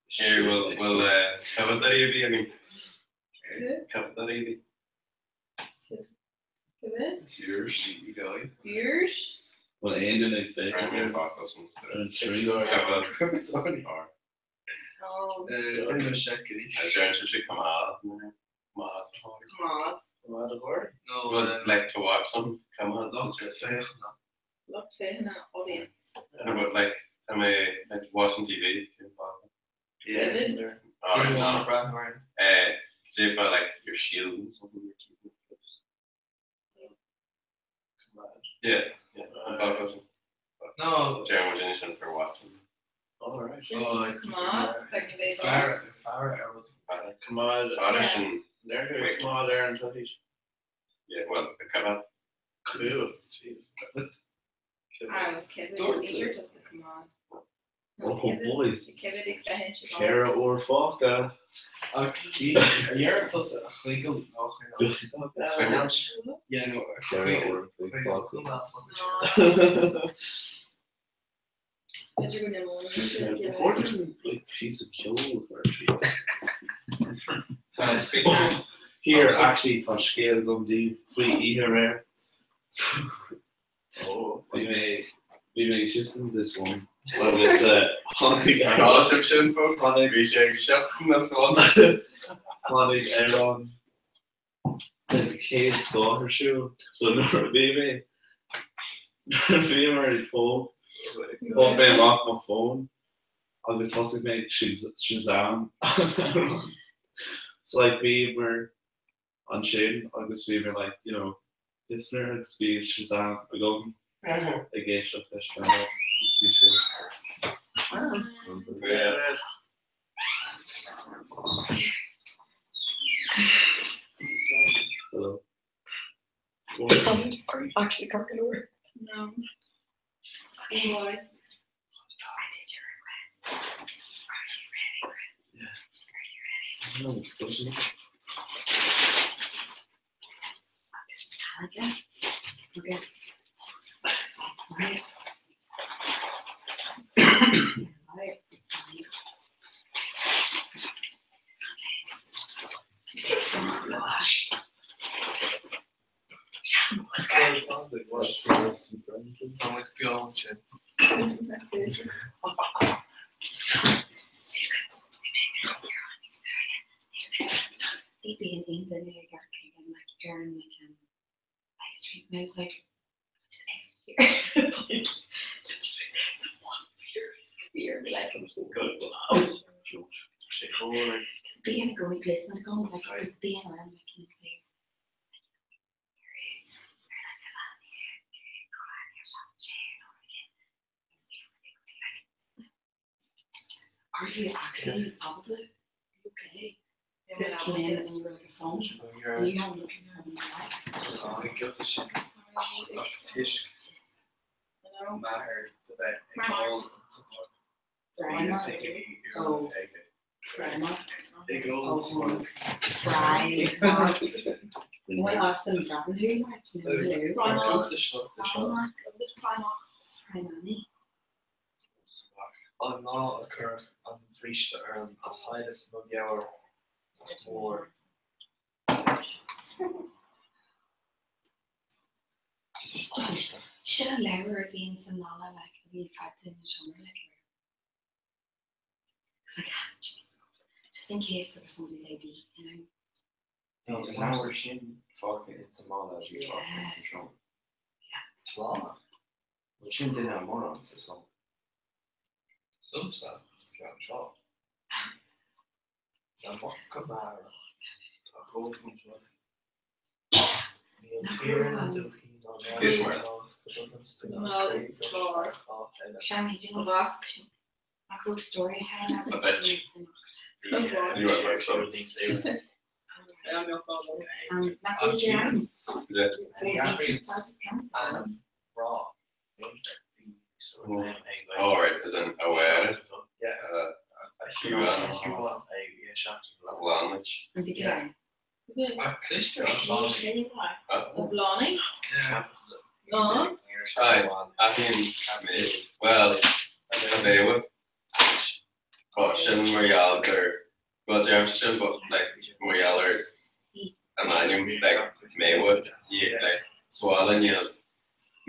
H: Here, well, well, uh, cafadóirí a bhí againn. Cafadóirí a bhí.
L: Viewers?
F: Bhfuil aon duine ag féachaint
H: Right,
F: ar
H: fuck, that's one
F: an
H: stress.
F: stream?
H: Cafadóirí.
L: Oh.
H: Is there come out? Mad.
L: Mad.
H: Would like to watch some come on.
I: Lucht féachana.
L: Lucht féachana audience.
H: No, but like, tá mé like watching TV.
I: Yeah.
L: David?
H: Oh,
I: Do you
H: no.
I: want to breathnú air?
H: Uh, see if I like your shield and something you're keeping close. Yeah, yeah. I'm back with some.
I: No.
H: Deir muid sin for watching.
I: All right.
E: Oh, like
I: Faire faire ar rud.
F: Coimeád
H: Faire sin.
F: Coimeád ar an teilifís.
H: Yeah, well, a coimeád.
F: Cool. Jesus.
K: Oh boys.
F: Ceithre
K: uair fágtha.
I: Ach dheireadh tusa a choigeal nó
H: choinneáil?
I: Yeah, no, a
K: Ceithre uair
I: choigeal.
K: fágtha. Recording like piece of ceol Here actually tá scéal agam daoibh faoi oíche aréir. Bhí mé bhí mé ag shifting this one agus tháinig
H: Tá sibh sin folks? Bhí sé ag shifting this one.
K: Tháinig amhrán den chéad scoth ar siúl so nuair a bhí mé nuair a bhíomar ag ól thóg mé amach mo fón agus thosaigh mé ag Shazam an amhrán. So like bhíomar ansin agus bhíomar like you know listener agus bhí Shazam agam ag éisteacht leis an amhrán agus bhí sé Hello.
M: Are you actually ceart go leor?
E: No.
M: Okay. I did your request. Are you ready, Chris?
K: Yeah.
M: Are you ready?
K: No, don't you?
M: Agus Saga. Agus Right. Right.
I: Tá muid beo ansin.
M: Bhí bíonn aon duine ag amharc like ar an like um live stream and I was like like literally the one viewer is here like good Because being a going placement going like because being around like you know they Are you actually able to? Okay. You just came in and you were like a phone and you haven't looked at your phone in your life.
I: Tá giota sin ach toisc m'athair do bheith ag ól an tobac
M: Grandma. Oh. Grandma.
I: Ag ól tobac.
M: Grandma. Bhfuil as an bhreathnú like you know hello.
I: Tá cúpla sliocht de seo.
M: Grandma.
I: An lá a cuireadh an bríste orm a chailleas mo mheabhair nach mór.
M: Sin an leabhar a bhíonn san mála like a bhí faighte in seomra like It's like ah, just in case there was somebody's ID, you know.
B: An leabhar sin fágtha ins an mála a bhí fágtha ins an seomra.
I: Tláth.
B: Bhuel sin duine mórán sa som.
I: Sumsa ceann seo. Na muca mara. Tá cód Níl tír na dúichí ná
H: Is mar.
M: Shammy, do you know nach raibh story time
H: A bit. You went like so.
M: Nach raibh sé ann?
H: Yeah. All right, as in aware.
I: Yeah.
H: Huan. Language.
M: An bhí tú ann?
I: Cliste an
E: Blánaí?
H: Aye, aithním mé. Well, a bhéabha. But sin mar gheall gur well deirim sin but like mar gheall ar an ainm like Méabha like sa bhaile níl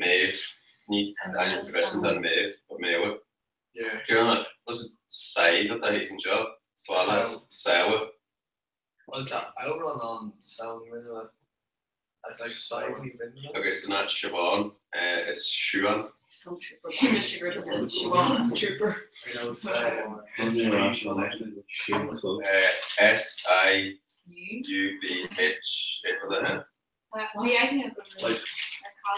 H: Maeve ní ainm traidisiúnta an Maeve but Méabha. Ciarán, was it Sadhbh atá thíos anseo? Sa bhaile Sábha.
I: Well tá amhrán ann Samhain Rinneadh like Sadhbh Ní Rinneadh.
H: Agus in áit Siobhán is Siúán.
M: Trooper.
H: S I U B H A for the N.
E: Bhí aithne agam ar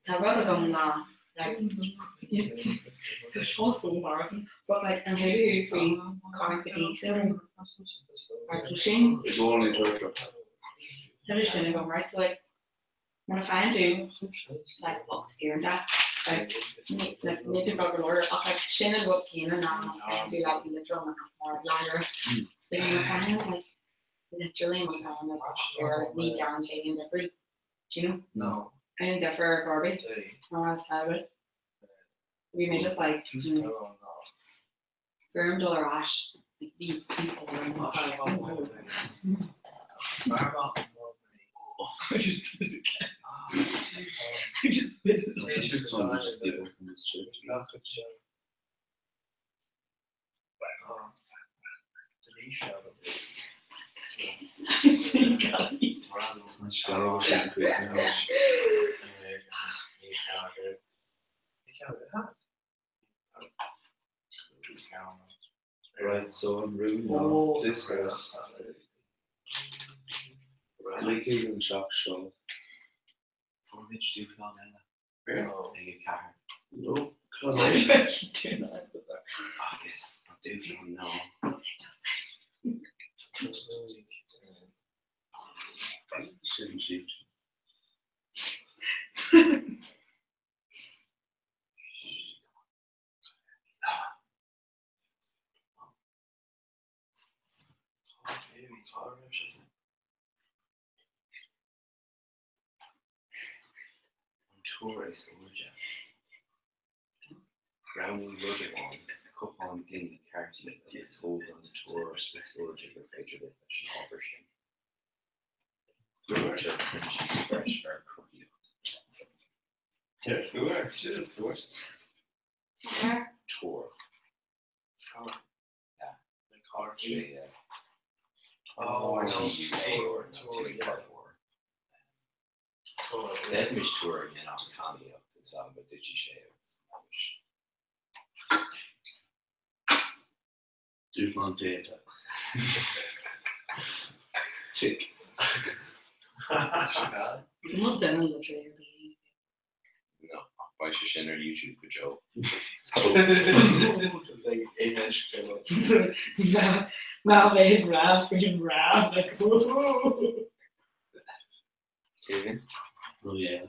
M: Tá rud agam ná like tá seo so embarrassing but like an thuilleadh faoi chronic fatigue syndrome right so sin
F: I gcónaí tuirseach.
M: Tá sé sin agam right so like mar a faigheann tú like 8 uaireanta like ní like ní tú go leor ach like sin an rud céanna ná má faigheann tú like literal na mar leathuair so má faigheann like literally má faigheann like 8 uair like ní déanann sé aon difriúil do you know?
I: No.
M: Aon difear ar chor ar bith. Mar that's terrible. Bhí mé just like Fuair dul ar ais like bhí people
D: I just did it again. I just did it.
F: Right, so an rún ná this house. Ligfidh an teach seo.
B: Fuair muid dúshlán eile. Ag 4.
F: No, cad é?
B: Agus an dúshlán ná.
F: Sin siad.
B: An túr is airde. Roghnaigh rud amháin, cupán, gloine, cártaí, agus tóg an túr is airde gur féidir leat leis an ábhar sin. Cuirtear Proinsias sa bhreis ar chruthaíocht. Túr. D'fhéadfaimis túr a dhéanamh as cannaí ach is ann go dtitfidh sé agus anois.
F: Dúshlán déanta. Tic.
M: Níl duine literally ar bith.
B: No, ach beidh sé sin ar YouTube go deo.
M: Ná bheith ag rá faoin rá like whoa.
B: Kevin?
F: Oh yeah.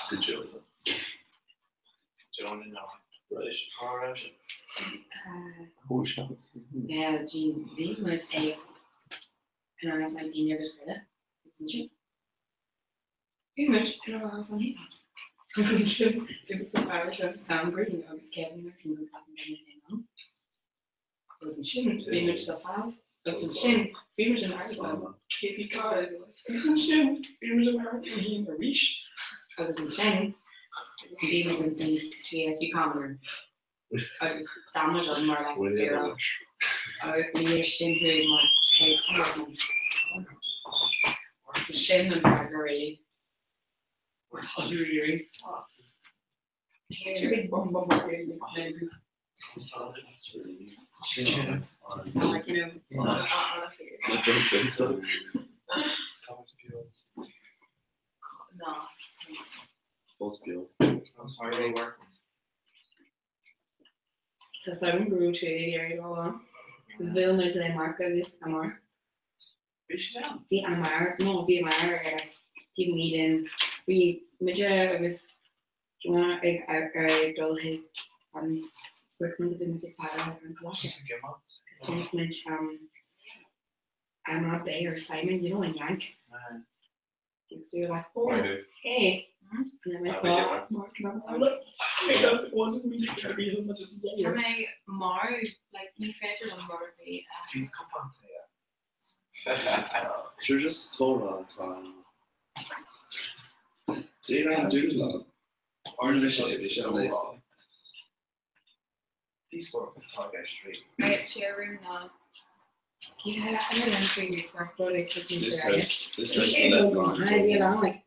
F: Good job. Right. Oh, shots.
M: Yeah, jeez, bhí muid ag in Árasán Aoine agus Freda, isn't she? Bhí muid in Árasán Aoine. Ansin bhí muid sa fear seo Sam Green agus Kevin Murphy go ceapann duine é ann. Agus ansin bhí muid sa phub agus ansin bhí muid in Árasán Katie Carr agus ansin bhí muid in Árasán Aoine arís agus ansin bhí muid in san TSU Common Room agus d'fhan muid ann mar like beer agus ní sin chuaigh muid chuig apartments. Sin an freagra really. Tá really. Tá sam go raibh tú ag iarraidh dul ann. Is bhuail muid le Mark agus Amar. Bhí Amar, no bhí Amar ar taobh amuigh den, bhí muide agus Joanna ag ar ag dul chuig an Workman's a bhí muid ag faire ar an choláiste. Agus chonaic muid Emma Bay or Simon, you know, an Yank. Because we were like, oh, hey. And then I saw Mark and I was like, oh my God, wanted me to carry as much as
L: Tá mé mar like ní féidir liom rud ar bith a.
F: Sure just comhrá atá ann. Déan an dúshlán. Arna sé bhí sé léasa.
I: Díospóireacht atá i gceist really.
G: Right, share room now.
M: Yeah, I'm an entry díospóireacht like
F: This house, this house to let
M: mine. Like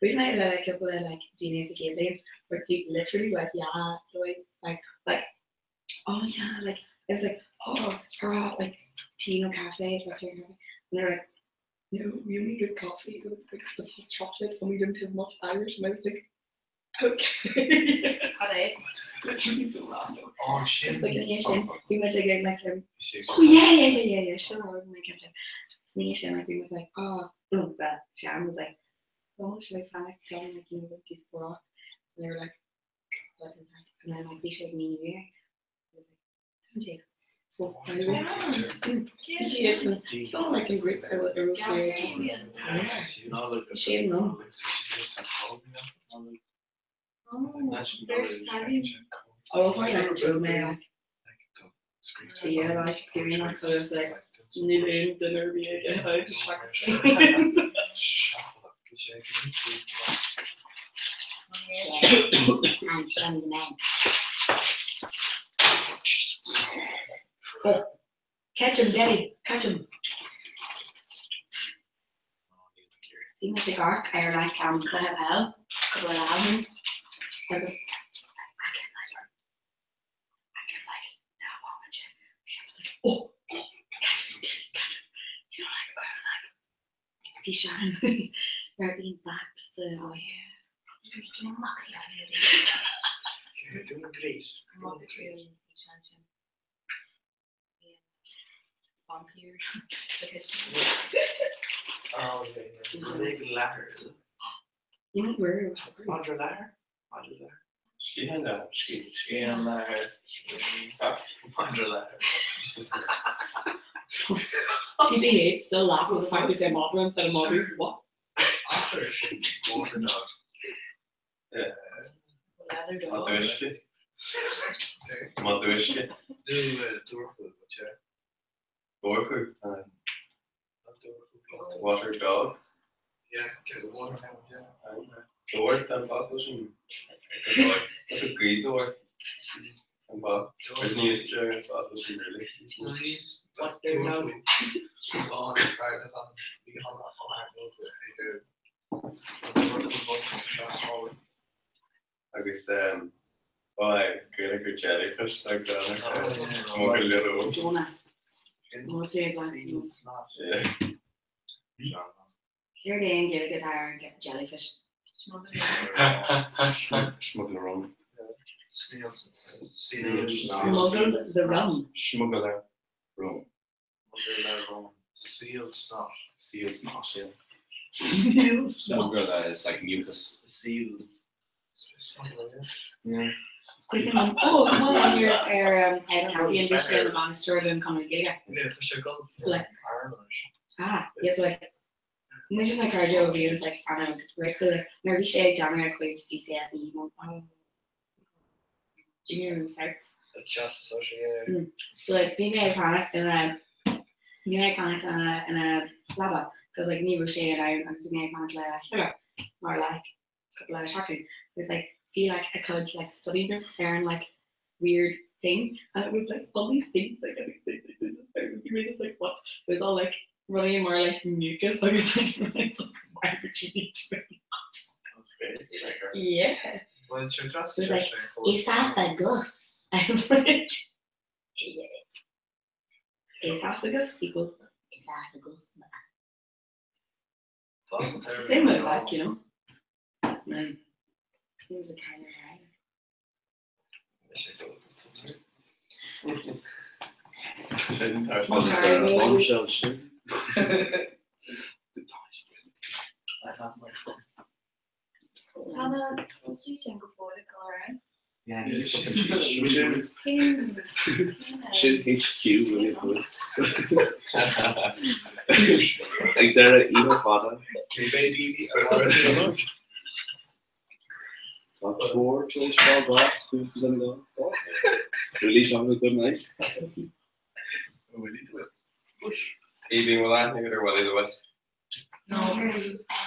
M: Bhí mé le cúpla like daoine sa chéad bhliain but you literally like yeah like like like oh yeah like it was like oh hurrah like tea no cafe like tea and they're like no we only drink coffee with, like, with hot chocolate and we don't have much Irish and I was like okay Literally so random.
I: Oh sin.
M: Like yeah sin bhí muid ag like um, oh yeah yeah yeah yeah yeah sin rud mé cinnte. Is ní sin like bhí muid like oh no well Sean was like oh should I fanacht done like you know díospóireacht and they were like what is that and then like bhí sé ag míniú é. I was like Tá sé. Oh, by the way. Siad san like an grip ar ar raibh sé sé an rum. Oh, I like to mé like Yeah, like doing like those like níl aon duine ar bith aige I just I'm Sean the man. Catch him, Daddy, catch him. Bhí muid ag amharc ar like um, cluiche peil cúpla lá ó shin agus I can't like I can't like ná bháid sé was like oh oh catch him Daddy catch him Do you know like oh like bhí Sean mar bhíonn bat sa oh yeah You know where it was
I: Madra leathair? Madra leathair?
H: Sciath leathair.
I: Sciath leathair. Madra leathair.
M: TBH still laugh at the fact they say Madra instead of Madra. What?
I: Achar sin water dog.
H: Yeah.
L: Leather
H: Má uisce. Má uisce.
I: Nó dúrchu, yeah.
H: Dúrchu. Water dog.
I: Yeah, get the water hound, yeah.
H: Dúirt an focal sin. That's a gaoth dobhair. An focal. There's ní is an focal sin really.
M: Water dog.
H: Agus Gaeilge gur jellyfish sa Smuggle little.
M: Jonah. Mo té black.
H: Yeah.
M: Céard é an Ghaeilge atá ar jellyfish?
H: Smuggler rum.
M: Smuggle the rum.
H: Smuggler rum.
I: Seal snot.
F: Seal snot, yeah.
M: Seal snot.
F: Smuggler is like mucus.
I: Seals.
F: Yeah.
M: Oh, come on ar ar Ted Campion bhí sé ina bhainisteoir don Conradh Gaeilge.
I: Yeah, tá sé gan
M: So like
I: Ireland.
M: ah, yeah, so like muid na cairde ó bhí like an right so like nuair bhí sé ag déanamh a chuid GCSE nó oh, junior cert.
I: Just social, yeah.
M: So like bhí mé ag fanacht ina bhí mé ag fanacht ina ina leaba cos like ní raibh sé in ann agus bhí mé ag fanacht le chéile mar like cúpla seachtain agus like bhí like a chuid like study notes ar an like weird thing and it was like all these things like we were just like what it was all like running more like mucus agus like, like why would you be doing that? Yeah.
I: Well, it's your
M: It was like esophagus. I was like yeah. Esophagus equals esophagus. Same with like, you know. Man. He was a kind of guy.
H: Sin
F: Agus ar an bombshell sin.
I: I have my phone.
G: Tá na soilsí sin go fóill ag dul ar.
F: Yeah,
I: Yeah,
F: sin
G: Cén
F: Sin HQ William Lewis. Ag deireadh oíche fada.
I: Cé daoine a bhfuil
F: Tá treoir tar éis fáil bás thuas an lá. Release on a good night.
I: Willie Lewis. Bush.
H: Aoibhinn, bhfuil aithne agat ar Willy the Wisp?
I: No.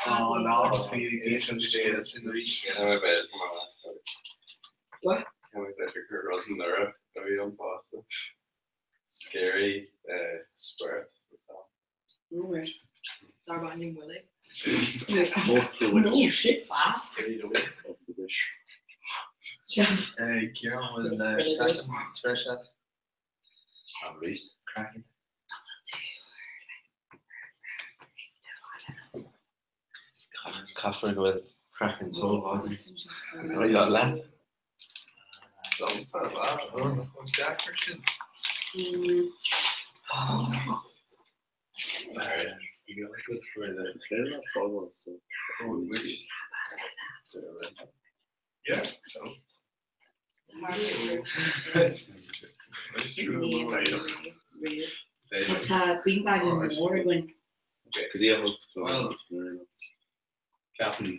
I: Oh, no, see, éist an scéal sin arís.
M: What?
H: Tá mé b'fhéidir gur rud anuraidh a bhí ann fosta. Scary spirit.
M: Rumour.
L: Darb ainm Willy.
M: No shit, ba.
I: Ciarán, bhfuil craiceann fresh agat?
F: Arís.
I: Craiceann.
F: Caithfear go bhfuil craiceann tiubh agat. Leat.
I: Liomsa, wow, nach bhfuil deacair sin.
F: Good for the fágáil so.
I: Yeah, so.
M: Tá beanbag mór againn.
F: Go dtí a hocht Ceapaim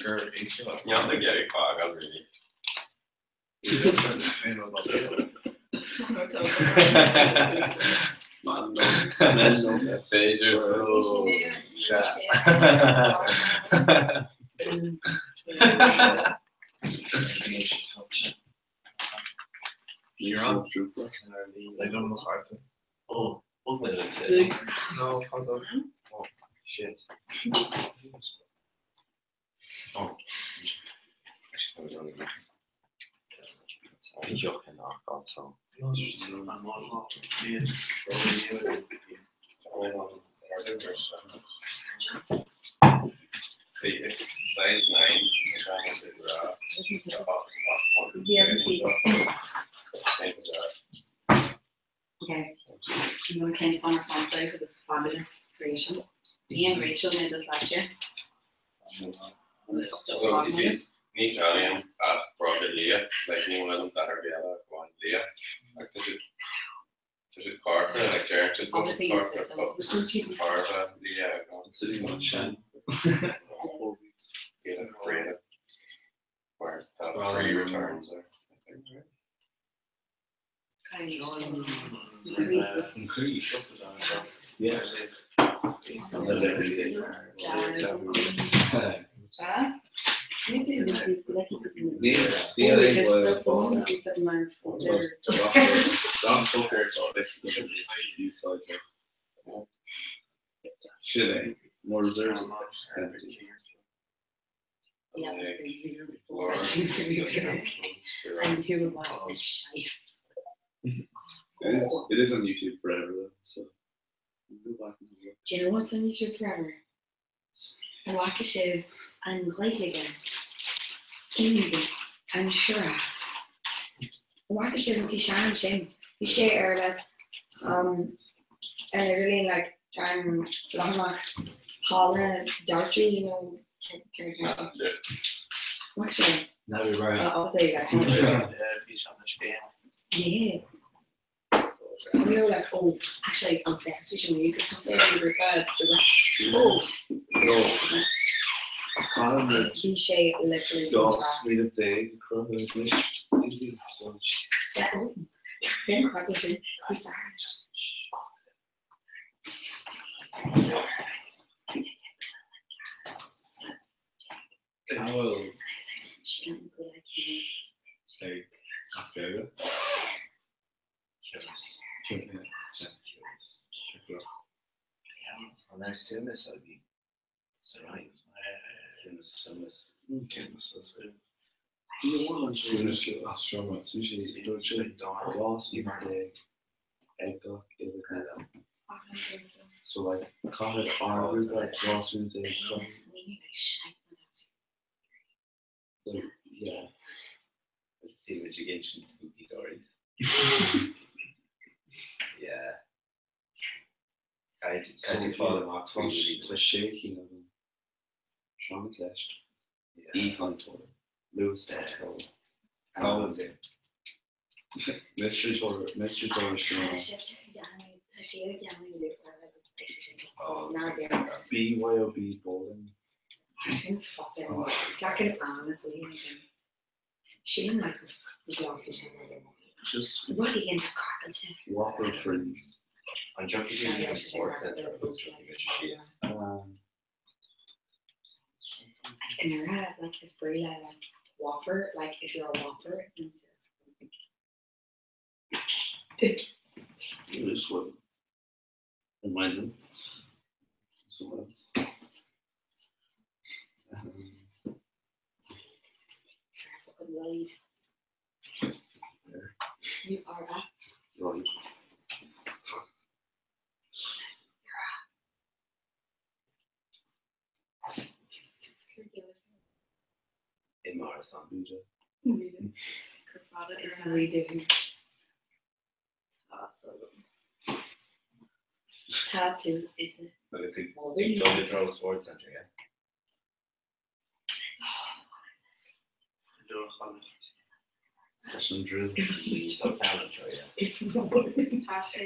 I: gur
H: Níl ag iarraidh fágáil really. B'fhéidir so.
I: Ciarán? Ag dul mo chárta.
B: Oh, bhog mé
I: duit. No, fadó.
B: Oh, shit. Oh.
H: See, it's size 9.
M: Did you ever see this thing? Okay. I'm going to claim some responsibility for this fabulous creation. Me and Rachel made this last year. We fucked up
H: Well,
M: the
H: you
M: bottom
H: see,
M: of it.
H: ní cheannaím ach bróga liath, like ní bhfuil an dath ar bith eile ach amháin liath. Like tá siad tá siad corcra, like deireann siad go bhfuil
M: Obviously,
H: siad
M: you said
H: corcra
M: so.
H: but
M: The blue cheese.
H: thairbhe liath agam.
F: Sitting on Shan.
H: Iad bréag mar tá free returns ar.
F: Yeah. Sin é more reserves.
M: Yeah, zero. And who would watch this shite?
F: It is on YouTube forever though, so go back and have a look.
M: Do you know what's on YouTube forever? An bhfaca sibh an Ghaeilge Aonghus an Sioráf. An bhfaca sibh an físeán sin? Bhí sé ar like um, an idirlíon like um, leathanach Halla Dartry, you know, Bhfaca sibh?
B: That'd be right.
M: I'll tell you that. Yeah. And we were like, oh, actually, I'll bet we should make it to Oh,
F: No. Caithfidh le
M: bhí sé literally
F: dá smaoineamh déag cruthaithe anois. So
M: Yeah, oh, fair crack sin. Bhí
F: just
C: Bhfuil
M: Sílim go like you
C: ag Asperger?
B: An é sumas a bhí sa right sumas.
C: As seomra sé dúirt sé dhá smaoineamh déag ag gach uile dhuine. So like caithfidh ár ngrúpa dhá smaoineamh déag cruthaithe. So yeah.
B: Bhí muid ag insint spooky stories. Yeah. Caithfidh tú fáil amach faoi
F: Tá sé cinn agam. Seán Mac Leist, aoichainteoir, luathstáisteoir, Mystery Tour, Mystery Tour
M: Tá siad ag déanamh
F: BYOB bowling.
M: Sin fucking Glacann an sin. Sílim like go bhfí sin
F: Just
M: Rud éigin just craiceáilte.
F: Whopper freeze.
B: An dtiocfaidh tú chuig an Sports Centre agus tiocfaidh mise síos?
M: Like in era, like is brí le like whopper, like if you're a whopper, then it's
F: your Just what remind them. Someone else.
M: Fucking ride. You are a
F: Right.
B: I mar san.
M: Is we do. Tá tú i do
B: Agus ag dul i dtreo Sports Centre, yeah?
F: Leis an drill.
B: Tá ceann anseo, yeah.
G: Tá sé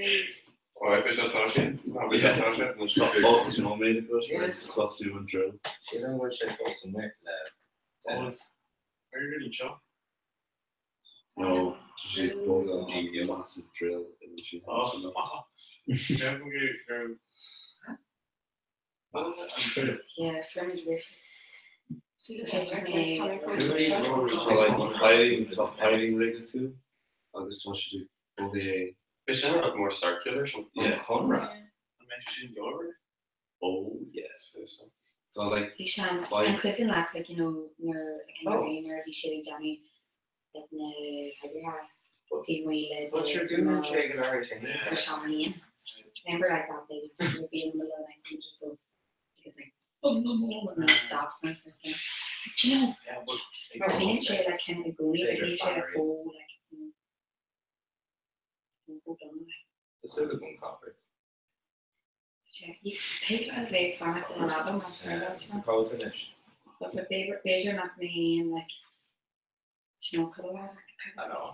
H: Ó, bhí sé tá sé? Bhí sé tá sé?
F: Tá 8 nóiméad agat agus tosú an drill.
B: Sílim go bhfuil sé fós amuigh le Dennis.
F: No, tá sé ag tógáil massive drill in the house.
M: Yeah, fuair breakfast.
F: Tá like an piling, tá piling rig acu agus tá siad ag bogadh é.
H: Bhí sin rud mór circular sin.
F: Yeah.
B: Conradh.
F: Oh yes. Tá like
M: Bhí sé an cuimhin leat like you know nuair like an oh. nuair a bhí siad ag déanamh like na hoibrithe taobh amuigh le
B: But sure dúnann sé go leor sin.
M: ar seomra haon. Remember like that thing would be in the middle of the night and you just go like it's like boom boom boom and then it stops and it's just like do you know mar bíonn sé like kind of i gcónaí like bíonn sé like chomh like you know chomh dona like.
B: Tá súil agam coppers.
M: Thig le bheith ag fanacht ina leaba más féidir leat.
B: Sa cóta anois.
M: But b'fhéidir nach mbeidh aon like do you know cad a lá like.
B: I know.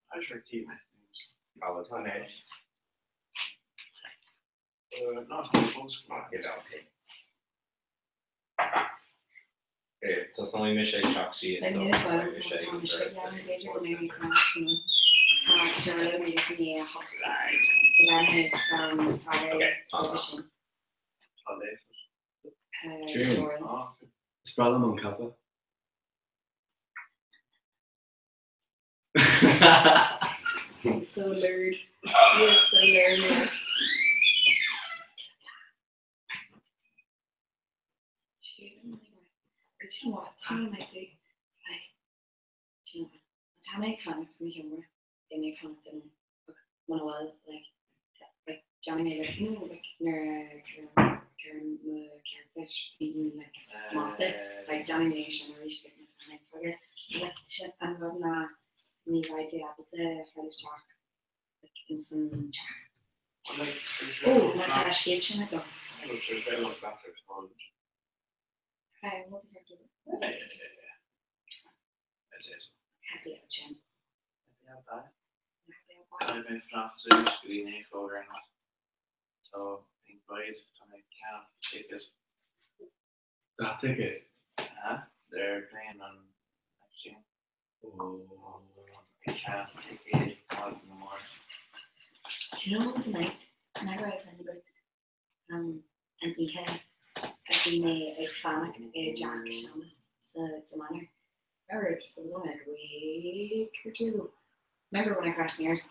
B: Cá bhfuil tú anois? Tosnóidh mise ag teacht síos so tosnóidh mise ag an doras ag an Sports Centre. Ok, tá an
C: Is breá liom an ceapadh.
M: He's so learned. He is so learned. But you know what? Tá mé do like do you know what? Tá mé ag fanacht sa sheomra, beidh mé ag fanacht in ach muna bhfuil like like déanfaidh mé like you know like nuair a cuirim mo cheartais bíonn like mata like déanfaidh mé sin arís like má tá mé ag fágáil like sin an rud ná ní bheidh tú ábalta fáil isteach like ins an teach. Ó má tá siad sin agam.
C: That ticket.
I: They're playing on next year. Oh, I can't take it out no more.
M: Do you know the night whenever I was in the um, an oíche a bhí mé ag fanacht i dteach Séamus sa sa Manor. Remember, just it was only like a week or two. Remember when I crashed in yours?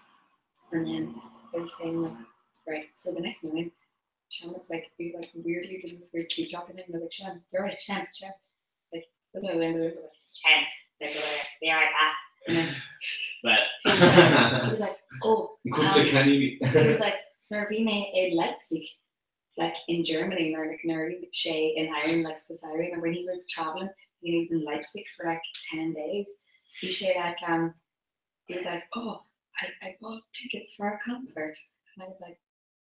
M: And then I was saying like, right, so the next morning, Sean was like, he was like weirdly doing this weird sleep talking thing. And I was like, Sean, you're right, Sean, Sean. Like, that's what I learned. I was like, Sean, like, be right back. And then
C: But
M: he was like, oh,
F: Cúpla
M: um,
F: canny.
M: he was like, nuair a bhí mé i Leipzig, like in Germany, nuair like, nuair a bhí sé in Ireland, like sa samhradh, remember when he was traveling, he was in Leipzig for like 10 days. Bhí sé like, um, he was like, oh, I, I bought tickets for a concert. And I was like,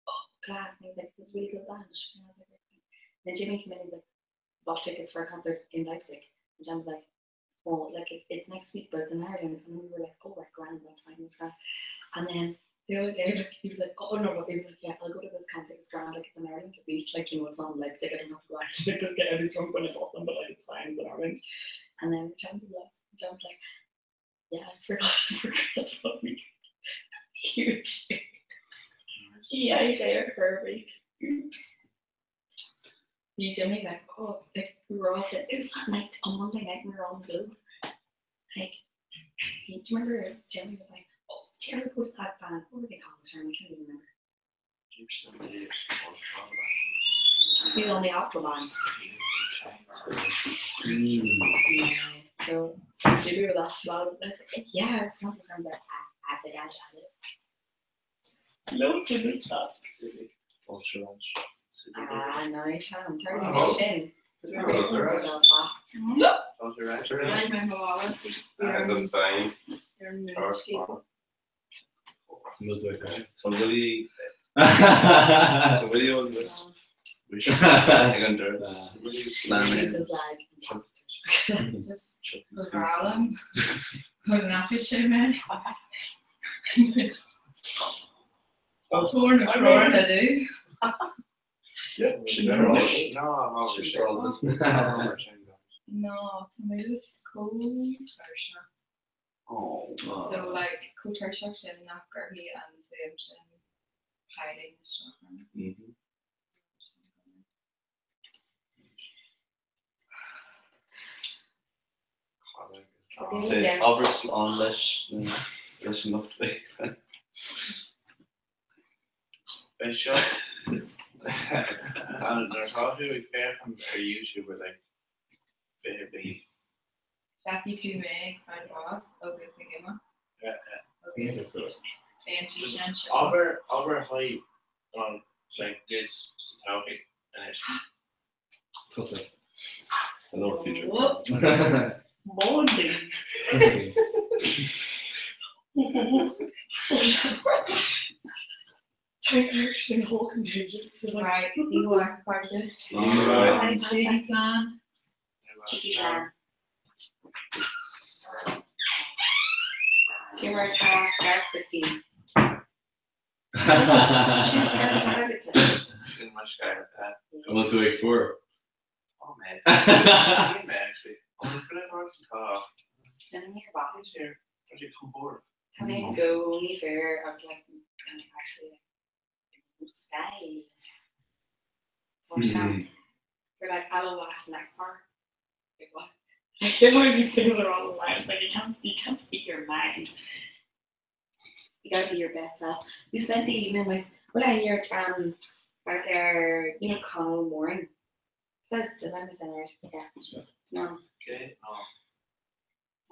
M: oh, class. And he was like, this really good band. And I was like, okay. And then Jimmy came in and he was like, bought tickets for a concert in Leipzig. And John was like, oh, like it, it's next week, but it's in Ireland. And we were like, oh, right, grand, that's fine, that's grand. And then the other day, like, he was like, oh, no, no, he was like, yeah, I'll go to this concert, it's grand, like, it's in Ireland, at least, like, you know, it's not in Leipzig, I don't have to go out, like, just get out drunk when I bought them, but, like, it's fine, it's in Ireland. And then John was, John was like, yeah, I forgot, I forgot what we huge. Yeah, sé ar Kirby. Oops. Bhí Jimmy like, oh, like, we were all sitting, it was that night, on Monday night, we were on the Globe. Like, do you remember Jimmy was like, oh, do you ever go to that band? What were they called? I can't even remember. He was on the opera band. Yeah, so Jimmy was asked about it. I was like, yeah, I can't remember. I think I shot it. No, Jimmy stop. Ah, no, Sean, turn
H: Oh.
M: sin.
H: It's a sign.
F: Somebody Somebody on this ag an doras.
M: She's just like,
G: Just Grálam chun nach sé mé. Tóir na tróir na dú. No, tá mé just chomh tuirseach. So like chomh tuirseach sin nach gcuirfidh an fuaim sin hiding isteach orm.
F: Abair slán leis leis an lucht féachana.
B: Beidh seo nuair atá tú ag féachaint ar YouTube ar like 20 bliain.
G: Feicfidh tú mé ag fáil bás agus ag imeacht. Agus beidh an sin anseo.
B: Abair abair haigh like duit sa todhchaí anois.
F: Tosaigh. Hello future.
M: Monday. Type sin whole contagious.
G: Right, ní bhfuair páirte.
M: Right.
G: Slán.
M: Cheeky slán. Tú mar tá scarf Christine. Sin scarf atá agatsa.
B: Sin mar scarf.
C: An bhfuil tú ag fuar?
B: Tá mé. Níl mé actually. An bhfuil an áit atá?
M: Sin ní mhaith.
B: Tá sé compordach.
M: Tá mé i gcónaí fuar agus like I'm actually like style. You're like LOL snack bar. Like what? I can't believe these things are all online. It's like you can't you can't speak your mind. You gotta be your best self. We spent the evening with well I hear um out there, you know, Conal Moran. Says the I'm right? Yeah. No.
B: Okay. Oh.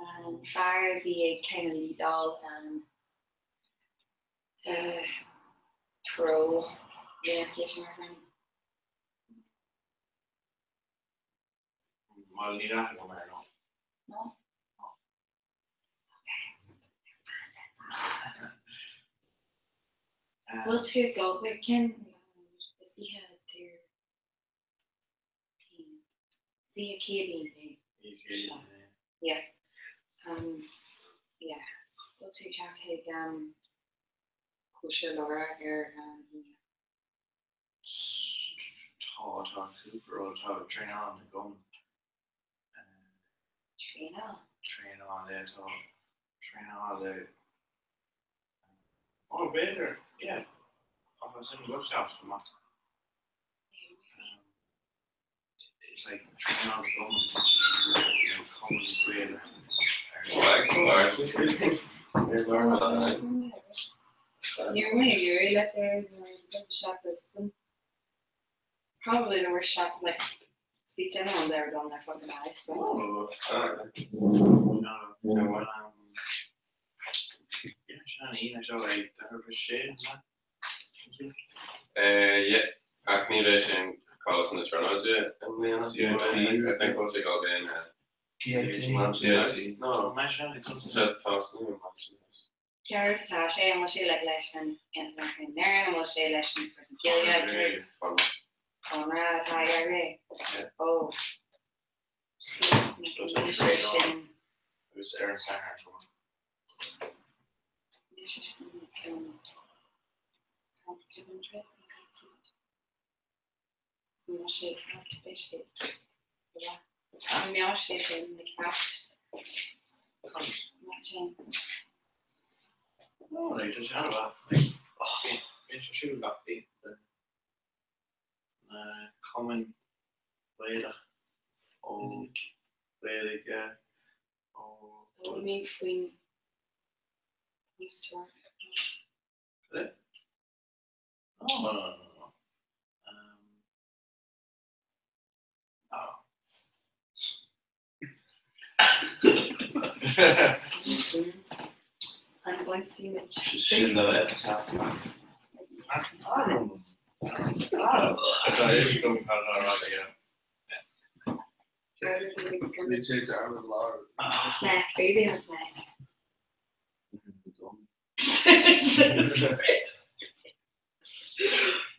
M: Um, fear a bhí ag kind of leadáil an uh, pro reunification referendum.
B: Well, níl aithne agam air, no.
M: No? Bhfuil tú ag dul chuig cinn is oíche Déardaoin? Oíche Céadaoin é. Yeah. Um, yeah. Bhfuil tú ag teacht chuig um, cóisir Laura ar an Aoine?
B: Tá, tá cúpla rud, tá traenáil agam.
M: Traenáil?
B: Traenáil, yeah, tá traenáil le Oh, b'fhéidir, yeah. Ach tá suim agat teacht amach. It's like traenáil agam you know, Cumann Gaelach
M: Níor mhaith ag iarraidh le é nuair a bhí sé system. Probably the worst shop like speak to anyone there done their fucking life. But...
B: Oh, no, no, um, yeah, sin an Aoine seo ag dearfa sé,
H: Yeah, ach ní bheidh sin Coláiste na Tríonóide i mbliana. I think we'll take all day in No, tosnú i Mansion House.
M: Céard atá sé? An bhfuil sé like leis an Aontas Náisiúnta na hÉireann? An bhfuil sé leis an Foras na Gaeilge? Céard Conradh atá ag éirí? Ó. Níl sé sin.
B: Agus ar an Satharn chomh maith.
M: Níl sé sin ceann. Conflict of interest, I can't see it. Níl sé act beidh sé. An mbeadh sé sin like act? Not sin.
B: No, like, tá sé an-mhaith. Like,
C: Bíonn sé siúl gach bliain.
F: Na cumainn Ghaelach ó Ghaeilge ó.
M: D'fhoghlaim faoin newspaper.
F: Cad é? No, no, no, no. Um, no.
M: I'm going to see much.
F: Sin le epitaph.
M: Snack, baby and a snack.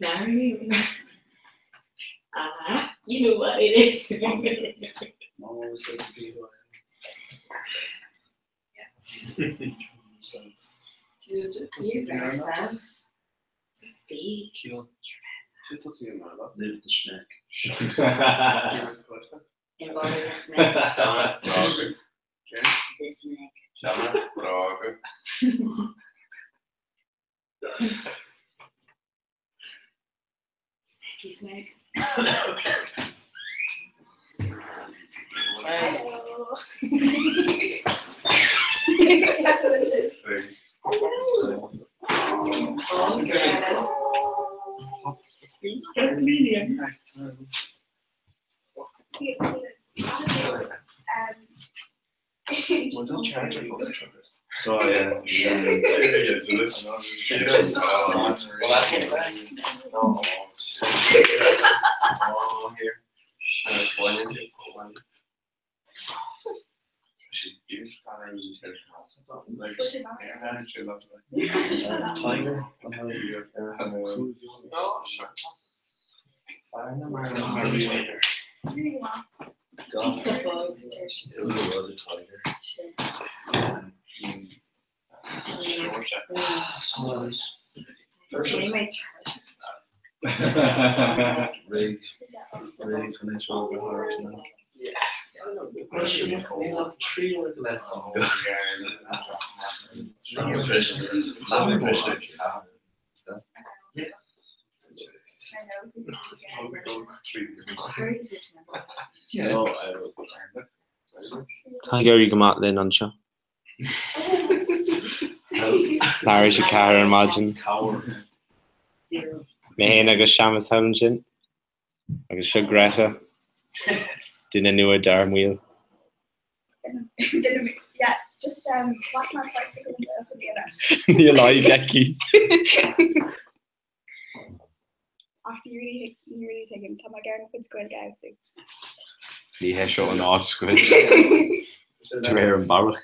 M: Now you Ah, you know what it is.
F: Mom always said to be who I am.
M: Be your best self. Just be.
F: Live the schneck.
M: Embody the snack. The snack. Snacky snack.
E: Hello.
H: Well, don't charge your phone
F: Oh yeah. Tiger. God.
M: The bug.
F: It was a tiger. Rig. Rig finish all the heart now.
B: Tá ag éirí go maith linn anseo. Leathuair tar éis a 4 ar maidin. Mé féin agus Séamus thall ansin. Agus seo Greta, duine nua dár mbaill. Níl aghaidh aici. Ní hé seo an áit dhuit de réir an barrach.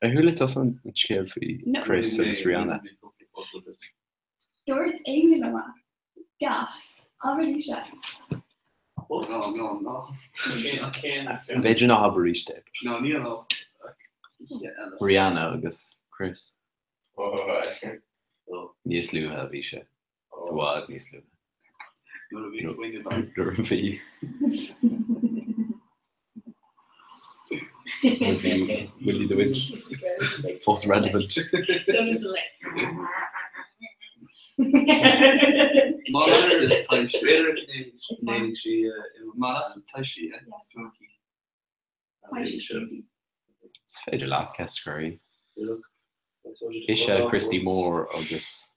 B: Ar chuala tusa an scéal faoi Chris agus Rihanna?
E: Dúirt Éamon liom é. Gas. Abair arís é.
B: B'fhéidir ná habair arís é. Rihanna agus Chris. Níos luaithe a bhí sé. I bhfad níos luaithe. Nuair a bhí. Nuair a bhí Willie the Wisp fós relevant. Is féidir leat ceist a chur uirthi. Ise Christy Moore agus.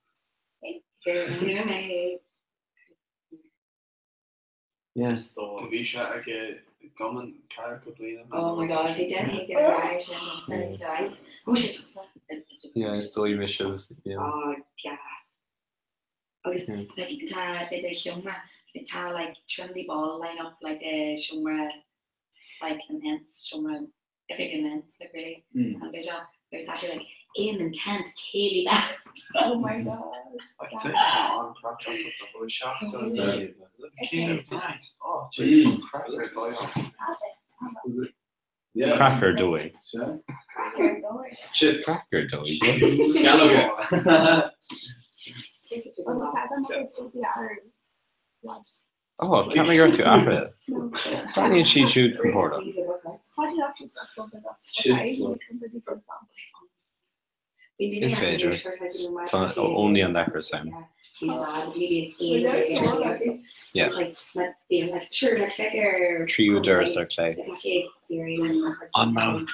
B: Yeah.
I: Do bhí sé aige gcumann ceathracha bliain.
M: Oh my god, bhí duine éigin ag rá sin dom san oíche. Ó sé tusa.
B: Yeah, is dóigh mise agus yeah.
M: Oh, gas. Agus like tá i do sheomra, like tá like Trinity Ball line up like i seomra like an Ents, seomra oifig an Ents like really. An bhí seo agus tá sé like Eamon Ceannt Céilí Band.
E: Oh my god.
B: Craic ar dóigh.
F: Chips.
B: Craic ar dóigh.
F: Scallóga.
B: Oh, cheap mé go raibh tú athraithe. Breathnaíonn siad siúd compordach. Is féidir. Tá only an deacair is ann. Just, yeah. Tríú doras ar clé. An mbonn.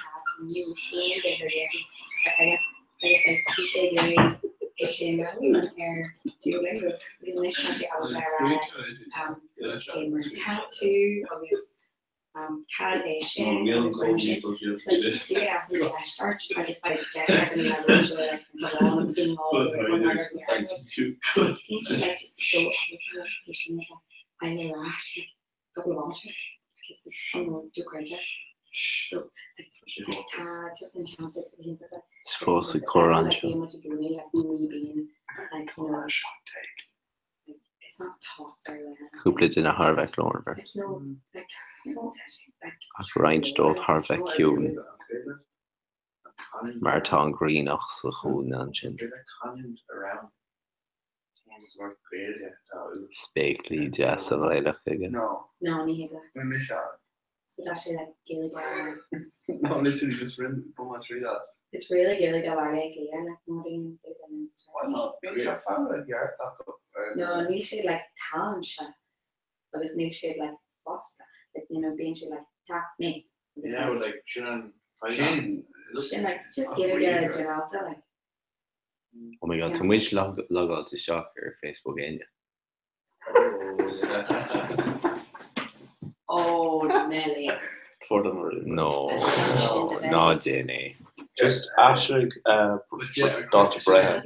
B: Is fós ag cur anseo. Cúpla duine thar a bheith glórmhar, ach roinnt dóibh thar a bheith ciúin, mar tá an Griannach sa chúinne ansin. Spéaclaí deasa Gaelacha aige. Oh my god, tá muid logáilte isteach ar Facebook Éinne. No, ná déan é.
F: Just aistrigh dáta breithe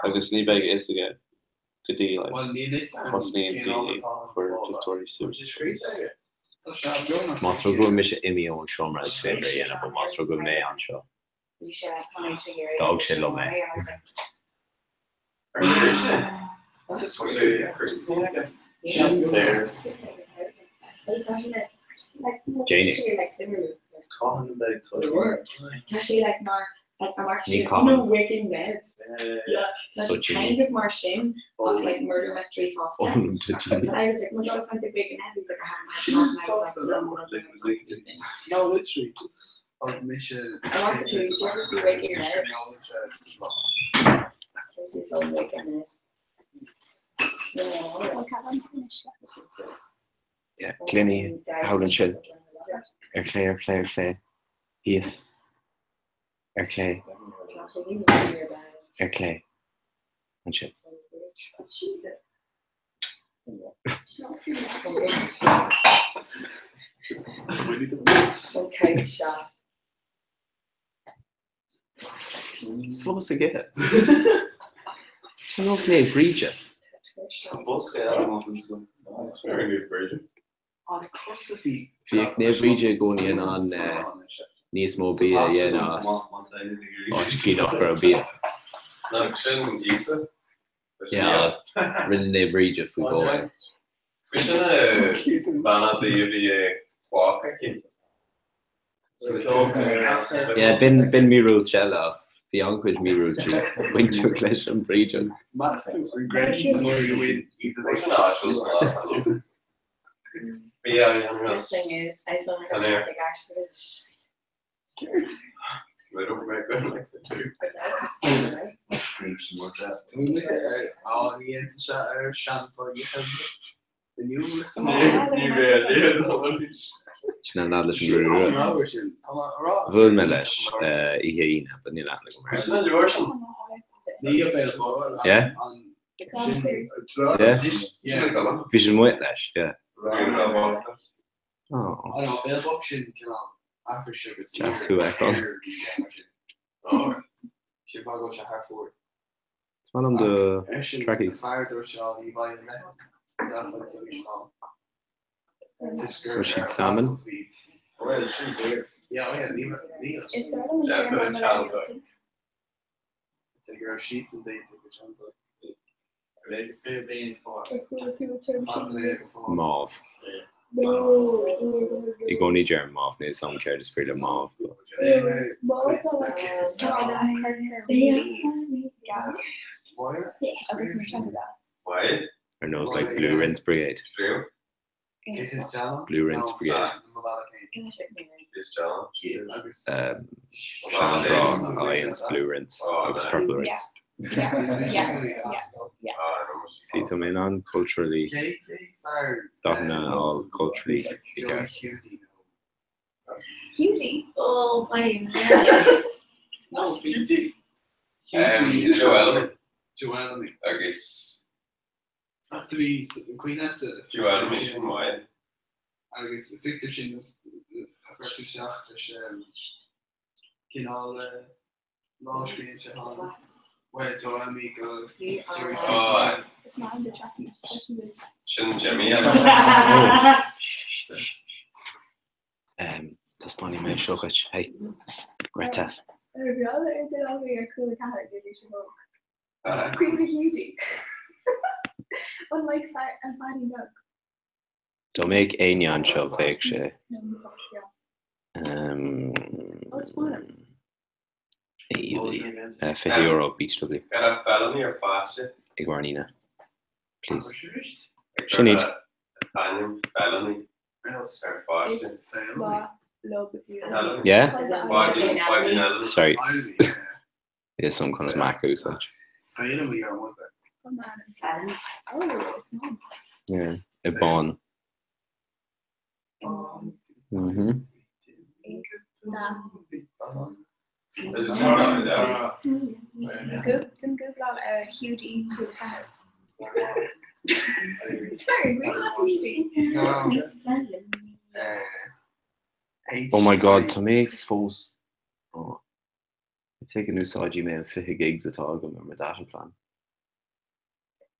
F: agus ní bheidh a fhios aige go dtí like thosnaíonn daoine ag cur pictiúirí suas agus.
B: Más rud go bhfuil mise imithe ón seomra is féidir a dhéanamh, but más rud go bhfuil mé anseo. D'fhág sé liom é. Déan é. Ní Cathal. Do Jimmy. Ólaim do Jimmy. Yeah, Cluiní, thall ansin. Ar chlé, ar chlé, ar chlé. Thíos. Ar chlé. Ar chlé. Ansin. Fós ag ithe. Tá nós Naomh Bríde. Bhíodh Naomh Bríde i gcónaí in ann níos mó bia a dhéanamh as áit nach raibh bia. Yeah, rinne Naomh Bríde faoi dhó é. Yeah, b'in b'in míorúilt eile ach bhí an-chuid míorúiltí bainteach leis an Bhrídeach. Sin an leaid leis an gruaig rua. Bhuail mé leis oíche Aoine, but níl aithne agam air. Yeah? Yeah? Bhí sé amuigh leis, yeah. Deas thú a fheiceáil. Is maith liom do trackies. Bhfuil siad salmon? Mámh. I gcónaí deirim mámh, níl 'fhios a'm céard is brí le mámh. Ar nós like Blue Rinse Brigade. Blue Rinse Brigade. Um, Sean Alliance Blue Rinse agus Purple Rinse. See tá mé in ann culturally dathanna a fháil culturally i gceart.
E: Cutie.
L: Oh my
H: No, Beauty. Joel.
I: Joel
H: Agus
I: Ach do bhí cuimhne sa
H: Joel sin maith.
I: Agus phictiúr sin a chuir tú isteach leis cineál lámhscríbhinn sé tháinig. Well, Joel me go
H: Oh,
E: Is maith the trackies, especially the
H: Sin Jimmy.
B: Um, Taispeánfaidh mé seo dhuit. Hey, Greta.
E: Ar bheal ar duine agaibh ar Cúla 4 nuair a bhí sibh óg? Cuimhne Hiúdaí. An like fear an feairín beag.
B: Dá mbeadh éinne anseo bheadh sé.
E: No, ní fáis beo.
B: Um,
E: Ó, is maith liom.
B: €20 BTW.
H: Gan a felony ar pháiste.
B: Ag Arnina. Please. Sin iad.
H: Ainm felony ar pháiste.
E: Is maith liom iad.
B: Yeah?
H: Báidín Báidín eile.
B: Sorry. Is some kind of Mac úsáid.
I: Felony ar mother.
E: Oh man. Oh, is maith.
B: Yeah. I bán. Mhm.
E: Na. Den gúgláil ar Hiúdaí Cúla 4. Sorry, we have Hiúdaí.
B: Oh my god, tá mé fós oh. Ag go n-úsáidfidh mé an 20 gigs atá agam ar mo data plan.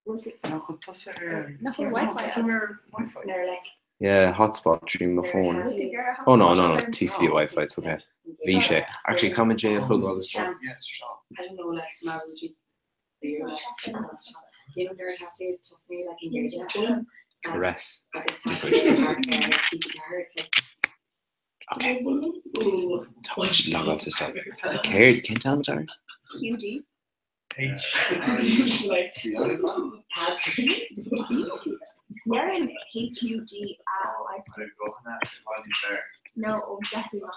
I: Nach bhfuil tusa ar
E: Nach bhfuil Wi-Fi
I: Tá tú ar Wi-Fi.
B: Yeah, hotspot trí mo phone. Oh no, no, no, TCP Wi-Fi, it's okay. Bhí sé. Actually, caithfidh mé é a phlugáil isteach.
I: Yeah, it's seo.
M: I don't know like má bhfuil tú You know nuair atá sé tosnú like in Gaeilge
B: Caress.
M: agus tá sé mar TG4 it's like
B: Okay. Tá muid logáilte isteach. Céard, cén t-ainm atá air?
E: Hiúdaí.
I: H.
M: like
I: Patrick.
E: Deireann H-U-D-A-I. No, oh, definitely not.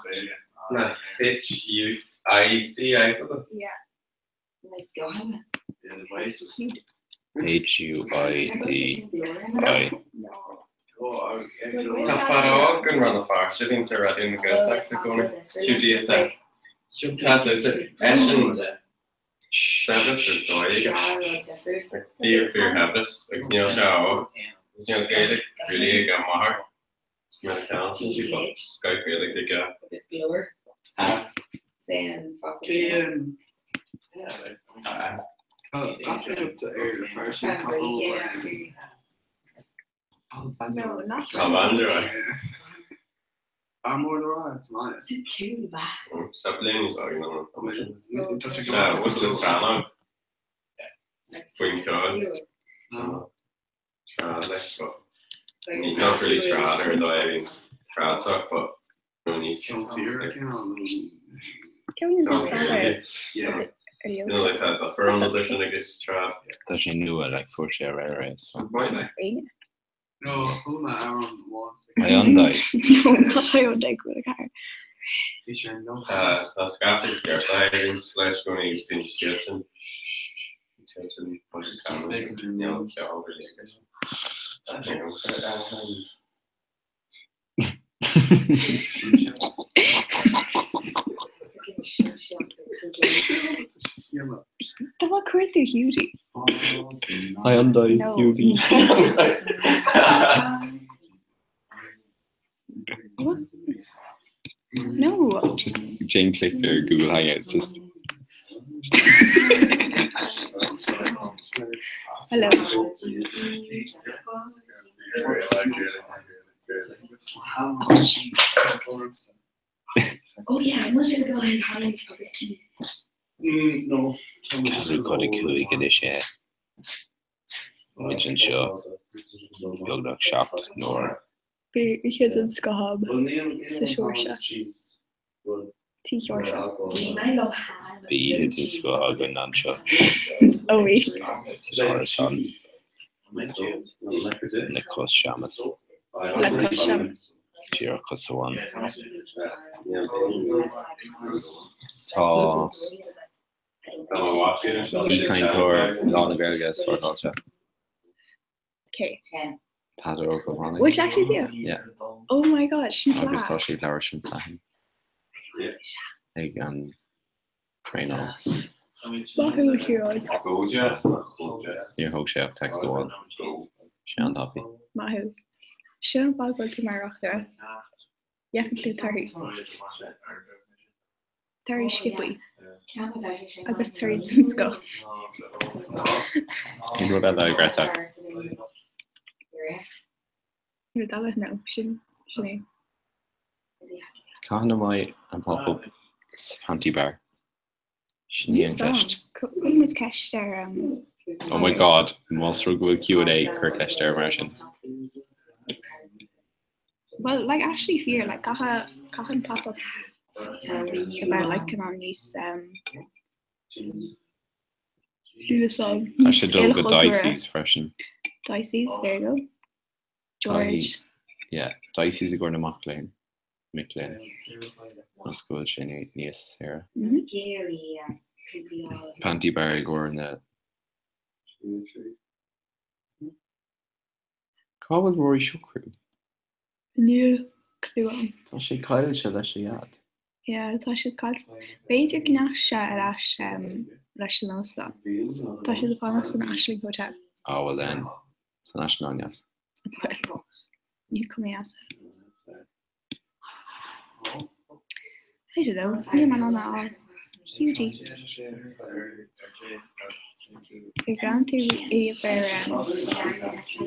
H: Na H U I D I for the.
E: Yeah.
M: Like God.
E: Hiúdaí.
B: H U I D I.
E: No.
H: Tá fear óg an Rann na Feirste a bhíonn ar Raidió na Gaeltachta i gcónaí. Hiúdaí is é. Tá sé eisean saibhreas ar dóigh aige. Fíor fíor shaibhreas agus níl sé óg. Agus níl Gaeilge really ag a máthair. Mar a ceann sin sí but scoth Gaeilge aige.
M: Agus glór. Saying fuck.
E: No, not
H: Tá banjo aige.
I: Amor rá is maith.
M: Cool ba.
H: Tá bliain níos óige ná mé. Sea, was le feannóg faoin ceol. Trad like but ní not really trad ar dóigh a bhíonn tradsach but no níos
E: Ceann den fear
H: Yeah. You know like that the fur an sin agus trad.
B: Tá sé nua like fuair sé aréir é so.
H: Right like.
E: Aine.
I: No, chuala mé amhrán amháin.
B: Hyundai.
E: No, not Hyundai Cúla 4.
I: Bhí sé ar nós.
H: Tá scaifte gearsa againn leis go níos bíonn siadsan siadsan níl ceol really aige. I think I'm sorry,
E: Tá má chuir tú Hiúdaí.
B: Hyundai
E: No.
B: Hiúdaí.
E: What? No.
B: Just Jane click ar Google Hangouts just
E: Hello.
M: Oh yeah, I must go in Holland agus cheese.
I: No.
B: Ceathrú chun a cúig anois é. Muid anseo beagnach 7 n-uair.
E: Bhí oíche den scoth agam sa Seoirsia. Tí Sheoirsia.
M: Bhí mé liom han.
B: Bhí oíche den scoth againn anseo
E: Ó bhí.
B: san árasán. Le cois Seamus.
G: Le cois Seamus.
B: Díreach cos amháin. Tá aoichainteoir Lá na Gaeilge sórtáilte.
G: Okay.
B: Peadar Ó Caomhánaigh.
G: Which actually is you?
B: Yeah.
G: Oh my god, sin
B: Agus tá
G: class.
B: sé ag labhairt an Satharn ag an traenáil.
G: Maith thú, a Chiaráin.
B: Níor thóg sé ach text amháin. Sé an-tapaidh.
G: Maith thú. Sin an fáth go bhfuil tú mar reachtaire. Gheibheann tú torthaí. Torthaí sciobthaí. Agus torthaí den scoth.
B: Aon rud eile a Greta?
G: Rud eile? No, sin sin é.
B: Cathain a mbeidh an pop-up sa Panti Bar? Sin í an cheist.
G: Cuirfidh muid ceist ar
B: Oh my god, más rud go bhfuil Q&A, cuir ceist air mar sin.
G: Well, like actually fíor, like caithfidh caithfidh an pop-up a bheith like cineál níos um,
B: Tá sé dul go Dicey's freisin.
G: Dicey's, there you go. George.
B: Yeah, Dicey's i gcomhair na mac léinn. Mic léinn. Is go bhfuil sé níos saoire. Panti Bar i gcomhair na. Cá bhfuil Rory Siochrú?
G: Níl clue agam.
B: Tá sé caillte leis a dhaid.
G: Yeah, tá siad caillte. B'fhéidir go ndeachaigh sé ar ais leis an óstán. Tá siad ag fanacht san Aisling Hotel.
B: Ah well then, san Aisling an-deas.
G: Well, níl cuma dheas air. I don't know, níl mé in ann a fháil. Hughie. Ar bhreathnaigh tú riamh ar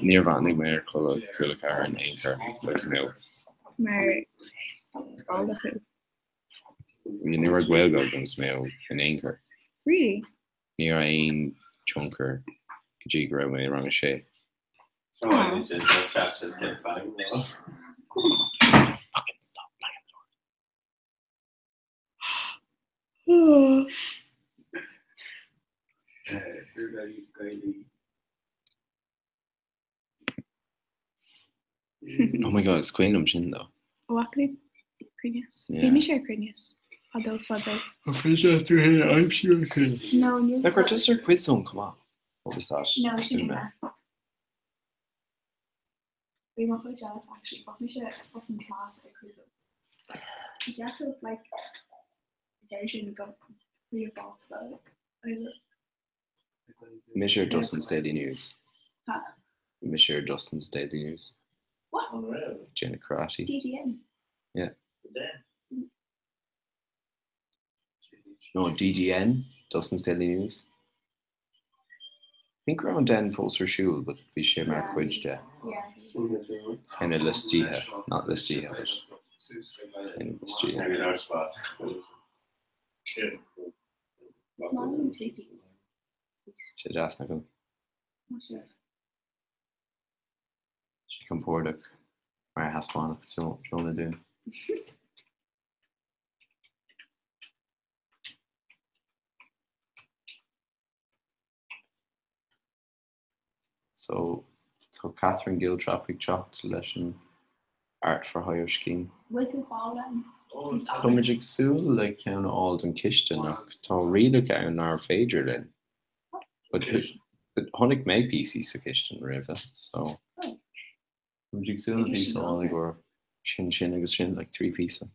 B: Níor bhreathnaigh mé ar Cúla 4 in aon chor agus mé óg.
G: Mar is Gallda thú.
B: Ní raibh Gaeilge agam agus mé óg in aon chor.
G: Really?
B: Ní raibh aon tionchar go dtí go raibh mé i rang a sé. Oh my god, is cuimhin liom sin though.
G: Bhfaca tú Cruinneas? Bhí mise ar Cruinneas fadó fadó.
B: An féidir leat tú féin a aimsiú ar Cruinneas?
G: No, níl.
B: Like, raibh tusa ar Quiz Zone chomh maith? What was that?
G: No, sin mé. Bhí mé chomh jealous actually, bheadh mise fucking class ar Quiz Zone. Ceart like version go ríomhphost
B: Bhí mise ar Dustin's Daily News.
G: Huh?
B: Bhí mise ar Dustin's Daily News.
G: What?
B: Déanamh karate.
G: DDN.
B: Yeah. No, DDN, Dustin's Daily News. I think go raibh an Den fós ar siúl but bhí sé mar chuid de. Kind of liostaithe, not liostaithe but kind of liostaithe. Sé deas nach bhfuil? Sé compordach mar a thaispeánfadh Jonah dúinn. So, tá Catherine Giltrap ag teacht leis an Art for Hire Scheme.
G: Bhfuil tú ball ann?
B: Tá muid ag súil le ceann a fháil don chistin ach tá rialacha ann nár féidir linn. But chonaic mé píosaí sa chistin roimhe, so tá muid ag súil le píosa a fháil i gcomhair sin, sin agus sin, like 3 píosa.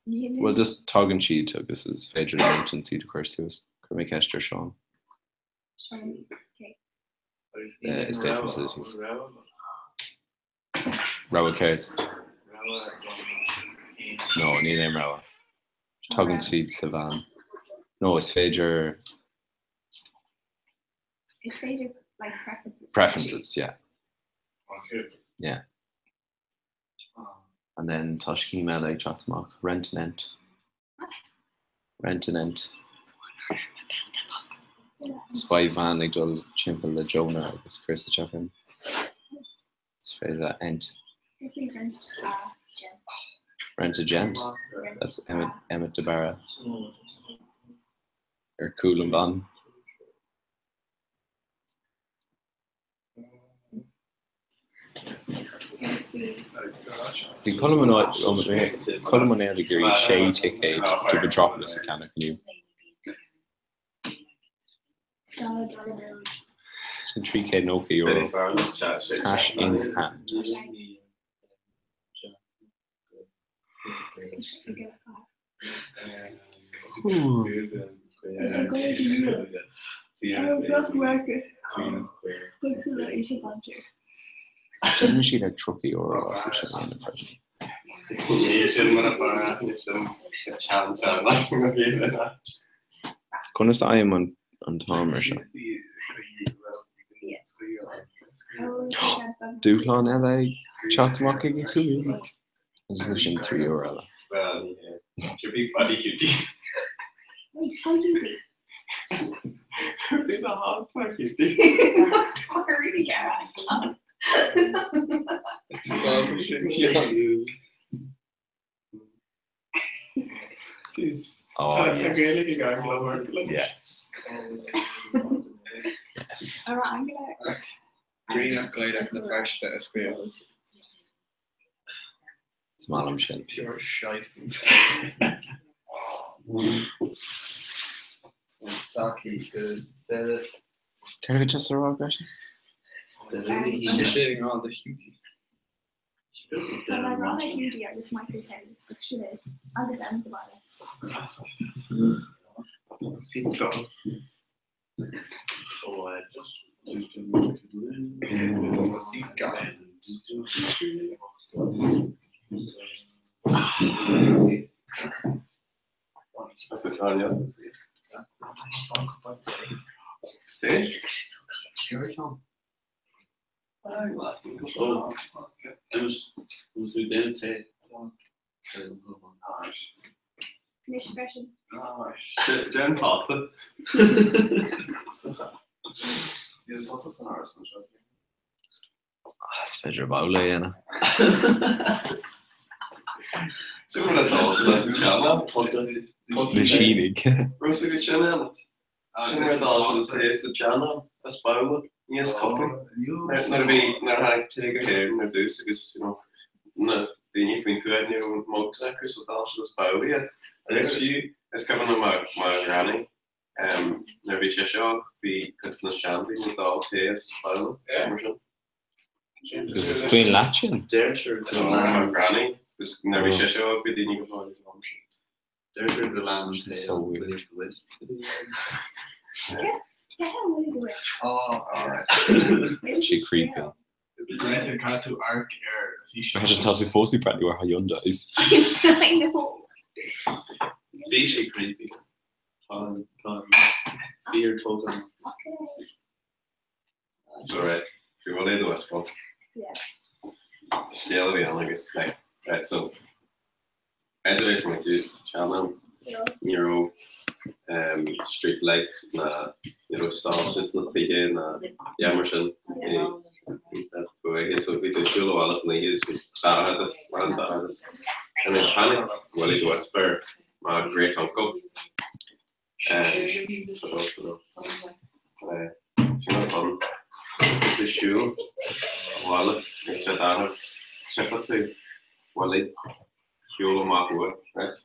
B: Bhuel just tagann siad agus is féidir linn ansin iad a chur suas. Chuir mé ceist ar Seán. Estates and Facilities. Rogha céard? No, níl aon rogha. Tagann siad sa veain. No, is féidir.
G: Is féidir like preferences.
B: Preferences, yeah. Yeah. And then tá scéim eile ag teacht amach, Rent an Ent. Rent an Ent. Is beidh veain ag dul timpeall le Jonah agus Chris ag teacht in. Is féidir le Ent. Rent a Gent. That's Emmet, Emmet de Barra. Ar cúl an veain. Bhí Colm Ó Néill ag iarraidh sé ticéad do Metropolis a cheannach inniu. Sin €390 cash in hand. Déanann siad like €30 as é sin a dhéanamh freisin. Conas a fhaighim an t-am ar seo? Dúshlán eile ag teacht amach ag a 5. Agus ansin 3 uair eile. Oh yes. Yes. Yes.
I: Grianach Gaelach na Feirste a scríobh.
B: Is maith liom sin.
I: Pure shite. Saki go deireadh.
B: Céard a bhí tusa a rá, Greta?
I: Sise i ngrá le Hiúdaí.
E: Tá mé i ngrá le Hiúdaí agus Michael Kelly ach sin é, agus Emma sa bhaile. Mise freisin.
H: Déan pota.
I: Níl pota san áras anseo.
B: Is féidir babhla a dhéanamh.
H: Sin mar atá leis an seanam.
B: Na Sínigh.
H: Rós agat sin, Emmet. Sin mar atá leis an tae sa tseanam as babhla, ní as cupaí. Nuair a bhí, nuair a tháinig tae go hÉirinn ar dtús agus, you know, na daoine faoin tuath ní raibh mugs acu so d'ól siad as babhlaí iad. Agus fiú, is cuimhin liom mo ghranny, nuair a bhí sise óg, bhí cuid de na seandaoine ag ól tae as babhla, mar sin.
B: Agus is cuimhin leat sin?
H: Deirtear go lean mo ghranny, agus nuair a bhí sise óg bhí daoine go fóill ag ól mar sin.
F: Deirtear go lean an tae ó Willie of the Wisp.
E: Willie the Wisp.
I: Oh, alright.
B: Sé creepy.
I: Greta, caithfidh tú amharc ar físeán.
B: Tá tú fós ag breathnú ar Hyundais.
E: I know.
F: Bhí sé creepy. Tá tá fíor tógtha.
H: So right, bhí Willie the Wisp.
E: Yeah.
H: Scéal a bhí ann agus like, right, so idir is muid seanam ní raibh street lights ná ní raibh soilse sna tithe ná yeah mar sin bhí so bhí tú ag siúl abhaile san oíche agus bhí dorchadas lán dorchadas agus tháinig Willie the Wisp ar my great uncle fadó fadó sin an fun tú siúl abhaile agus sé dorcha tchífidh tú Willie shiúl amach uait, right?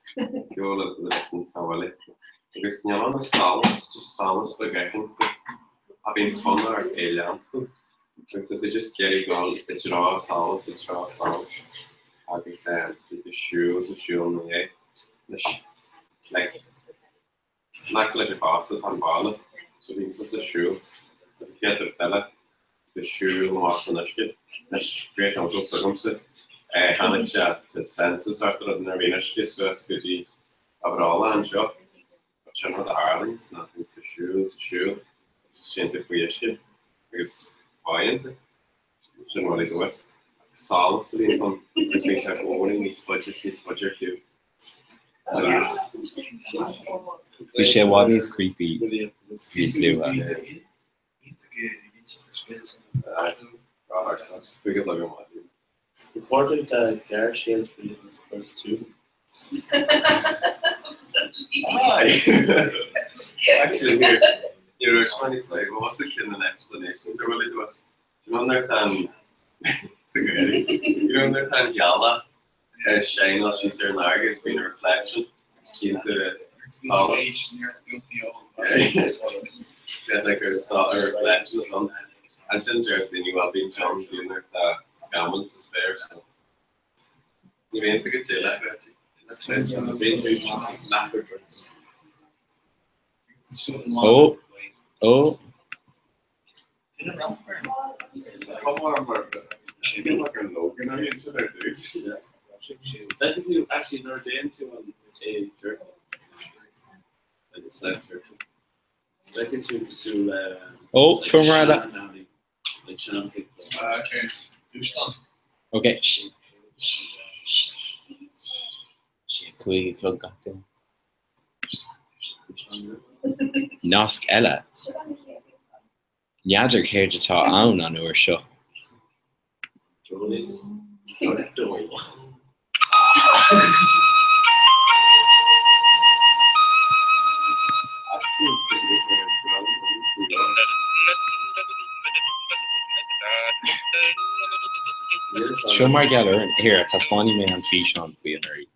H: Shiúl into the distance tá Willie. Agus níl ann ach solas, just solas beag éicint a bhíonn fonn ort é leanstan. Agus tá tú just ag iarraidh dul i dtreo solas, i dtreo solas. Agus tá tú ag siúl is ag siúl ina dhiaidh. Anois, like, In aice leis an gcósta atá an baile, so bhí tusa ag siúl agus an chéad rud eile, ag siúl amach san uisce. Anois, great uncle s'agamsa, tháinig sé to his senses sort of nuair a bhí an uisce suas go dtí a bhrollach anseo. But sin rud a tharlaíonns ná bíonn tú ag siúl is ag siúl agus téann tú faoi uisce agus báigheann tú. Sin Willie the Wisp. Solas a bhíonn ann agus bíonn sé i gcónaí níos faide is níos faide ar shiúl. Agus.
B: Bhí sé i bhfad níos creepy níos luaithe.
F: Recorded gearrscéal faoi is plus 2.
H: Aye! Actually, here, you know, it's funny, like, what was the kind of explanations or Willie the Wisp? Do you know nuair atá an You know nuair atá an ghealach ag shineáil síos ar an fharraige is bíonn a reflection cinnte Déantar gur saw a reflection ann. Ansin deir daoine well bíonn John fiú nuair atá scamall sa spéir so ní bhíonn sa go dté le Bíonn tú leathar drinks.
B: Ó! Ó!
C: Feiceann tú actually nuair a déanann tú an é ciorcal like a semicircle feiceann tú cosúil le
B: Ó, fuair eile.
C: like sean
I: Dúshlán.
B: Ok. Sé 5 a chlog gach duine. Nasc eile? N'fheadar céard atá ann an uair seo. Seo mar gheall orainn. Here, taispeánfaidh mé an físeán faoi anuraidh.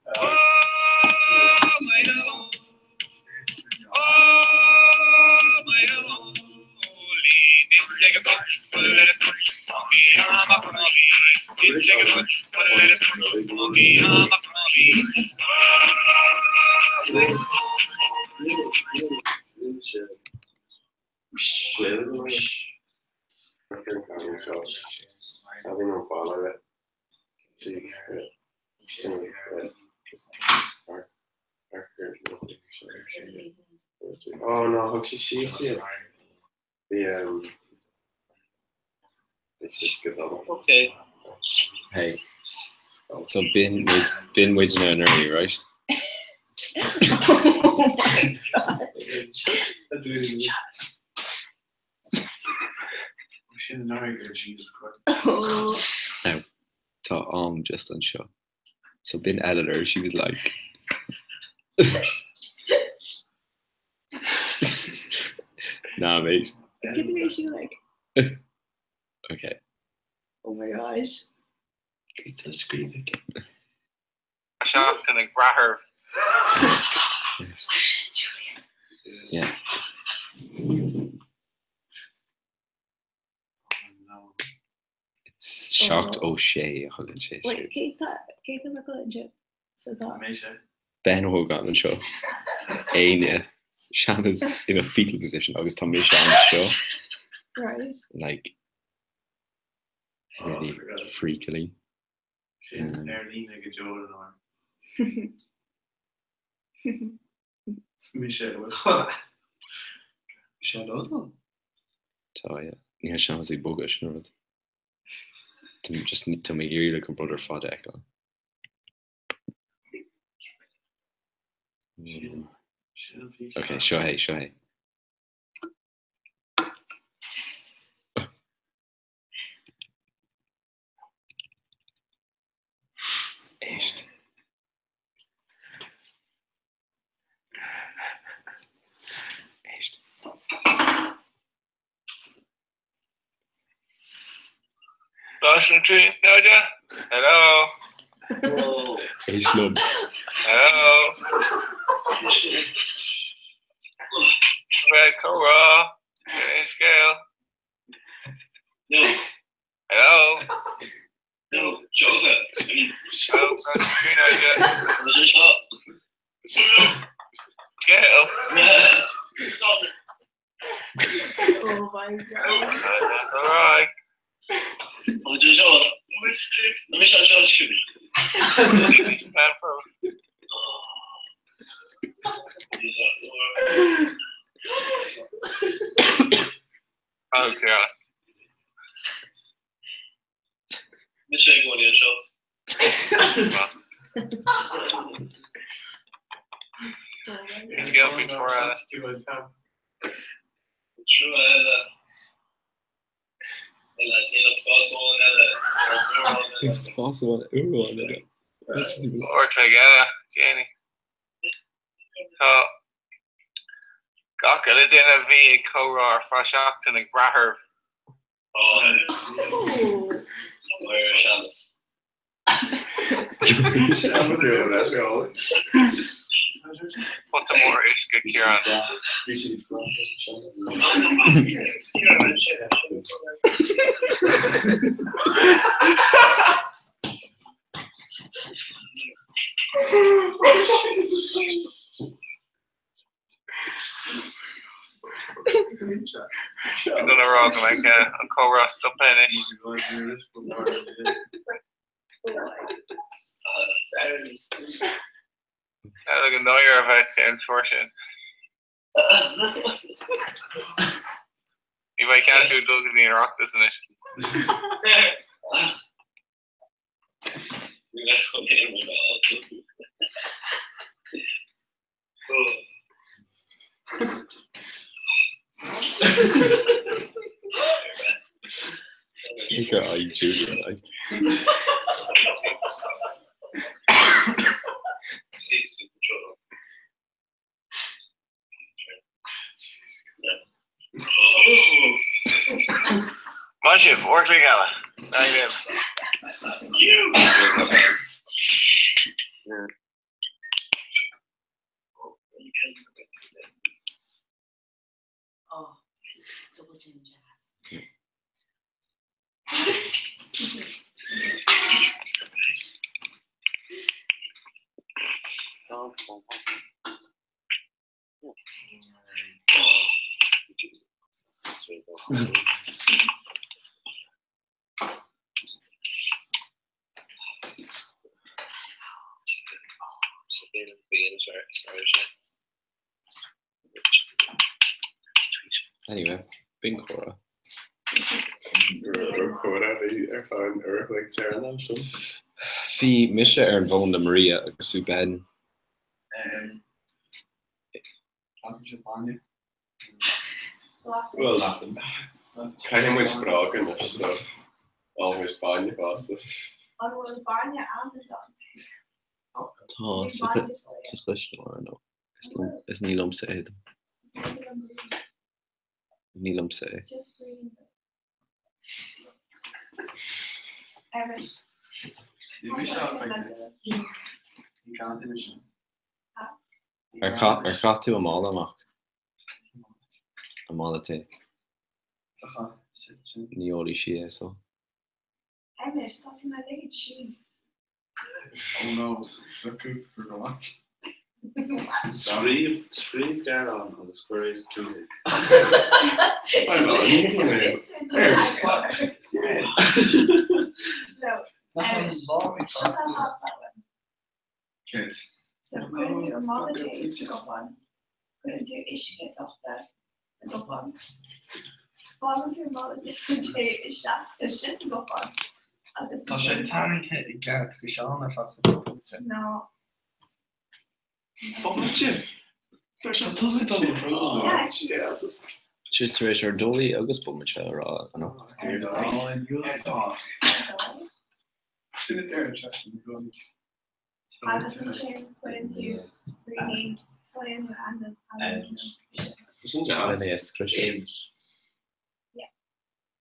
H: Oh no, thug sé síos iad. Bhí um, bhí siad go dona.
B: Okay. Hey. So b'in muid b'in muidne anuraidh, right?
E: Oh my god.
F: Sin anuraidh ar Jesus Christ.
E: Oh.
B: Now, tá am just anseo. So b'in Eleanor, she was like Nah mate.
E: Look at the way she like.
B: Okay.
E: Oh my gosh.
N: Seachtain ag brath oraibh.
B: Yeah. It's 7 ó 6 a thugann sé
E: Wait, cé tá cé tá le anseo? So tá.
B: Ben Hogan anseo. Éinne. Seamus in a fetal position agus tá mise anseo.
E: Right.
B: Like really freakily.
F: Sin ar líne go deo an uair. Mise
I: Sé lódán?
B: Tá, yeah. Níl Seamus ag bogadh, sin an rud. Tá just tá mé ag iarraidh like an rud ar fad a fheiceáil. Ok, seo é, seo é. Éist. Éist.
N: Náisiún Tríonóide? Hello?
B: Éist liom.
N: Hello? Bheith comhrá, cén scéal? Hello?
C: No, Joseph.
N: Hello, Tríonóide. Scéal?
E: Oh my god.
N: That's alright. Oh god. Scéal faoin chomhrá.
B: Spás amháin uair amháin eile.
N: Uair a chloig eile, déanaí. Tá gach uile duine a bhí ag comhrá ar feadh seachtain ag brath oraibh. Pota mór uisce, Ciarán. Bhí dul a rá go mbeidh an comhrá stoptha anois. Samhlaigh an náire a bheadh ar an fear sin. Ní bheidh cead acu dul go dtí an Oireachtas anois.
B: Féach ar aghaidh Julia like.
N: Maith sibh, uair an chloig eile. Ar aghaidh libh.
M: Oh, double chin jazz.
B: Anyway, b'in comhrá.
H: Raibh comhrá a bhí ar feadh an uair a chloig deireanach sin.
B: Bhí mise ar an bhfón le Maria agus bhí Ben.
H: Bhuel, caithfidh muid bróg anois so ólfaidh muid bainne fosta.
E: An bhfuil bainne almond ann?
B: Tá sa chuisneoir nó is ní liomsa é. Ní liomsa é. Ar chaith tú an mála amach? An mála tae? Ní ólfaidh sí é so.
E: Emmet, tá tú mo ligean síos.
C: Oh no, the coop forgot.
F: Scríobh, scríobh gearán agus cuir é sa clúdach.
C: Céard?
E: So cuireann tú an mála tae sa gcupán, cuireann tú uisce nochta sa gcupán, fágann tú an mála tae isteach istigh sa gcupán agus
C: Tá sé tarraingthe i gceart, bhí sé ann ar feadh cúpla bomaite.
E: No.
C: Bomaite? Tá tusa dul a rá.
H: Jesus.
B: Sé tar éis ar dóigh agus bomaite a rá anocht.
C: Sin a deireann seisean i gcónaí.
E: Agus ansin cuireann tú braoinín soya nó almond almond milk.
H: Sin deas.
B: Lena é scriosadh.
E: Yeah.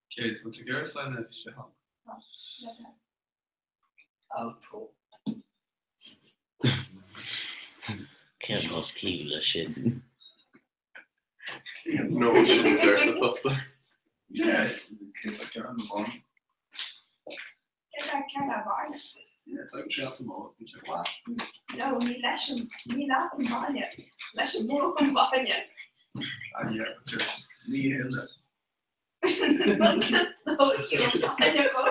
C: Céard, bhfuil tú ag iarraidh soya bhí sé ann?
E: Tá, le do thoil.
C: Alpró.
O: Cén nasc leis sin?
H: No sin arsa tusa.
C: Yeah, céard tá ceann na bhfán?
E: Céard tá ceann na bhfán?
C: Yeah, tá sé as an mbóthar, bhí sé mhaith.
E: No, ní leis an, ní leat an bainne, leis an mbó an bainne.
C: Ah yeah, but just ní hé
E: Agus dóigh an bainne dhó.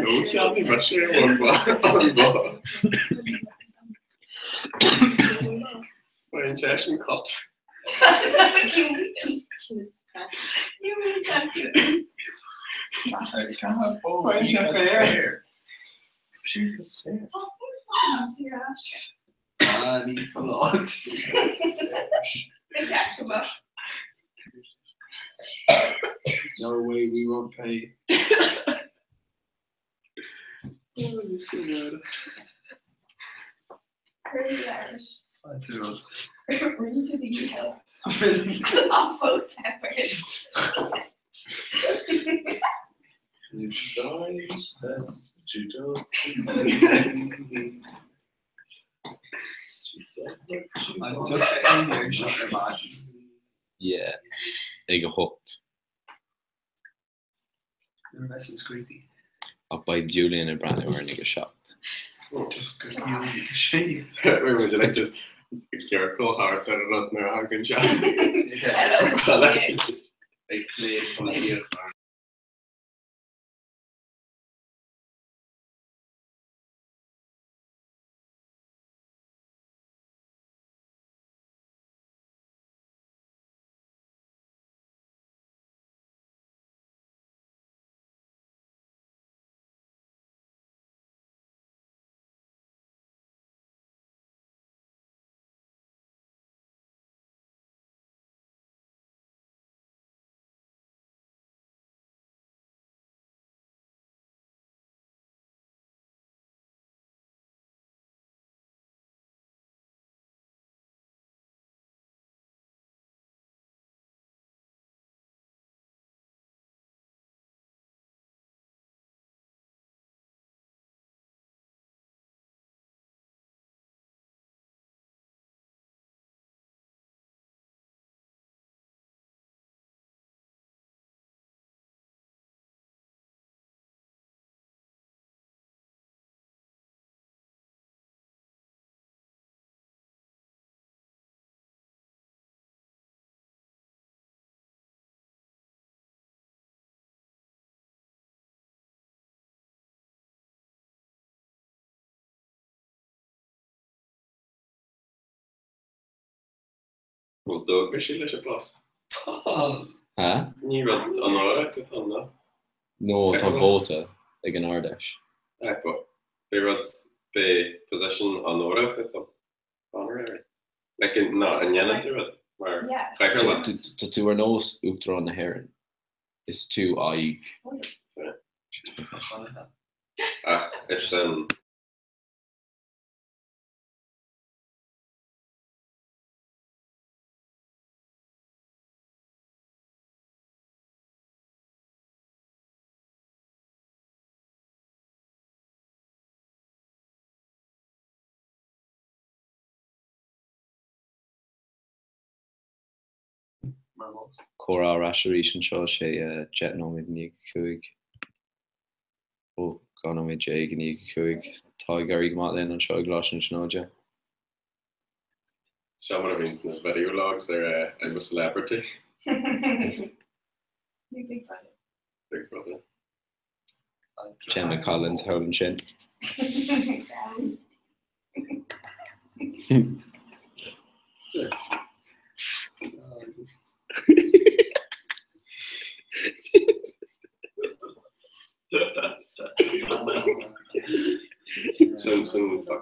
H: No cheannaigh mise an bó. Faigheann seisean cut. Faigheann sé féar.
C: Síocas féar. Ah, ní foláir. No way, we won't pay.
G: Tá fós separate.
F: You try your best, but you don't
I: An dtiocfaidh an mír seo ar maidin?
B: Yeah, ag a hocht.
I: Nuair a bheas muid scríofa.
B: Ach beidh Julian ag breathnú orainn ag a 7.
I: Just go sé.
H: Wait, was it like just ciorcal thart ar an rud nuair a thagann sé?
F: Ag plé polaitíocht mar.
H: Bhfuil dualgaisí leis an bpost?
I: Tá.
B: Ha?
H: Ní rud onórach atá ann, ná?
B: No, tá vóta ag an Ard-Fheis.
H: Aye, but b'é rud, b'é position onórach atá ann. Honorary. Like, ná, an ndéanann tú rud mar chathaoirleach?
B: Tá tú ar nós Uachtarán na hÉireann. Is tú aghaidh.
H: Ach is an.
B: Comhrá ar ais arís anseo, sé 10 nóiméad i ndiaidh a 5. Ó, 12 nóiméad i ndiaidh a 5. Tá ag éirí go maith linn anseo i gColáiste na Tríonóide.
H: Seo mar a bhíonn sna video logs ar I'm a Celebrity.
E: Big Brother.
H: Big Brother.
B: Gemma Collins thall ansin.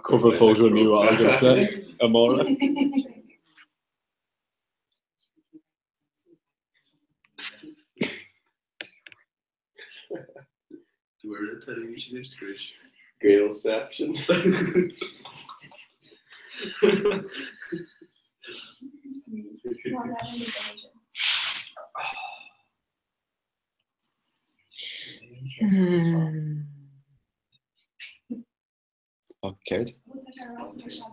C: Cover photo nua agamsa amárach.
H: Gaelception.
B: Ach céard?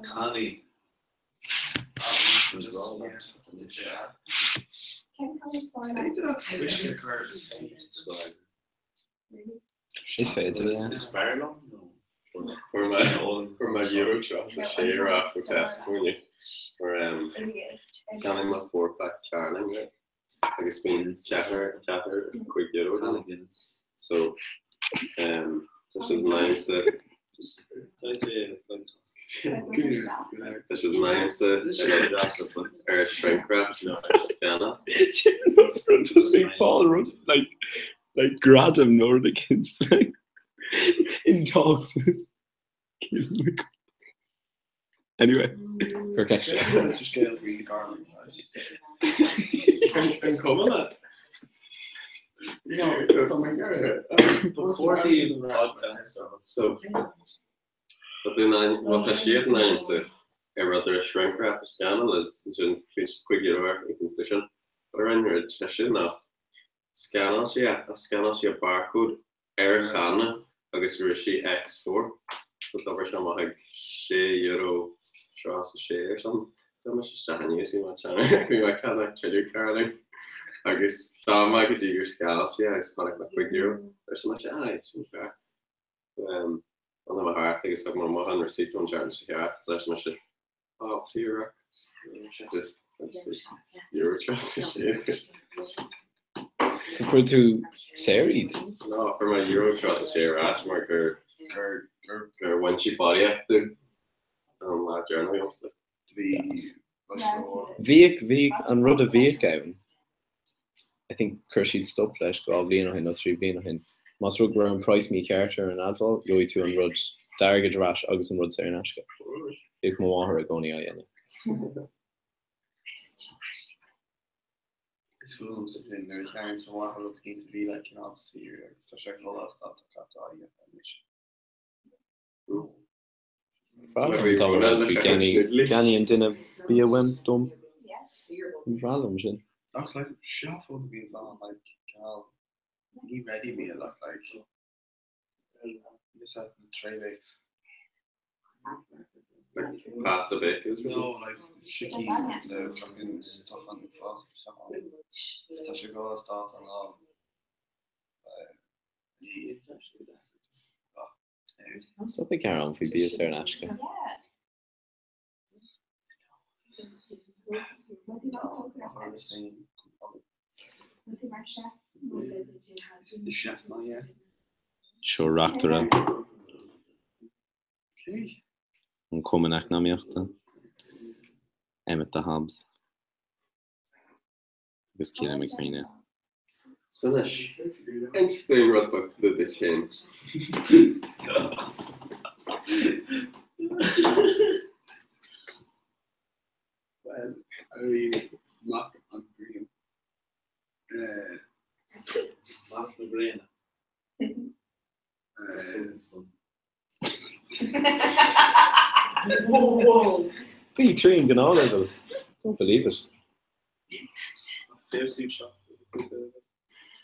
F: Cannaí.
B: Is féidir, yeah.
F: Is fearr liom nó?
H: Fuair mé fuair mé euro seo sa sé rath ó Tesco inniu. Fuair cheannaigh mé 4 pack Carling right? Agus bíonn ceathair ceathair €5 ann. So tá siad in aimse tá siad in aimse ar shrink wrap scanna.
C: Sin fáil rud like like gradam nó rud eicínt like in talks with Anyway,
B: Cuir ceist.
H: An cuma leat? So, tá siad in aimse Ar rud ar shrink wrap a scannáil is ansin €5 air éicint de sin. But a rinne rud sise ná scannáil sí é, a scannáil sí a barcode ar an channa agus rith sí X4 so d'obair sé amach ag €6.36 or something. D'fhan mise isteach inniu is bhí mé ag bhí mé ag ceannach tuilleadh Caroline agus d'fhan mé go dtí gur scannáil sí é agus chonaic mé €5. Arsa mise, aye, sin fearr. Tháinig mé thart agus thug mé amach an receipt ón tseachtain seo cheart is arsa mise, Oh, pure just euro 36.
B: So fuair tú saor iad?
H: No, fuair mé euro 36 ar ais mar gur gur bhain sí barraíocht dom an lá deireanach agamsa.
B: Bhíodh, bhíodh, an rud a bhíodh ann, I think chuir siad stop leis dhá bhliain ó shin nó trí bhliain ó shin, más rud go raibh an praghas mícheart ar an admháil, gheobhaidh tú an rud d'airgead ar ais agus an rud saor in aisce. Bhíodh mo mháthair i gcónaí á dhéanamh.
I: Is fuath liomsa sin nuair a cheannaíonn mo mháthair rud éicint a bhí like cineál saor agus tá sé ag dul as dáta caite á dhéanamh anois.
B: Bhreá liom dá mba rud go gceannaíonn duine bia uaim dom. Bhreá liom sin.
I: Ach like seo fud a bhíonns ann like cineál ní ready meal ach like is that tray bakes.
H: Like pasta bake is
I: No like sicín le fucking stuff an fás stuff ann. Tá sé go as dáta an lá. Ní
B: Stop ag gearán faoi bia saor in aisce. Seo reachtaire an Chumainn Eacnamaíochta, Emmet the Hobbs. agus Cillian Mac Grianna.
H: So anois, inis dúinn rud beag faoi duit féin.
I: Bhuel, a bhí mac an Ghrian.
F: Mac na Gréine. The sun son.
B: Bhí trín gnáthleibhéal. Don't believe it.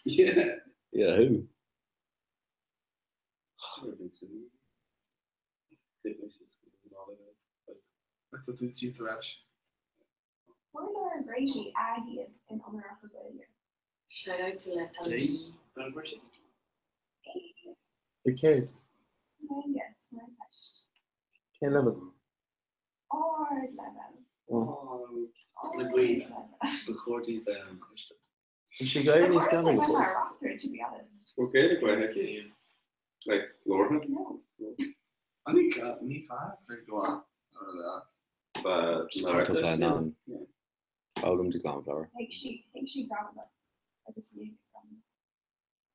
I: Yeah.
B: Yeah, who?
I: Tá tú tí tar ais.
E: Fuair Laura Brady A1 in Iomarach Gaeilge.
M: Shout out to le LG.
B: I céard?
E: Gaeilge san Ardteist.
B: Cén leibhéal?
E: Ardleibhéal.
F: Na gaoithe. Ba chóir di bheith ann, coiste.
B: Bhí sé ag éirí níos gealaí go fóill.
E: To be honest.
H: Bhfuil Gaeilge mhaith aici? Like, labhartha?
E: No.
I: Ní caithfidh go maith.
H: Ba
B: Just caithfidh tú bheith in ann foghlaim de ghlanmheabhair.
E: Thuig sí, thuig sí gramadach agus bhí ag gramadach.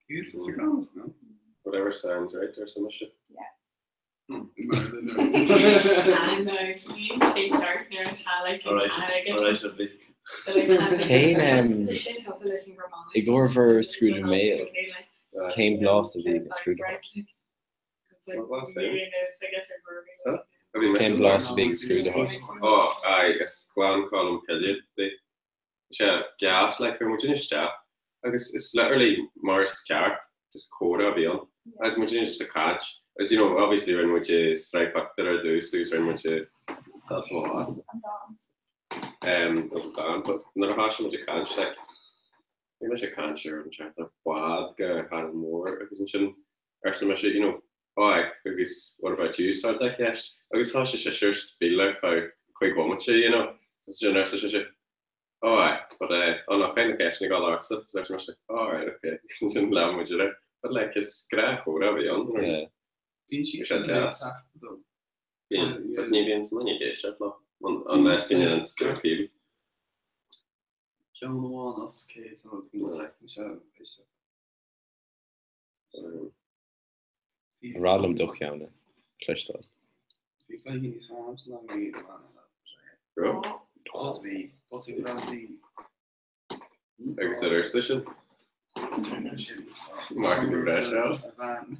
I: Is a gramadach, no?
H: Whatever sounds right arsa mise.
E: Yeah.
M: Ah, no, can you take dark nuair atá like an t-airgead?
F: Alright, a mhic.
B: Cén i gcomhair bhur scrúdú béil, cén blas a bhí ag an scrúdaitheoir? Cén blas a bhí ag an scrúdaitheoir?
H: Ó, aye, is Gleann Cholm Cille di. Sé deas, like, chuir muidinne isteach agus is literally mar is ceart, just comhrá a bhí ann. Agus muidinne just ag caint. Agus, you know, obviously rinne muid sraith pictiúr ar dtús agus rinne muid um, as an dán, but nuair a thosaigh muid ag caint, like, bhí mise ag caint ar an teacht ar bhád go hÁrainn Mhór agus ansin arsa mise, you know, oh, agus what about you, sort of cheist. Agus thosaigh sise ar spiel ar feadh 5 bhomaite, you know, agus ansin arsa sise, Oh aye, but eh, oh no, caithfidh na ceisteanna a ghabháil ortsa, agus arsa mise, oh right, okay, agus ansin lean muid ar aghaidh. But like, is gnáthchomhrá a bhí ann, you know, just,
I: Bíonn sí
H: bhí sé deas.
I: taifeadta dó.
H: Bíonn, but ní bhíonn san duine ag éisteacht leo, unless go ndéanann Stuart Peel.
I: Ceann amháin as 100 nó rud éigin, sé éisteacht.
B: Bhreá liom do cheann a chloisteáil.
I: Bhí cluichí níos fearr agamsa ná bhí ag an
H: Raibh?
I: Ó bhí. Botún Ramsey.
H: Agus ar arsa sin? Mark the breis out.
I: A bhean.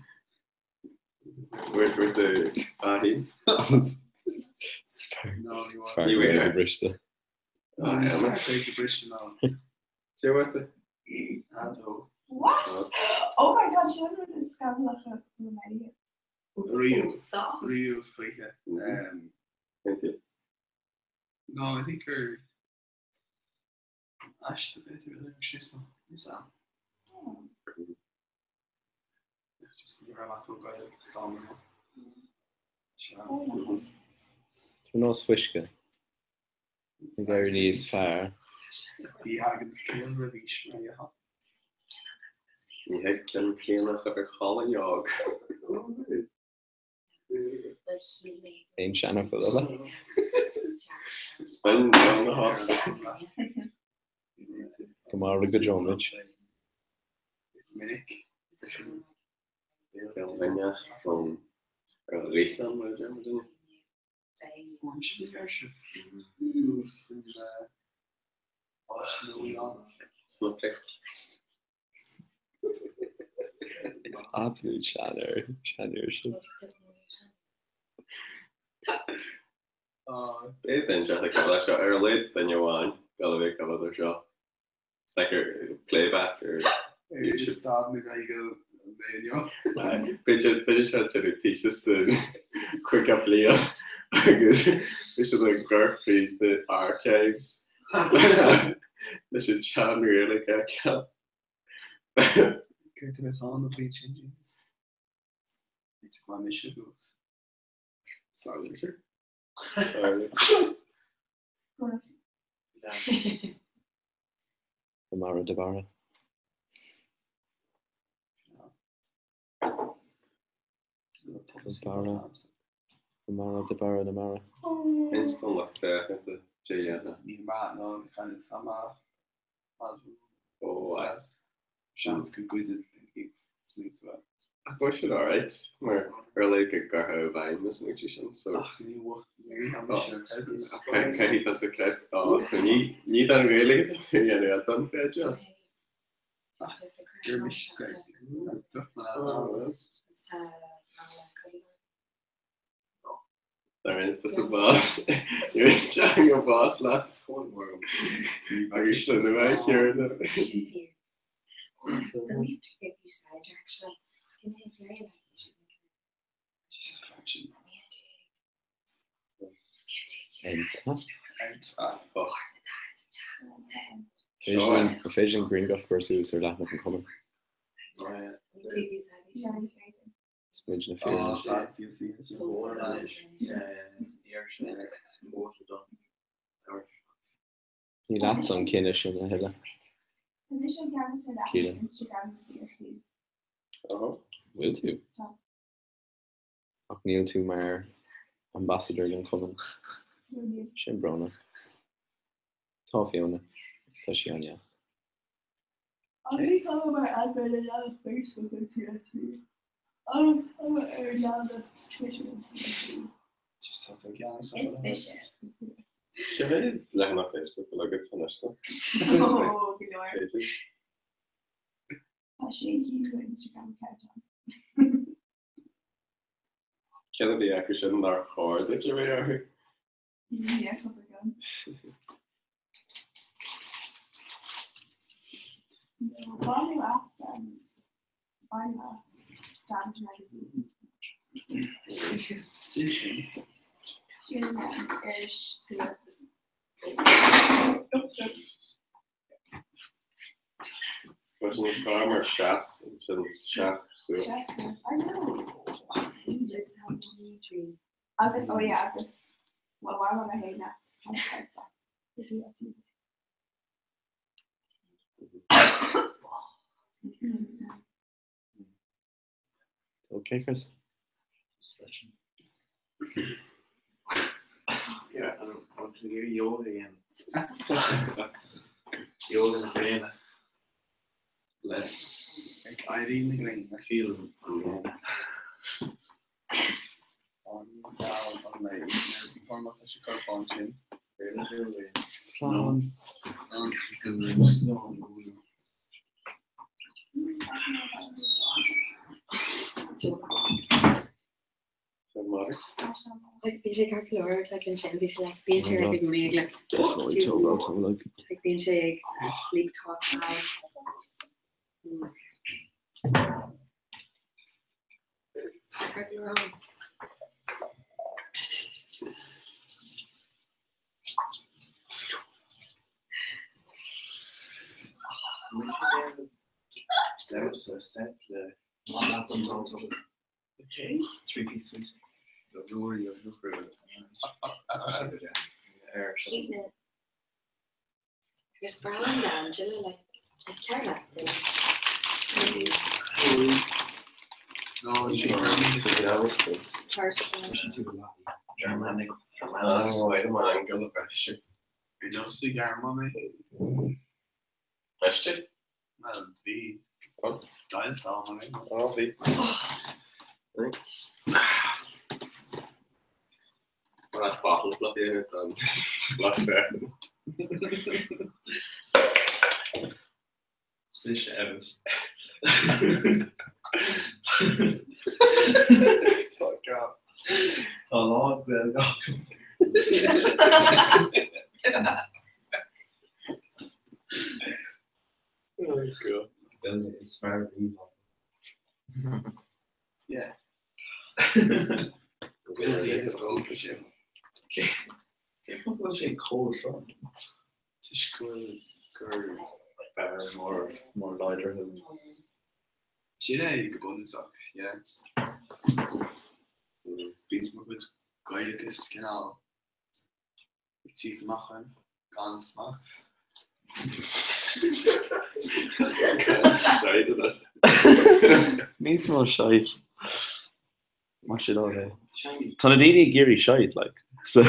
H: Wait for the ahi.
B: Is fearr Gaeilge briste.
P: What? Oh my god, sin an rud is scannalach a bhfuil mé riamh.
I: Riamh. Riamh is choíche. No, I think gur aiste b'fhéidir a léirigh síos mé. Níl 's a'm. Just ní raibh acu Gaeilge is dá mba.
B: Tá nós fuisce. Ag éirí níos fearr.
I: Ní thagann scéal roimh aois mar dhea.
H: Ní thig ceann críonnach ar cholainn óg.
B: Aon seanfhocal eile?
H: Is binn lán a thost.
B: Go maire go deo muid.
I: Is minic.
H: Béal Bhinneach ón ar ghríosán mar a deir mo dhuine. Sna pic.
B: It's absolute seanfhear, seanfhear sin.
H: Beidh duine inteacht ag gabháil seo ar a laghad duine amháin ag gabháil a bheith ag gabháil air seo. Like ar playback ar
I: YouTube. Staid na Gaeilge mé inniu.
H: B'fhéidir duine seo déanamh thesis de 50 bliain agus bhí siad ag cur fríd the archives leis an tsean-Ghaeilge a fheiceáil.
I: Céard a bheas ann an bhliain sin, Jesus? B'fhéidir go mbeidh mise agat.
H: Silencer.
B: Go maire do Bharra. Go barra. Go maire de barra na mara.
H: Inis don lucht féachana dé dhéanamh.
I: Ní maith ná kind of tá maith.
H: Ó, aye.
I: Seans go gcuideann iad smaointe.
H: Ach bhfuil siad alright mar ar a laghad go gcuirfeá i bhfeidhm na smaointe sin so.
I: Ach ní bheadh
H: Caithfidh tusa creid á so ní ní don Ghaeilge atá tú a dhéanamh don chreideas.
I: Ach gur mise Gaeilge.
H: Dar tusa bás Ní teanga bás leat agus san nua chéanna.
B: An féidir linn grianghraf a chur suas ar leathanach an chumainn? Is muid na fir anois. Ní leatsa an cinneadh sin a thuilleadh. Keelan. Bhfuil tú? Ach níl tú mar ambassador don chumann. Sin brónach. Tá Fiona. Tá sí an-deas.
P: Agus tá mar admin ar leathanach Facebook an CLG. Agus tá ar leathanach Twitter an CLG. Is mise.
H: Cé mhéad leathanach Facebook a bhfuil agat anois?
P: Ó, go leor.
H: Pages.
P: Tá sé cinn go Instagram account ann.
H: Cén a bhí acu sin nár chóir duit a bheith orthu?
P: Ní cúpla agam. No, baineadh as um, baineadh as Stand Magazine.
I: Sin sin.
P: Sin iris suas.
H: Bhuel sin níos fearr mar seas, sin seas suas.
P: Seas suas, I know. Agus oh yeah, agus well why want I hate nas
B: Okay, Chris.
F: Yeah, I don't want to hear yoga again. Yoga na gréine.
I: Le ag éirí na gréine.
F: Feel an ghréine.
I: An geal an lae nuair a bhí Cormac leis an gcorpán sin.
B: Slán.
I: Slán.
H: Seo má
F: Water.
M: Like bhí sé ceart go leor like ansin bhí sé like bíonn sé like ag mé ag like
J: Definitely tógáil tá like.
M: Like bíonn sé ag sleep talk now. Ceart go leor ann.
F: Damhsa set le
D: Okay.
F: Three-piece suite.
M: Agus breá liom Angela like like cear leat
I: No, she
F: Germanic.
H: Oh, wait a minute, Angela Beste.
I: Bhí sa Ghearmáin
H: Beste?
I: Well, bhí. Deighilt ann, I mean.
H: Oh, bhí. Well, that's bottle flip here, done. Luck there.
F: Fish Evans.
I: Fuck off.
F: Tá lá Gaeilge
H: Oh, God.
F: Gaeilge is fearr riamh.
I: Yeah. Bhfuil daoine ólta sin.
F: Cé fáth go bhfuil sé chomh trom?
I: Toisc go bhfuil gur
F: Fear mór mór láidir thú.
I: Sin é go bunúsach, yeah. Bíonn mo chuid Gaeilge cineál ag tíocht amach orm gan smacht.
K: Níos mó shite. Má sé lá é. Tá na daoine ag iarraidh shite, like. So.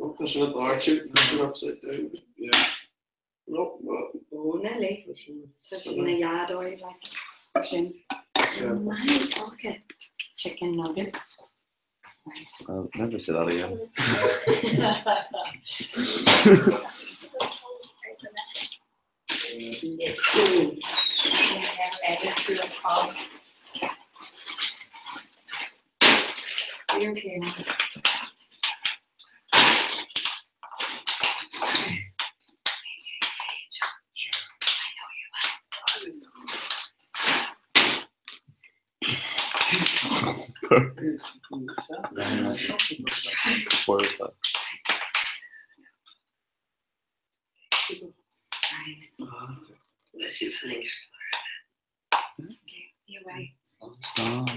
H: Oh, tá sin an upside down. Yeah. No, no.
M: Ó na le Tá sin na dheadóir like sin. My pocket chicken nugget.
K: I'll never say that again.
M: Never edit to a promise. You're okay.
K: Where is that?
M: Okay, you're right.
K: Stop.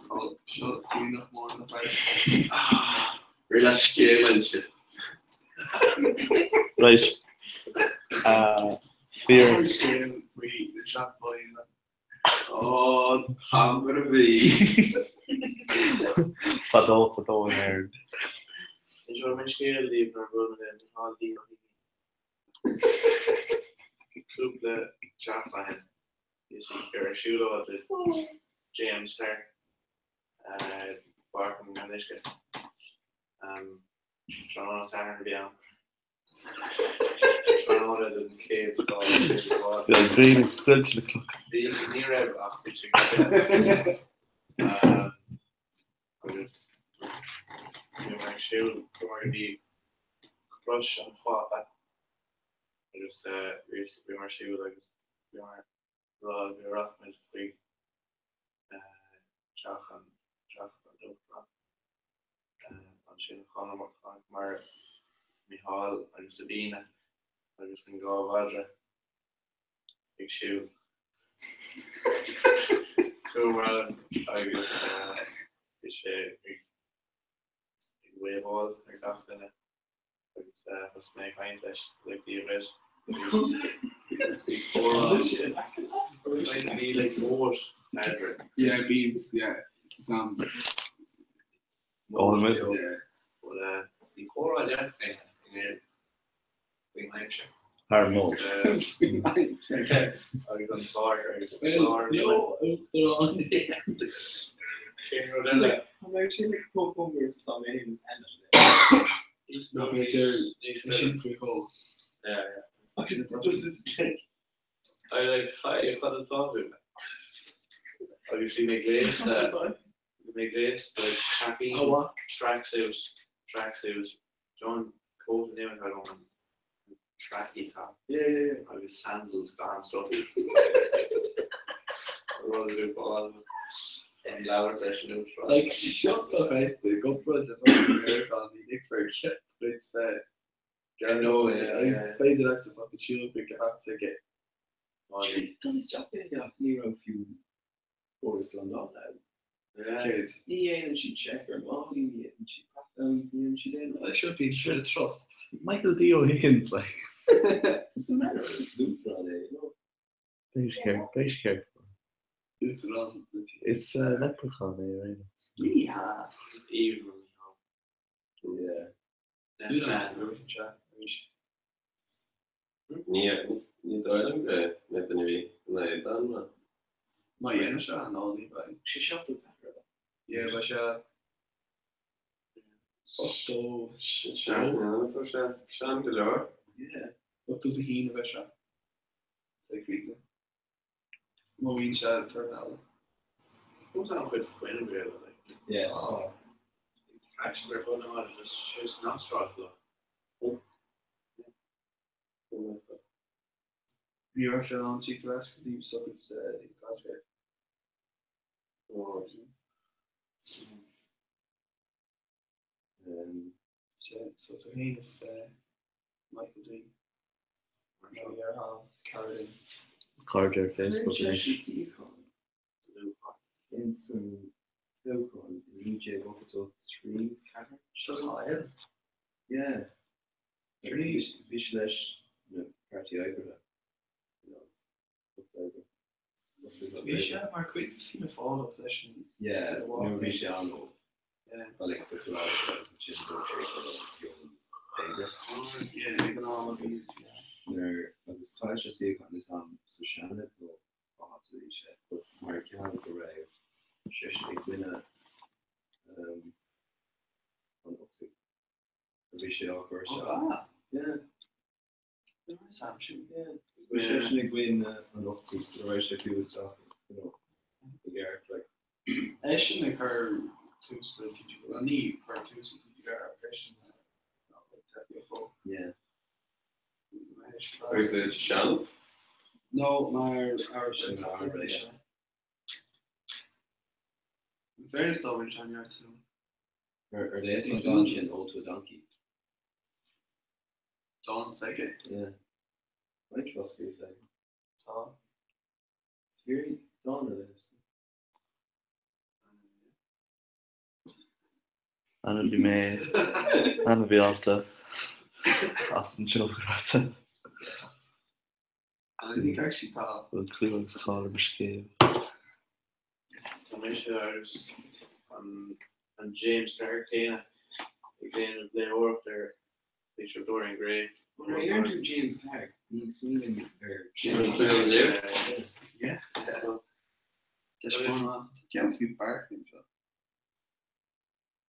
I: Ó, seo nach mór na fear.
H: Rí le scéal sin.
K: Right. Fear.
I: Scéal faoi na seanbhaile.
H: Ó, tam ar a bhí.
K: Fadó fadó in Éirinn.
F: Is min scéal líomh mar bhfuil mé Micheál D. Ó hUiginn. Cúpla seachtain bhí sí ar siúlóid le James Stark Páirc an Uisce. Tráthnóna Sathairn a bhí ann. Tráthnóna den chéad scoth.
K: Bhí an ghrian ag scoilteadh na clocha.
F: Bhí ní raibh ach bhí sé go deas. Agus bhí mé ag siúl go mar bhí Crois an Phápa agus bhí mé ar siúl agus bhí mé rá go rachaimid chuig teach an teach an Uachtaráin. Ansin chonaiceamar Micheál agus Sabina agus an dhá mhadra ag siúl. Chuamar agus bhí sé ag ag wave-áil ar gach duine agus thosaigh mé ag caint leis like Dia dhuit.
B: Bhí like mór eadrainn.
J: Yeah, beans, yeah. Sam.
K: Ó, an bhfuil?
J: Yeah.
B: But uh, bhí comhrá deas againn in Éirinn faoin aimsir.
K: Thar an mbód.
B: Agus an clár agus an
P: Well,
B: clár.
P: no, Uachtarán.
B: Cén rud eile?
C: Tá mé sin ag cócóir tá mé féin is eile.
P: No, b'fhéidir sin faoi chó.
B: Yeah, yeah.
C: Agus just like
B: I like hi, cad atá tú? Agus bhí mé gléasta, bhí mé gléasta like caipín, tracksuit, tracksuit, John coat an name I an tracky top.
C: Yeah, yeah, yeah.
B: Agus sandals gan stocaí. Rud a fáil an labhairt leis an uachtarán.
P: Like, seo dochreidte, cúpla de fucking Meiriceá ní ligfear cead duit bheith
B: I know, yeah, yeah.
P: Is féidir leat sa fucking siúl go ceacht aige.
C: Dul isteach é ach ní raibh fiú córas slándála ann.
P: Céad.
C: Ní dhéanann siad check ar málaí, ní dhéanann siad pat downs, ní dhéanann siad aon rud.
P: Should be sure trust.
K: Michael D. O'Higgins, like.
C: Doesn't matter, is uachtarán é, you know.
K: Beidh sé ceart, beidh sé ceart.
P: Uachtarán na tíre.
K: Is uh, leprechaun é, right?
P: Ní hea.
B: Aoibhinn.
C: Yeah.
H: Ní ní dóigh liom go mbeidh duine ar bith ina éadan ná.
P: Má dhéanann sé an ná ní bheidh.
D: Sé 74 a
P: Yeah, beidh sé 82.
H: Sean, sé sean go leor.
P: Yeah, 81 a bheidh sé. Sa chríochna. Má bhíonn sé term eile.
B: Fós an-chuid fuinnimh aige, like.
C: Yeah.
P: Oh.
B: Taisteal ar fud na háite, just sé san Astráil go.
P: Ní raibh sé in ann tíocht ar ais go dtí sochraid Glasgow. So tú féin is Michael D. Nó dheartháir Carolyn.
K: Cairde ar Facebook anois.
C: Ins an toghchán i 1983 ceathair.
P: Do chaill?
C: Yeah. Bhí sé leis na Páirtí Oibrithe. You know, Lucht Oibre.
P: Bhí sé mar chuid de Fianna Fáil agus eisean.
C: Yeah, nuair a bhí sé an-óg.
P: Yeah.
C: Ba like sa choláiste agus ansin dúirt sé go raibh Young Labour.
P: Yeah, ag an am a bhí.
C: Nuair agus chaill sé suíochán is am sa Seanad nó cá háit a bhí sé, but mar gheall go raibh seisean i gcoinne um, an uchtaigh a bhí sé á chur isteach.
P: Ó, ba?
C: Yeah.
P: Is am sin.
C: Yeah. Bhí seisean i gcoinne an uchtaigh so raibh sé fiú isteach, you know, i gceart, like.
P: Eisean ag cur tús le TG, well ní cur tús le TG4 ach eisean ag TFO.
C: Yeah.
H: Agus é sa Seanad?
P: No, mar Aire
C: Sin
P: Gaeltachta.
C: Aire, yeah.
P: In fairness dó, rinne sé an-neart too.
C: Ar ar léigh tú an dán sin Ode to a Donkey?
P: Dán s'aige.
C: Yeah. Roinnt mhaith scríofa aige.
P: Tá.
C: Fury dán a léamh.
K: Anna bhí mé an-mheallta as an tseolghrása.
P: I think actually tá.
K: Bhfuil clú agus cáil ar mo scéal.
B: Tá mise agus an James Clark céanna ag déanamh léitheoireacht ar Picture of Dorian Gray.
C: Nuair a deireann tú James Clark, ní smaoiním ar
H: James.
P: Yeah. Deis mhaith. Ceann faoi Bart anseo.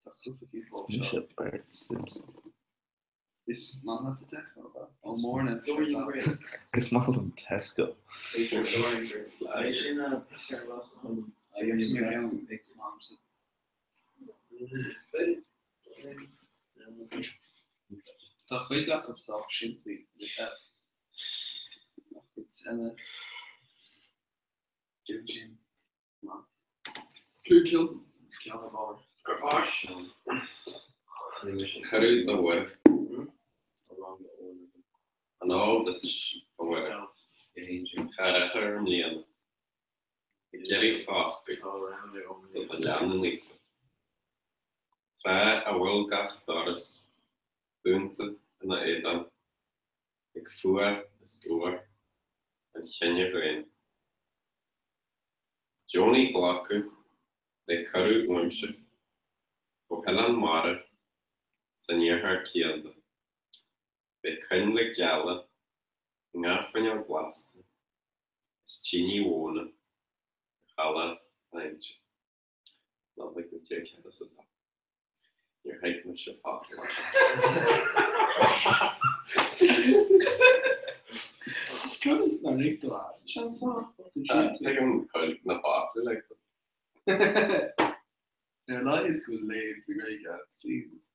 P: Tá cúpla cinn fós
K: Mise
P: seo.
K: Bart Simpson.
P: Is maith leat Tesco, ab ea? Ó Mórna.
D: Dorian Gray.
K: Is maith liom Tesco.
B: Picture of Dorian Gray.
C: É sin a Cearbhas Holmes.
P: Tá cuid acu sách simplí le cead. Ach cuid eile Jim Jim. Cúig ceann ar barr.
H: Cuireadh do Mhuire. Anall duit, a Mhuire, Thar achar i mbliana, Ag iarraidh foscaidh do do leanbh naofa, Tráth a bhfuil gach doras dúnta ina éadan. Ag fuath is uath an chine dhaonna. Deonaigh glacadh le cuireadh uaimse ó hoileán mara san iarthar cianda. Beidh coinnle geala i ngach fuinneog lasta is tine mhóna ar theallach adhainte. Nollaig 1942. Níor thuig mise focal as.
P: Conas nár thuig tú é? Sin sách fucking simplí.
H: Tuigim cuid na focla like.
P: Ar a laghad go bhfuil léamh na Gaeilge agat, Jesus.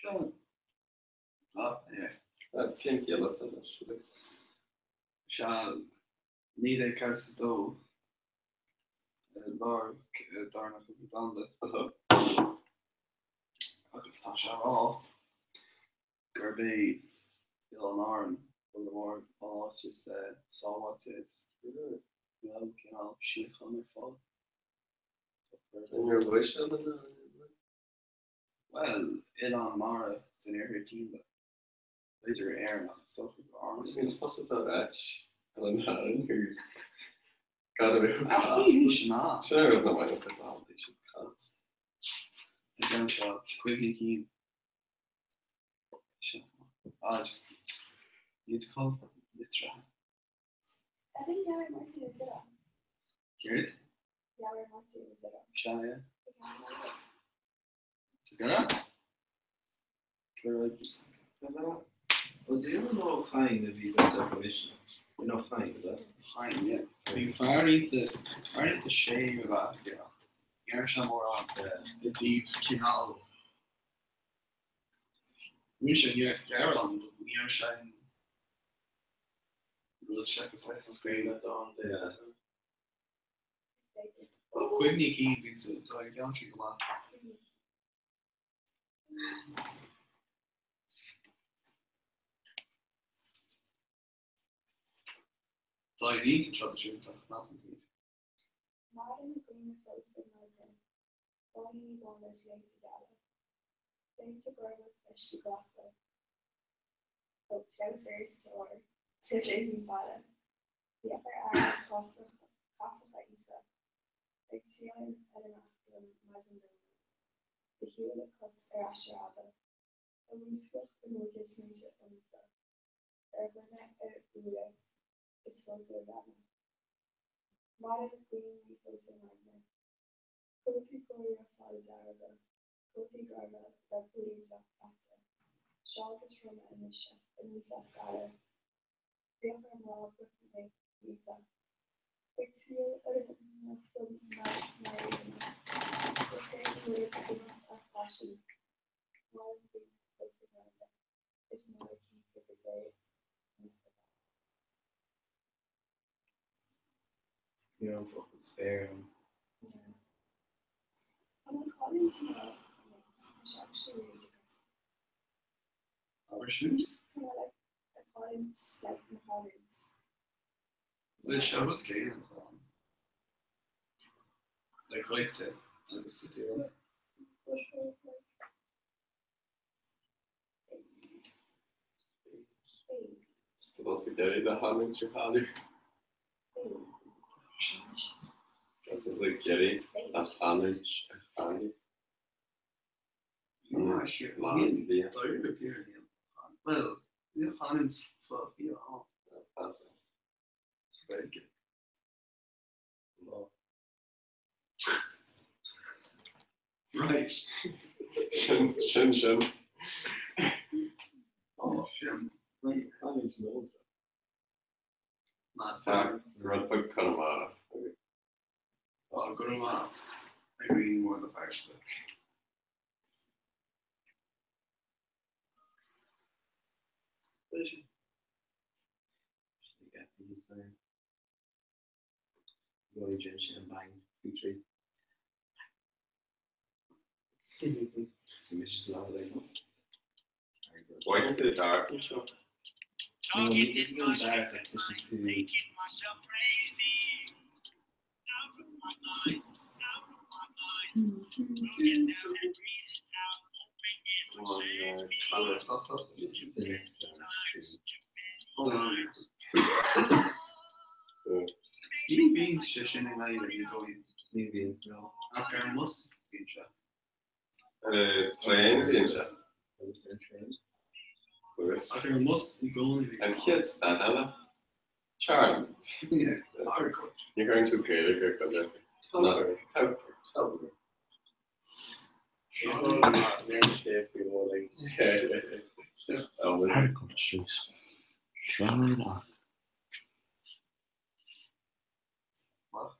P: Seo. Ah, yeah.
H: Cén chiall atá leis?
P: Sea, 1942, lár Darna Cogadh Domhanda, agus tá sé á rá gurb é Oileán Árann rud mór an áit is sábháilte is raibh cineál síocháin ar fáil.
H: An raibh sé in ann?
P: Bhuel, oileán mara san iarthar cianda. B'fhéidir Éireannach, is dócha gur Árann.
H: Is fusa dá ráit ar an Árann agus gan a bheith chomh
P: Ach ní hé sin ná.
H: Sin an rud nach bhfuil ar daltaí sin casta.
P: Ag an seo, cuimhní cinn. Sin. Ah, just need to call litrithe.
E: Evan leabhar Máirtín Ó Direáin.
P: Céard?
E: Leabhar Máirtín Ó Direáin.
P: Sea, yeah.
B: Ó Direáin nó Ó Cadhain a bhí baint acu Misneach? In Ó Cadhain, ab ea?
P: Cadhain, yeah. Bhí fear iontach, fear iontach séimh ab ea Ó Direáin. Ní raibh sé mórán i dtaobh cineál, rinne sé ní raibh gearán, but ní raibh sé in rud seachas
B: Scaoileadh dán de.
P: Cuimhní cinn, bíonn sa tá an ceann sin go maith. Tá an iontach traidisiúnta, nach iad.
E: Maireann na daoine fós i m'aigne, báiníní bána is léinte geala, léinte gorma is feistí glasa, ó treabhsar is teoir, tibh éadaí fada. Bhíodh ar fhear casacha Íosa ag triall ar an Aifreann maidin Domhnaigh, de shiúl a cos ar ais ar Abba, a mhúsclódh i m'óige smaointe ionamsa, ar dhuine ar úire is fós ar bheannach. Maireann daoine fós i m'aigne. Cótaí cóireach fada dearga, cótaí gorma le blúirí daite, sealga troma anuas as garradh. Bhíodh ar mná bricfeasta naofa. Ag triall ar an Aifreann maidine, is é an uair ag imeacht as taisí. Maireann daoine fós i m'aigne, is mairg cinnte go dté na fada.
B: Ní raibh an focal spéir ann.
E: Tá mo chailín sa mbaile anois, tá sé actually really depressing.
P: Abair suas.
E: Tá mé like ag cailliúint like mo chailliúint.
P: Bhuel seo rud céanna atá ann. Like dhuitse agus do Diarmuid.
H: Is tú ag iarraidh do chanúint a chailleadh. Tá tú ag iarraidh do chanúint a chailleadh.
P: Bhuel, níl chanúint fá ann. Sa Ghaeilge. Right.
H: Sin, sin, sin.
P: Oh, sin.
H: Canúint nó. Tá rud beag Conamara.
P: Tá go raibh maith ag daoine mór na Feirste.
B: Roy sin bang 2 3. Bhí mise sa leaba ag
H: Bhaineann tú dark anseo.
B: No, ní an dark ach listen to On colour. The next start.
I: Ní bhíonn sé sin i nGaeilge, ní dóigh.
K: Ní bhíonn, no.
I: Ach ar an mbus bíonn sé.
H: Traein bíonn sé.
I: Ach ar an mbus i gcónaí bíonn.
H: An chéad stad eile, Charlemont. Ní chuireann siad Gaeilge ar chuid acu.
K: Harcourt Street, Sráid an.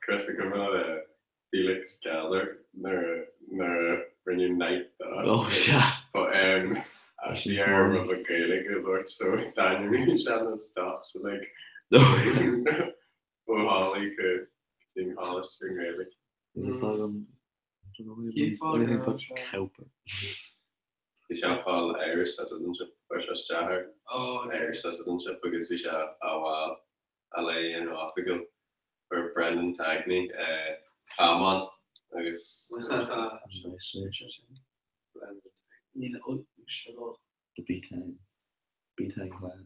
H: Chris ag cuimhin le Felix Geller nuair a rinneadh Knight de.
K: Oh sea.
H: But um, actually ar rud le Gaeilge a dúirt so d'ainmnigh sé na stops like ó Holly go dtí Hollister i nGaeilge.
K: Níl fhios agam. Don't know anything but Cowper.
H: Bhí sé ag fáil Irish citizenship, chuir sé isteach ar Irish citizenship agus bhí sé á fháil á le dhéanamh oifigiúil. Fuair Brendan Tagney camán agus.
K: The B-Tang. B-Tang Clan.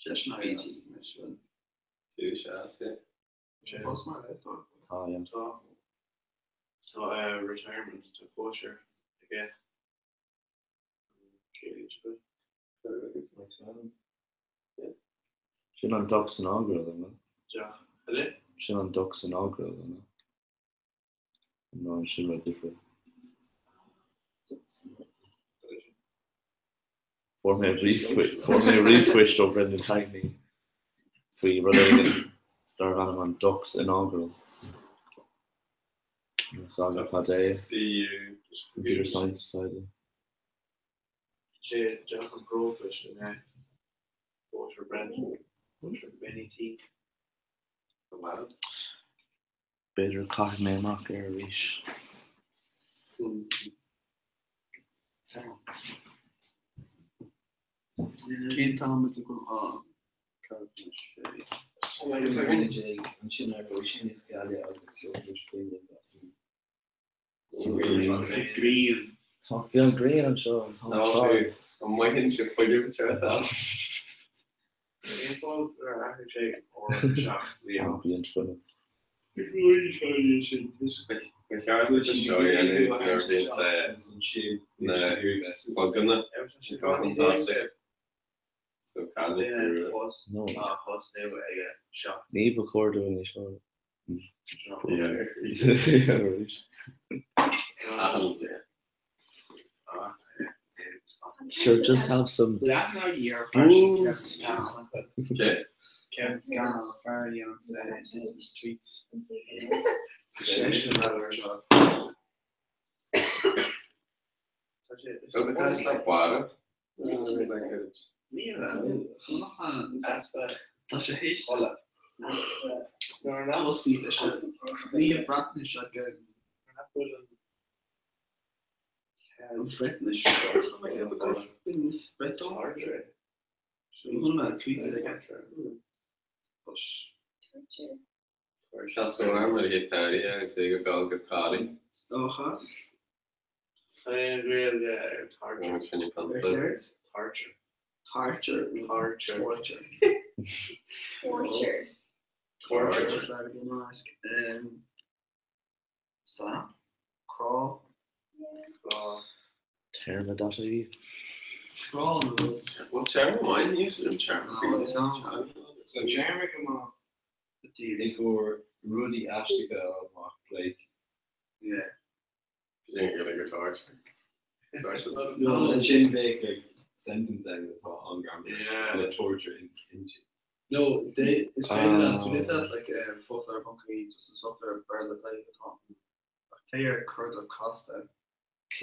K: Tá, yeah.
B: Tá. Tá retirement, tá cóisir aige.
K: Sin an Dux Inaugural, an bhfuil?
B: Deach. Eile?
K: Sin an Dux Inaugural, an bhfuil? Nó sin rud difriúil. Fuair mé ríomhphoist ó Brendan Tagney faoi rud éigin darbh ainm an Dux Inaugural. Saga cad é? Computer Science Society.
B: Sé Jack an Prótais in é. Cóisir Brendan. Cóisir Benny T.
K: B'fhéidir caithfidh mé amach air arís.
P: Cén t-am a dtugann an
C: Ansin éireoidh sé níos geile agus gheobhaidh fuinneamh as an
P: ghrian.
K: Tá an ghrian anseo an t-am ar fad.
H: An mbainfidh sé fuinneamh as an
K: Ambient fuinneamh.
H: Ba cheart duit seo a dhéanamh nuair a bhíonn na buganna ag dul chun tosaigh. So
K: No. Ní ba chóir dúinn é seo. Sure, just have some booze.
P: Tá sé théis tosaí leis an Bhreatnais agus an Bhreatnais
H: Tá súil agam ar ghiotaraí agus é ag dul go Tallinn.
P: Torture.
B: Torture.
E: Torture.
P: Torture. Sam. Crá.
K: Téarma dot ie.
P: Crá na rud.
H: Well, téarma maith, ní úsáidim téarma.
B: So téarma go maith i gcomhair rudaí aisteacha a fháil amach, like.
P: Yeah.
C: No, ansin bheadh like sentence ann atá an-ghreannmhar le torture inti.
P: No, they, is féidir leat, so is that like foclóir ponc ie, just an foclóir Béarla Gaeilge atá ann. Ach téigh ar cuardach casta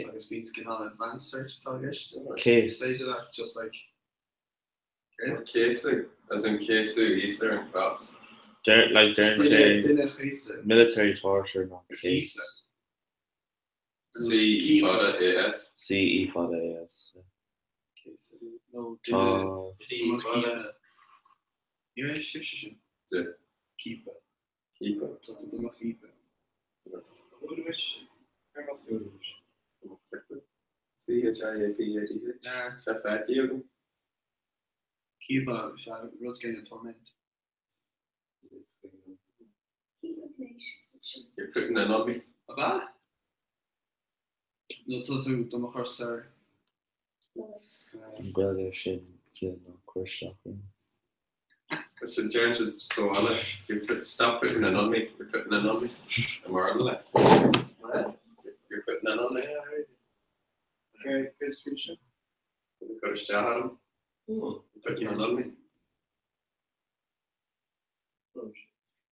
P: agus bíonn cineál advanced search atá i gceist.
K: Case.
P: Is féidir leat just like céard?
H: Céasadh, as in céasadh Íosa ar an chros.
K: Deir, like, deireann sé
P: Duine chéasadh.
K: military torture not case.
H: C E fada A S.
K: C E fada A S.
P: No,
K: Tá.
P: duine chiapadh. Ní raibh sibhse sin.
H: De.
P: Ciapadh.
H: Ciapadh.
P: Tá tú do mo chiapadh.
H: C H I A P A D H. Sé feicthe agam.
I: Cheapfá rud éigin torment.
H: You're putting in on me.
I: Ab ea? Nó tá tú do mo chur soir.
O: An Gaeilge sin ciall ná cuir isteach orm.
H: So deireann siad sa bhaile, you're put, stop putting in on me, you're putting in on me. I mBéarla like. You're putting in on me. Cuir isteach orm. You're putting in on me.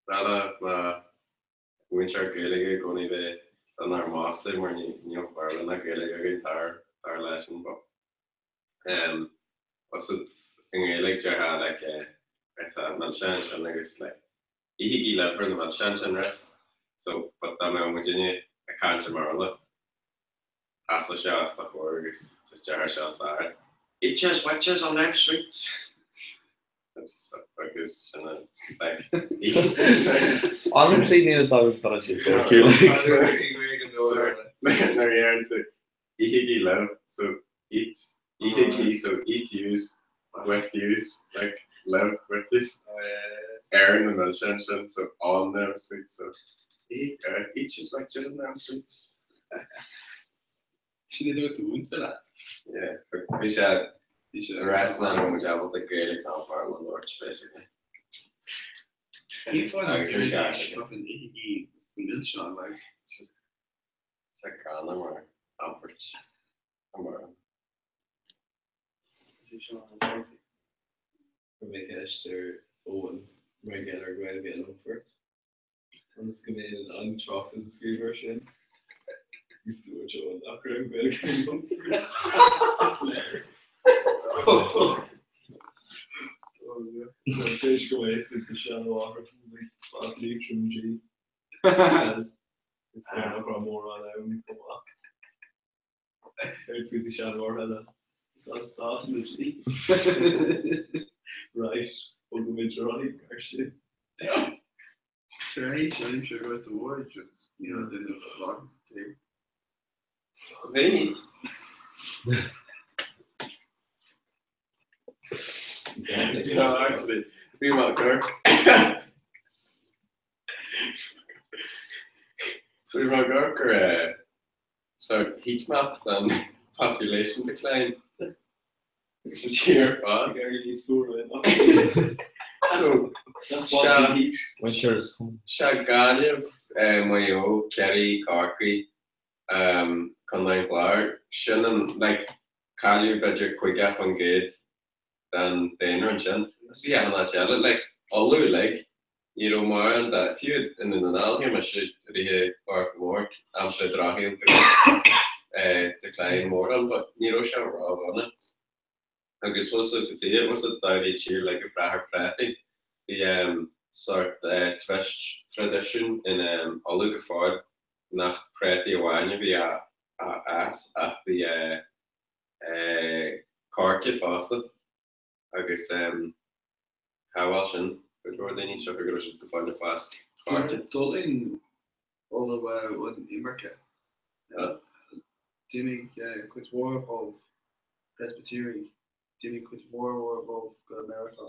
H: Bella má mhúinteoir Gaeilge i gcónaí bheith lenár masla mar níl Béarla ná Gaeilge againn dar dar leis an but um was it i nGaeilge déarfá like eh tá milseáin ansin agus like ithigí libh ar na milseáin sin right so but dá mbeadh muidinne ag caint i mBéarla sheasfadh sé os do chomhair agus just déarfadh sé os ard Eat yous witches on them sweets! Agus sin an like
F: Honestly níl fhios agam cad é sin
H: Nuair a deireann tú ithigí libh so eat ithigí so eat yous with yous like live with yous ar na milseáin sin so on them sweets so eat eat yous witches on them sweets.
C: Sin é dúirt do mhúinteoir leat?
H: Yeah, bhí sé bhí sé ag rá nach raibh muid ábalta Gaeilge ná Béarla a labhairt basically.
I: Cén fáth
H: Agus bhí sé
I: fucking ithigí milseáin like?
H: Sé gránna mar abairt i mBéarla.
C: Chuir mé ceist ar Eoin mar gheall ar Ghaeilge i Longfort. Ionas go mbeinn in ann tráchtas a scríobh air sin. Agus dúirt Eoin nach raibh Gaeilge i Longfort. Is léir. B'fhéidir go mbeidh siad go seanmháthair as Liatroim di. Is léir nach raibh mórán ann chomh maith. Céard faoi do sheanmháthair eile? Is as Sasana di. Right, bogfaimid ar aghaidh mar sin.
I: Tar éis aimsir Ghorta Mhóir, just ní raibh duine lag sa tír.
H: Bhí. No, actually, bhí mé ag amharc. So bhí mé ag amharc ar So heat map den population decline sa tír ar fad.
C: Ag éirí níos fuaire
H: So sea Gaillimh, Maigh Eo, Ciarraí, Corcaigh, Contae an Chláir, sin an like cailleadh b'fhéidir 50% den daonra ansin. Is í achan áit eile like Uladh uilig Ní raibh mórán de, fiú i nDún na nGall, shíl mise i rith an Ghorta Mhóir, aimsir an Drochshaoil, go raibh decline mór ann, but ní raibh sé ródhona. Agus bhfuil fhios agat bhfuil fhios agat dá bhí tír uilig ag brath ar prátaí, bhí sórt traidisiún in Uladh go fóill nach prátaí amháin a bhí á fhás ach bhí coirce fosta. Agus shábháil sin cuid mhór daoine, siocair go raibh siad go fóill ag fás coirce.
I: D'fhulaing Uladh an imirce. D'imigh cuid mhór dhóibh, Preispitéirigh, d'imigh cuid mhór mhór dhóibh go Meiriceá,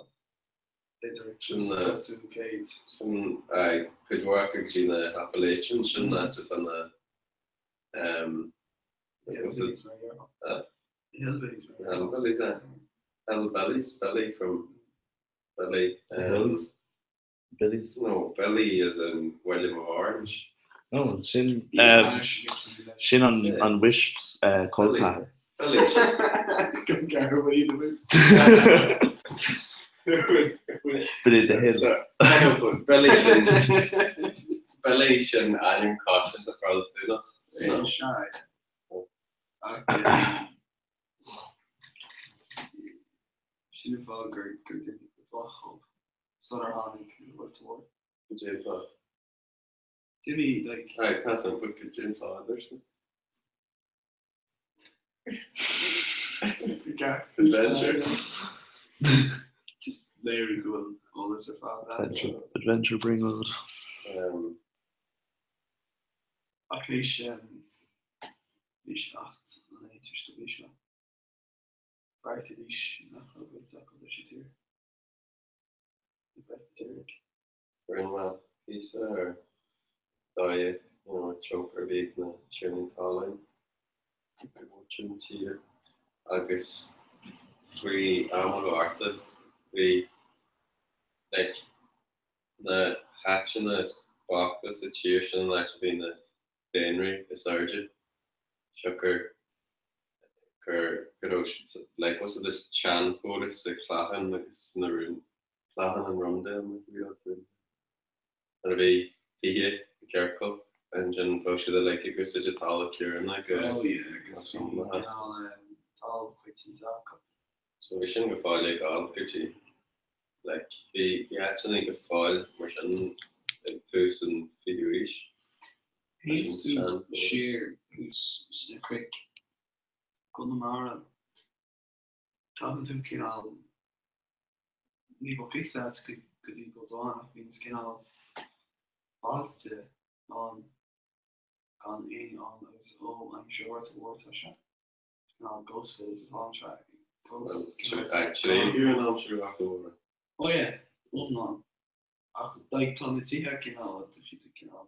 I: b'fhéidir sa 18ú céad.
H: Sin, aye, cuid mhór acu go dtí na hAppalachians, sin an áit atá na,
I: Hillbillies mar a déarfá. Hillbillies.
H: Hillbillies, eh? Hillbillies, Billy from Billy.
F: The Hills? Billies?
H: No, Billy as in William of Orange.
F: Oh, sin sin an an Wisps col ceathar.
H: Billy.
F: Billy the Hill.
H: Billy sin Billy sin ainm coitianta Protastúnach.
I: Sin an fáth gur d'imigh cuid mhaith dhóibh sular tháinig an Gorta Mór.
H: Cén fáth?
I: D'imigh, like.
H: Aye, tá san, but cén fáth a dúirt tú? Adventure.
I: Just léiriú go bhfuil eolas ar fad ann.
K: Adventure brionglóid.
I: Ach théis théis Acht an Aontais do bhí sé. Bheartaídís nach raibh baint acu leis an tír.
H: Rinne mé píosa ar dóigh you know tionchar a bhí ag na tiarnaí talún ar mhuintir na tíre agus faoi am an Ghorta bhí like na háiteanna is boichte sa tír sin an áit a bhí na daonraí is airde siocair gur go raibh siad like was it this tseanchóras sa Chlachan agus sna rún Clachan an Rundale nó cibé rud faoi. Nuair a bhí tithe i gciorcal ansin bheadh siad uilig ag úsáid an talamh céanna go
I: Oh yeah, agus bhí cineál talamh coitianta acu.
H: So bhí sin go fóill ag dul go dtí like bhí bhí áiteanna go fóill mar sin ag tús an fichiú aois.
I: Théann tú siar thuas sna cnoic, Conamara, tagann tú cineál ní bheadh fhios agat go dtí go dtá ach bíonn cineál bailte ann gan éinne ann agus ó aimsir an Ghorta Mhóir atá sé. Cineál ghost village atá anseo. Ghost cineál
H: Tréigeadh in aimsir an Ghorta Mhóir.
I: Oh yeah, iomlán. Ach like tá na tithe cineál tá siad cineál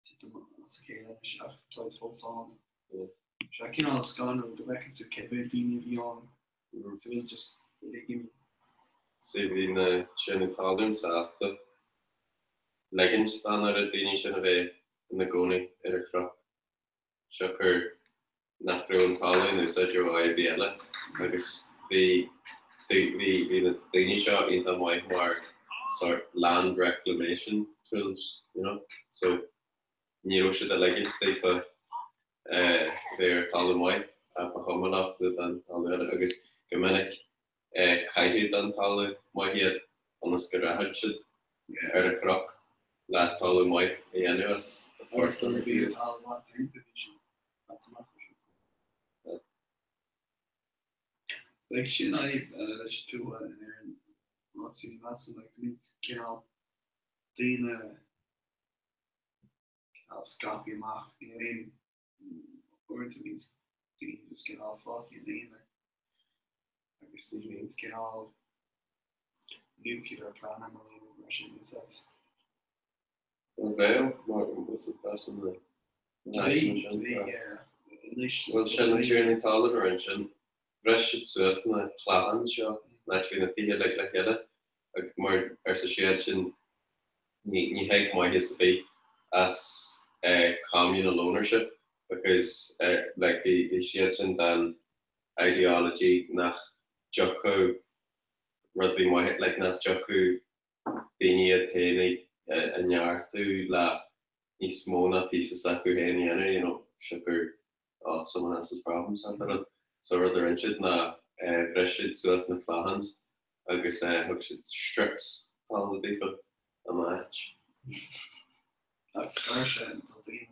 I: titim as a chéile anois ach táid fós ann. Sé cineál scanrúil go bhfeiceann tú cé mhéad daoine a bhí ann so bhfuil just uilig imithe.
H: Sea bhí na tiarnaí talún sásta ligint don oiread daoine sin a bheith ina gcónaí ar an chnoc. siocair nach raibh an talamh in úsáid ar mhaith ar bith eile agus bhí bhí bhí na daoine seo iontach maith mar sort land reclamation tools, you know, so ní raibh siad ag ligint daofa eh bheith ar talamh maith ach ba chuma leo don talamh eile agus go minic eh caitheadh den talamh maith iad ionas go rachadh siad ar an chnoc le talamh maith a dhéanamh as a
I: Agus nuair a bhí an talamh maith déanta bhí siad caite amach leis an chnoc. Like sin fhadhb eile leis an tuath in Éirinn áiteanna measaim like go mbíonn cineál daoine cineál scaipthe amach níl aon uaireanta bíonn daoine just cineál fágtha ina n-aonar agus ní bhíonn cineál nuclear plan nó aon rud mar sin is ait.
H: Bhuel bheadh mar was it best in the
I: Bhí, bhí, yeah. Anois
H: Bhuel sin na tiarnaí talún a rinne sin. Bhris siad suas na clacháin seo an áit a bhí na tithe uilig le chéile agus mar arsa siad sin ní thig maitheas ar bith as communal ownership because like bhí siad sin den ideology nach dtiocfadh rud a bhí maith like nach dtiocfadh daoine iad féin a neartú le níos mó ná píosa s'acu féin a dhéanamh you know siocair oh someone else's problem sort of rud. So rud a rinne siad ná bhris siad suas na clacháin agus thug siad strips talún daofa ina áit.
I: That's scar sé nó daoine.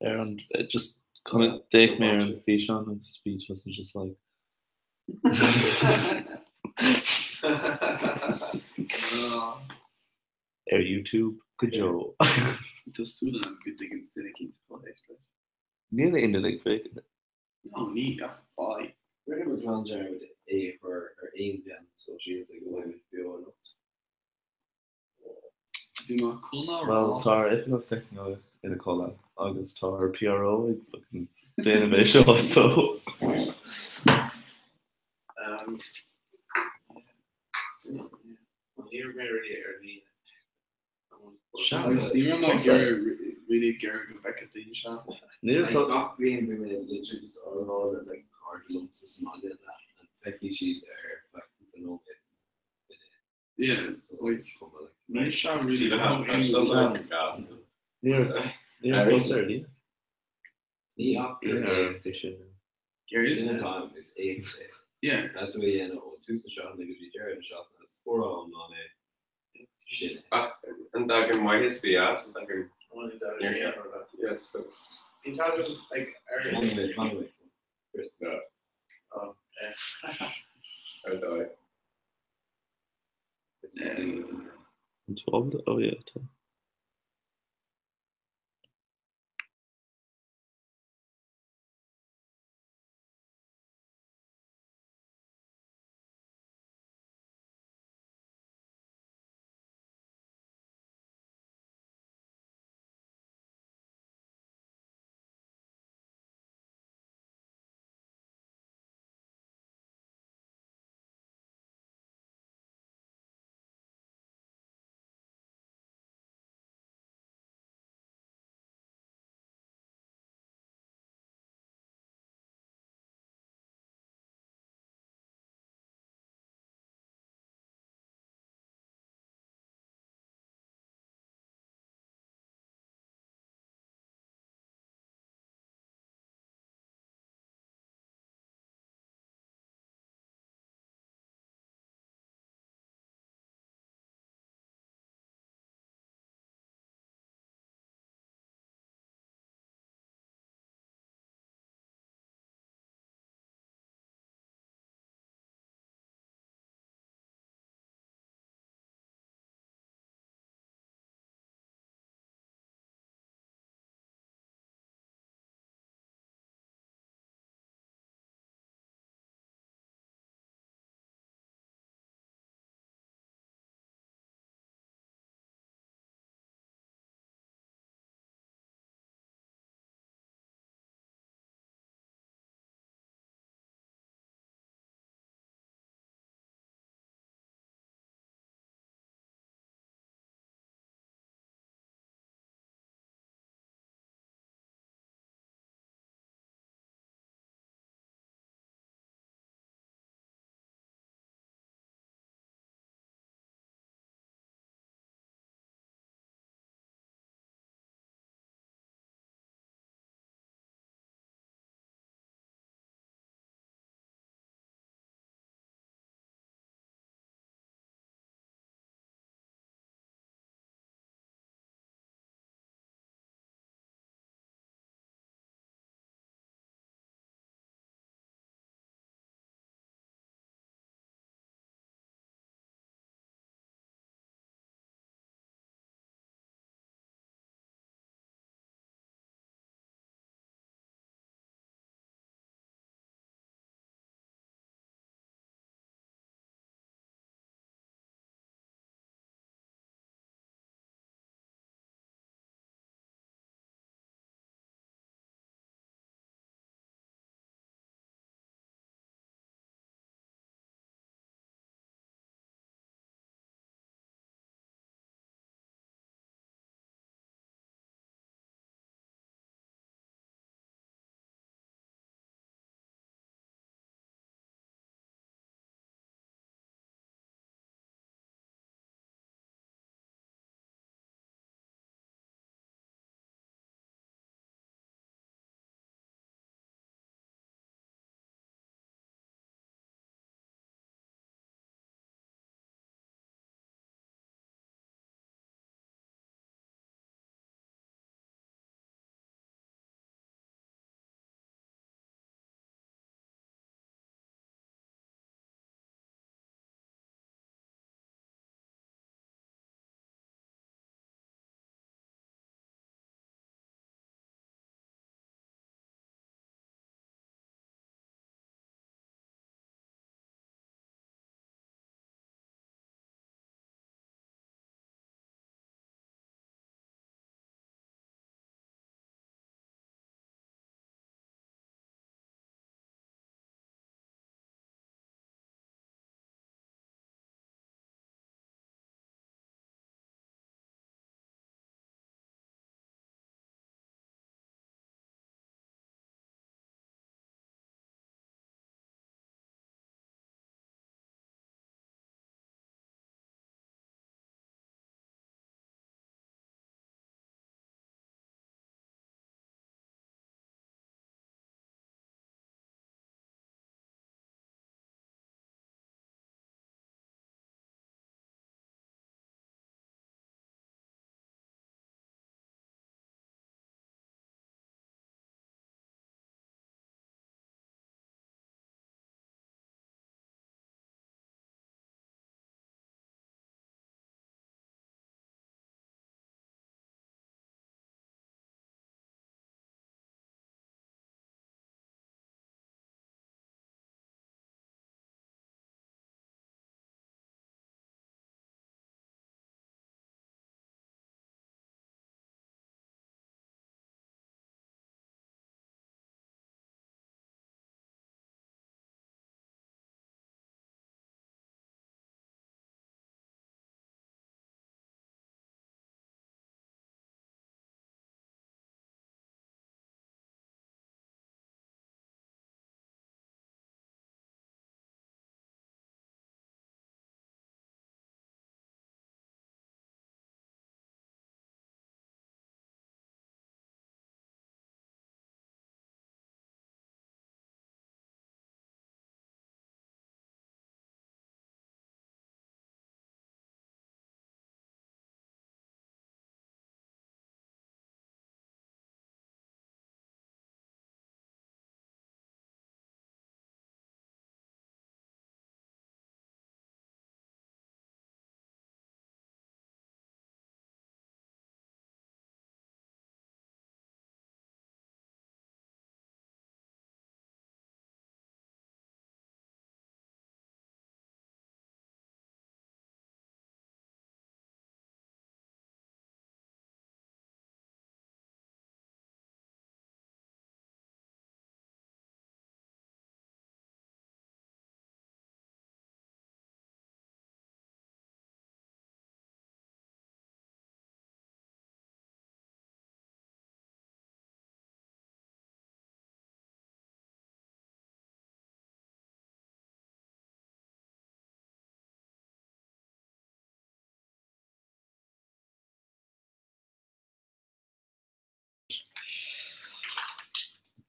K: Ar an just chun d'fhéach mé ar an físeán agus bhí tusa just like ar YouTube go deo.
I: Tá súil agam go dtuigeann duine éicint atá ag éisteacht leis.
K: Níl aon duine ag féachaint.
I: No, ní, ach bye.
B: Rinne muid glan-dearmad é a chur ar aon mheán sóisialta go mbeidh muid beo anocht.
I: Bhí mé chun a rá.
K: Bhuel, tá ár oifigeach teicneolaíocht ina chodladh agus tá ár PRO ag fucking déanamh é seo, so.
F: Ní raibh mé really ar líne.
I: Agus ní raibh mé ag iarraidh really ag iarraidh go bhfeicfeadh daoine seo.
K: Ní raibh
B: Like, gach bliain bhí mé literally just á rá le like cairde liomsa sa mbaile that an feicfidh siad ar feadh cúpla nóiméad duine.
I: Yeah, wait. Níl sé really
K: Ní raibh ní raibh tusa ar líne.
B: Ní ach gur éacht é sin. Sin atá ann, is éacht é.
I: Yeah.
B: Tá tú a dhéanamh ó tús na seachtaine go dtí deireadh na seachtaine agus comhrá iomlán é. Sin é.
H: Ach an dtagann maitheas bhí as, an dtagann Yes, so.
D: Bhí tagann like ar.
B: Fan mé, fan mé. Chris.
D: Oh, yeah.
H: Ar dóigh.
K: An t-ábalta? Oh yeah, tá.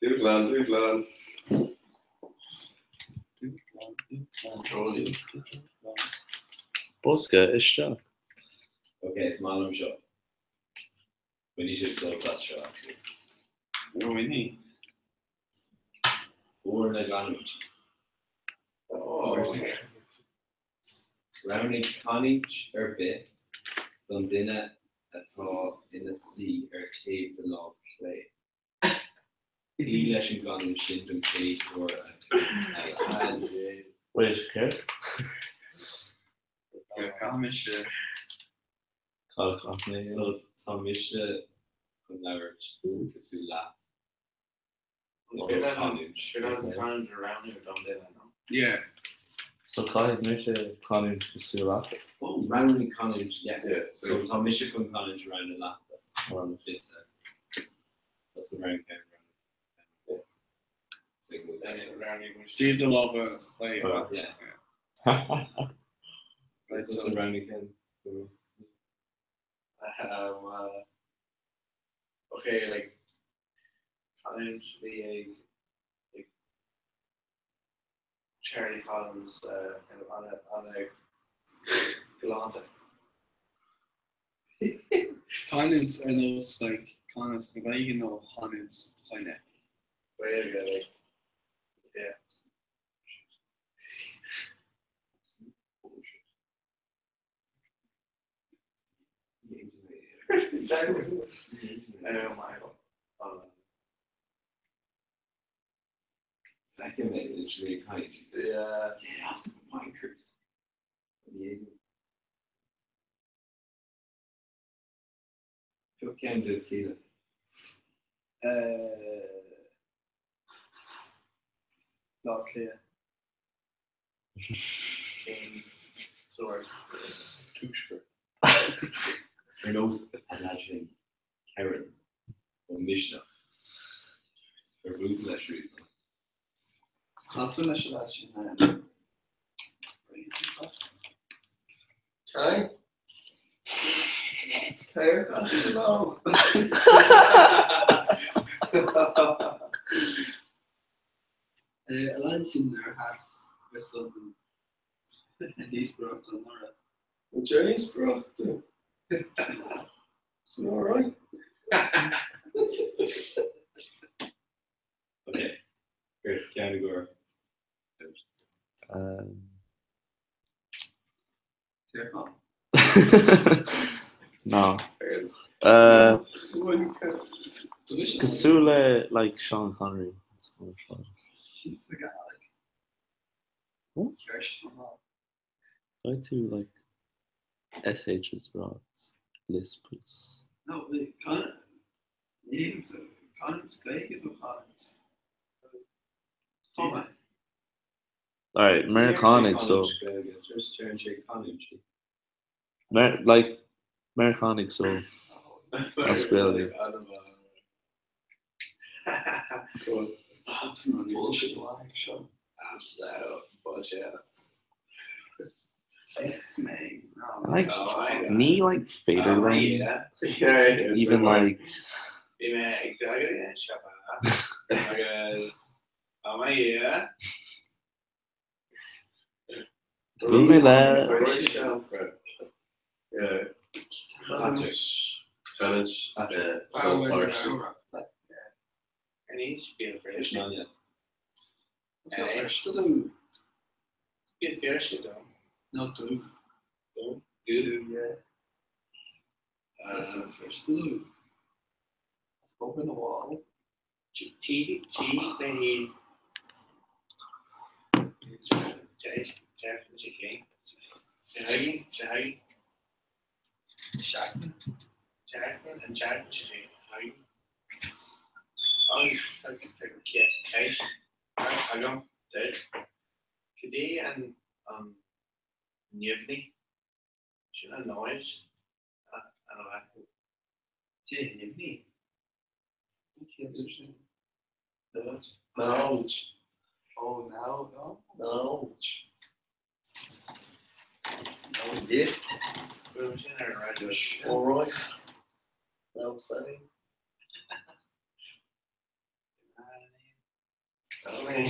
H: Dúshlán, dúshlán.
F: Bosca isteach.
B: Ok, is maith liom seo. Bainfidh sibh sult as seo, actually.
J: Winnie.
B: Uair na gcanúintí. Roghnaigh canúint ar bith don duine atá ina suí ar taobh do lámh chlé. Cloí leis an gcanúint sin don chéad uair an chloig eile.
F: Wait, céard?
J: Caithfidh mise.
F: Cad a chaith mé?
B: So tá mise chun labhairt cosúil leat.
J: Yeah.
F: So caithfidh mise canúint cosúil leat?
B: Oh, roghnaigh canúint, yeah. So tá mise chun canúint a roghnú leatsa. Duitse. Tusa roghnaigh ceann, roghnaigh ceann.
J: Taobh do láimhe chlé.
B: Yeah. Tusa roghnaigh ceann.
C: Okay, like Canúint a bhí ag ag Charlie Collins kind of ana ana-ghalánta.
P: Canúint ar nós like canúint na Gaeilge nó canúint China?
C: Gaeilge like yeah.
B: Feicim é literally ag caint.
C: Yeah.
B: Yeah, wankers. Pioc ceann duit Keelan.
P: Bleá Cliath.
C: Cén sórt?
F: Tuaisceart.
B: Ar nós an leaid sin Kerron ó Misneach. Ar bhuail tú leis riamh?
P: Casfaidh leis an leaid sin
H: Cé? Cé ar chas tú leo?
P: An leaid sin ar sheas ar son na díospóireachta anuraidh.
H: Na díospóireachta? Sin alright.
B: Ok, Chris, ceann i gcomhair.
F: No. Cosúil le like Sean Connery. Try to like SH is rá lisp.
P: No, canúint Gaeilge nó canúint? Tá
F: Alright, Meiriceánaigh so. Mer like Meiriceánaigh so as Gaeilge. Like ní like féidir liom even like
C: Bhí mé ag dul go dtí an siopa agus Oh my yeah.
F: Bhuail mé le
H: Knowledge.
P: Oh, now, no?
H: Knowledge.
P: Yeah.
H: All right. Now I'm saying.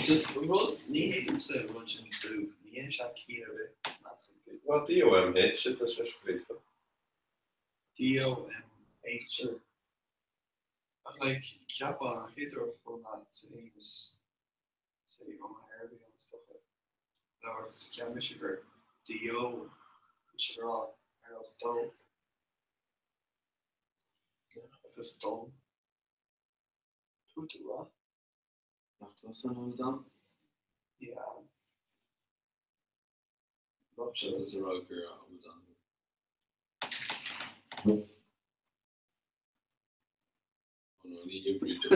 I: Just rud, ní thuigimse an rud sin dubh, ní dhéanann sé ciall ar bith, measaim.
H: Well, D-O-M-H atá sé scríofa.
I: D-O-M-H. Ach like, ceapfá an chéad uair a chuala mé sa Aontas, say, ó mo hair a bhí ann is dócha, labhairt, cheap mise gur D-O bhí siad a rá ar nós dó. Agus dom. Tú tú rá?
B: Nach tusa an amadán?
I: Yeah.
B: Seo tusa a rá gur amadán thú. Oh no, ní oibríonn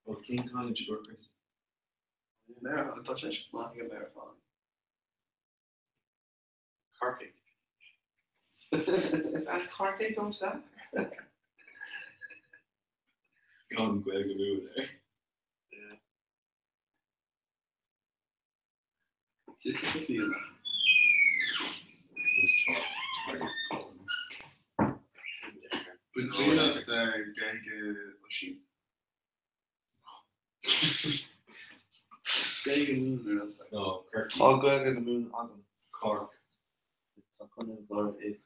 B: Ó cén canúint a Chris?
I: Tá sé maith ag Meiriceá.
B: Corcaigh. As Corcaigh domsa? Gan Gaeilge Mumhan air.
C: Bain triail as Gaeilge Oisín.
I: Gaeilge Mumhan ar
B: No, Corcaigh.
F: Tá Gaeilge na Mumhan agam.
B: Cork.
F: Is tá Contae an Chláir é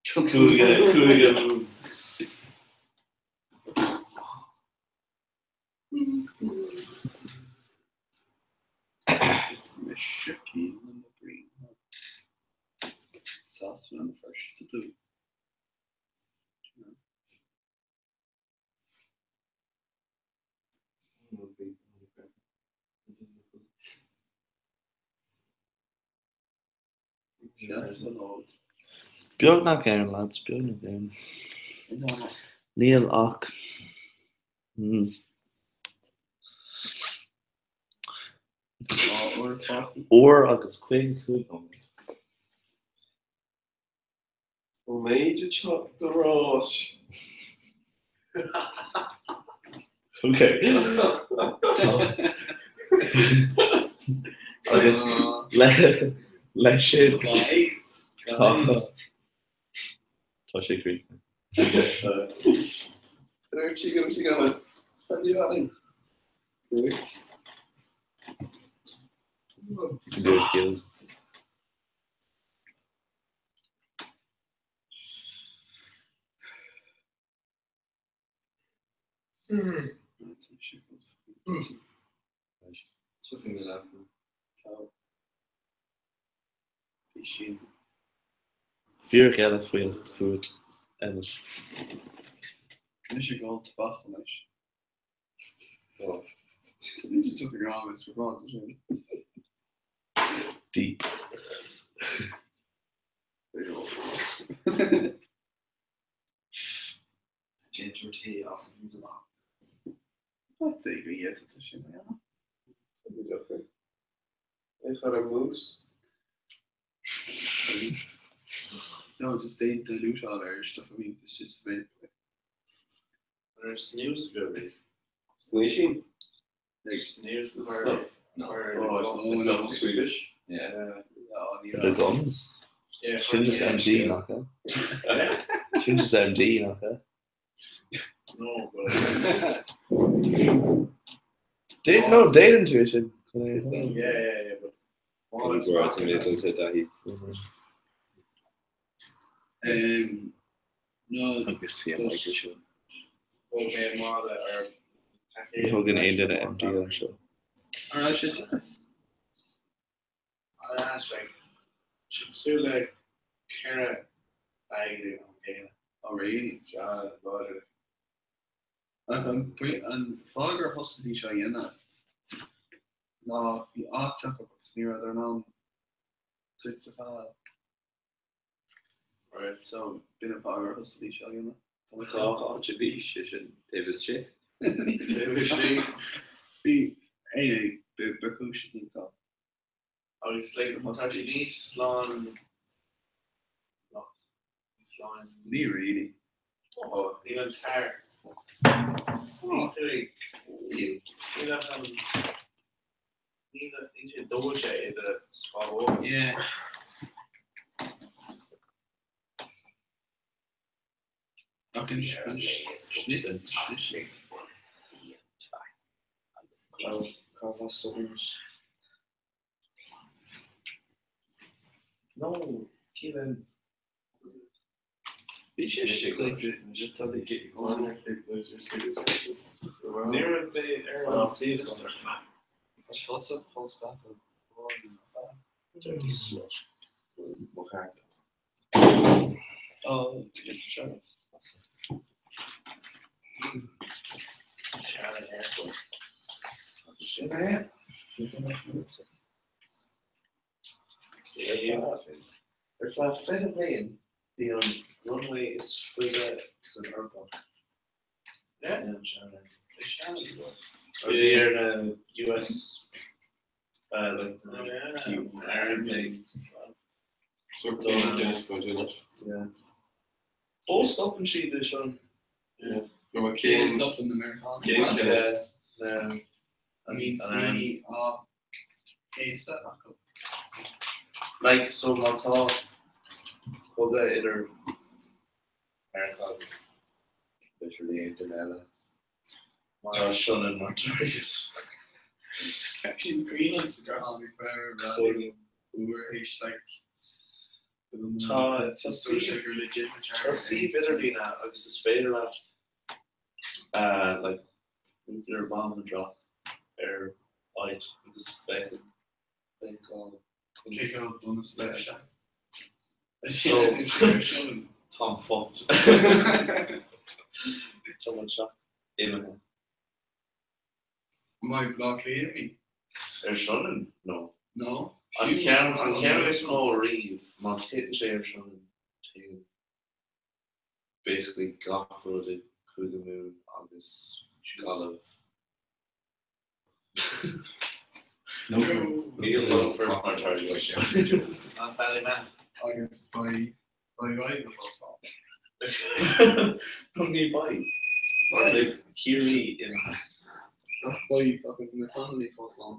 F: chun Cúige Cúige Mumhan.
I: Is mise Keelan Ó Brien. Sasana na Feirste dú.
F: Beagnach ann, lads, beagnach ann. Níl ach hmm. Uair agus 55 nóiméad.
H: An méid ag teacht ar ais.
F: Ok. Agus leis sin tá tá sé críochnaithe.
I: Dúirt sí go raibh sí gonna feadh orainn. Dúirt.
F: Dúirt Gil. Fíorghile fút, Emmet.
I: Anois ag ól tobac anois. Ní just ag rá is rá sin.
F: Deep.
B: Déantar tae as an tobac.
I: Let's say go dhéantar tú sin a dhéanamh.
H: É chur ar mús.
I: No, just déan dilute ar stuff I mean, it's just a bit.
B: Ar snooze go bhí.
H: Snaoisín?
I: Like
B: Snooze
H: Snuff?
B: No.
H: Oh, no, Swedish.
B: Yeah.
F: The gums?
B: Yeah,
F: Sin just MD nach ea? Sin just MD nach ea?
B: No, but
F: Dé no, déanann tú é sin.
B: yeah, yeah, yeah, but
H: Daithí.
I: Um, no,
F: Agus bhí an micro sin.
B: Thóg mé mála ar
F: Ní thugann aon duine MD anseo.
I: Ar raibh sé deas?
B: Ar ais, like, sé cosúil le ceithre bag an chéile.
I: Oh, really?
B: Sea, láidir.
I: Ach an an fáth gur thosaigh seo a dhéanamh ná bhí áit acu agus ní raibh in ann duit a fháil.
B: Right.
I: So b'in an fáth gur thosaigh seo a dhéanamh.
O: Cá háit a bhí sé sin taobh istigh?
B: Taobh istigh.
I: Bhí anyway, ba chúis iontach.
B: Agus like, tá sé níos slán slán.
I: Ní really.
B: Oh, níl an tar. Níl tú ag níl ach an níl níl sé dóite i do scamhóg.
I: Yeah. Ach anois,
F: Cá bhfios dom anois? No, Keelan.
I: Bhí sé istigh
F: Ní raibh mé ar an suíomh.
I: Tusa fós gafa.
F: Dirty slut. Mo cheart.
I: Oh, shut up.
B: Shannon Airport.
F: Sin é. Ar feadh 20 bliain, bhí an runway is faide san Eoraip. Bhí ar na US like airplanes. Ó stopann siad é sin.
I: Cé stopann na Meiriceánaigh? I mean, daoine á céasadh acu.
F: Like, so má tá cogadh idir Meiriceá agus literally aon duine eile, tá Sionainn mar target.
I: Actually, cuimhin liomsa gur tháinig fear raidió uair théis like
F: Tá tá suíomh idirlín ann agus is féidir leat like nuclear bomb a drop ar áit agus féachann féachann
I: Cé go donas leis se.
F: So táim fucked. Tá mo teach imithe.
I: Mai Bleá Cliath mí?
F: Ar Sionainn? No.
I: No.
F: An ceann an ceann is mó ariamh má titeann sé ar Sionainn téann basically gach rud i Cúige Mumhan agus Gaillimh. Níl Longfort mar target.
B: An Ballymahon.
I: Agus beidh beidh Gaillimh fós ann.
F: No ní beidh. Beidh Ciarraí imithe.
I: Ach beidh fucking na Connolly fós ann.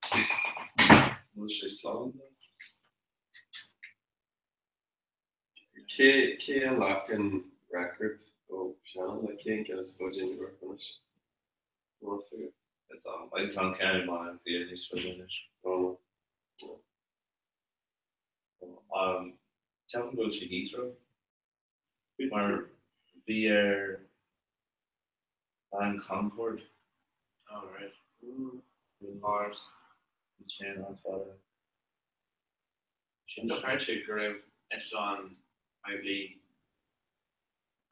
F: Bhfuil sé slán?
H: Cé cé a ghlac an record ó Shannon le cén ceann is faide in Eoraip anois? An bhfuil fhios agat?
F: Is am. Like tá an ceann i mBaile Átha Cliath níos faide anois.
H: Ó no.
F: Um, ceapaim go bhfuil sé Heathrow. Mar bhí ar an Concorde.
B: Oh right.
F: Bhí Mars. Bhí ceann an-fhada.
B: Sin dochreidte go raibh eitleán poiblí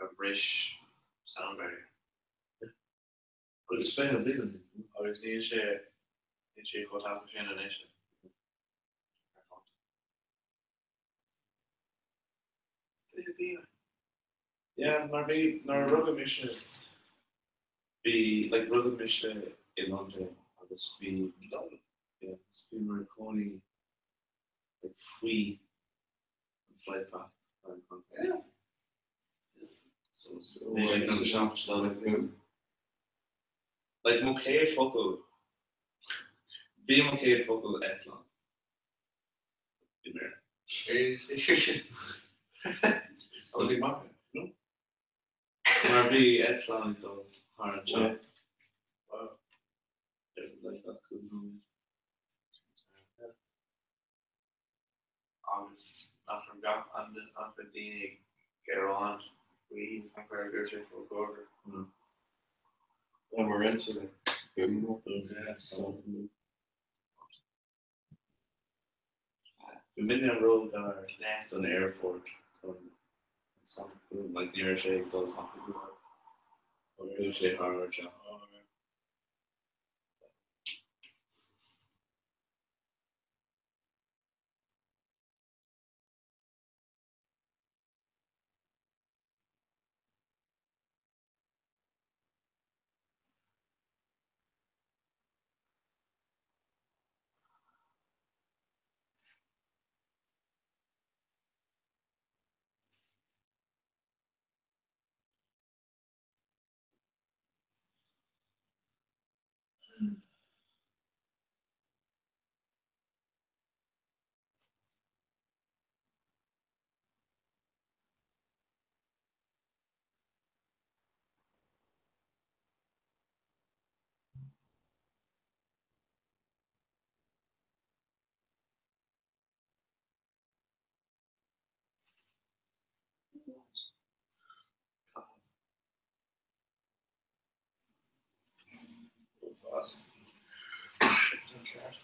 B: a bhris sound barrier.
F: Agus 20 bliain ó shin.
B: Agus níl sé níl sé chomh tapa sin anois.
F: Yeah, mar bhí, nuair a rugadh mise, bhí, like, rugadh mise i Londain agus bhí, yeah, agus bhí mé i cónaí, like, faoi an flight path ar an Concorde.
I: Yeah.
F: So, 1997. Like, mo chéad focal, bhí mo chéad focal eitleán. I mBéarla. No. Mar bhí eitleán ag dul thar an teach. Wow. Like that cool moment.
B: Agus nach raibh gach an nach raibh daoine ag gearán faoi an Concorde go raibh sé chomh gar.
H: Tá mar roinnt le boom.
F: Boom, yeah, so. Bhí muidne róghar don aerfort don sonic boom, like ní raibh sé ag dul tapa go leor. Bhuail sé thar ár dteach.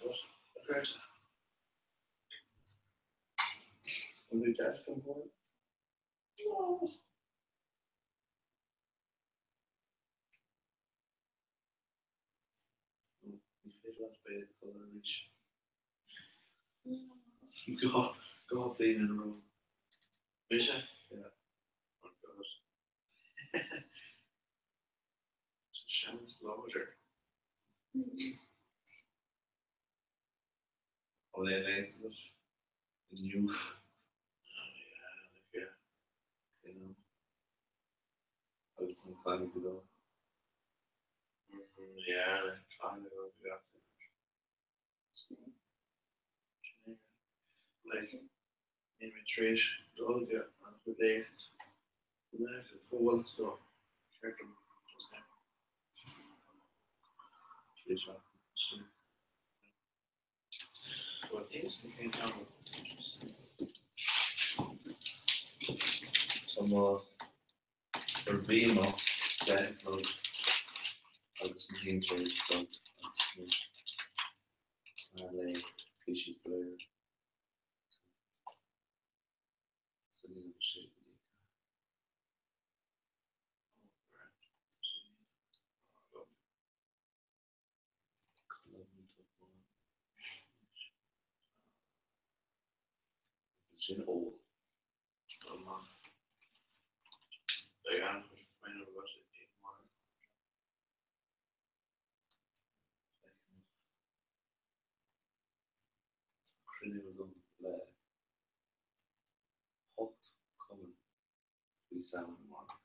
I: But An bhfuil deasc an bhord? No.
F: Ní féidir leat bheith ag dul arís. Go go bliain in a row.
I: Mise?
F: Yeah.
I: Oh God. Seans láidir.
F: An bhfuil aon léacht agat inniu?
I: Oh yeah, like yeah.
F: You know. Agus an caithfidh tú dul?
I: Mm, yeah, like caithfidh mé dul go gach duine. Like, níl mé tar éis dul go an chuid léacht go fóill, so ceart dom just now.
F: Tar éis seachtain. Tá mo ar bhí mo 10 a chlog agus mo haon tar éis dul agus mo léigh píosaí go léir. So níl sé go dtí Sin ól.
I: Amach. Beidh an-chuid fuinnimh agat amárach.
F: Cruinniú agam le hocht cumann faoi Samhain amárach.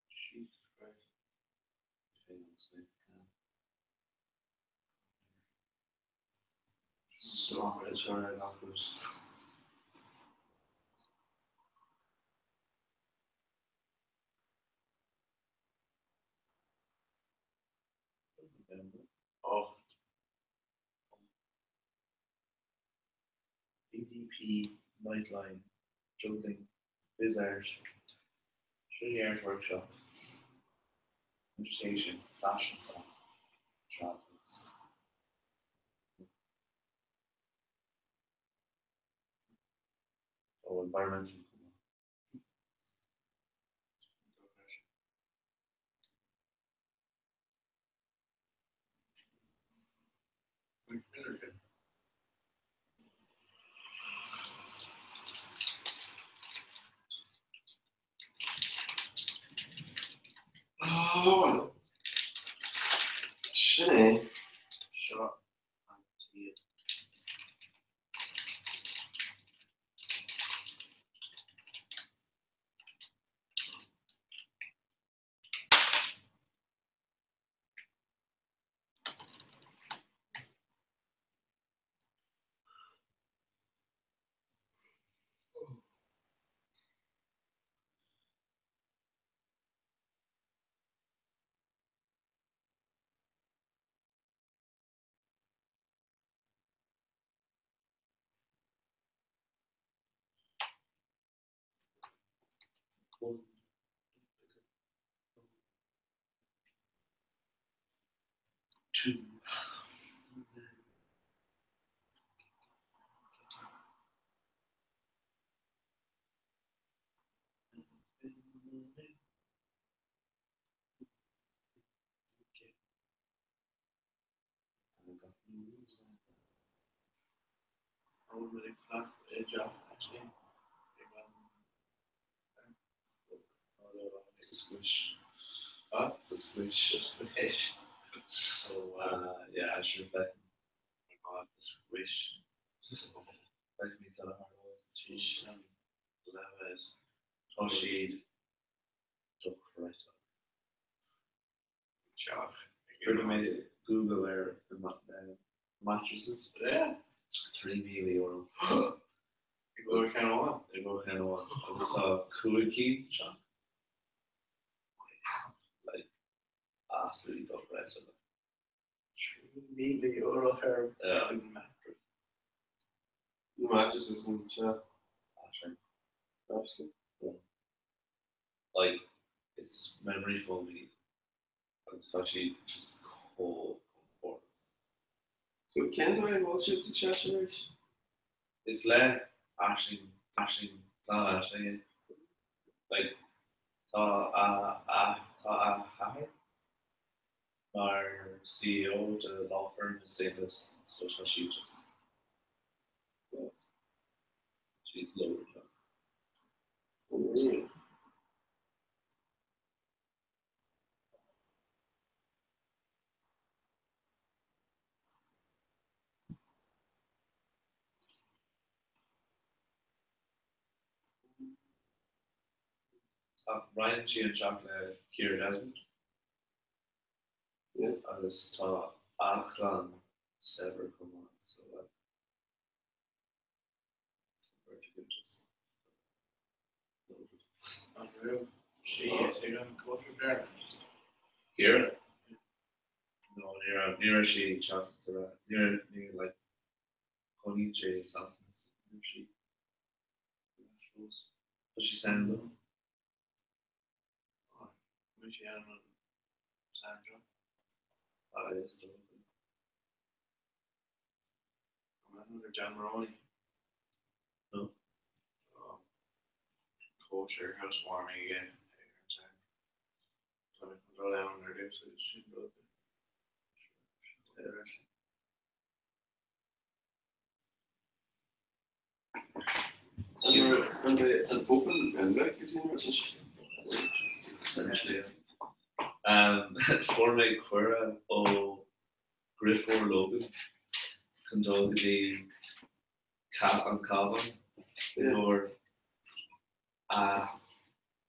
I: Jesus Christ.
F: Smacht a chur ar gach rud.
I: 8.
F: EDP, Nightline, Juggling, Visual Art, Trinity Art Workshop, Meditation, Fashion Song, Travels. Oh, environmental.
H: Oh, sin é.
I: Seo an tír.
F: One, two,
I: An bhfuil muid ag fanacht i dteach Aisling ag an
F: Sa squish. Huh? Sa squish. Sa squish. So, uh, yeah, sure feicim.
I: Oh my God, the squish.
F: Feicim iad ar
I: Bhí sin leibhéal.
F: Tá siad dochreidte.
I: Teach.
F: Rinne mé Google ar na mattresses.
I: Yeah.
F: €3,000.
I: I gcomhair ceann amháin?
F: I gcomhair ceann amháin. Agus tá 5 cinn sa teach. Like, absolutely dochreidte.
I: €3,000 ar mattress.
H: Na mattresses an teach.
F: Absolutely. Like, is memory foam iad agus tá siad just chomh compordach.
H: So cén dóigh a bhfuil siad sa teach anois?
F: Is le Aisling, Aisling, clann Aisling é. Like, tá a, a, tá a hathair mar CEO de law firm i St. Louis, so tá siad just, siad loaded.
H: Unreal.
F: Ach roinneann sí an teach le Ciara Desmond agus tá a chlann saibhir chomh maith so like tá beirt acu just loaded.
C: An raibh sí ag an cóisir deireanach?
F: Ciara? No, ní raibh, ní raibh sí ag teacht ar ais, ní raibh, ní like cónaíonn sí i Sasana so ní raibh sí ar ais fós. Tá sí san lú.
C: Bhí sí ann an Sandra.
F: Ah, is dócha.
C: An raibh John Moroney?
F: No.
C: Cóisir housewarming aige ar an Satharn. Tá mé chun dul ann ar dtús agus sin rud.
H: An bhfuil an open invite go dtí an rud sin?
F: Essentially, yeah. Um, fuair mé cuireadh ó dheirfiúr Logan chun dul go dtí an Cabhán i gcomhair a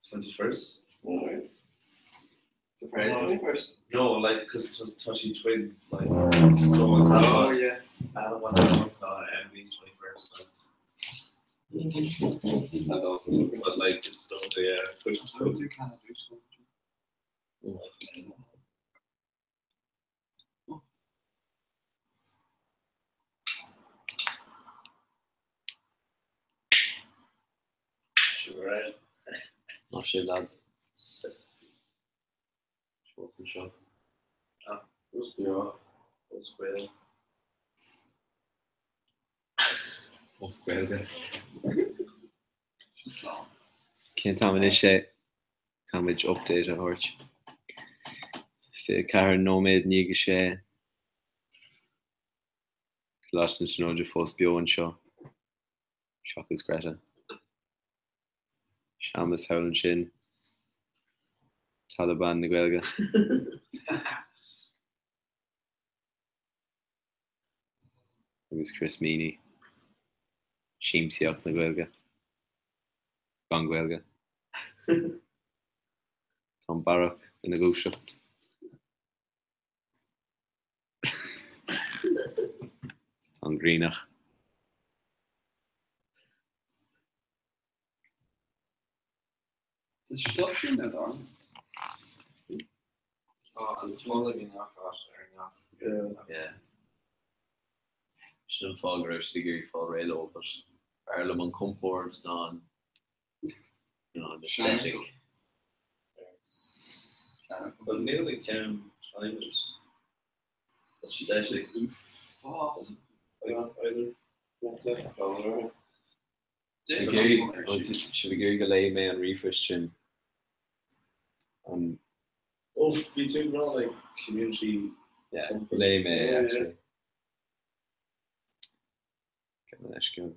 F: 21st.
H: Alright. Surprise 21st?
F: No, like, cos tá siad twins, like, so an t-am
C: Oh, yeah.
F: Adam an t-am tá Emily's 21st agus
H: And also,
F: but like, is dócha, yeah, cuid
J: Do Canada
F: Sure.
O: Maith sibh lads. Sexy. Fós anseo.
C: Ah, fós beo.
F: Fós Gael. Fós Gaeilge.
O: Cén t-am anois é? Caithfidh muid update a thabhairt. 24 nóiméad i ndiaidh a sé. Coláiste na Tríonóide fós beo anseo. Seachas Greta. Séamus thall ansin. Taliban na Gaeilge. Agus Chris Meaney. Siamsaíocht na Gaeilge. Gan Gaeilge. Tá an Barrach ina dhúiseacht. Is tá an Griannach.
J: Stop sin ar dar.
C: Tá an tolg i ngach áit ar ngach.
O: Yeah. Sin an fáth go raibh siad ag iarraidh fáil réidh leo, but b'fhearr liom an compord ná an, you know, an aesthetic.
F: But níl ag ceann climate aesthetic
J: Fás.
F: either.
O: Sibh ag iarraidh go léifidh mé an ríomhphost sin? An.
F: Oh, bhí tú ag rá like community
O: Yeah, léigh mé é actually. Gabh mo leithscéal.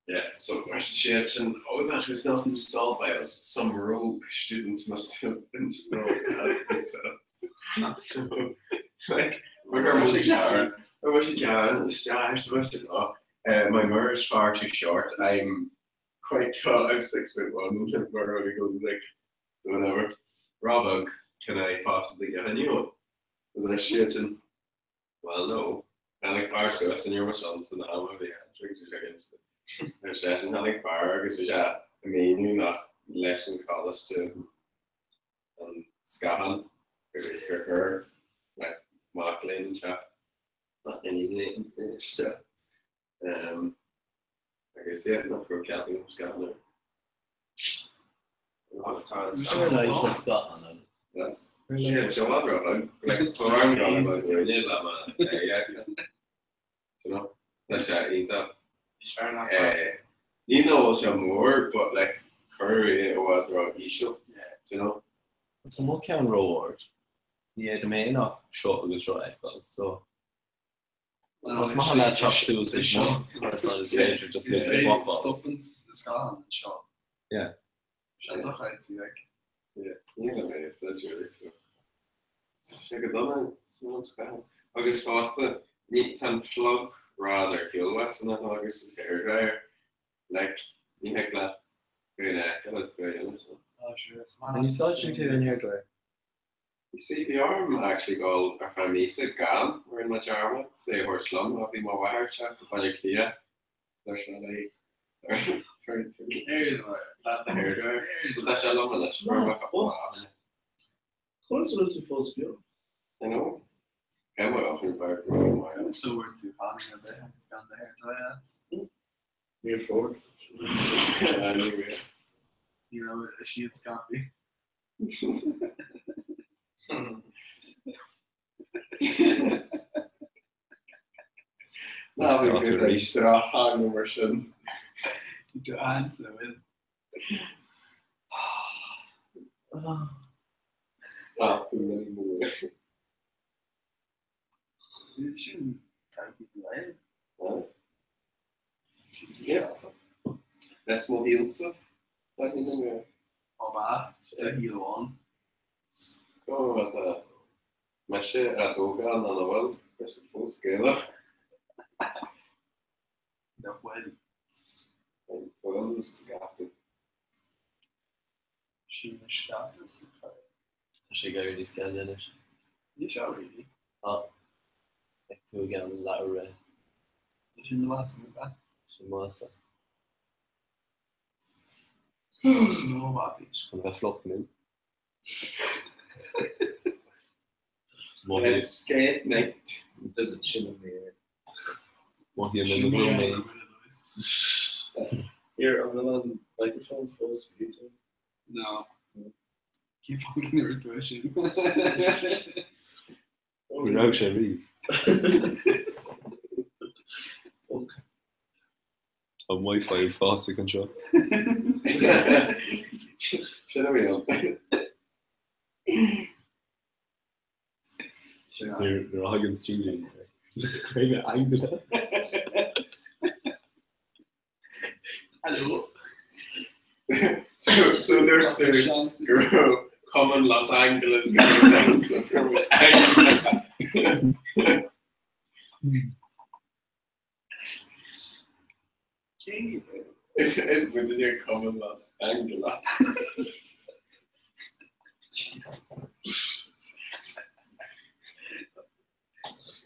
H: Yeah, so arsa siadsan, oh that was not installed by us, some rogue student must have installed that himself. So, like, we're mise gearán, we're mise gearán isteach, so mise oh, uh, my mirror is far too short, I'm quite tall, I'm 6'1", and my only goes like, whatever. Robug, can I possibly get a new one? Is ar siadsan, Bhuel, no. Tháinig fear suas and níor mhian san am a bhí ann agus bhí sé ag inse. Ar seisean, tháinig fear agus bhí sé ag míniú nach leis an choláiste an scáthán agus gur chuir like mac léinn anseo ná iníon léinn isteach. Um, agus yeah, nach raibh cead agam scáthán air. Tá sé iontach. Ní nach bhfuil sé mór, but like cuireadh é i bhfad ró-íseal, do you know?
O: Tá mo cheann ró-ard. Ní fhéadfaidh mé ach seo agus seo a fheiceáil, so Is maith leat teacht suas ag seo mar is is féidir just le swapáil.
I: Stopann scáthán anseo.
O: Yeah.
I: Sé dochreidte, like.
H: Yeah, níl a mhéad, that's really so. Sé go dona an scáthán. Agus fosta, ní tá an plug rad ar shiúl uait san atá agus an hairdryer, like, ní thig leat go na fheiceáil is go dhéanamh so.
I: Oh, sure, is maith.
O: An úsáideann tú an hairdryer?
H: You see, bhí orm actually dul ar feadh míosa gan, rinne mé dearmad é a thabhairt liom, bhí mo mháthair ag teacht go Baile Átha Cliath, dúirt mé léi, leat do hairdryer, so tá sé liom anois, fuair mé cúpla lá.
I: Conas a bhfuil tú fós beo?
H: I know. Cé mhaith often bheir go maith.
I: Conas a bhfuair tú pánaí ar bith agus gan do hairdryer agat?
H: Níor fóir. Ní raibh.
I: Ní raibh siad scaipthe.
H: Ná bhí tú arís sraith mar sin.
I: Do ansa bhfuil.
H: Tá tú mini mór.
I: Sin caithfidh go
H: Yeah. Is mo shaolsa.
I: Ó ba, do shaol amháin.
H: Go raibh mise á dtógáil ná na bhfuil, tá siad fós Gaelach.
I: Nach bhfuil.
H: An fuil scaipthe.
I: Sin na scaipthe sa chur.
O: Tá sé ag éirí níos geile anois.
I: Ní seo really.
O: Tá. Ag tú ag an leathuair roimh.
I: Tá sin maith san bheith.
O: Sin maith.
I: Nobody.
O: Chun bheith fliuch nó.
H: It's skate night.
B: There's a chill in the air.
O: Mothaíonn an roommate.
C: Here, an bhfuil an microphone fós muted?
I: No. Keep fucking ar tú sin.
O: Ní raibh sé riamh. Tá Wi-Fi fásach anseo.
H: Sin a bhí ann.
O: Nuair a thagann Stevie chuig Angela.
I: Hello.
H: So, so there's the girl come Los Angeles Is is muidne Cumann Los Angeles.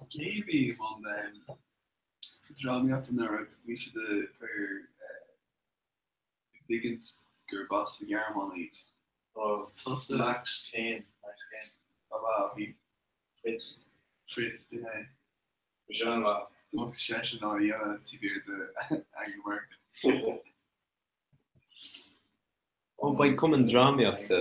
I: Cé an drámaíocht anuraidh bhí siad ag cur ag ligint gurb as an nGearmáin iad. Tusa
C: Max Kane. Max Kane.
I: Ab ea bhí
C: Fritz.
I: Fritz b'in é.
C: Bhí sé an-mhaith.
I: Dúirt seisean á dhéanamh taobh thiar de Angela Merkel.
O: Ó beidh Cumann Drámaíochta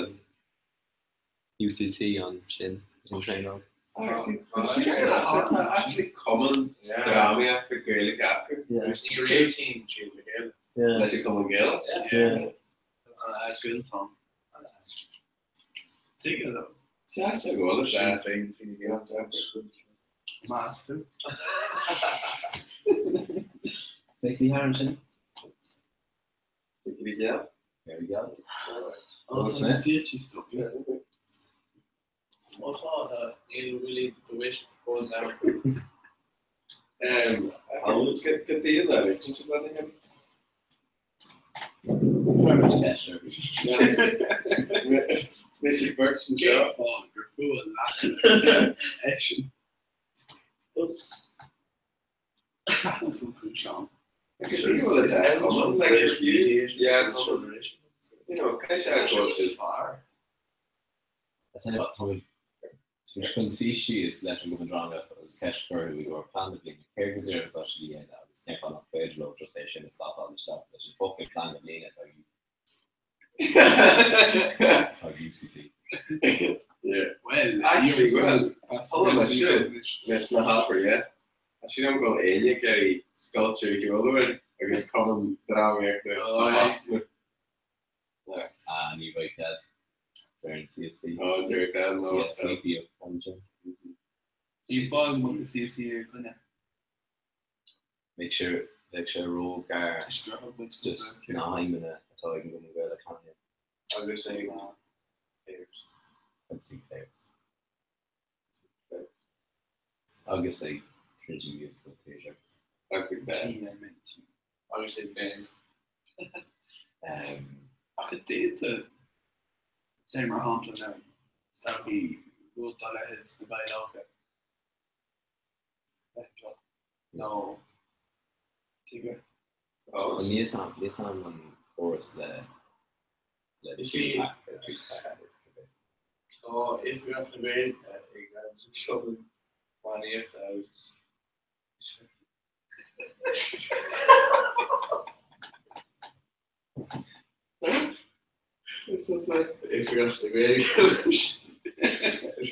O: UCC ansin an traenáil.
H: Actually Cumann Drámaíochta Gaeilge acu.
C: Ní réitím siad le chéile.
H: Leis an Cumann Gaelach?
I: Scoil Tom. Tuige though.
H: Sea, sé go bhfuil
I: Sinn Féin Fine Gael. Meas tú?
O: Beidh ní thar ansin.
H: There
O: we go.
P: Oh, tá na CHC stoptha.
C: Ó tá, níl really the wish goes out.
P: Gur fuath eisean. Seán.
O: Chun suí síos leis an gCumann Drámaíochta agus ceist a chur orthu i gcomhair plean na bliana, céard go díreach atá siad a dhéanamh agus cén fáth nach féidir leo just é sin a slatáil isteach leis an fucking plean na bliana atá ag UCC.
H: Well, actually, well, leis na hábhair, yeah. Tá sí an go éine ag scoilte ceolúin agus cumann drámaíochta a thosnú.
O: Ah, ní bheidh cead ar an CSC.
H: Ó, deir cead, no.
O: CSC bíodh ansin.
P: Ní fág mo CSC ar coinne.
O: Bheadh sé bheadh sé ró-ghar just na haidhmeanna atá ag an gCumann Gaelach cheana.
B: Agus ag Players.
O: Agus ag Players. Agus ag Trinity Musical Theatre.
H: Agus ag Ben.
C: Agus ag Ben.
P: Ach a d'fhéadfadh, say mar shampla now, samhlaí rud dá leithéid sna Gaeil Óga bheith anseo nó tuige.
O: Níl fhios a'm an córas le le 2pac or 2pac.
C: Tá Oifigeach na Gaeilge ag an Chumann Iománaíochta agus
H: Is tusa Oifigeach na Gaeilge leis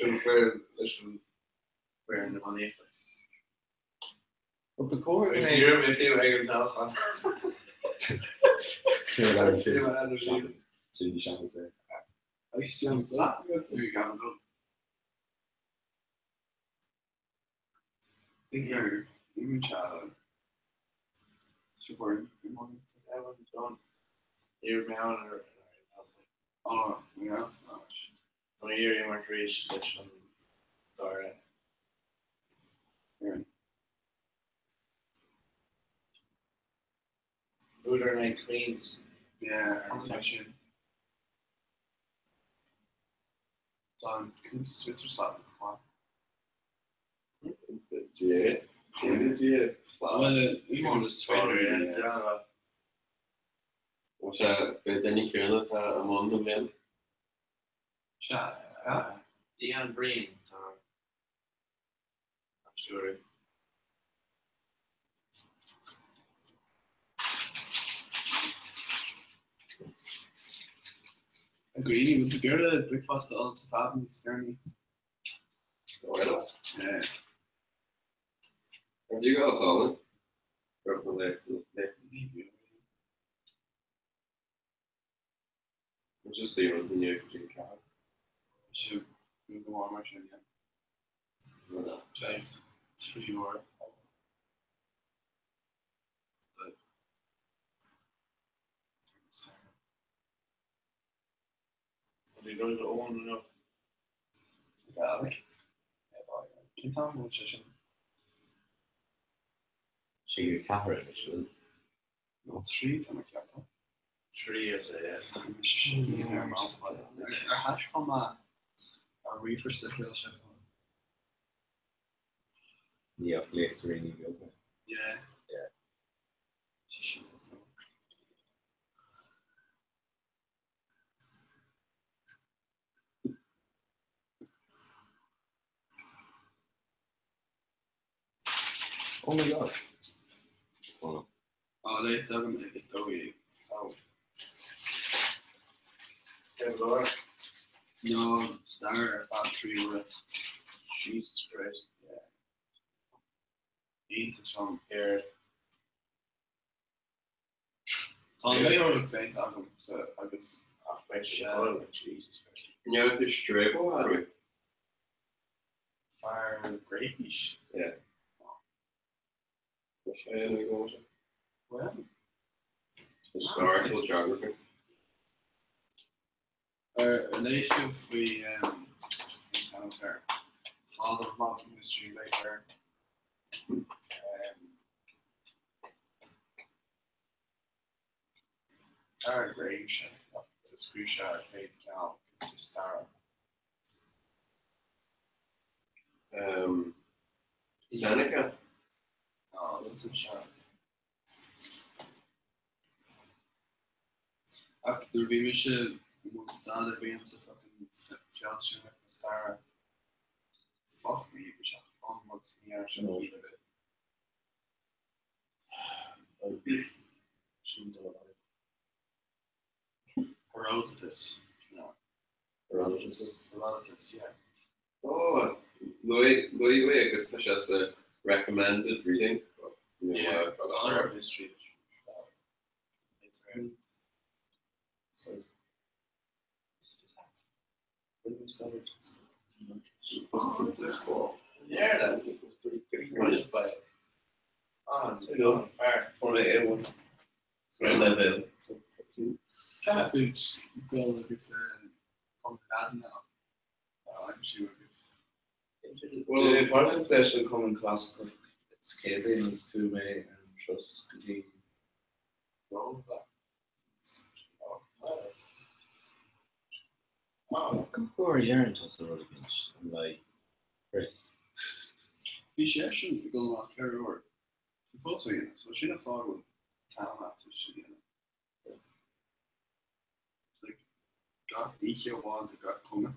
H: an foireann leis an
C: bhfoireann iománaíochta.
O: Ba chóir
C: Agus ní raibh mé fiú ag an toghchán. Údar in Queens.
P: Yeah, sin. Tá an cuntas Twitter s'agat chomh
H: maith. Dia, Dia, Dia.
P: Bhuel,
C: Cuntas Twitter, yeah.
H: Ó sea, beidh duine céanna atá i mbun na mbliana.
P: Sea,
C: Ian Breen, tá an stiúrthóir.
P: Agree, with the girl at breakfast all sa fad níos deireanaí.
H: Well,
P: Yeah.
H: have you got a phone? Probably. Just the only new to car.
P: Sin go mór mar sin, yeah. Drive 3 uair.
C: Ní raibh ón enough.
P: Gaelic. Cén t-am a bhfuil sé sin?
O: Sé go ceathair anois, bhfuil?
P: Nó 3 tá mé ag ceapadh.
C: 3 is é.
P: Ar thaispeáin mé ar ríomhphost a sheol sé chugam?
O: Ní ach léachtóiríní beaga.
P: Yeah.
O: Yeah. Oh my god. Oh.
P: Á léite agam ag 12. Oh.
C: Cén
P: No, stair ar feadh 3 uaire.
C: Jesus Christ.
P: Yeah. Iontach trom.
C: Céard?
P: Tá an léitheoireacht déanta agam sa agus
C: Ach beidh sé go Jesus Christ.
H: Ndearna tú Strabo, Harry?
C: Fear na Gréigise?
H: Yeah. Tá sé ina gcóta.
P: Well,
H: Historical geography.
I: Ar léigh sibh faoi an Father of Modern History later. Fear Gréigise a scríobh sé a chéad cheann de stair.
H: Seneca?
I: No, this is seo. Ach nuair a bhí mise i mbun staidéir bhí sa fucking fealsúnacht na staire. Fuck me, bhí sé fun agus ní raibh sé ciall ar bith. Herodotus. No.
F: Herodotus.
I: Herodotus, yeah.
H: Oh, luaigh luaigh agus tá sé sa recommended reading.
I: Yeah, father of history. Caithfidh tú dul agus chun leathan a aimsiú agus.
F: Bhí mé páirteach leis an Cumann Clasaiceach sa chéad bhliain agus chuaigh mé ar an turas go dtí Róimh.
B: Gach uair a dheireann tusa rud éicint, I'm like, Chris.
I: Bhí seisean ag dul amach 4 uair. Tá fós á dhéanamh, so sin an fáth go bhfuil t-am agat sin a dhéanamh. It's like gach oíche amháin de gach cumann.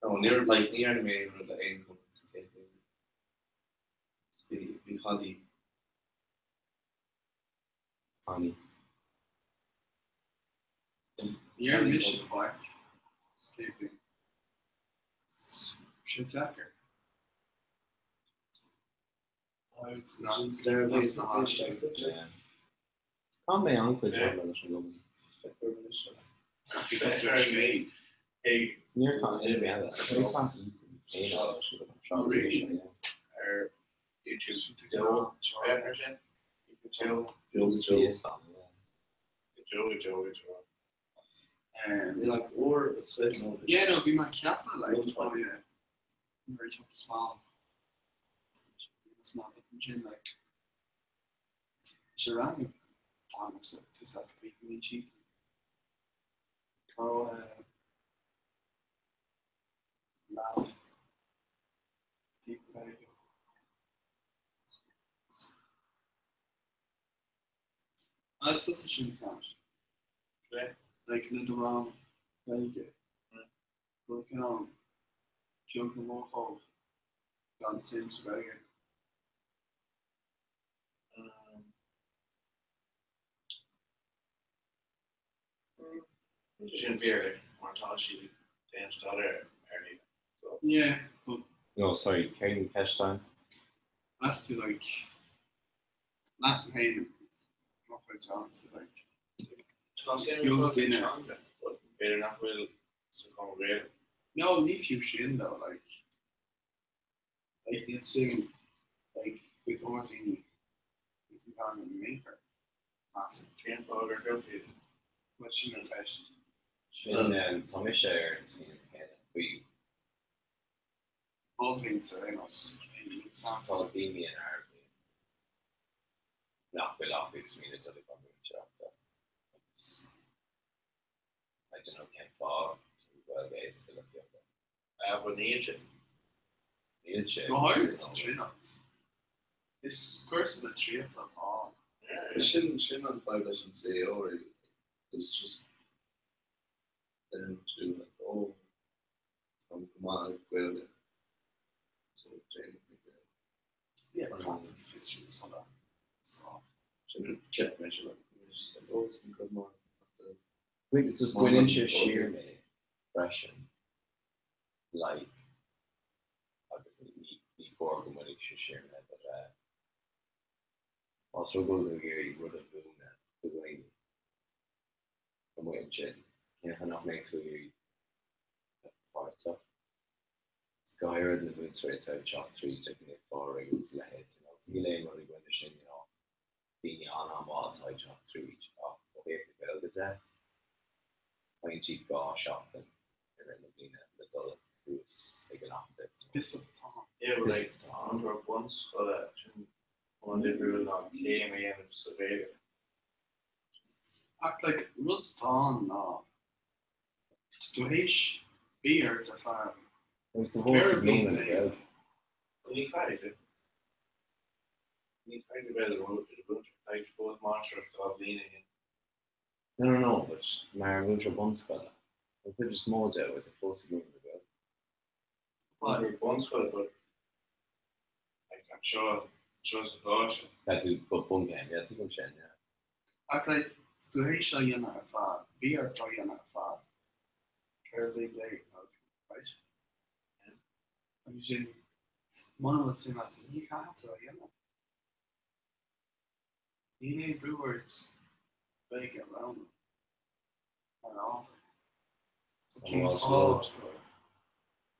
F: No, níor, like, ní dhearna mé aon rud le aon chumann sa chéad bhliain. Bhí, bhí Holly.
B: Holly.
I: Ní dhearna mise faic sa chéad bhliain. Sé deacair.
B: Chaith mé an-chuid ama leis an gcumann. Níor chaith aon duine eile. Níor chaith Ethan aon ama leis an gcumann.
I: Yeah, no, bhí mé ag ceapadh like, oh yeah, nuair a cheap small, small but ansin like, is rang am so tú sa ní cheat. Pro laugh deep very As tusa sin ag caint, like le do rang Gaeilge, bhfuil cineál tionchar mór chomh gan suim sa Ghaeilge?
F: Sin fíor mar tá siad ag déanamh staidéar ar líne.
I: Yeah, but.
B: No, sorry, cén ceist ann?
I: Meas tú like Measaim féin mo chuid seans like
F: Tá suim acu sa teanga, but b'fhéidir nach bhfuil sa Chumann Gaelach.
I: No, ní fiú sin though, like like níl suim ag cuid mhór daoine ins an teanga in aon chor, measaim.
F: Cén fáth gur phioc siad?
I: Bhuel sin an cheist.
B: Sin, tá mise ar an smaoineamh céanna faoi.
I: Mholfainn ar aon nós.
B: Tá daoine in ár mbliain nach bhfuil ach ag smaoineamh dul i mbun múinteoireachta agus I don't know cén fáth go bhfuil Gaeilge éasca le piocadh.
F: Ah, but níl sé.
B: Níl sé.
I: Go háirid sa Tríonóid. Is cúrsa litríochta atá ann.
F: Sin sin an fadhb leis an CAO really. It's just they're too like oh Táim go maith ag Gaeilge so déanfaidh mé Gaeilge.
I: Yeah, caithfidh tú fiosrú sula so.
F: Sin cheap mé sin like just like oh it's been good mar
B: Wait, just baineann sé siar mé freisin like agus ní cóir go mbainfeadh sé siar mé but uh, más rud go bhfuil tú ag iarraidh rud a mhúineadh do dhaoine amuigh ansin, cén fáth nach mbeadh tú ag iarraidh bheith páirteach? Is go háirid na múinteoirí atá ag teacht tríd ag Naomh Phádraig agus a leithéid, you know, agus níl aon rud i gcoinne sin, you know. daoine an-an-mhaith atá ag teacht tríd ach ó thaobh na Gaeilge de, faigheann siad 2 seachtain i rith na bliana le dul suas ag an am duit.
P: Pisach atá ann.
C: Yeah, but like, múinteoir bunscoile, sin an difriúil ná céim a dhéanamh sa Ghaeilge.
P: Ach like, rud atá ann ná, tá tú théis bhí ort ar feadh
B: Agus sa bhfuil sa bhliain na Gaeilge.
C: Ní caithfidh. Ní caithfidh bheith i do mhúinteoir, caithfidh fós máistreacht 2 bhliain a dhéanamh.
B: No, no, no, but mar mhúinteoir bunscoile, an chuid is mó de bhfuil tú fós ag múineadh na Gaeilge.
C: Múinteoir bunscoile, but like anseo, anseo sa choláiste.
B: Tá tú but bunchéim, yeah, tuigim sin, yeah.
P: Ach like, tá tú théis á dhéanamh ar feadh, bhí ort á dhéanamh ar feadh 14 bhliain nó right? Agus sin, muna bhfuil suim agat, ní chaithfidh tú á dhéanamh. Níl aon brú ort Gaeilge a roghnú mar ábhar. Cén fáth gur.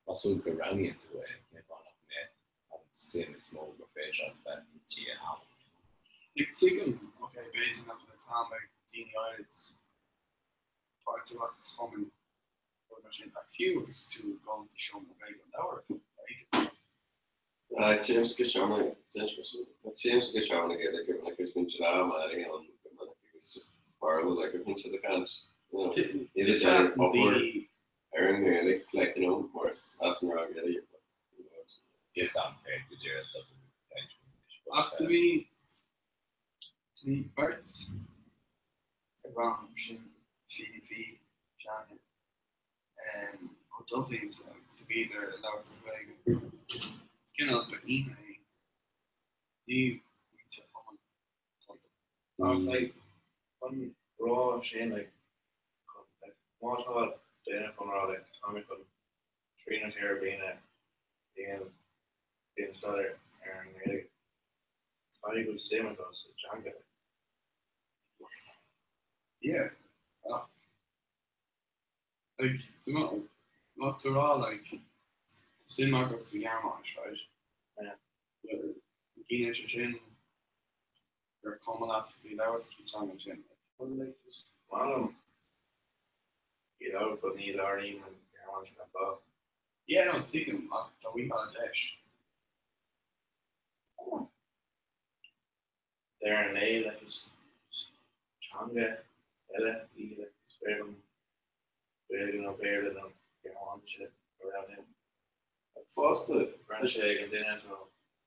B: Más rud go roghnaíonn tú é, cén fáth nach mbeadh an suim is mó gur féidir leat bheith inti ann?
P: Like tuigim, ok, b'fhéidir nach bhfuil an t-am ag daoine áirid páirt a ghlacadh sa chumann rud mar sin, ach fiú agus tú ag dul go seomra Gaeilge, labhair Gaeilge.
H: Téimse go seomra Téimse go seomra na Gaeilge go minic agus bíonn dream áirithe ann go minic agus just b'fhearr leo like go mbíonn siad ag caint you know níl a fhios ag obair ar an nGaeilge like you know mar is as an rang eile you know.
B: Is am céard go díreach tá tú ag caint faoi anois but
P: Ach do bhí do bhí beirt ag rang sin Fianna Fí Sean ó Duibhlinn agus do bhíodar ag labhairt sa Ghaeilge. Cineál ba ionadh é. Ní muintir Chumann Pobail.
C: Ach like chun rá sin like chun like má tá duine chun rá like tá mé chun trí nó ceithre bliana déanamh déanamh staidéar ar an nGaeilge caithfidh go bhfuil suim agat sa teanga like.
P: Yeah ach Like, do you má tá rá like, tá suim agat sa Ghearmáinis, right?
C: Yeah.
P: Well, ciallaíonn sé sin gur cuma leat faoi labhairt sa teanga sin. Like.
C: Well, like, is maith liom í labhairt, but ní labhraím an Ghearmáinis gach lá.
P: Yeah, no, tuigim, ach dá bhfaighfeá an deis.
C: Deireadh an lae, like, is teanga eile í, like, is féidir liom Gaeilge nó Béarla nó Gearmáinis a roghnú.
H: Fosta,
C: Braitheann sé ag an duine atá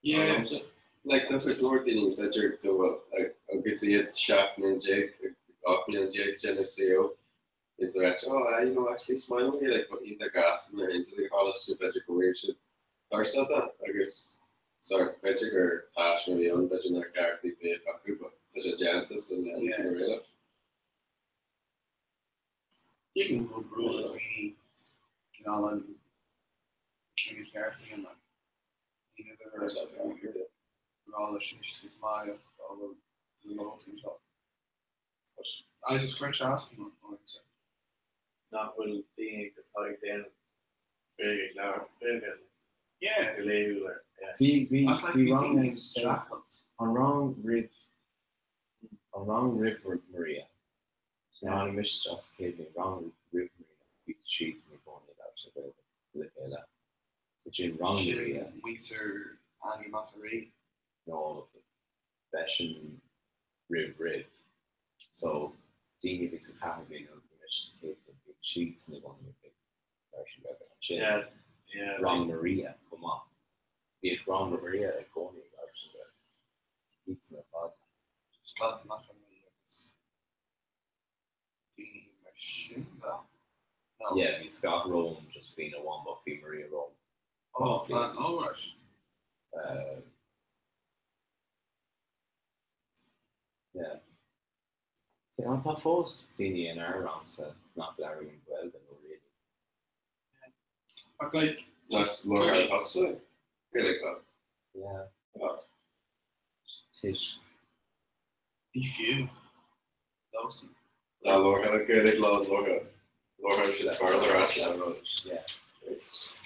H: Yeah. Liomsa. Like, tá go leor daoine, b'fhéidir go bhfuil, like, agus iad 17 mbliana, 18 mbliana ag déanamh CO, is they're actually, oh, you know, actually is maith liom Gaeilge, but iontach gasta nuair a théann siad ag coláiste, b'fhéidir go bhfuil siad tuirseach de agus sorry, b'fhéidir gur taisme a bhí ann, b'fhéidir nár cheart í bheith acu, but tá sé déanta so níl aon
P: Yeah.
H: réile.
P: Tuigim go bhfuil brú ar dhaoine cineál an cinneadh ceart a dhéanamh. Ní bheidh rá leis anois is maith dá bhfuil lód anseo. But I just cuireann sé as dom uaireanta.
C: Nach bhfuil daoine atá ag déanamh Gaeilge ag labhairt Gaeilge
P: Yeah.
C: go laethúil ar yeah.
B: Bhí bhí
P: Ach like
B: bhí
P: bhí
B: rang
P: daoine
B: ag
P: streachailt.
B: an rang roimh an rang roimh Maria. So tháinig mise isteach sa chéad bhliain rang roimh Maria bhí siadsan i gcónaí ag labhairt na Gaeilge le chéile. So sin rang
P: Sin
B: Maria
P: muintir Andrew Mac an Rí.
B: nó b'eisean roimh roimh. So daoine a bhí sa ceathrú bliain nó bhí mise sa chéad bhliain bhí siadsan i gcónaí ag labhairt na Gaeilge. Ansin
C: Yeah, yeah,
B: rang Maria chomh maith. Bhíodh rang Maria i gcónaí ag labhairt na Gaeilge. Iadsan ar fad.
P: Scott Mac an Rí agus daoine mar sin de? No.
B: Yeah, bhí Scott romham just bliain amháin but bhí Maria romham.
P: Oh, fan, oh right.
B: Uh, yeah. See, an tá fós daoine in ár rangsa nach labhraíonn Gaeilge nó really.
P: Ach like,
H: Nach labhraíonn tusa Gaeilge though?
B: Yeah.
H: Oh.
B: Tis.
P: Ní fiú. Lawson.
H: Ná labhartha Gaeilge lá labhartha. Labhartha siad Béarla ar ais le.
B: Yeah.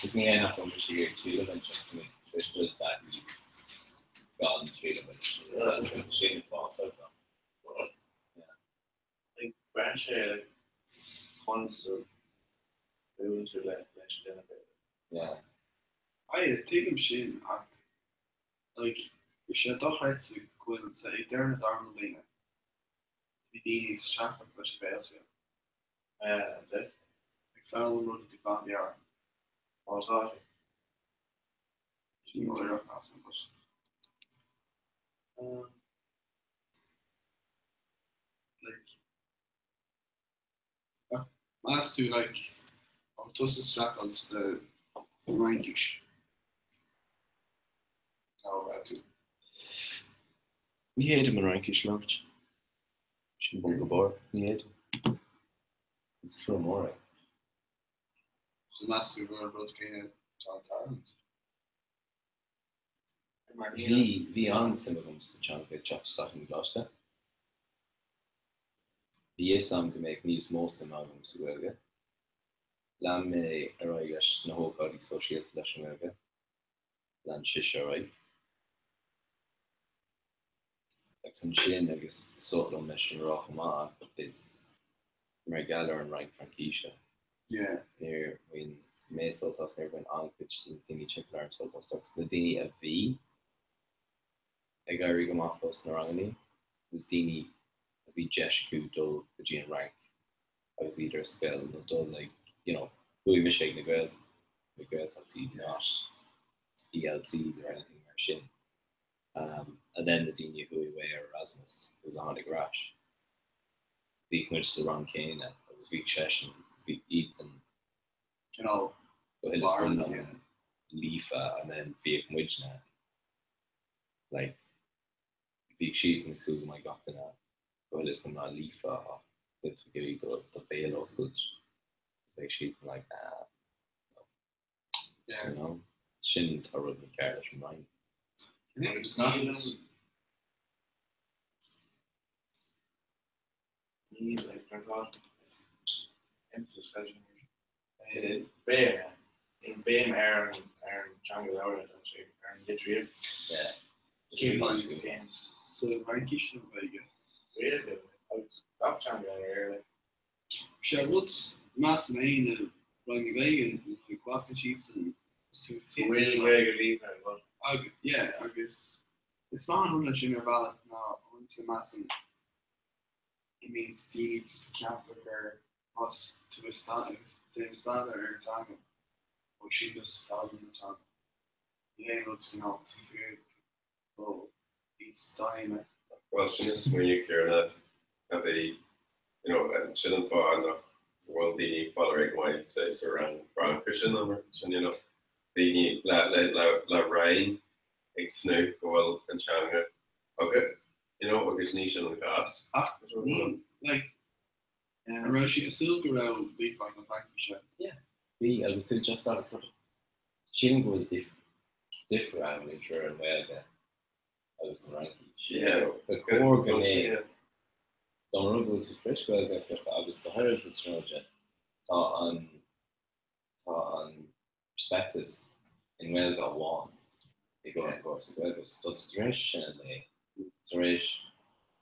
B: Is ní hé nach bhfuil mise ag siúl anseo, tá mé tar éis dul i dtaithí.
O: Gan tríd an sin fás agam.
F: Like braitheann sé like conas a bhuaileann tú le leis an duine b'fhéidir.
O: Yeah.
P: Aye, tuigim sin ach like bhí sé dochreidte go bhfuil sa ag deireadh na darna bliana bhí daoine ag streachailt leis an Ghaeilge.
F: Yeah, definitely.
P: Ag foghlaim rudaí de ghlanmheabhair.
F: Ó tá sé.
P: Sin náireach as an but um, like meas tú like ó tusa streachailt le Fraincis cá raibh tú?
O: Ní fhéadaim an Fhraincis a labhairt. Sin bun go barr. Ní fhéadaim. Is trua mór é.
P: So meas tú gur an rud céanna atá ag tarlúint?
O: Bhí, bhí an-suim agam sa teanga ag teacht isteach an gcoláiste. Bhí fhios a'm go mbeadh níos mó suime agam sa Ghaeilge. Lean mé ar aghaidh leis na hócáidí sóisialta leis an nGaeilge. Lean sise ar aghaidh. Agus ansin, agus is oth liom é sin a rá chomh maith, ach mar gheall ar an Fhrainc Fraincíse, níor bhain mé sult as, níor bhain an-chuid de na daoine timpeall orm sult as, agus na daoine a bhí ag éirí go maith leo sna rangannaí, agus daoine a bhí deis acu dul go dtí an Fhrainc agus iad ar scoil nó dul ag, you know, chuaigh mise ag na Gael, na Gaeltachtaí, not ELCs or anything mar sin. Um, and then na daoine a chuaigh away ar Erasmus agus a tháinig ar ais. Bhíodh muid sa rang céanna agus bhíodh seisean, bhí iadsan
P: Cineál
O: go huile is go hiomlán líofa and then bhíodh muidne like bhíodh siadsan ag súil go mbeidh gach duine go huile is go hiomlán líofa ach níl tú ag iarraidh do do bhéal a oscailt agus bheadh siadsan like ah no. You know? Sin tá rud mícheart leis an Roinn.
F: Níl like mar tá emphasis béim an béim ar an ar an teanga labhartha tá sé ar an litríocht.
O: Yeah.
P: Sa Fhraincis nó Gaeilge?
F: Gaeilge agus gach teanga ar like.
P: Sé rud measaim é na Roinn na Gaeilge like glacann siadsan
F: Go bhfuil Gaeilge líofa agat.
P: Agus yeah agus is maith an rud é sin ar bhealach ná uaireanta measaim go mbíonn daoine just ag ceapadh gur más tú ag déanamh staidéar ar an teanga ó sin just foghlaim na teanga. Ní haon rud cineál taobh thiar de ó níos doimhne.
H: Bhuel sin an smaoineamh céanna a bhí you know sin an fáth nach bhfuil daoine ag fáil ar aghaidh go maith say sa rang Fraincise nó mar sin you know daoine le le le le roinn ag tnúth go bhfuil an teanga agat you know agus ní sin an cás.
P: Ach ní like an raibh siad ag súil go raibh líofacht na Fraincise?
O: Yeah. Bhí agus tú just out of Sílim go bhfuil difear ann idir an Ghaeilge agus an Fhraincis.
H: Yeah.
O: Ba chóir go mbeadh dá mba rud go bhfuil tú tar éis Gaeilge a phiocadh agus go háirithe sa Tríonóide tá an tá an prospectus i nGaeilge amháin i gcomhair an chúrsa Gaeilge. So tá tú tar éis sin a léamh, tar éis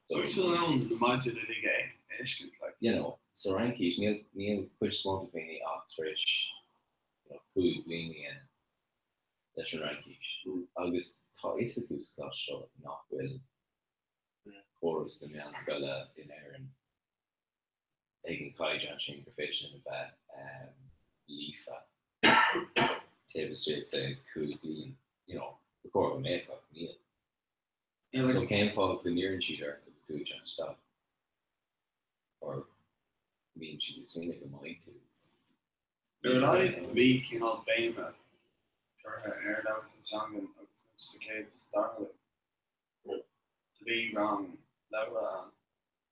P: dul. Agus tú in ann na maidin uilig a fheiscint, like.
O: You know, sa Fhraincis níl níl cuid is mó de dhaoine ach tar éis you know 5 bliana a dhéanamh leis an Fhraincis agus tá fhios acu sa chás seo nach bhfuil córas na meánscoile in Éirinn ag an caighdeán sin gur féidir linn a bheith líofa taobh istigh de 5 bliain, you know, ba chóir go mbeadh ach níl. So cén fáth go n-iarrann siad ort agus tú ag teacht isteach? Or mbíonn siad ag smaoineamh go mbeidh tú.
P: Ar a laghad bhí cineál béime curtha ar labhairt an teangan agus muid sa chéad is sa dara bliain. Do bhí rang labhartha ann.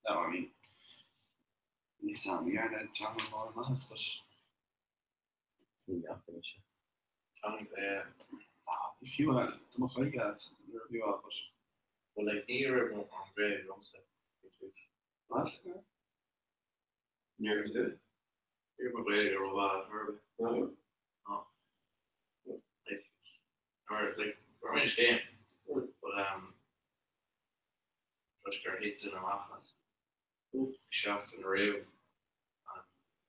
P: No, I mean, níl 's a'm, ní dhearna teanga mhór maitheas, but.
O: Ní fhaca mise.
F: Teanga, yeah.
P: Ah, bhí fiú a, do mo chuid agat nuair a bhí á, but.
F: Well, like, ní raibh an Ghaeilge liomsa ag tús.
P: What?
H: Níor do?
F: Ní raibh mo Ghaeilge rómhaith ar bith.
H: No?
F: No. Like, or, like, fuair mé scéim, but, um, Toisc gur thit duine amach as seachtain roimh an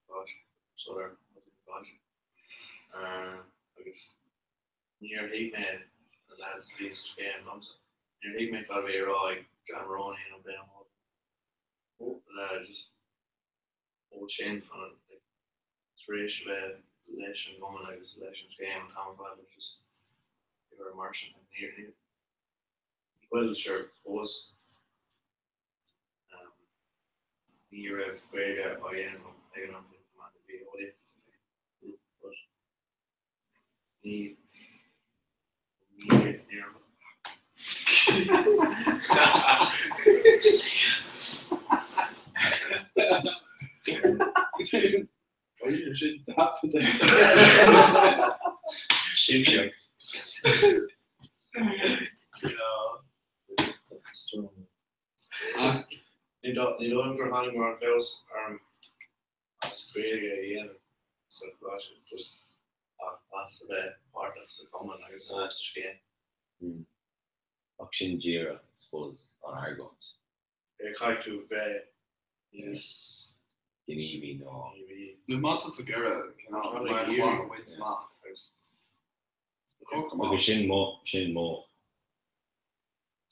F: gcoláiste, sular thosaigh an coláiste. Agus níor thuig mé na lads a bhí sa scéim liomsa, níor thuig mé cad a bhí á rá ag John Moroney nó Ben Ó le just ó sin chun an like tar éis a bheith leis an gcumann agus leis an scéim an t-am ar fad like just bhí mar sin like níor níor Bhuel, sure, fós ní raibh Gaeilge á dhéanamh agam ag an am sin chomh maith le bhí eolaíocht féin. But ní ní ní raibh
C: Sin taifeadta.
F: Siamsaíocht. Ní dóigh liom gur tháinig mórán feabhas orm as Gaeilge a dhéanamh sa choláiste just ach as a bheith páirteach sa chumann agus sa scéim.
O: Ach sin díreach, I suppose, an argóint.
F: Caithfidh tú bheith níos.
O: gníomhaí ná.
P: Nó má tá tú ag iarraidh cineál mar mhaith a bhaint amach agus
O: Agus sin mo, sin mo,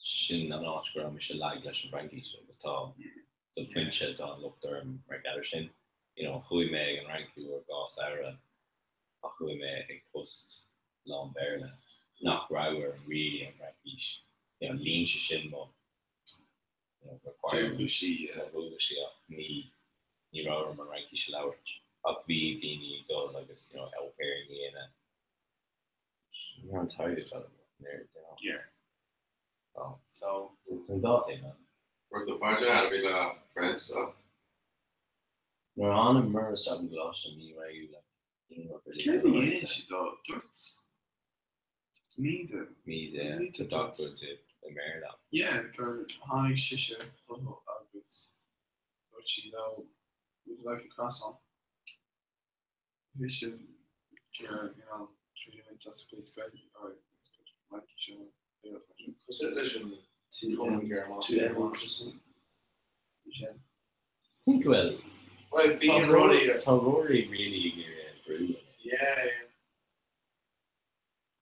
O: sin an áit go raibh mise lag leis an bhFraincis agus tá do phointe, tá an locht orm mar gheall air sin. You know, chuaigh mé ag an Fhrainc uair 2 samhradh ach chuaigh mé ag post lán Béarla nach raibh orm really an Fhraincis. You know, líon sé sin mo
P: Dualgaisí,
O: mo dhualgaisí ach ní ní raibh orm an Fhraincis a labhairt ach bhí daoine ag dul agus you know au pairing a dhéanamh. Ní raibh an t-airgead agam níor you know.
P: Yeah.
O: So
P: So.
O: It's an dá taobh ann.
H: Raibh tú páirteach ar bith le French so?
O: Nuair a tháinig Muir isteach an gcoláiste ní raibh like aon rud really
P: Céard a dhéan sí dó? Dúirt Míde.
O: Míde, tá gach rud i mBéarla.
P: Yeah, gur tháinig sise chucu agus dúirt sí leo, would you like a croissant? Bhí sin gur, you know, trína muid as a gcuid Gaeilge, or as a cuid Fraincise nó Béarla freisin.
F: Cosúil leis an Cumann Gearmánach.
P: Bhí sin.
O: Think well.
F: Well, bíonn rudaí.
O: Tá Rory really ag iarraidh é a bhrú.
F: Yeah, yeah.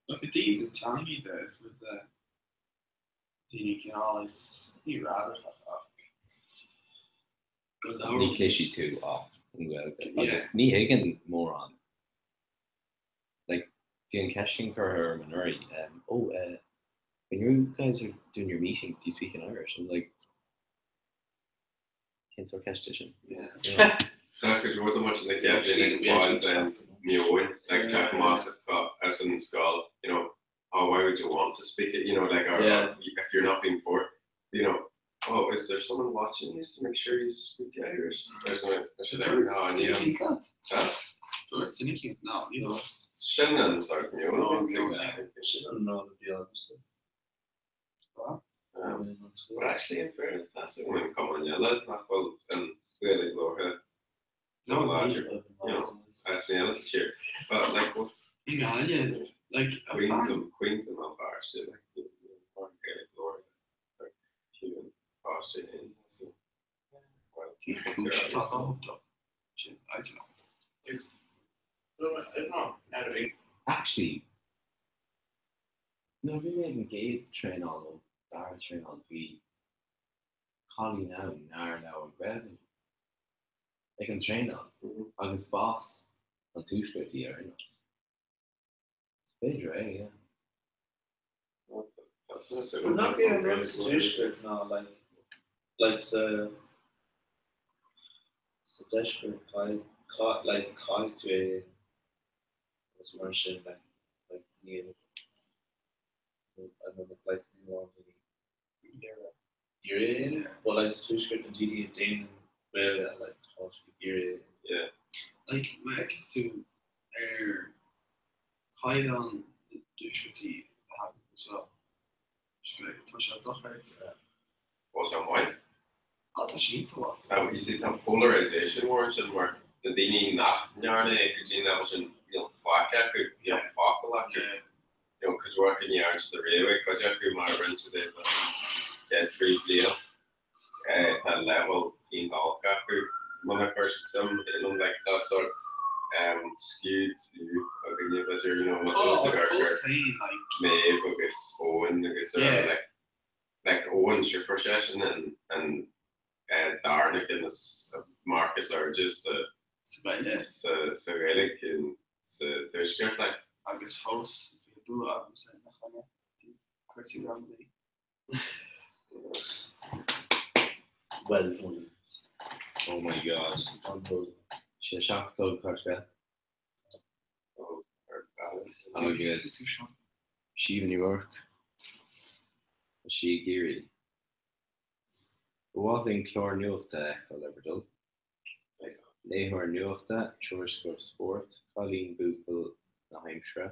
P: Look i dtaobh na teangaí de, is muid daoine cineál is ní radacach ach go
O: Ní
P: labhrann
O: chloisfidh tú ach an Ghaeilge agus ní thuigeann mórán. Like, bhí an ceist sin curtha orm anuraidh, um, oh, uh, when you guys are doing your meetings, do you speak in Irish? I was like, Cén sórt ceist é sin?
H: Tá cuid mhór de muid na chéad bhliain ag fáil den meon, like teacht amach as an scoil, you know, oh, why would you want to speak it, you know, like, or,
F: Yeah.
H: if you're not being forced, you know, oh, is there someone watching you to make sure you speak Irish? Or something. I should like, no, I need
P: Dúirt
H: Huh?
P: Dúirt duine éicint, no, ní dúirt.
H: Sin an sort meon.
F: No, Sin an rud a bhí agamsa.
H: Um, but actually, in fairness, tá sé an cumann eile nach bhfuil an Ghaeilge labhartha nó láidir, you know, actually eile sa tír. But like, what
P: I nGaillimh, like, a
H: Queens
P: fan.
H: of Queens of Mount Feirste, like, you know, an Ghaeilge labhartha, like, fiú an páiste féin, so, well,
P: Cén chúis atá leo dó? Sin, I don't know.
F: I don't know.
O: Actually, Nuair a bhí mé ag an gcéad traenáil nó dara traenáil bhí cailín ann nár labhair Gaeilge ag an traenáil agus b'as an Tuaisceart í ar aon nós. Is b'fhéidir é, yeah.
F: But nach é an rud sa Tuaisceart ná like like sa sa Deisceart caithfidh like caithfidh tú é agus mar sin like like níl like níl ann daoine iarraidh but like sa tuaisceart na daoine a déanann Gaeilge like tá siad ag iarraidh
H: yeah
P: Like má fheiceann tú ar chaighdeán na dtuaisceartaí a thagann anseo, tá sé dochreidte.
H: Bhfuil sé maith?
P: Ah, tá sé iontach maith.
H: Tá, you see, tá polarization mór ansin mar na daoine nach ndearna é go dtí an leibhéal sin, níl faic acu, níl focal acu. You know, cuid mhaith acu ní dhearna siad ariamh é, cuid acu mar a rinne siad é don chéad 3 bliain. tá leibhéal iontach olc acu muna chuir siad suim in like tá sort skewed view againne b'fhéidir you know má tá fhios ag Maeve agus Owen agus like like Owen sure fuair seisean an an darna ceann is marc is airde sa sa sa Ghaeilge sa Tuaisceart like.
P: Agus fós bhí bua agamsa ina choinne cúrsaí gramadaí.
O: Well done. Oh my god. Sé 7 Cartgel. Agus Síomha Ní Ruairc. Tá sí ag iarraidh. Ba mhaith linn clár nuachta a fheiceáil le bhur dtoil. Léitheoir nuachta, tuairisceoir spóirt, cailín, buachaill na haimsire,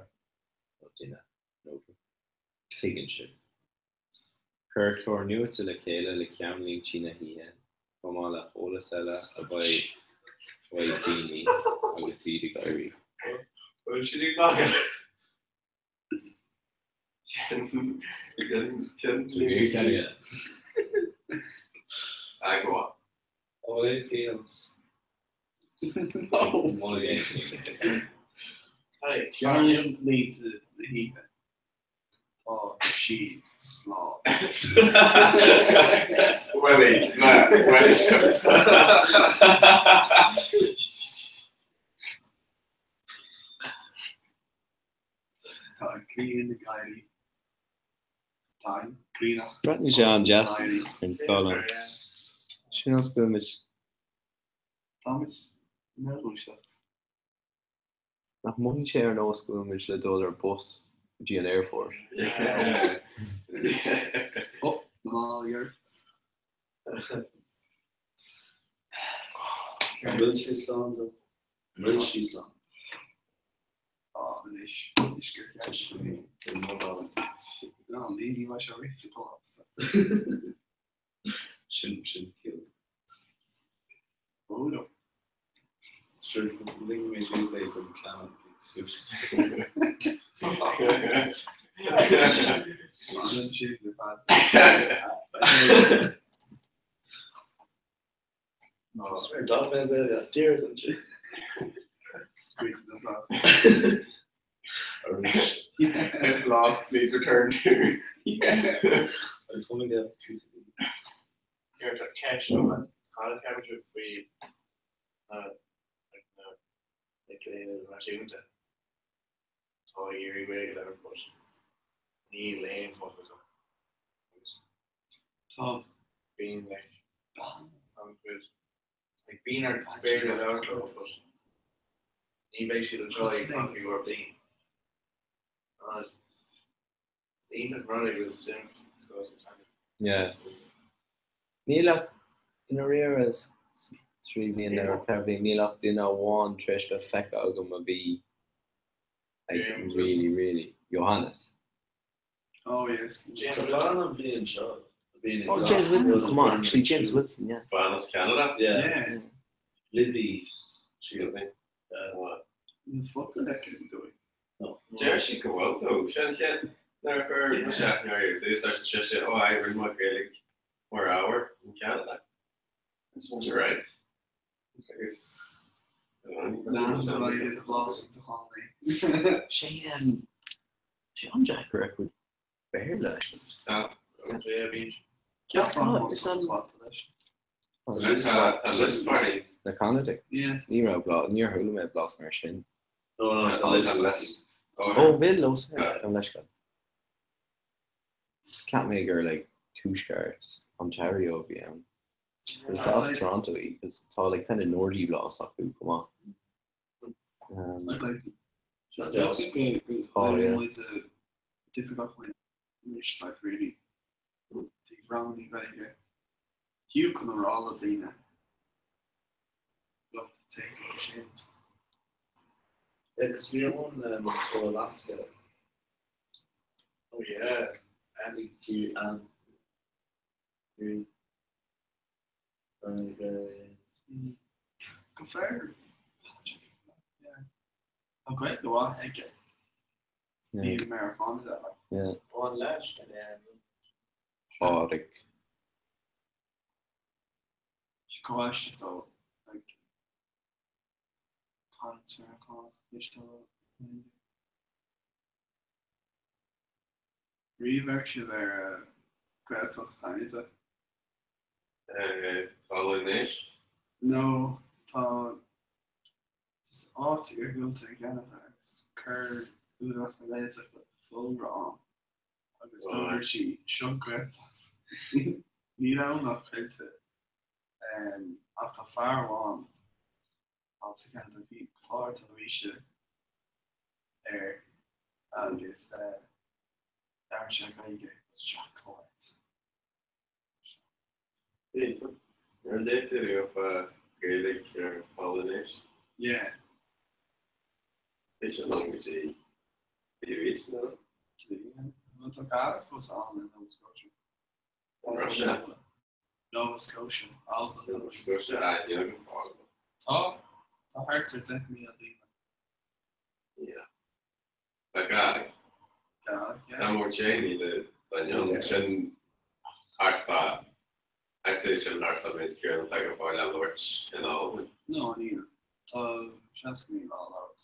O: nó duine, neodar. Tuigeann sibh. Cuir clár nuachta le chéile le ceannlínte na hoíche, chomh maith le heolas eile a bheidh uaidh daoine agus iad ag éirí.
H: Bhfuil siad ag magadh? Go
C: An bhfuil aon pionós?
P: Ceannlínte na hoíche. Tá sí slán.
H: Willie na Westcott.
P: Tá an ghrian ag éirí. Tá an ghrian
B: Breathnaíonn sé an-deas ar an scáileán. Sin as go bhfuil muid.
P: Táimid inár ndúiseacht.
B: Nach mothaíonn sé ar nós go bhfuil muid le dul ar bus go dtí an aerfort?
P: Ó, na málaí ort.
C: An bhfuil sé slán dó? An bhfuil sí slán?
P: Á, anois, anois gur cheist mé. Ná, ní ní bheidh sé rite agamsa.
C: Sin sin ciall.
P: Oh no.
C: Sure, lig mé suas é don ceann suas.
P: Fanann siad le fad.
C: Swear dá bheith Gaeilge díreach ansin.
P: Cuid na sas.
C: Arís.
H: If lost, please return to.
C: An chuma go tús.
Q: Ceist agam, cad a cheapann sibh faoi na like na mic léinn idirnáisiúnta atá ag iarraidh Gaeilge a labhairt but níl aon focal acu agus
P: Tá
Q: bíonn like an-chuid like bíonn ort Béarla a labhairt leo but ní bheidh siad anseo ag ach go leor bliain agus is iontach an rud é go bhfuil suim acu sa teanga.
B: Yeah. Níl ach, i ndáiríre, sa trí bliana nó ceithre bliana, níl ach duine amháin tar éis bheith feicthe agam a bhí like really, really, Johannes.
P: Oh yes.
C: James Wilson an bhliain seo.
B: Oh, James Wilson, come on, actually James Wilson, yeah.
H: Bean as Ceanada?
C: Yeah. Libby.
H: Sílim.
P: An focal aici an dóigh.
H: Deir sí go bhfuil though. Sin chéad nuair a chuir mise aithne uirthi ar dtús arsa sise, oh aye, rinne mé Gaeilge mar ábhar in Canada. Is muid right. Agus
P: Lean do raghaidh do bhlas do chontae.
B: Sé sé an-deacair a chuid Béarla.
H: Tá Liz Party.
B: Na Ceanadaigh? Ní raibh blas, níor chuala mé blas mar sin.
C: No, no, tá Liz Liz.
B: Ó, bhí Liz, gabh leithscéal. Cheap mé gur like tuaisceart Ontario a bhí ann. Is as Toronto í, cos tá like kind of Nordy blas acu chomh maith. Um,
P: Tá, yeah. Difficult point anois like really taobh ranganna Gaeilge fiú chun a rá le daoine lucht tacaíochta sin.
C: Yeah, cos bhí one um, ó Alaska.
Q: Oh yeah.
C: Andy Q and
P: Go fearr. Tá Gaeilge mhaith aige. Bhí Meiriceánach eile.
B: Yeah.
Q: One leis.
B: Pádraig.
P: Chomh aisteach dó, like, caint ar an chás éisteáil le Riamh amharc sibh ar Gaeltacht Cheanada?
H: Tá anois.
P: No, tá just áit iargúlta i gCeanada agus chuir Údarás na Gaeltachta fógra ann agus d'fhógair siad seo Gaeltacht. Níl ann ach coillte. Ach tá fear amháin as sa Cheanada, bhí clár teilifíse air agus labhair sé Gaeilge isteach chomh ait.
H: Ar léigh tú riamh fá Gaeilge ar Pholainéis?
P: Yeah.
H: Bhí sin ann go dtí bhí arís, nó?
P: Bhuel tá Gaelic fós ann i Nova Scotia.
H: Russia?
P: Nova Scotia, Albain.
H: Nova Scotia, ah, níl go fóill.
P: Tá, tá thart ar 10,000 daoine.
H: Yeah. Tá Gaelic.
P: Gaelic, yeah.
H: Tá mór 10,000 duine ann, sin thart fá, I'd say sin thart fá méid céanna atá go fóill á labhairt in Albain.
P: No, níl. Tá 60,000 á labhairt.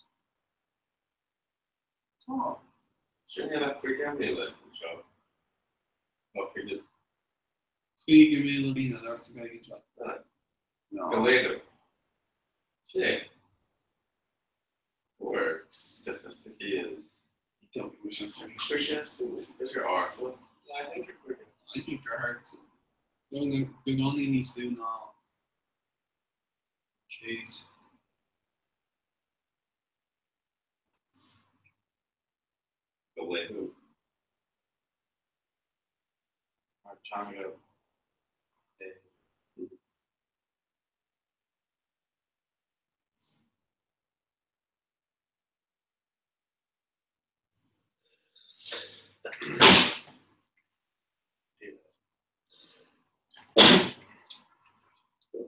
P: Tá.
H: Sin é le 50,000 anseo. Tá 50.
P: 50,000 daoine a labhairt Gaeilge anseo.
H: No. Go laethúil. Sin é. Fuair staitisticí an. Chuir sé b'fhéidir ard. I think you're
P: I think you're hard. Beagáinín níos lú ná 100.
H: Go laethúil.
Q: Mar teanga é.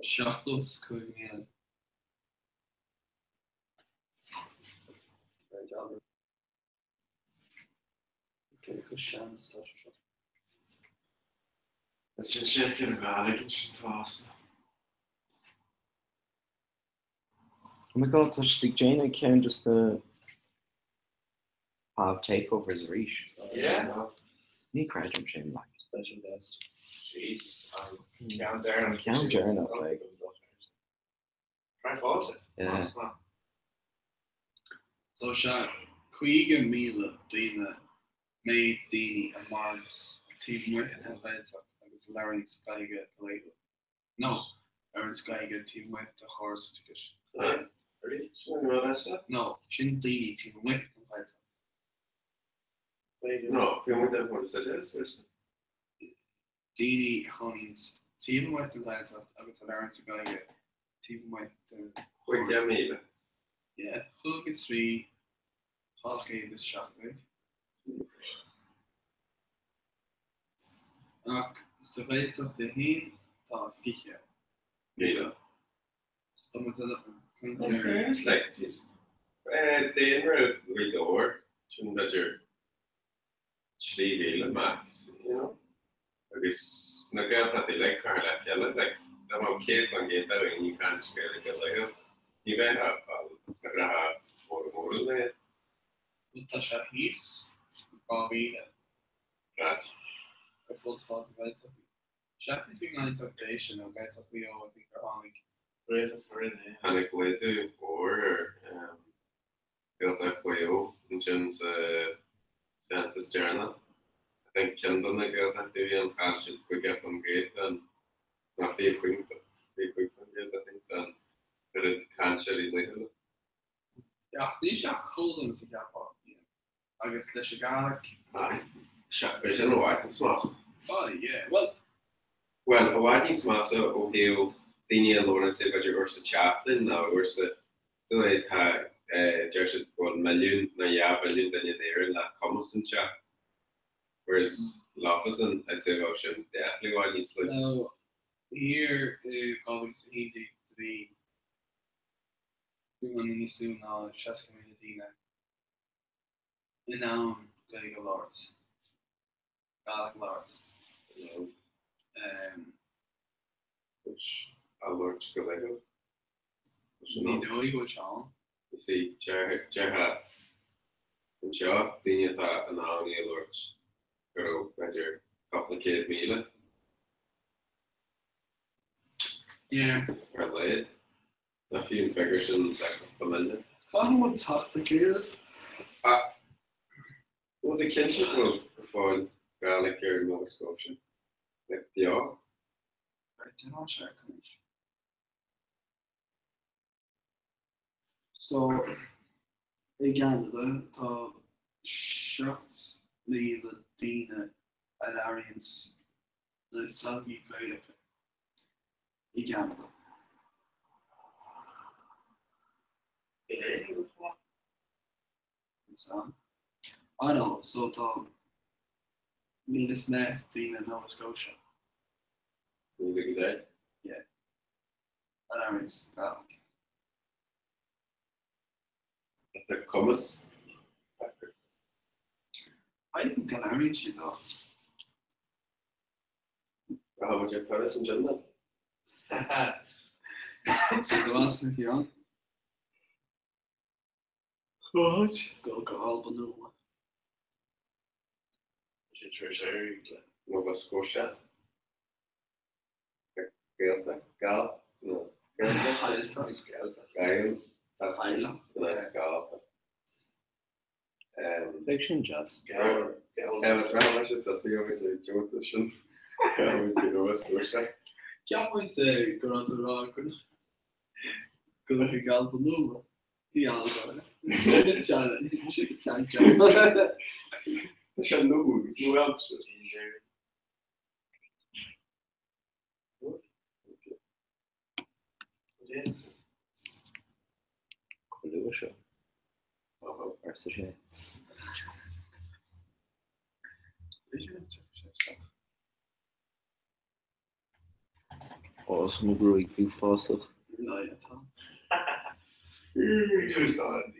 P: 75,000.
H: Is sin sin cin Ghaeilge sin fosta.
B: Oh my god, tá siad ag déanamh ceann de na pav takeovers arís.
Q: Yeah.
B: Ní creidim sin, like.
Q: Special guest. Jesus, an ceann deireanach.
B: Ceann deireanach, like.
Q: Frank Fáilte.
B: Yeah.
P: Tá sé 50,000 daoine méid daoine a maireann taobh amuigh den Ghaeltacht agus a labhraíonn Gaeilge go laethúil. Nó, labhraíonn Gaeilge taobh amuigh de chóras oideachais. No, sin daoine taobh amuigh den Ghaeltacht.
H: No, taobh amuigh den chóras oideachais.
P: Daoine a chónaíonn taobh amuigh den Ghaeltacht agus a labhraíonn Gaeilge taobh amuigh de
H: 50,000.
P: Yeah, 53 217. Ach sa Ghaeltacht í féin tá 20.
H: Míle.
P: So tá muid ag caint ar.
H: It's like, jeez. Daonra Ghaoth Dobhair, sin b'fhéidir 3,000 max, you know. Agus na Gaeltachtaí uilig curtha le chéile, like, dá mbeadh 100% de dhaoine ag caint Gaeilge go laethúil, ní bheifeá ag fáil na graithe móra móra le.
P: Bhuel, tá sé thíos 2,000.
H: Right.
P: Ar fud fad na Gaeltachtaí. Seachas i nGaeltacht Déise nó Gaeltacht Mhaigh Eo, I think gur tháinig.
Q: Gaeltacht na Rinne, yeah.
H: Tháinig laghdú mór ar Gaeltacht Mhaigh Eo ansin sa census deireanach. I think ceann de na Gaeltachtaí a bhí ann chaill siad 50% den, nó 25, 25% I think den oiread cainteoirí laethúla.
P: Ach níl sé ach chomh dona is a cheapfá, Ian. Agus leis an Ghaeilge.
H: Aye. Sea, beidh sin i bhfad níos measa.
P: Oh yeah, well.
H: Bhuel, i bhfad níos measa ó thaobh daoine a labhrann say b'fhéidir uair sa tseachtain nó uair sa, you know, tá, deir siad go bhfuil milliún nó 2 mhilliún duine in Éirinn le cumas inteacht, whereas leofasan, I'd say bheadh sin definitely i bhfad níos lú.
P: Now, thiar i 2011 do bhí beagáinín níos lú ná 60,000 daoine in ann Gaeilge a labhairt, Gaelic a labhairt.
H: á labhairt go legal.
P: Ní dóigh go bhfuil sé ann.
H: You see, déarfá anseo, daoine atá in ann í a labhairt go raibh, b'fhéidir, cúpla 100,000.
P: Yeah.
H: Ar a laghad. Ná fiú an figiúr sin le cúpla milliún.
P: Caithfidh muid teacht le chéile.
H: Ach bhfuil tú cinnte go bhfuil go fóill Gaelic ar Nova Scotia? Like beo?
P: Right, déanann sé anois. So, i gCeanada tá 7,000 daoine a labhraíonn na teangaí Gaelacha i gCeanada. I know, so tá 1,010 daoine Nova Scotia.
H: 1,010?
P: Yeah. A labhraíonn Gaeilge.
H: Tá cumas acu.
P: I think go labhraíonn siad dó.
H: Rachaidh muid ar turas ansin then.
P: So go las na Ciarán. What? Go go Alba Nua.
Q: Sin tar éis éirí le.
H: Nova Scotia. Gaeltacht, Gal, no, Gaeltacht, Gael, Gaeltacht.
B: Bheadh sin deas.
H: Sin
P: Cheap muid go raibh tú ag rá go go Alba Nua. Bhí Alba.
H: Tá sé nua agus nua-aimseartha.
O: Chomh luath seo, arsa sé.
K: Ó, tá mo ghruaig uafásach.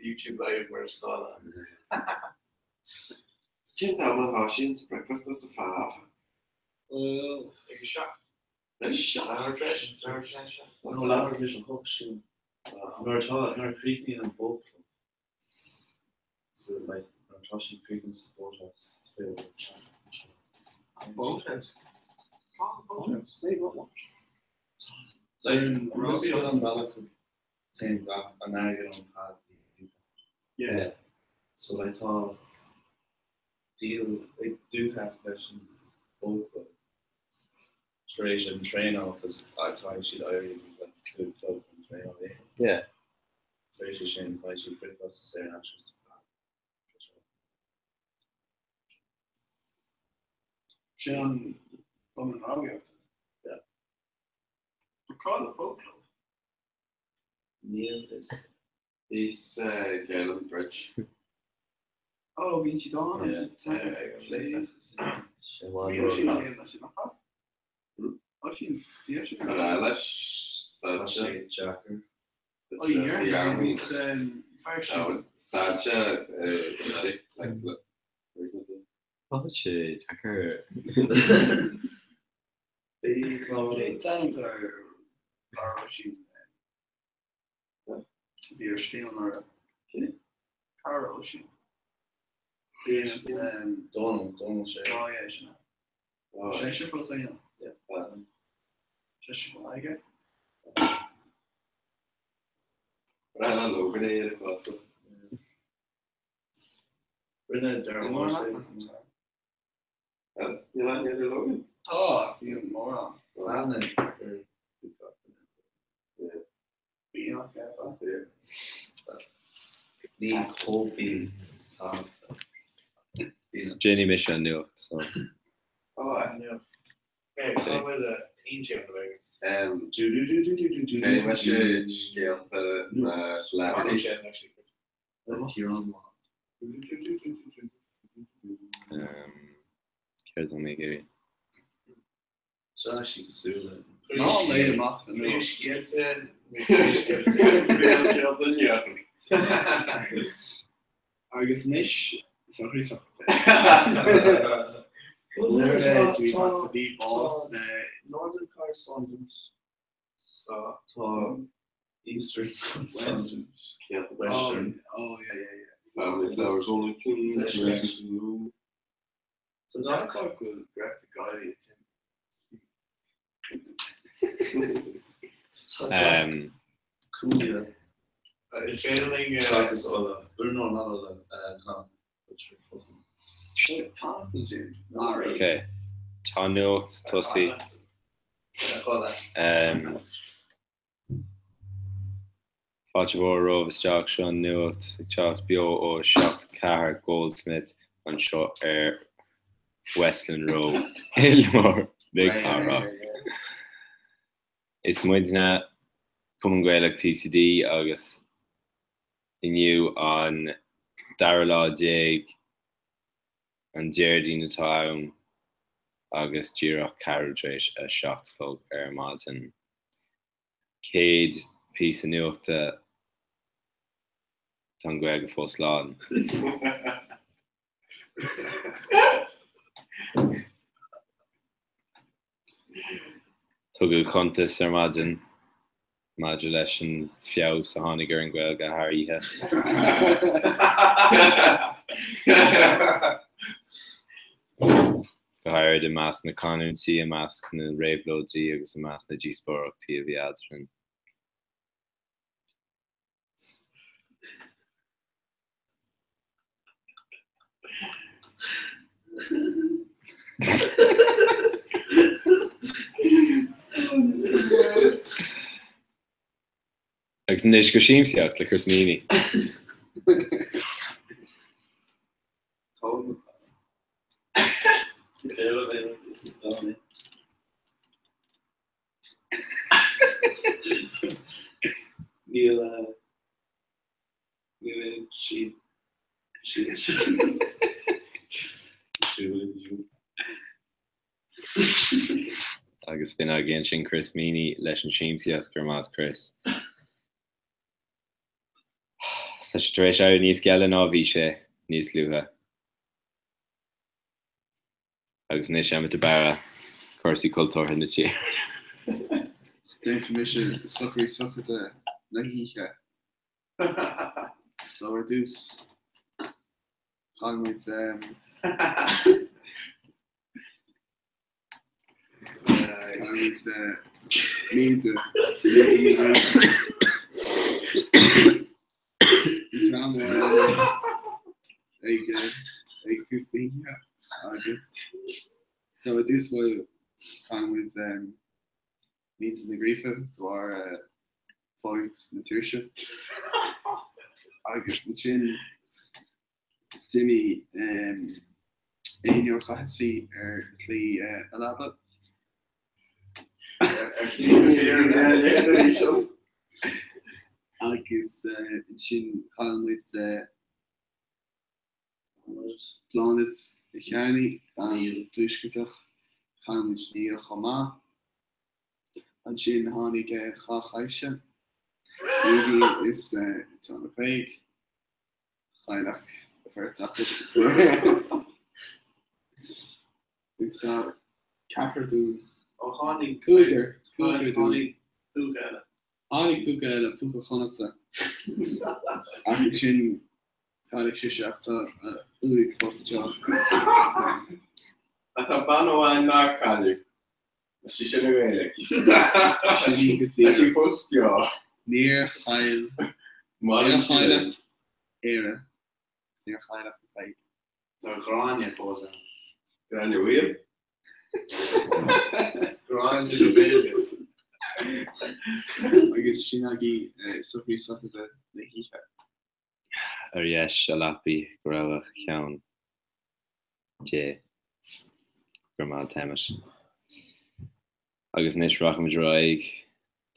Q: YouTube live mar is dála.
H: Cén t-am a thosaíonn bricfeasta sa phub?
Q: Ag a 7.
F: Nó leathuair tar éis a 8 sin. Nuair atá, nuair a chríochnaíonn an boat club. So like nuair atá siad críochnaithe sa boathouse is féidir leo teacht anseo.
P: Boathouse? Boathouse? Say what what?
F: Like an an bealach go téann gach an airgead ón pad
P: Yeah.
F: So like tá deal ag Dúcath leis an boat club tar éis an traenáil cos caithfidh siad éirí like 5 o'clock an traenáil a dhéanamh.
O: Yeah.
F: Tar éis sin faigheann siad bricfeasta saor in aisce sa phub.
P: Sin an cumann rámhaíochta.
F: Yeah.
P: But call it boat club.
F: Níl fhios.
H: Bhíos Gaeilge Bridge.
P: Oh, bhíonn siad ann
F: Yeah.
H: Ar leis
F: Tá sé deacair.
P: Oh, yeah,
H: Stáitse
B: Tá sé deacair.
P: Cén t-ainm ar Oisín? Bhí ar scéal an Cara Oisín.
F: Dónal, Dónal sé.
P: Oh yeah, sin é. Sé sin fós aon. Sé sin go aige.
H: Breá Logan é ar fosta.
F: Rinne Darren Walsh é.
H: Níl aithne ar Logan?
P: Tá, níl mórán.
F: Aithne ar
P: Bíonn ach é.
F: Ní chomh sásta.
B: Déanfaidh mise an nuacht, so.
H: Déanfaidh mise scéalta na celebrities.
B: Céard atá mé ag iarraidh?
F: Tá sí cosúil le.
P: Ná léigh amach an nuacht.
H: Scéalta nuacht.
P: Agus anois, is an chríoch.
F: Northern Correspondent. Tá. Tá Eastern. Western. Western.
P: Oh, yeah, yeah, yeah.
H: Family flowers only, please. Decorations in bloom.
I: So ná go bhfuil Greta Gyli
B: Um,
F: Cúige.
Q: Is féidir linn.
F: Seachas Uladh. Or no, not Uladh. Connacht.
B: Ok, tá nuacht tosaigh. Um, Fáilte mhór romhaibh isteach, seo an nuacht ag teacht beo ó 7 4 Goldsmith anseo ar Westland Row i lár na cathrach. Is muidne Cumann Gaelach TCD agus inniu an dara lá déag, an Déardaoin atá ann agus díreach ceathrú tar éis a 7 a chlog ar maidin. Céad píosa nuachta, tá an Ghaeilge fós lán. Tugadh cuntas ar maidin maidir leis an feabhas a tháinig ar an Ghaeilge thar oíche. Go háirid i measc na canúintí, i measc na réabhlóidí agus i measc na díospóireachtaí a bhí eadrainn. Agus anois go siamsaíocht le Chris Meaney.
F: Níl níl aon sí sí
B: Agus b'in againn sin Chris Meaney leis an siamsaíocht, go raibh maith agat Chris. Tá sé tar éis éirí níos geile ná a bhí sé níos luaithe. Agus anois Emmet de Barra, cúrsaí cultúrtha na tíre.
P: Déanfaidh mise socraí sochraide na hoíche. So ar dtús, chaill muid chaill muid mílte, mílte míle. Bhí dream mór ag ag tús na hoíche agus so i dtús báire chaill muid Mílte Nic Ghríofa de bharr fulaingt na tuirse agus ansin d'imigh Éinne Ó Cathasaigh ar shlí a leaba. Agus ansin chaill muid Bláthnaid Ní Chearnaigh, bean Tuaisceartach, chaill muid Niall chomh maith. Ansin tháinig Cath Chaibhse, Aoibhín is John McCuaig, chaill ach an bheirt acu. Agus tá ceathrar dúinn.
Q: Ó tháinig
P: cúigear, cúigear dúinn.
Q: Tháinig púca eile.
P: Tháinig púca eile, púca Chonnachta. Ach ansin Cailleadh sise ach tá a uaigh fós anseo.
H: Ach tá bean amháin nár cailleadh. Tá sí sin i nGaeilge.
P: Sin í go
H: Tá
P: díreach.
H: sí fós beo.
P: Níor chaill
H: Maireann
P: níor
H: sí
P: chaill
H: linn.
P: ach Éire agus níor chaill ach an Ghaeilge.
Q: Tá Gráinne fós ann.
H: Gráinne Mhaol?
Q: Gráinne na Gaeilge.
P: Agus sin agaibh socraí sochraide na hoíche.
B: Ar dheis a leapaidh go raibh a cheann Dé. Go raibh maith a't Emmet. Agus anois rachaimid ar aghaidh.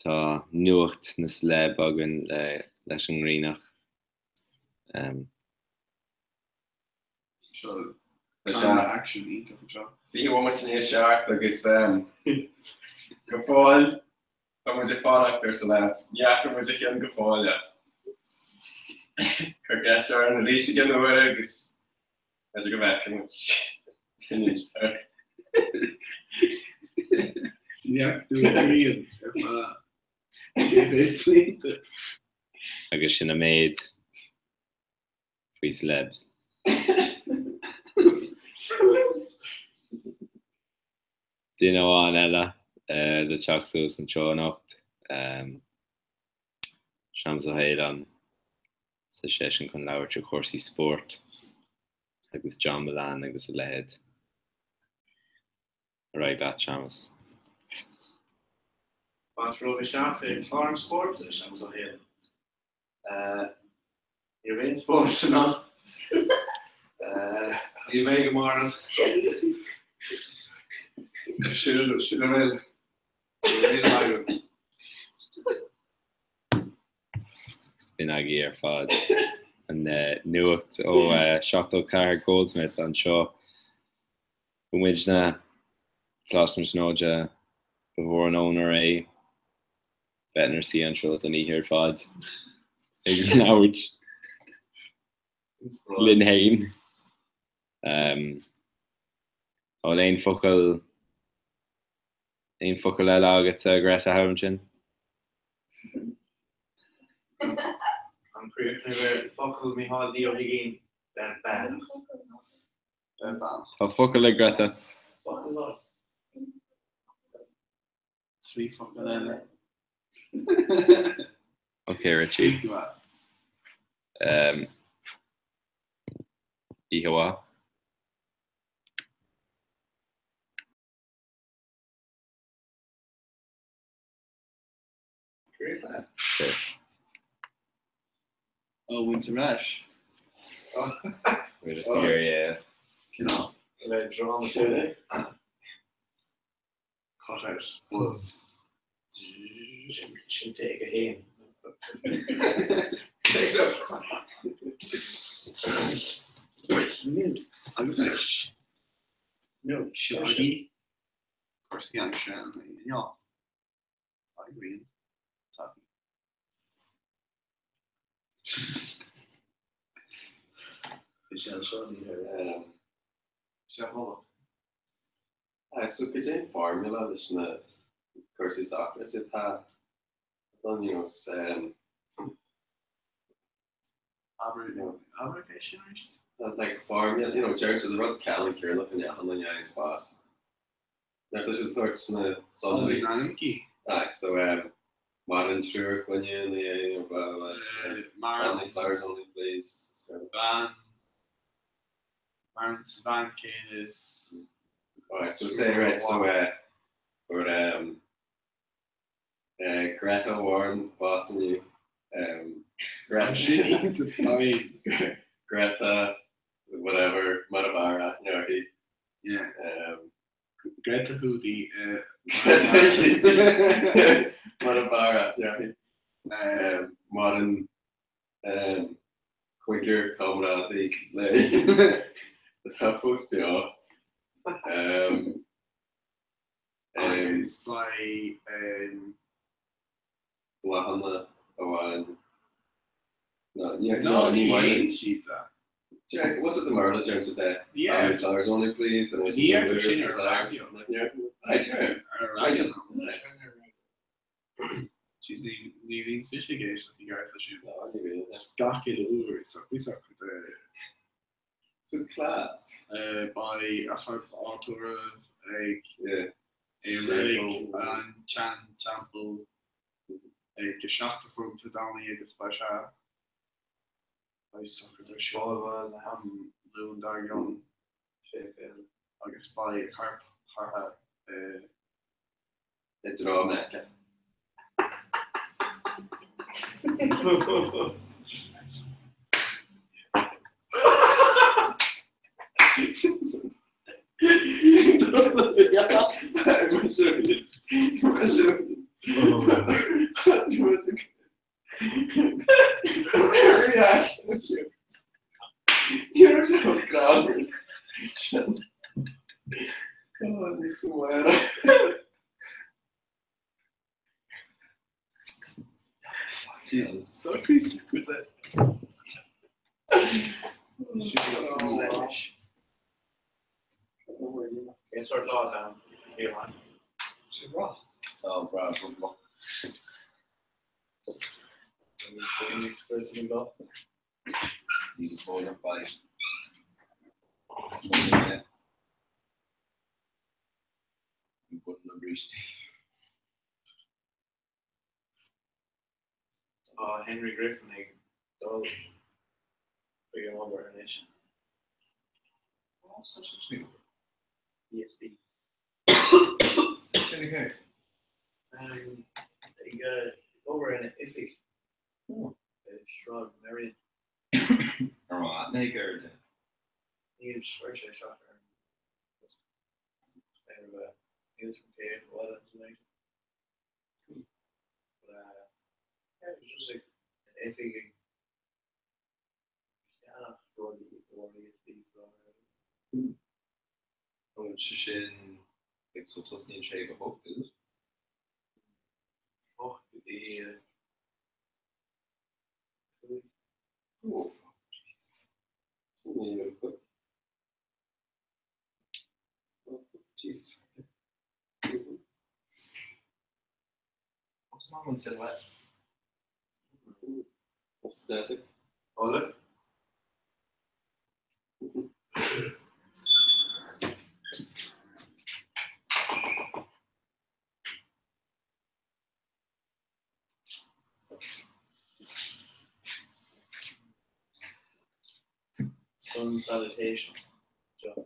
B: Tá nuacht na celeb againn le leis an nGriannach.
P: Seo camera action iontach anseo.
H: 20 bhomaite i ndiaidh 7 agus go fóill tá muid ag fanacht ar celeb. Ní fhaca muid a cheann go fóill ach cuir ceist orainn arís i gcionn uaire agus b'fhéidir go bhfeicfidh muid duine inteacht.
P: Ní fhaca tú an ghrian ar feadh.
B: Agus sin an méid faoi celebs. Duine amháin eile le teacht suas anseo anocht, Séamus Ó hAoláin, tá seisean chun labhairt ar chúrsaí spóirt agus John Mullane agus a leithéid. Ar aghaidh leat, Séamus.
Q: Fáilte romhaibh isteach ar chlár an spóirt le Séamus Ó hAoláin. Ní raibh aon spórt anocht. Ní bheidh amárach. Sin sin a bhfuil. Níl agam.
B: B'in agaibh ar fad an nuacht ó 74 Goldsmith anseo. Ba muidne, Coláiste na Tríonóide, ba mhór an onóir é bheith inár suí anseo don oíche ar fad ag labhairt linn fhéin. An bhfuil aon focal aon focal eile agatsa Greta thar ansin?
Q: An críochnú ar focal Micheál D. Ó hUiginn, bean beannacht.
B: Tá focal ag Greta.
P: 3 focal eile.
B: Ok Richie. Um, Oíche mhaith.
P: Oh, Winter Rash.
B: We're just here, yeah.
P: You know.
Q: Dráma sin.
P: Cut out. Buzz.
Q: Sin té go haon.
P: Breaking news. Agus anois.
Q: No,
P: seo agaibh cúrsaí aimsire an lae inniu. Tá an ghrian tagtha.
H: Bhí sé anseo ní ar
P: Sé tholach.
H: So cad é an formula leis na cúrsaí sochraide atá ann, you know,
P: Abair, abair é sin arís?
H: Like formula, you know, deireann siad rud ceannann céanna an leathan an dheis bás. Nuair atá siad ag tabhairt sna sonraí.
P: Oh, Yankee.
H: Aye, so um, maireann triúr clainne ina dhiaidh, you know, blah, blah, blah.
P: Maireann.
H: Family flowers only, please.
P: Bean. Maireann sa bhean chéile is.
H: Alright, so say, right, so uh, or, um, uh, Greta Warren bás inniu. Um, Greta, Greta, whatever, mar a bharra, you know, he,
P: Yeah.
H: um,
P: Greta Húdaí. Uh,
H: Greta Húdaí, mar a bharra, you know, he, um, maireann um, cúigear comrádaí léi atá fós beo. Um,
P: Agus beidh um,
H: bláthanna amháin. No, ní,
P: No,
H: no, ní
P: ní
H: bhaineann.
P: dhéanann siad that.
H: Jack, what's it the Marla Jones today?
P: Yeah.
H: Family flowers only, please. The
P: Ní dhéantar sin ar an raidió.
H: Aye, deir.
P: Ar an raidió. Jeez, ní ní bhíonn mise ag éisteacht i gceart leis sin.
H: No, ní bhíonn.
P: Gach uile uair, so faoi socrú de
H: Sa class.
P: Beidh a chorp á tórramh ag
H: Yeah.
P: i reilig an tSean-Teampaill ag 7 a chlog Dé Domhnaigh agus beidh sé beidh sochraid ar siúl an Luan dár gcionn agus beidh a chorp curtha i
H: I dtreo Mecca.
P: Socraí sochraide.
Q: Cén sórt lá atá ann?
P: Sé rá.
O: Tá breá, blah.
Q: Tá Henry Griffin ag dul chuig an obair anois. ESB.
B: Sin é.
Q: Ag obair ina oifig i Sráid Merrion.
B: Ar mhaith ag ar de.
Q: Níl chuir sé isteach ar an bpost. Ar níl from cé bhfuil an But uh, yeah, it was just like an oifig ag ceannach rudaí i gcomhair ESB for
B: An bhfuil sé sin like so tosnaíonn sé ag a hocht, is it?
Q: 8 go dtí 5.
H: Oh, fuck, Jesus. Sin ní ar a chloig. Oh, fuck, Jesus.
B: What's wrong with silhouette?
H: Aesthetic.
Q: Hola. Sun salutations. John.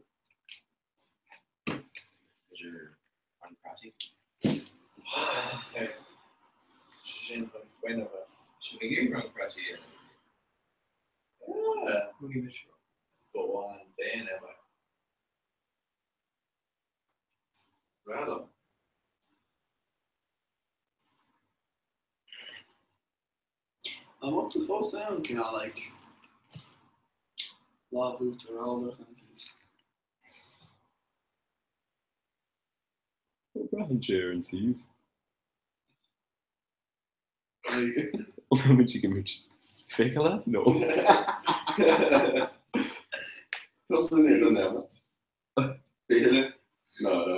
B: Idir an prataí.
Q: Sin chun fuinneamh a.
B: Sin ag iarraidh an prataí a dhéanamh.
Q: Yeah. Go on daon é mar. Breá liom.
P: An bhfuil tú fós ann cineál like lámh uachtar ar chun
C: Braitheann sé ar an suíomh. An bhfuil muid ag imirt fichille? No.
H: Tusa ní don neamart. Fichille? No, no.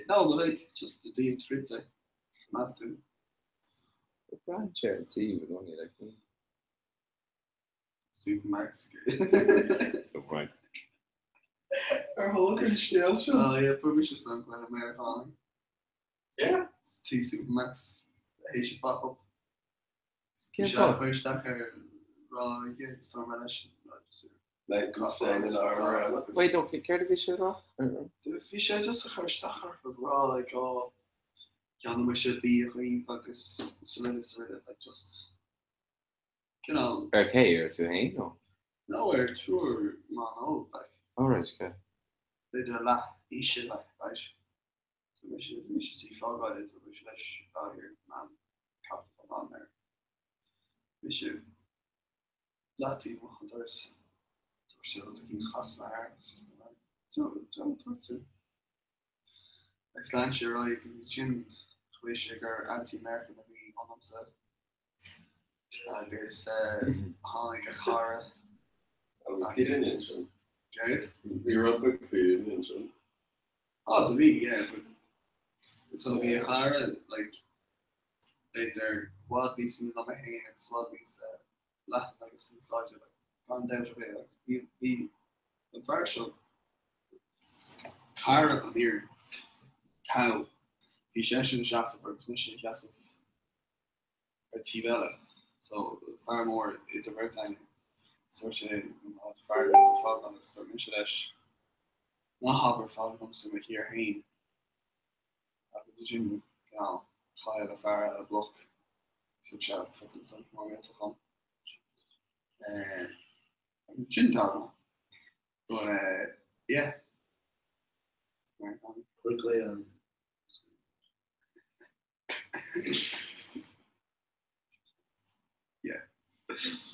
P: No, but like just the daoine troidte, meas tú?
B: Braitheann sé ar an suíomh i gcónaí, like.
P: Supermax.
C: Supermax.
P: Ar chuala an scéal seo? Oh yeah, fuair mise san gcluiche Meiriceánach.
H: Yeah.
P: Tí Supermax théis a pop up.
B: Cén
P: Sé
B: fáth?
P: chuir isteach ar rá aige agus tá mé leis.
H: Like sé in ar
B: Wait, no, céard a bhí sé rá?
P: Bhí sé just a chur isteach ar rá like oh ceann mise bia dhaoibh agus sa rinne sa rinne like just cineál.
B: Ar cé ar tú féin nó?
P: No ar triúr man óg like.
B: Oh right, okay.
P: B'fhéidir leath aoise like, right? So mise mise tí fágáil é mise leis ah here man capital man there. Mise leath taobh amuigh an doras. Dúirt sé rud éigin chas mé thart. Dúirt tú. Agus lean sé ar aghaidh agus ansin chuaigh sé gur anti-American a bhí ionamsa. Agus tháinig a chara.
H: Bhí fírinne ansin.
P: Céard?
H: Bhí rud beag fírinne ansin.
P: Oh, do bhí, yeah, but so bhí a chara like b'fhéidir i bhfad níos mó ná mé féin agus i bhfad níos leathan agus níos láidre like gan dabht ar bith agus bhí bhí an fear seo cara an fhir tall bhí seisean ina sheasamh agus mise ina sheasamh ar taobh eile. So, fear mór idir bheirt againn. Dúirt sé an fear is a fágáil agus dúirt mise leis, ná habair fág liomsa mo thír féin. Agus ansin, cineál, chaill an fear eile bloc. Thug sé fucking sonc mór millteach dhom. Agus sin tá agam. But, uh, yeah.
Q: Cuir glao an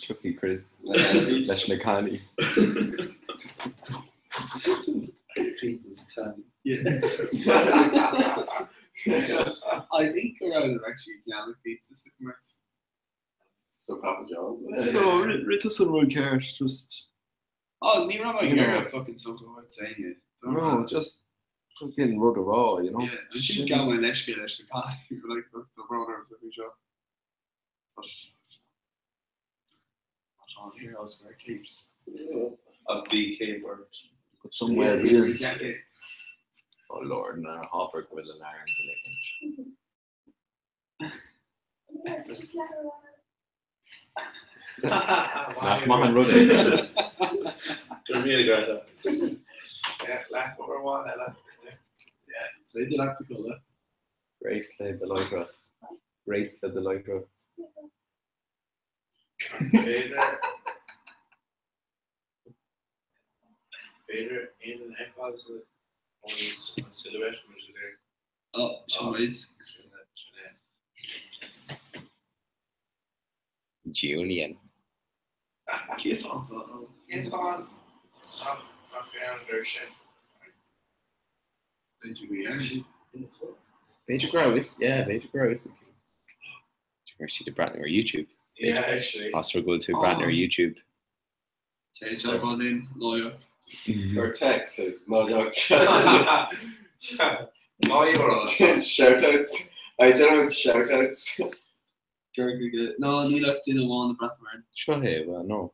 B: Tiocfaidh Chris leis na cannaí.
P: Pizzas cannaí. I think go raibh actually ceann pizza supermarkets.
H: So Papa John's.
C: No, rith an rud ceart, just.
P: Oh, ní raibh mé ag iarraidh fucking soc a thabhairt éinne.
C: No, just.
K: Fucking rud a rá, you know.
P: Yeah, ansin gabh mé leithscéal leis na cailíní, like, look, tá brón orm faoi seo. But, not on here, I was wear capes.
F: A bhí cape ort.
K: But some wear beards.
O: Oh Lord, ná habair go bhfuil alarm do ligint.
E: Just let her
O: Nach maith an rud é.
F: Go raibh míle Greta.
Q: Leathuair amháin eile.
P: Is féidir leat a codladh.
B: Race le do láithreacht. Race le do láithreacht.
Q: B'fhéidir B'fhéidir aon duine a fheiceáil sa an silhouette muid uilig.
P: Oh, sin muid.
Q: Sin é.
B: Julian.
P: Cé atá ann?
Q: Cé atá ann nach ann gur sin?
P: B'fhéidir go dhearna.
B: B'fhéidir go raibh fhios, yeah, b'fhéidir go raibh fhios acu. B'fhéidir go raibh siad ag breathnú ar YouTube.
Q: Yeah, actually.
B: As rud go bhfuil tú ag breathnú ar YouTube.
P: Téigh teagmháil linn, láidreach.
H: Or text, like, ná
Q: Láidreach.
H: Shoutouts. I don't know what shoutouts.
P: No, níl ach duine amháin ag breathnú orainn.
B: Seo é, well, no.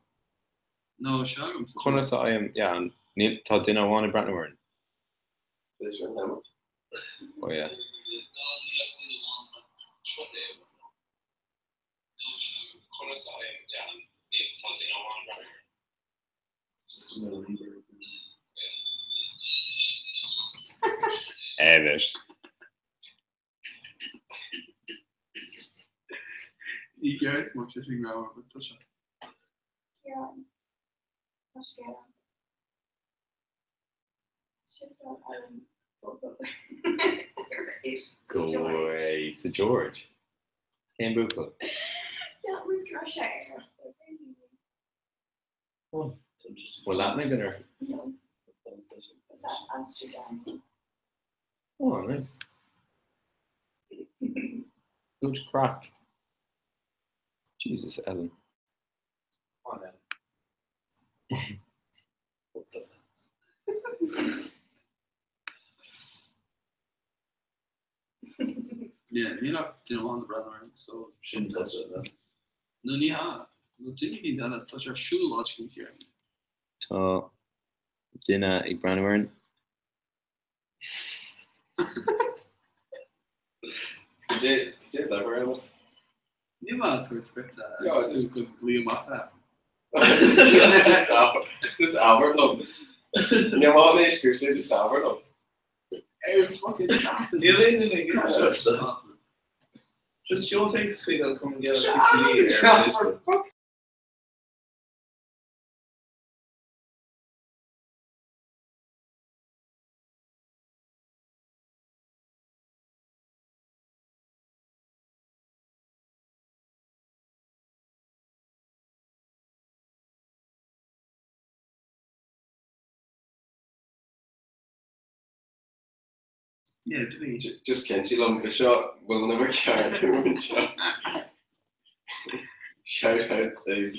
P: No, seo agam.
B: Conas a fhaighim, yeah, níl, tá duine amháin ag breathnú orainn.
H: B'fhéidir an Helmut.
B: Oh yeah. Eibhear.
P: Ní ceart mar sé sin go raibh tá sé.
E: Ciarán, Tá scéal ann. Shifteáil Ellen buachaill ar éis
B: Go
E: sa George.
B: way sa George. Cén buachaill?
E: Yeah, muid go raibh sé aerach.
B: Oh. Bhfuil aithne againn air?
E: No. Is as Amsterdam.
B: Oh, nice. Good craic. Jesus, Ellen.
Q: Come on, Ellen.
P: Yeah, níl ach duine amháin ag breathnú orainn, so.
F: Sin tusa, no?
P: No, ní hea. Nó duine éigin eile, tá sé ar siúl áit éigin thiar.
B: Tá duine ag breathnú orainn.
H: Cad é leabhar Helmut?
P: Níl mé ag tabhairt duit agus tú go glaoigh amach é.
H: Just abair liom. Níl mé chun é a scrúdú, just abair liom.
P: Ar fucking chat.
F: Níl aon duine ag éisteacht. Just seol téacs chuig an Cumann Gaelach TCD ar Facebook.
P: Yeah, do we?
H: Just cinntigh liom go seo bhfuil an uimhir ceart agam anseo. Shout outs ag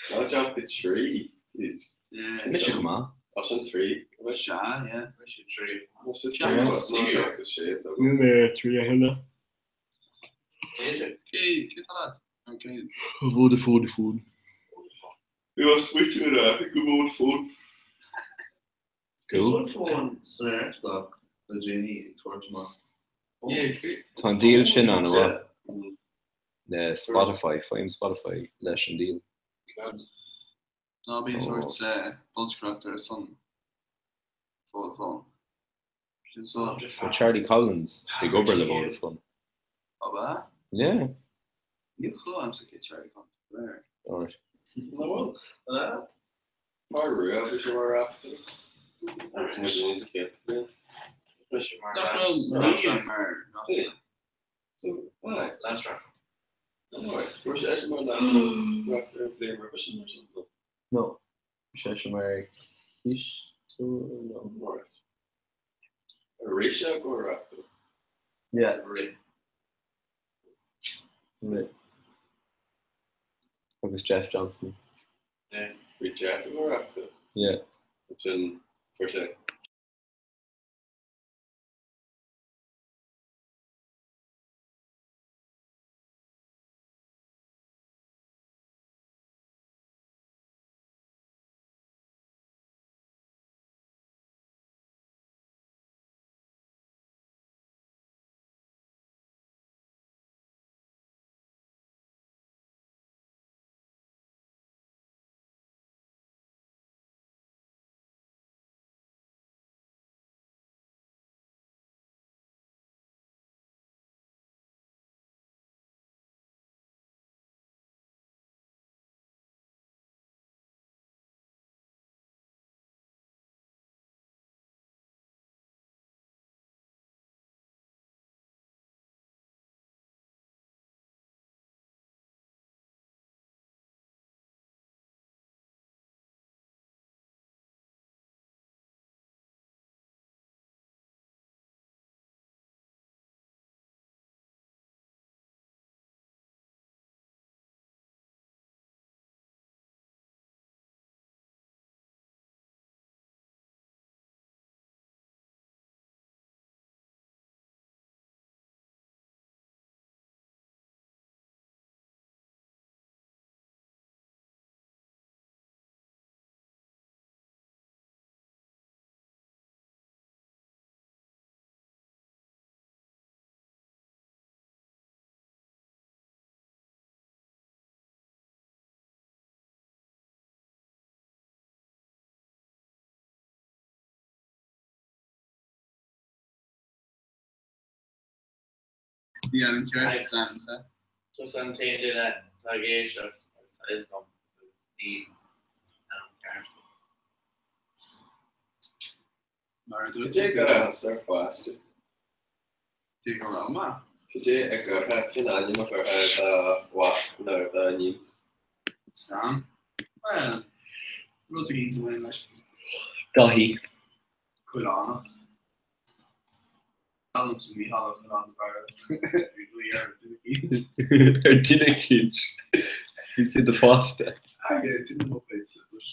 H: 0 8 3. Jeez.
P: Yeah.
B: Mise go maith.
H: Option 3.
P: Sea, yeah.
Q: Mise 3.
H: Mise
P: Sea,
H: 3.
B: Níl mé ar 3 a thuilleadh.
Q: B'fhéidir.
P: Cé, cé tá leat? Okay.
K: Vodafone phone.
H: Bhí mé smaoitiú ar a go Vodafone.
B: Cool.
F: Vodafone san Airspleach le déanaí ag tabhairt amach.
Q: Yeah, see?
B: Tá an deal sin ann, a bhfuil? Le Spotify, faighim Spotify leis an deal.
P: Ná bí ag tabhairt bolscaireacht ar son Vodafone. Sin so.
B: Tá Charlie Collins ag obair le Vodafone.
P: Ab ea?
B: Yeah.
P: Níl clue agamsa cé Charlie Collins. Where?
B: Alright.
H: Bhfuil? Mar rua bhí sé mar rap. Agus muid níos céad bliain.
P: Nach raibh Liam mar rapper?
H: So, aye.
Q: Last rapper.
H: Alright. Bhfuil sé eisean mar rapper bliain roimhe sin or something?
B: No. Bhí sé eisean mar chisteoir? No.
H: Alright. Arís é go rapper.
B: Yeah.
Q: Rith.
B: Rith. Agus Jeff Johnson.
Q: Yeah.
H: Bhí Jeff mar rapper.
B: Yeah.
H: Sin fuair sé.
P: Bhí an ceart is ainmse.
Q: Tusa an t-aon duine atá ag éisteacht agus tá fhios agam agus níl ainm ceart agam.
P: Mar a dúirt
H: Cad é gur as ar pháiste?
P: Cé go raibh mé?
H: Cad é a gcuirfeá, cén ainm a chuirfeá ar do mhac nó ar do iníon?
P: Sam? Bhuel, rud éigin a bhaineann leis.
B: Daithí.
P: Coileánach. Alamsa Mícheál Ó Coileáin Barra ag luí ar duine eicínt.
B: Ar duine eicínt. Bhí tú do pháiste.
P: Aye, duine mo chuidse, but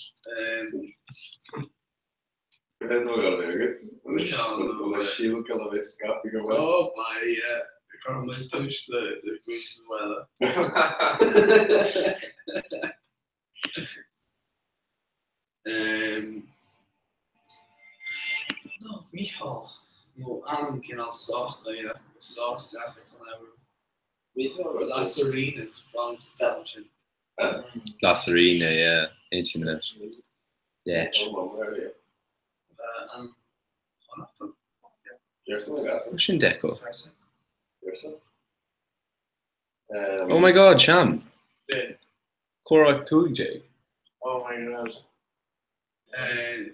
P: Oh, bye, yeah. Cuirfidh muid tús le cuid sa bhaile. No, Mícheál. Nó ainm cineál sách Gaelach agus sách deacair chun labhairt.
H: Mícheál
P: Lasarina is breá liom sa t-ainm sin.
B: Lasarina, yeah. Aontaím leis. Yeah. Sin deco. Oh my god, Sean. Comhrá 15.
Q: Oh my god.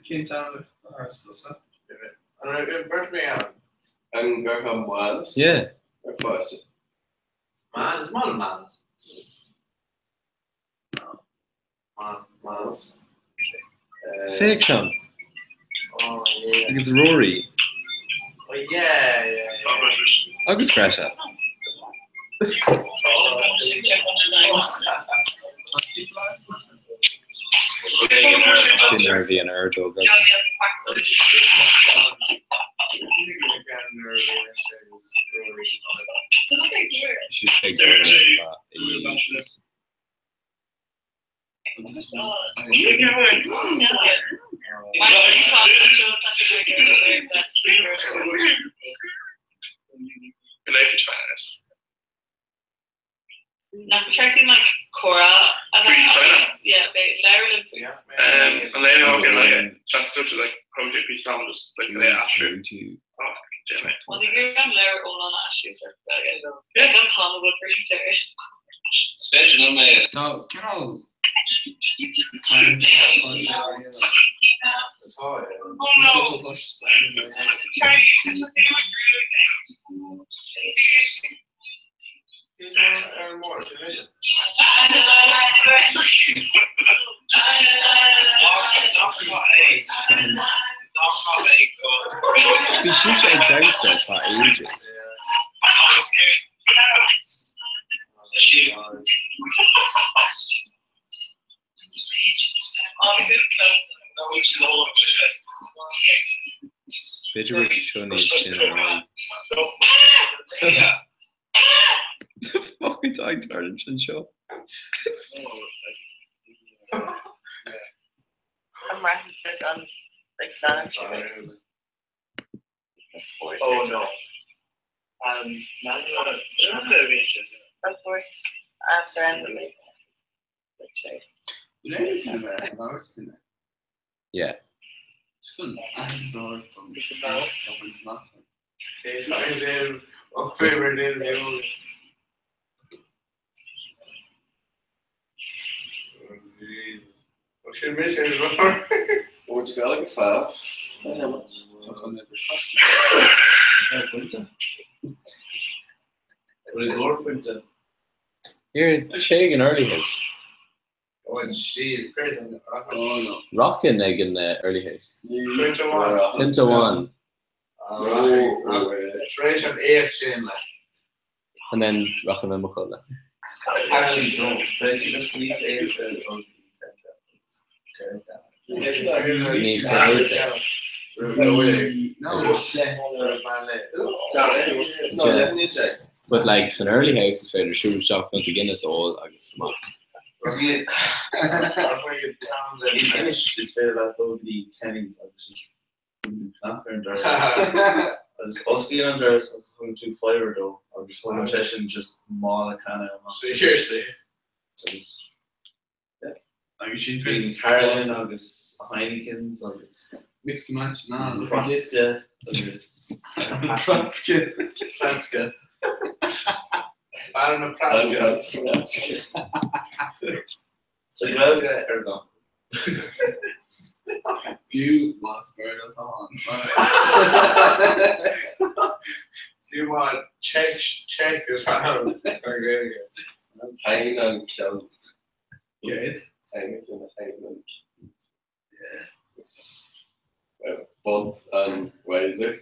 P: Cén t-ainm atá tusa?
Q: An raibh beirt mé ann?
H: An gcuirfeá Manus
B: Yeah.
H: ar pháiste?
Q: Manus, man Manus. Man, Manus.
B: Féach, Sean.
Q: Oh yeah.
B: Agus Rory.
Q: Oh yeah, yeah, yeah.
B: Agus Greta. Sin nuair a bhí an ordóg agam. Bhí sé ag dul ar feadh ages.
R: Nach ceart dúinn like comhrá a bheith againn? Yeah, beidh labhair linn faoi. Well, ní raibh an leabhar iomlán a aistriú sa Ghaeilge. Like an t-am a bhfuil tar éis deireadh.
F: Is féidir liom é.
P: Tá cineál caint
B: Bhí sibhse ag damhsa ar feadh ages. B'fhéidir go bhfuil seo níos sine ná The fuck atá ag tarlúint anseo?
R: An mbraitheann an like leanann sé na spóirt
Q: Oh no.
R: An spórt an
B: Yeah. Here, téigh an Early House.
Q: Oh jeez,
P: Oh no.
B: Rachainn ag an Early House.
Q: Pint amháin.
B: Pint amháin.
Q: Tar éis an éacht sin le.
B: And then rachainn i mo chodladh.
F: Actually don't. Beidh sé just níos éasca dul
B: Ní féidir.
P: No.
B: But like san Early House is féidir siúl isteach pionta Guinness a ól agus amach.
F: In Inis is féidir leat dul go dtí Kenny's agus just cnap ar an doras agus osclaíonn an doras agus tugann tú fiver dó agus tugann seisean just mála canna amach.
Q: Seriously?
F: Agus yeah.
P: Agus sin
F: Bíonn Carling agus Heinekens agus
P: Mix and match ná.
F: Protske agus
P: Protske.
F: Protske.
Q: Fear na Preasca.
F: Tá Gaeilge ar an
P: Fiú más Béarla atá ann.
Q: Fiú má check check atá ann, tá Gaeilge.
H: Hain an ceann.
P: Céad?
H: Hain an ceann, hain an ceann. Bud an Weiser.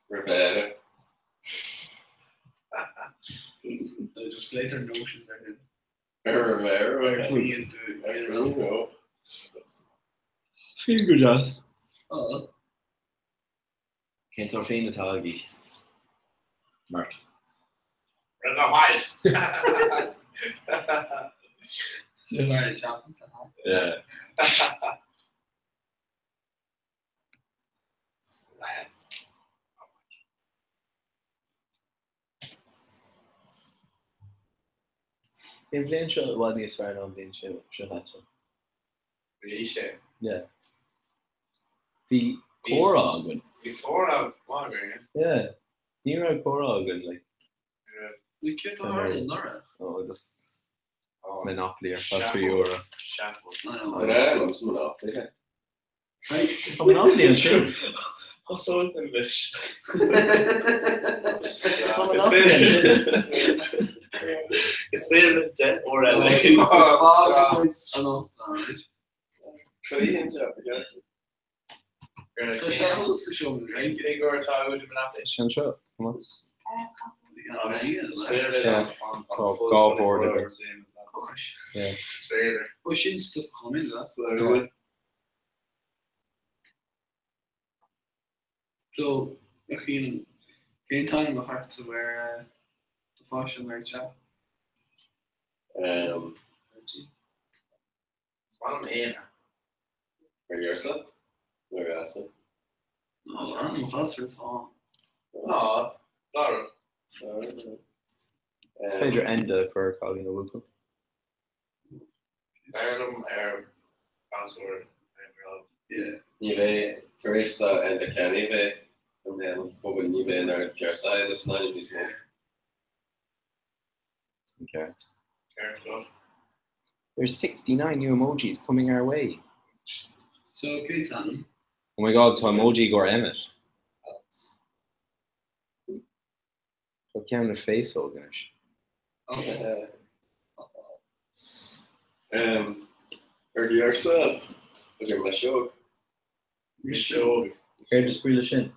H: Rivera.
P: Just later notions ar him.
H: Rivera.
K: Fíon go deas.
O: Cén sórt fíon atá agaibh? Mart.
Q: Red or white.
O: Yeah. Bhí an bhliain seo i bhfad níos fearr ná an bhliain seo caite.
Q: Bhí sé.
O: Yeah. Bhí comhrá againn.
Q: Bhí comhrá maith againn.
O: Yeah. Ní raibh comhrá againn like.
P: Ní céard a tharla anuraidh?
O: Oh, just Monopoly ar feadh 3 uaire.
H: Monopoly.
O: Tá Monopoly ansin.
F: Thosóinn anois.
O: Tá Monopoly ansin.
F: Is féidir le 10 uair eile.
P: Tá sé thuas sa seomra rince.
Q: Figiúr atá uait i Monopoly.
K: Sin seo. Come on.
F: Is féidir le
K: Yeah. Tá dhá bhord againn. Yeah.
Q: Is féidir.
P: Ó sin stuff coming, that's So, a Chianan, cén t-ainm a chuir tú ar do pháiste mar chat?
H: Um,
Q: Is maith liom Éanna.
H: Ar ghearsa? Nó ar gheasa?
P: Nó ainm chasúr atá ann.
Q: Ná, Laura.
O: Is féidir Enda a chur ar chailín nó buachaill.
Q: B'fhearr liom ar ghasúr
H: Ní bheidh, tar éis do Enda Kenny bheith i mbéal an phobail, ní bheidh an oiread pearsa leis an ainm níos mó.
O: Sin ceart.
Q: Ceart go.
O: There's 69 new emojis coming our way.
P: So, cén t-ainm?
O: Oh my god, tá emoji go Emmet. Tá ceann le féasóg anois.
H: Um, ar ghearsa, idir miseog.
Q: Miseog.
O: Céard is brí leis sin?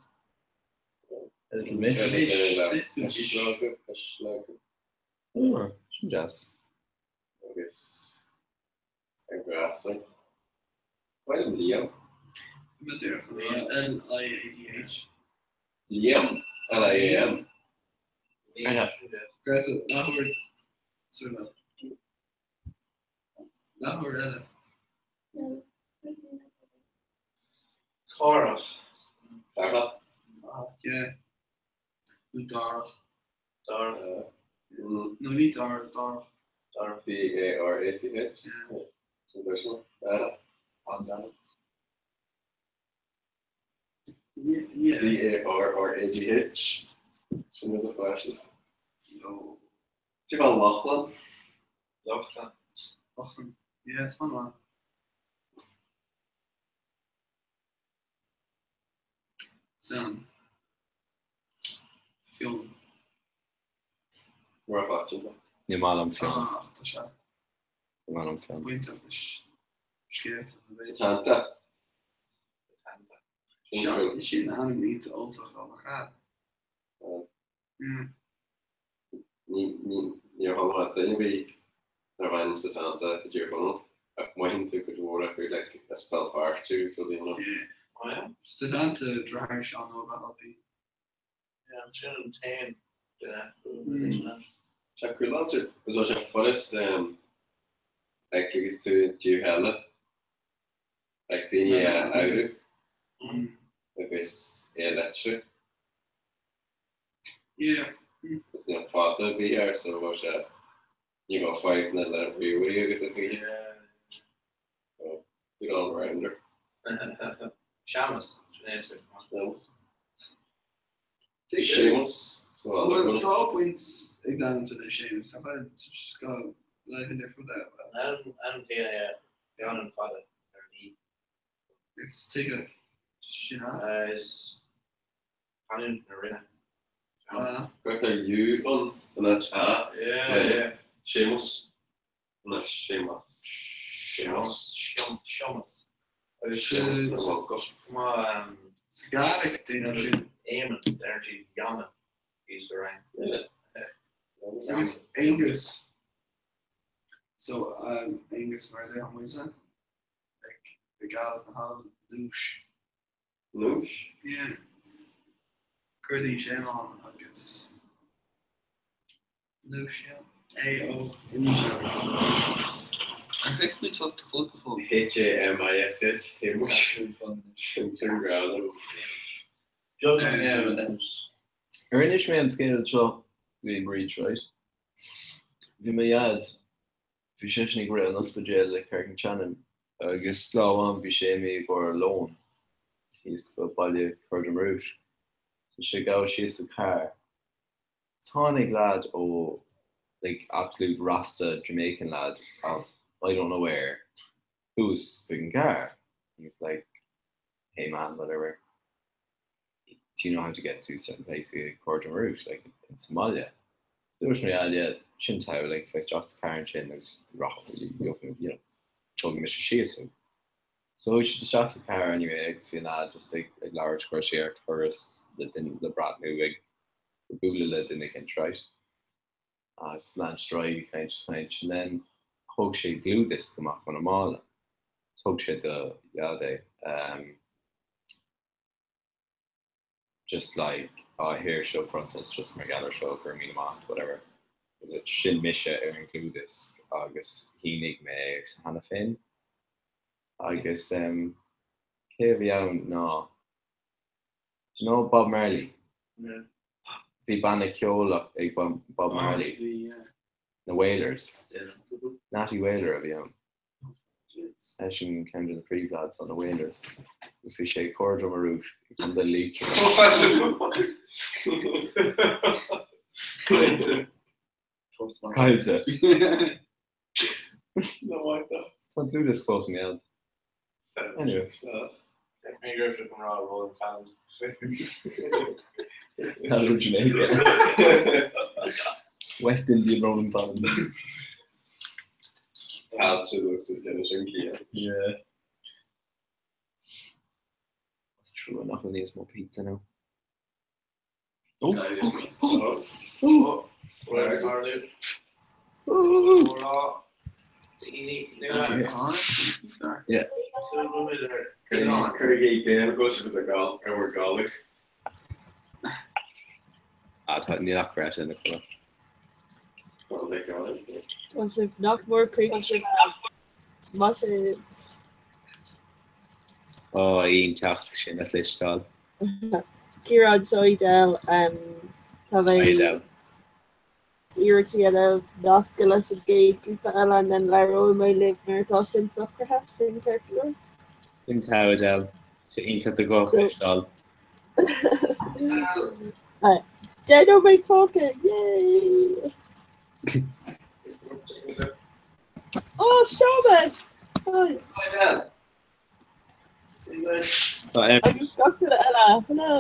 O: A little mish? Oh, sin deas.
H: Agus ar gheasa. Bhfuil Liam.
P: L-I-A-D-H.
H: Liam. L-I-A-M.
P: Greta, leathuair tar leathuair eile.
Q: Cárach.
H: Darach.
P: Yeah. Nó Darach.
Q: Darach.
P: No, ní Darach, Darach.
Q: Darach.
H: D-A-R-A-C-H. Sin version. Darach.
Q: An Darach.
P: Yeah.
H: D-A-R-R-A-G-H. Sin rud a flashes.
P: No.
H: Tí bhfuil Lochlann?
Q: Lochlann.
P: Lochlann. Yeah, it's fun one. Sam. Fionn.
H: Mar
O: Ní maith liom Fionn.
P: Ah, tá sé.
O: Ní maith liom Fionn.
P: Bainteach leis scéalta na bhféad.
H: Setanta.
P: Sin sin ainm iontach Ultach á chath.
H: Níor tharla duine ar bith darbh ainm Setanta i dTír Chonaill ach mothaíonn tú cuid mhór acu like as Béal Feirste agus rudaí you know.
P: Setanta deartháir Seán Óg Alpí.
Q: Sin an t-aon duine.
H: Sé cúláilte is bhfuil sé furast like agus tú i dtír eile like daoine a áireamh agus é a litriú.
P: Yeah.
H: Is níl fada ar bith air so bheadh sé. Ní bheadh fadhbanna le ríomhairí agat a choíche. So, good all rounder.
Q: Seamus, sin é sin.
H: Seamus. Séamus.
I: Bhuel, tá baint ag leanúint le Séamus, ach just go leibhéal difriúil é.
Q: An chéanna é, bean an fada ar an í.
I: Is tuige sin a?
Q: Is canúint na Rinne.
H: Cuirtear U ann in áit A. Séamus. In áit Séamas. Séamus.
Q: Séamus.
H: Séamus.
I: Sa Ghaeilge déantar sin.
Q: Éamonn, deireann siad Yaman thíos sa Rinn.
I: Agus Aonghus. So, Aonghus mar a déarfadh muidne. Like, i Gaillimh na hAlban, Lúis.
H: Lúis?
I: Yeah. Cuirtí sin ann agus Lúis, yeah. A O N G.
P: Ar feic muid teacht a chlog go fóill?
H: H A M I S H, Hamish. Sin grá
C: Ar inis mé an scéal seo bhí Mairéad, right? Bhí mo dhaid Bhí seisean ag rith an ospidéal le Carrick-on-Shannon agus lá amháin bhí sé imithe i gcomhair lón thíos go baile Corr Droma Rúis. Tá sé ag gabháil síos sa carr. Tháinig lad ó like absolute rasta Jamaican lad as I don't know where thuas chuig an gcarr. He's like hey man whatever do you know how to get to a certain place i Corr Droma Rúis like in sa mbaile? So dúirt mo dhaid yeah sin togha like faigh isteach sa carr ansin agus rachaidh you know tógfaidh mise síos thú. So chuaigh siad isteach sa carr anyway agus bhí an lad just ag ag labhairt go raibh sé ar turas le duine le breathnú ag bualadh le duine éicint right? Agus lean siad ar aghaidh ag caint is caint and then thóg sé dlúthdhiosca amach óna mála. Thug sé do dhaid é. Um, just like ah here seo bronntanas just mar gheall ar seo go raibh míle maith whatever is it sin mise ar an dlúthdhiosca agus shínigh mé é agus cheana féin agus um, cé a bhí ann ná do you know Bob Marley?
I: Yeah.
C: Bhí banna ceoil ag Bob, Bob Marley.
I: Oh, yeah.
C: Na Wailers.
I: Yeah.
C: Natty Wailer a bhí ann. Eisean ceann de na príomh-lads ó na Wailers agus bhí sé i Corr Droma Rúis i gContae Liatroma. Caillte. Tá an dlúthdhiosca fós i m'éad. Anyway. Out of Jamaica. West Indian Rolling Fallon. Yeah. That's true enough of these more pizza now. Oh, oh, oh, oh. Yeah.
H: Cuirigí déan go sibh le gal ar bhur gcalaigh.
C: Ah, tá níl ach breis ina chlub.
S: Tá sibh nach mór críochnaithe. Maith sibh.
C: Ó, iontach sin a chloisteáil.
S: Ciarán, seo í Del. Tá mé
C: Hi Del.
S: iarracht a dhéanamh nascadh leis an gcéad ghrúpa eile and then labhróidh mé libh nuair atá sin socraithe, sin ceart go leor?
C: Sin togha Del. Sé iontach do ghuth a chloisteáil.
S: 10 nóiméad fágtha! Yay! Oh, Seamus! Hi!
Q: Hi Del.
S: Agus gach duine eile, hello!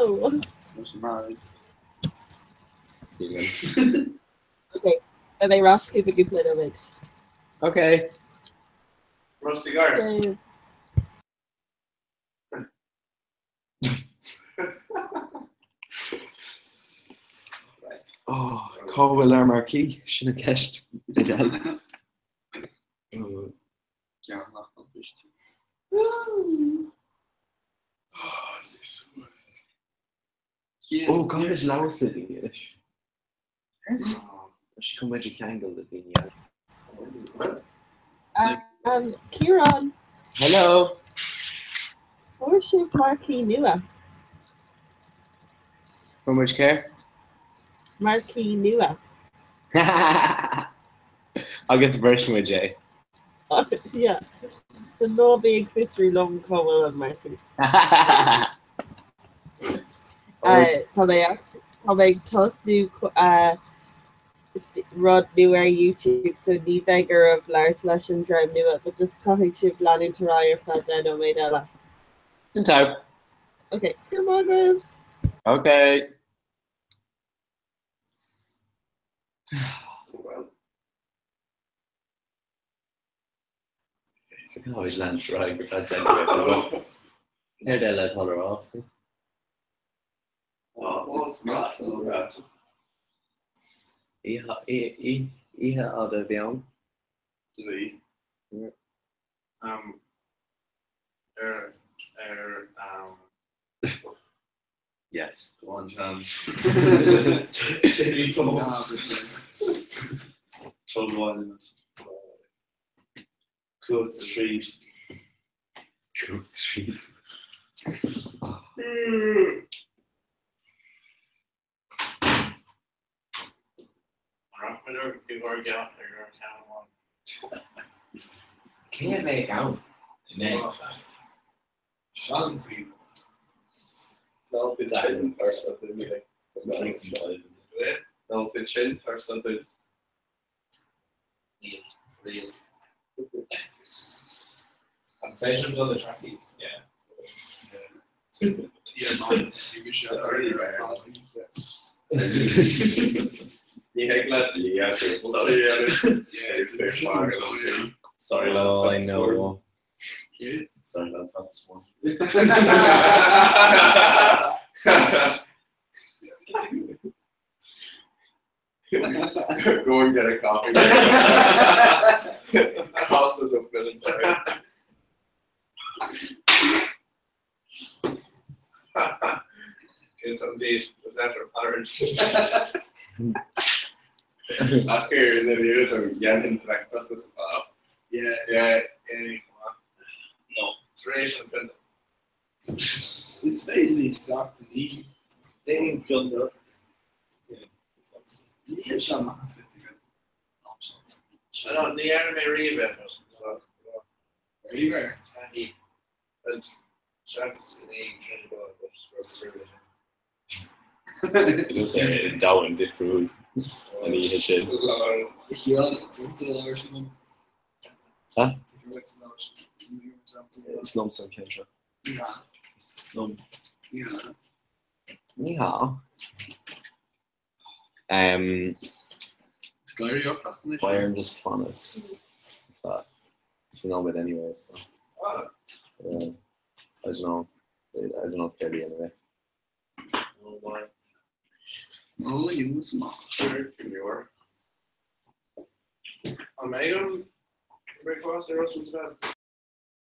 S: Ok, beidh mé ar ais chugaibh i gcúpla nóiméad.
C: Ok.
Q: Rusty Guard.
C: Oh, cá bhfuil ár marquee? Sin an ceist, Adele.
P: Gearrthach an bhiste.
C: Ó, caithfimid labhairt le daoine anois. Tá sé chun muid a cheangal le daoine eile.
S: Um, Ciarán.
C: Hello!
S: Fuair sibh marquee nua.
C: Fuair muid céard?
S: Marquee nua.
B: Agus bhris muid é.
S: Yeah. So ná bí ag fiosrú liom cá bhfuil an martún. Tá mé tá mé ag tosnú rud nua ar YouTube so ní bheidh oraibh labhairt leis an dream nua but just caithfidh sibh leanúint ar aghaidh ar feadh 10 nóiméad eile.
B: Sin togha.
S: Ok, go raibh maith agaibh!
B: Ok. Is lean ar aghaidh ar feadh 10 nóiméad. Céard eile atá le rá faoi? Oíche fhada a bhí ann.
C: Bhí. Ar ar
B: Yes.
C: Go on Sean.
F: Cumhacht sa tríd.
B: Cumhacht tríd. Cé a bheidh ann inné?
P: Seandaoine.
H: Ná sin arsa duine. Ná sin arsa duine.
Q: Níl. Riamh. An féidir dul le trackies? Yeah.
P: Yeah, man. Bhí mise early ar fad oíche.
H: Ní thig leat lia
F: Sorry lads,
B: Oh, I know.
F: Sorry lads, not this one.
H: Go and get a coffee. Cost us a billion.
Q: It's indeed was after pirate.
H: Ach ar na riar do dhéanfainn breakfast is fá.
P: Yeah.
Q: Yeah, No, tar éis an pionta.
P: Is féidir linn teacht ní
F: Déanaim pionta.
P: Níl sé measctha againn.
Q: I know, ní dhearna mé riamh é, but
P: Riamh air?
Q: Taithí. Well, seachas in aon Trinidad, but for privilege.
B: Just domhan difriúil an oíche sin.
P: Ciarán, tú a labhair sin liom?
B: Ha?
F: Is liomsa an ceann seo. Is liom.
B: Ní hea. Um,
C: Skyrí ocras anois?
B: Beidh orm just fanacht ar nóiméad anyway, so.
C: Ah.
B: Yeah. I don't know. I don't know céard a dhéanamh é.
C: Oh my.
P: Oh, you smart.
H: Go leor.
Q: An mbeidh an breakfast ar oscailt inniu?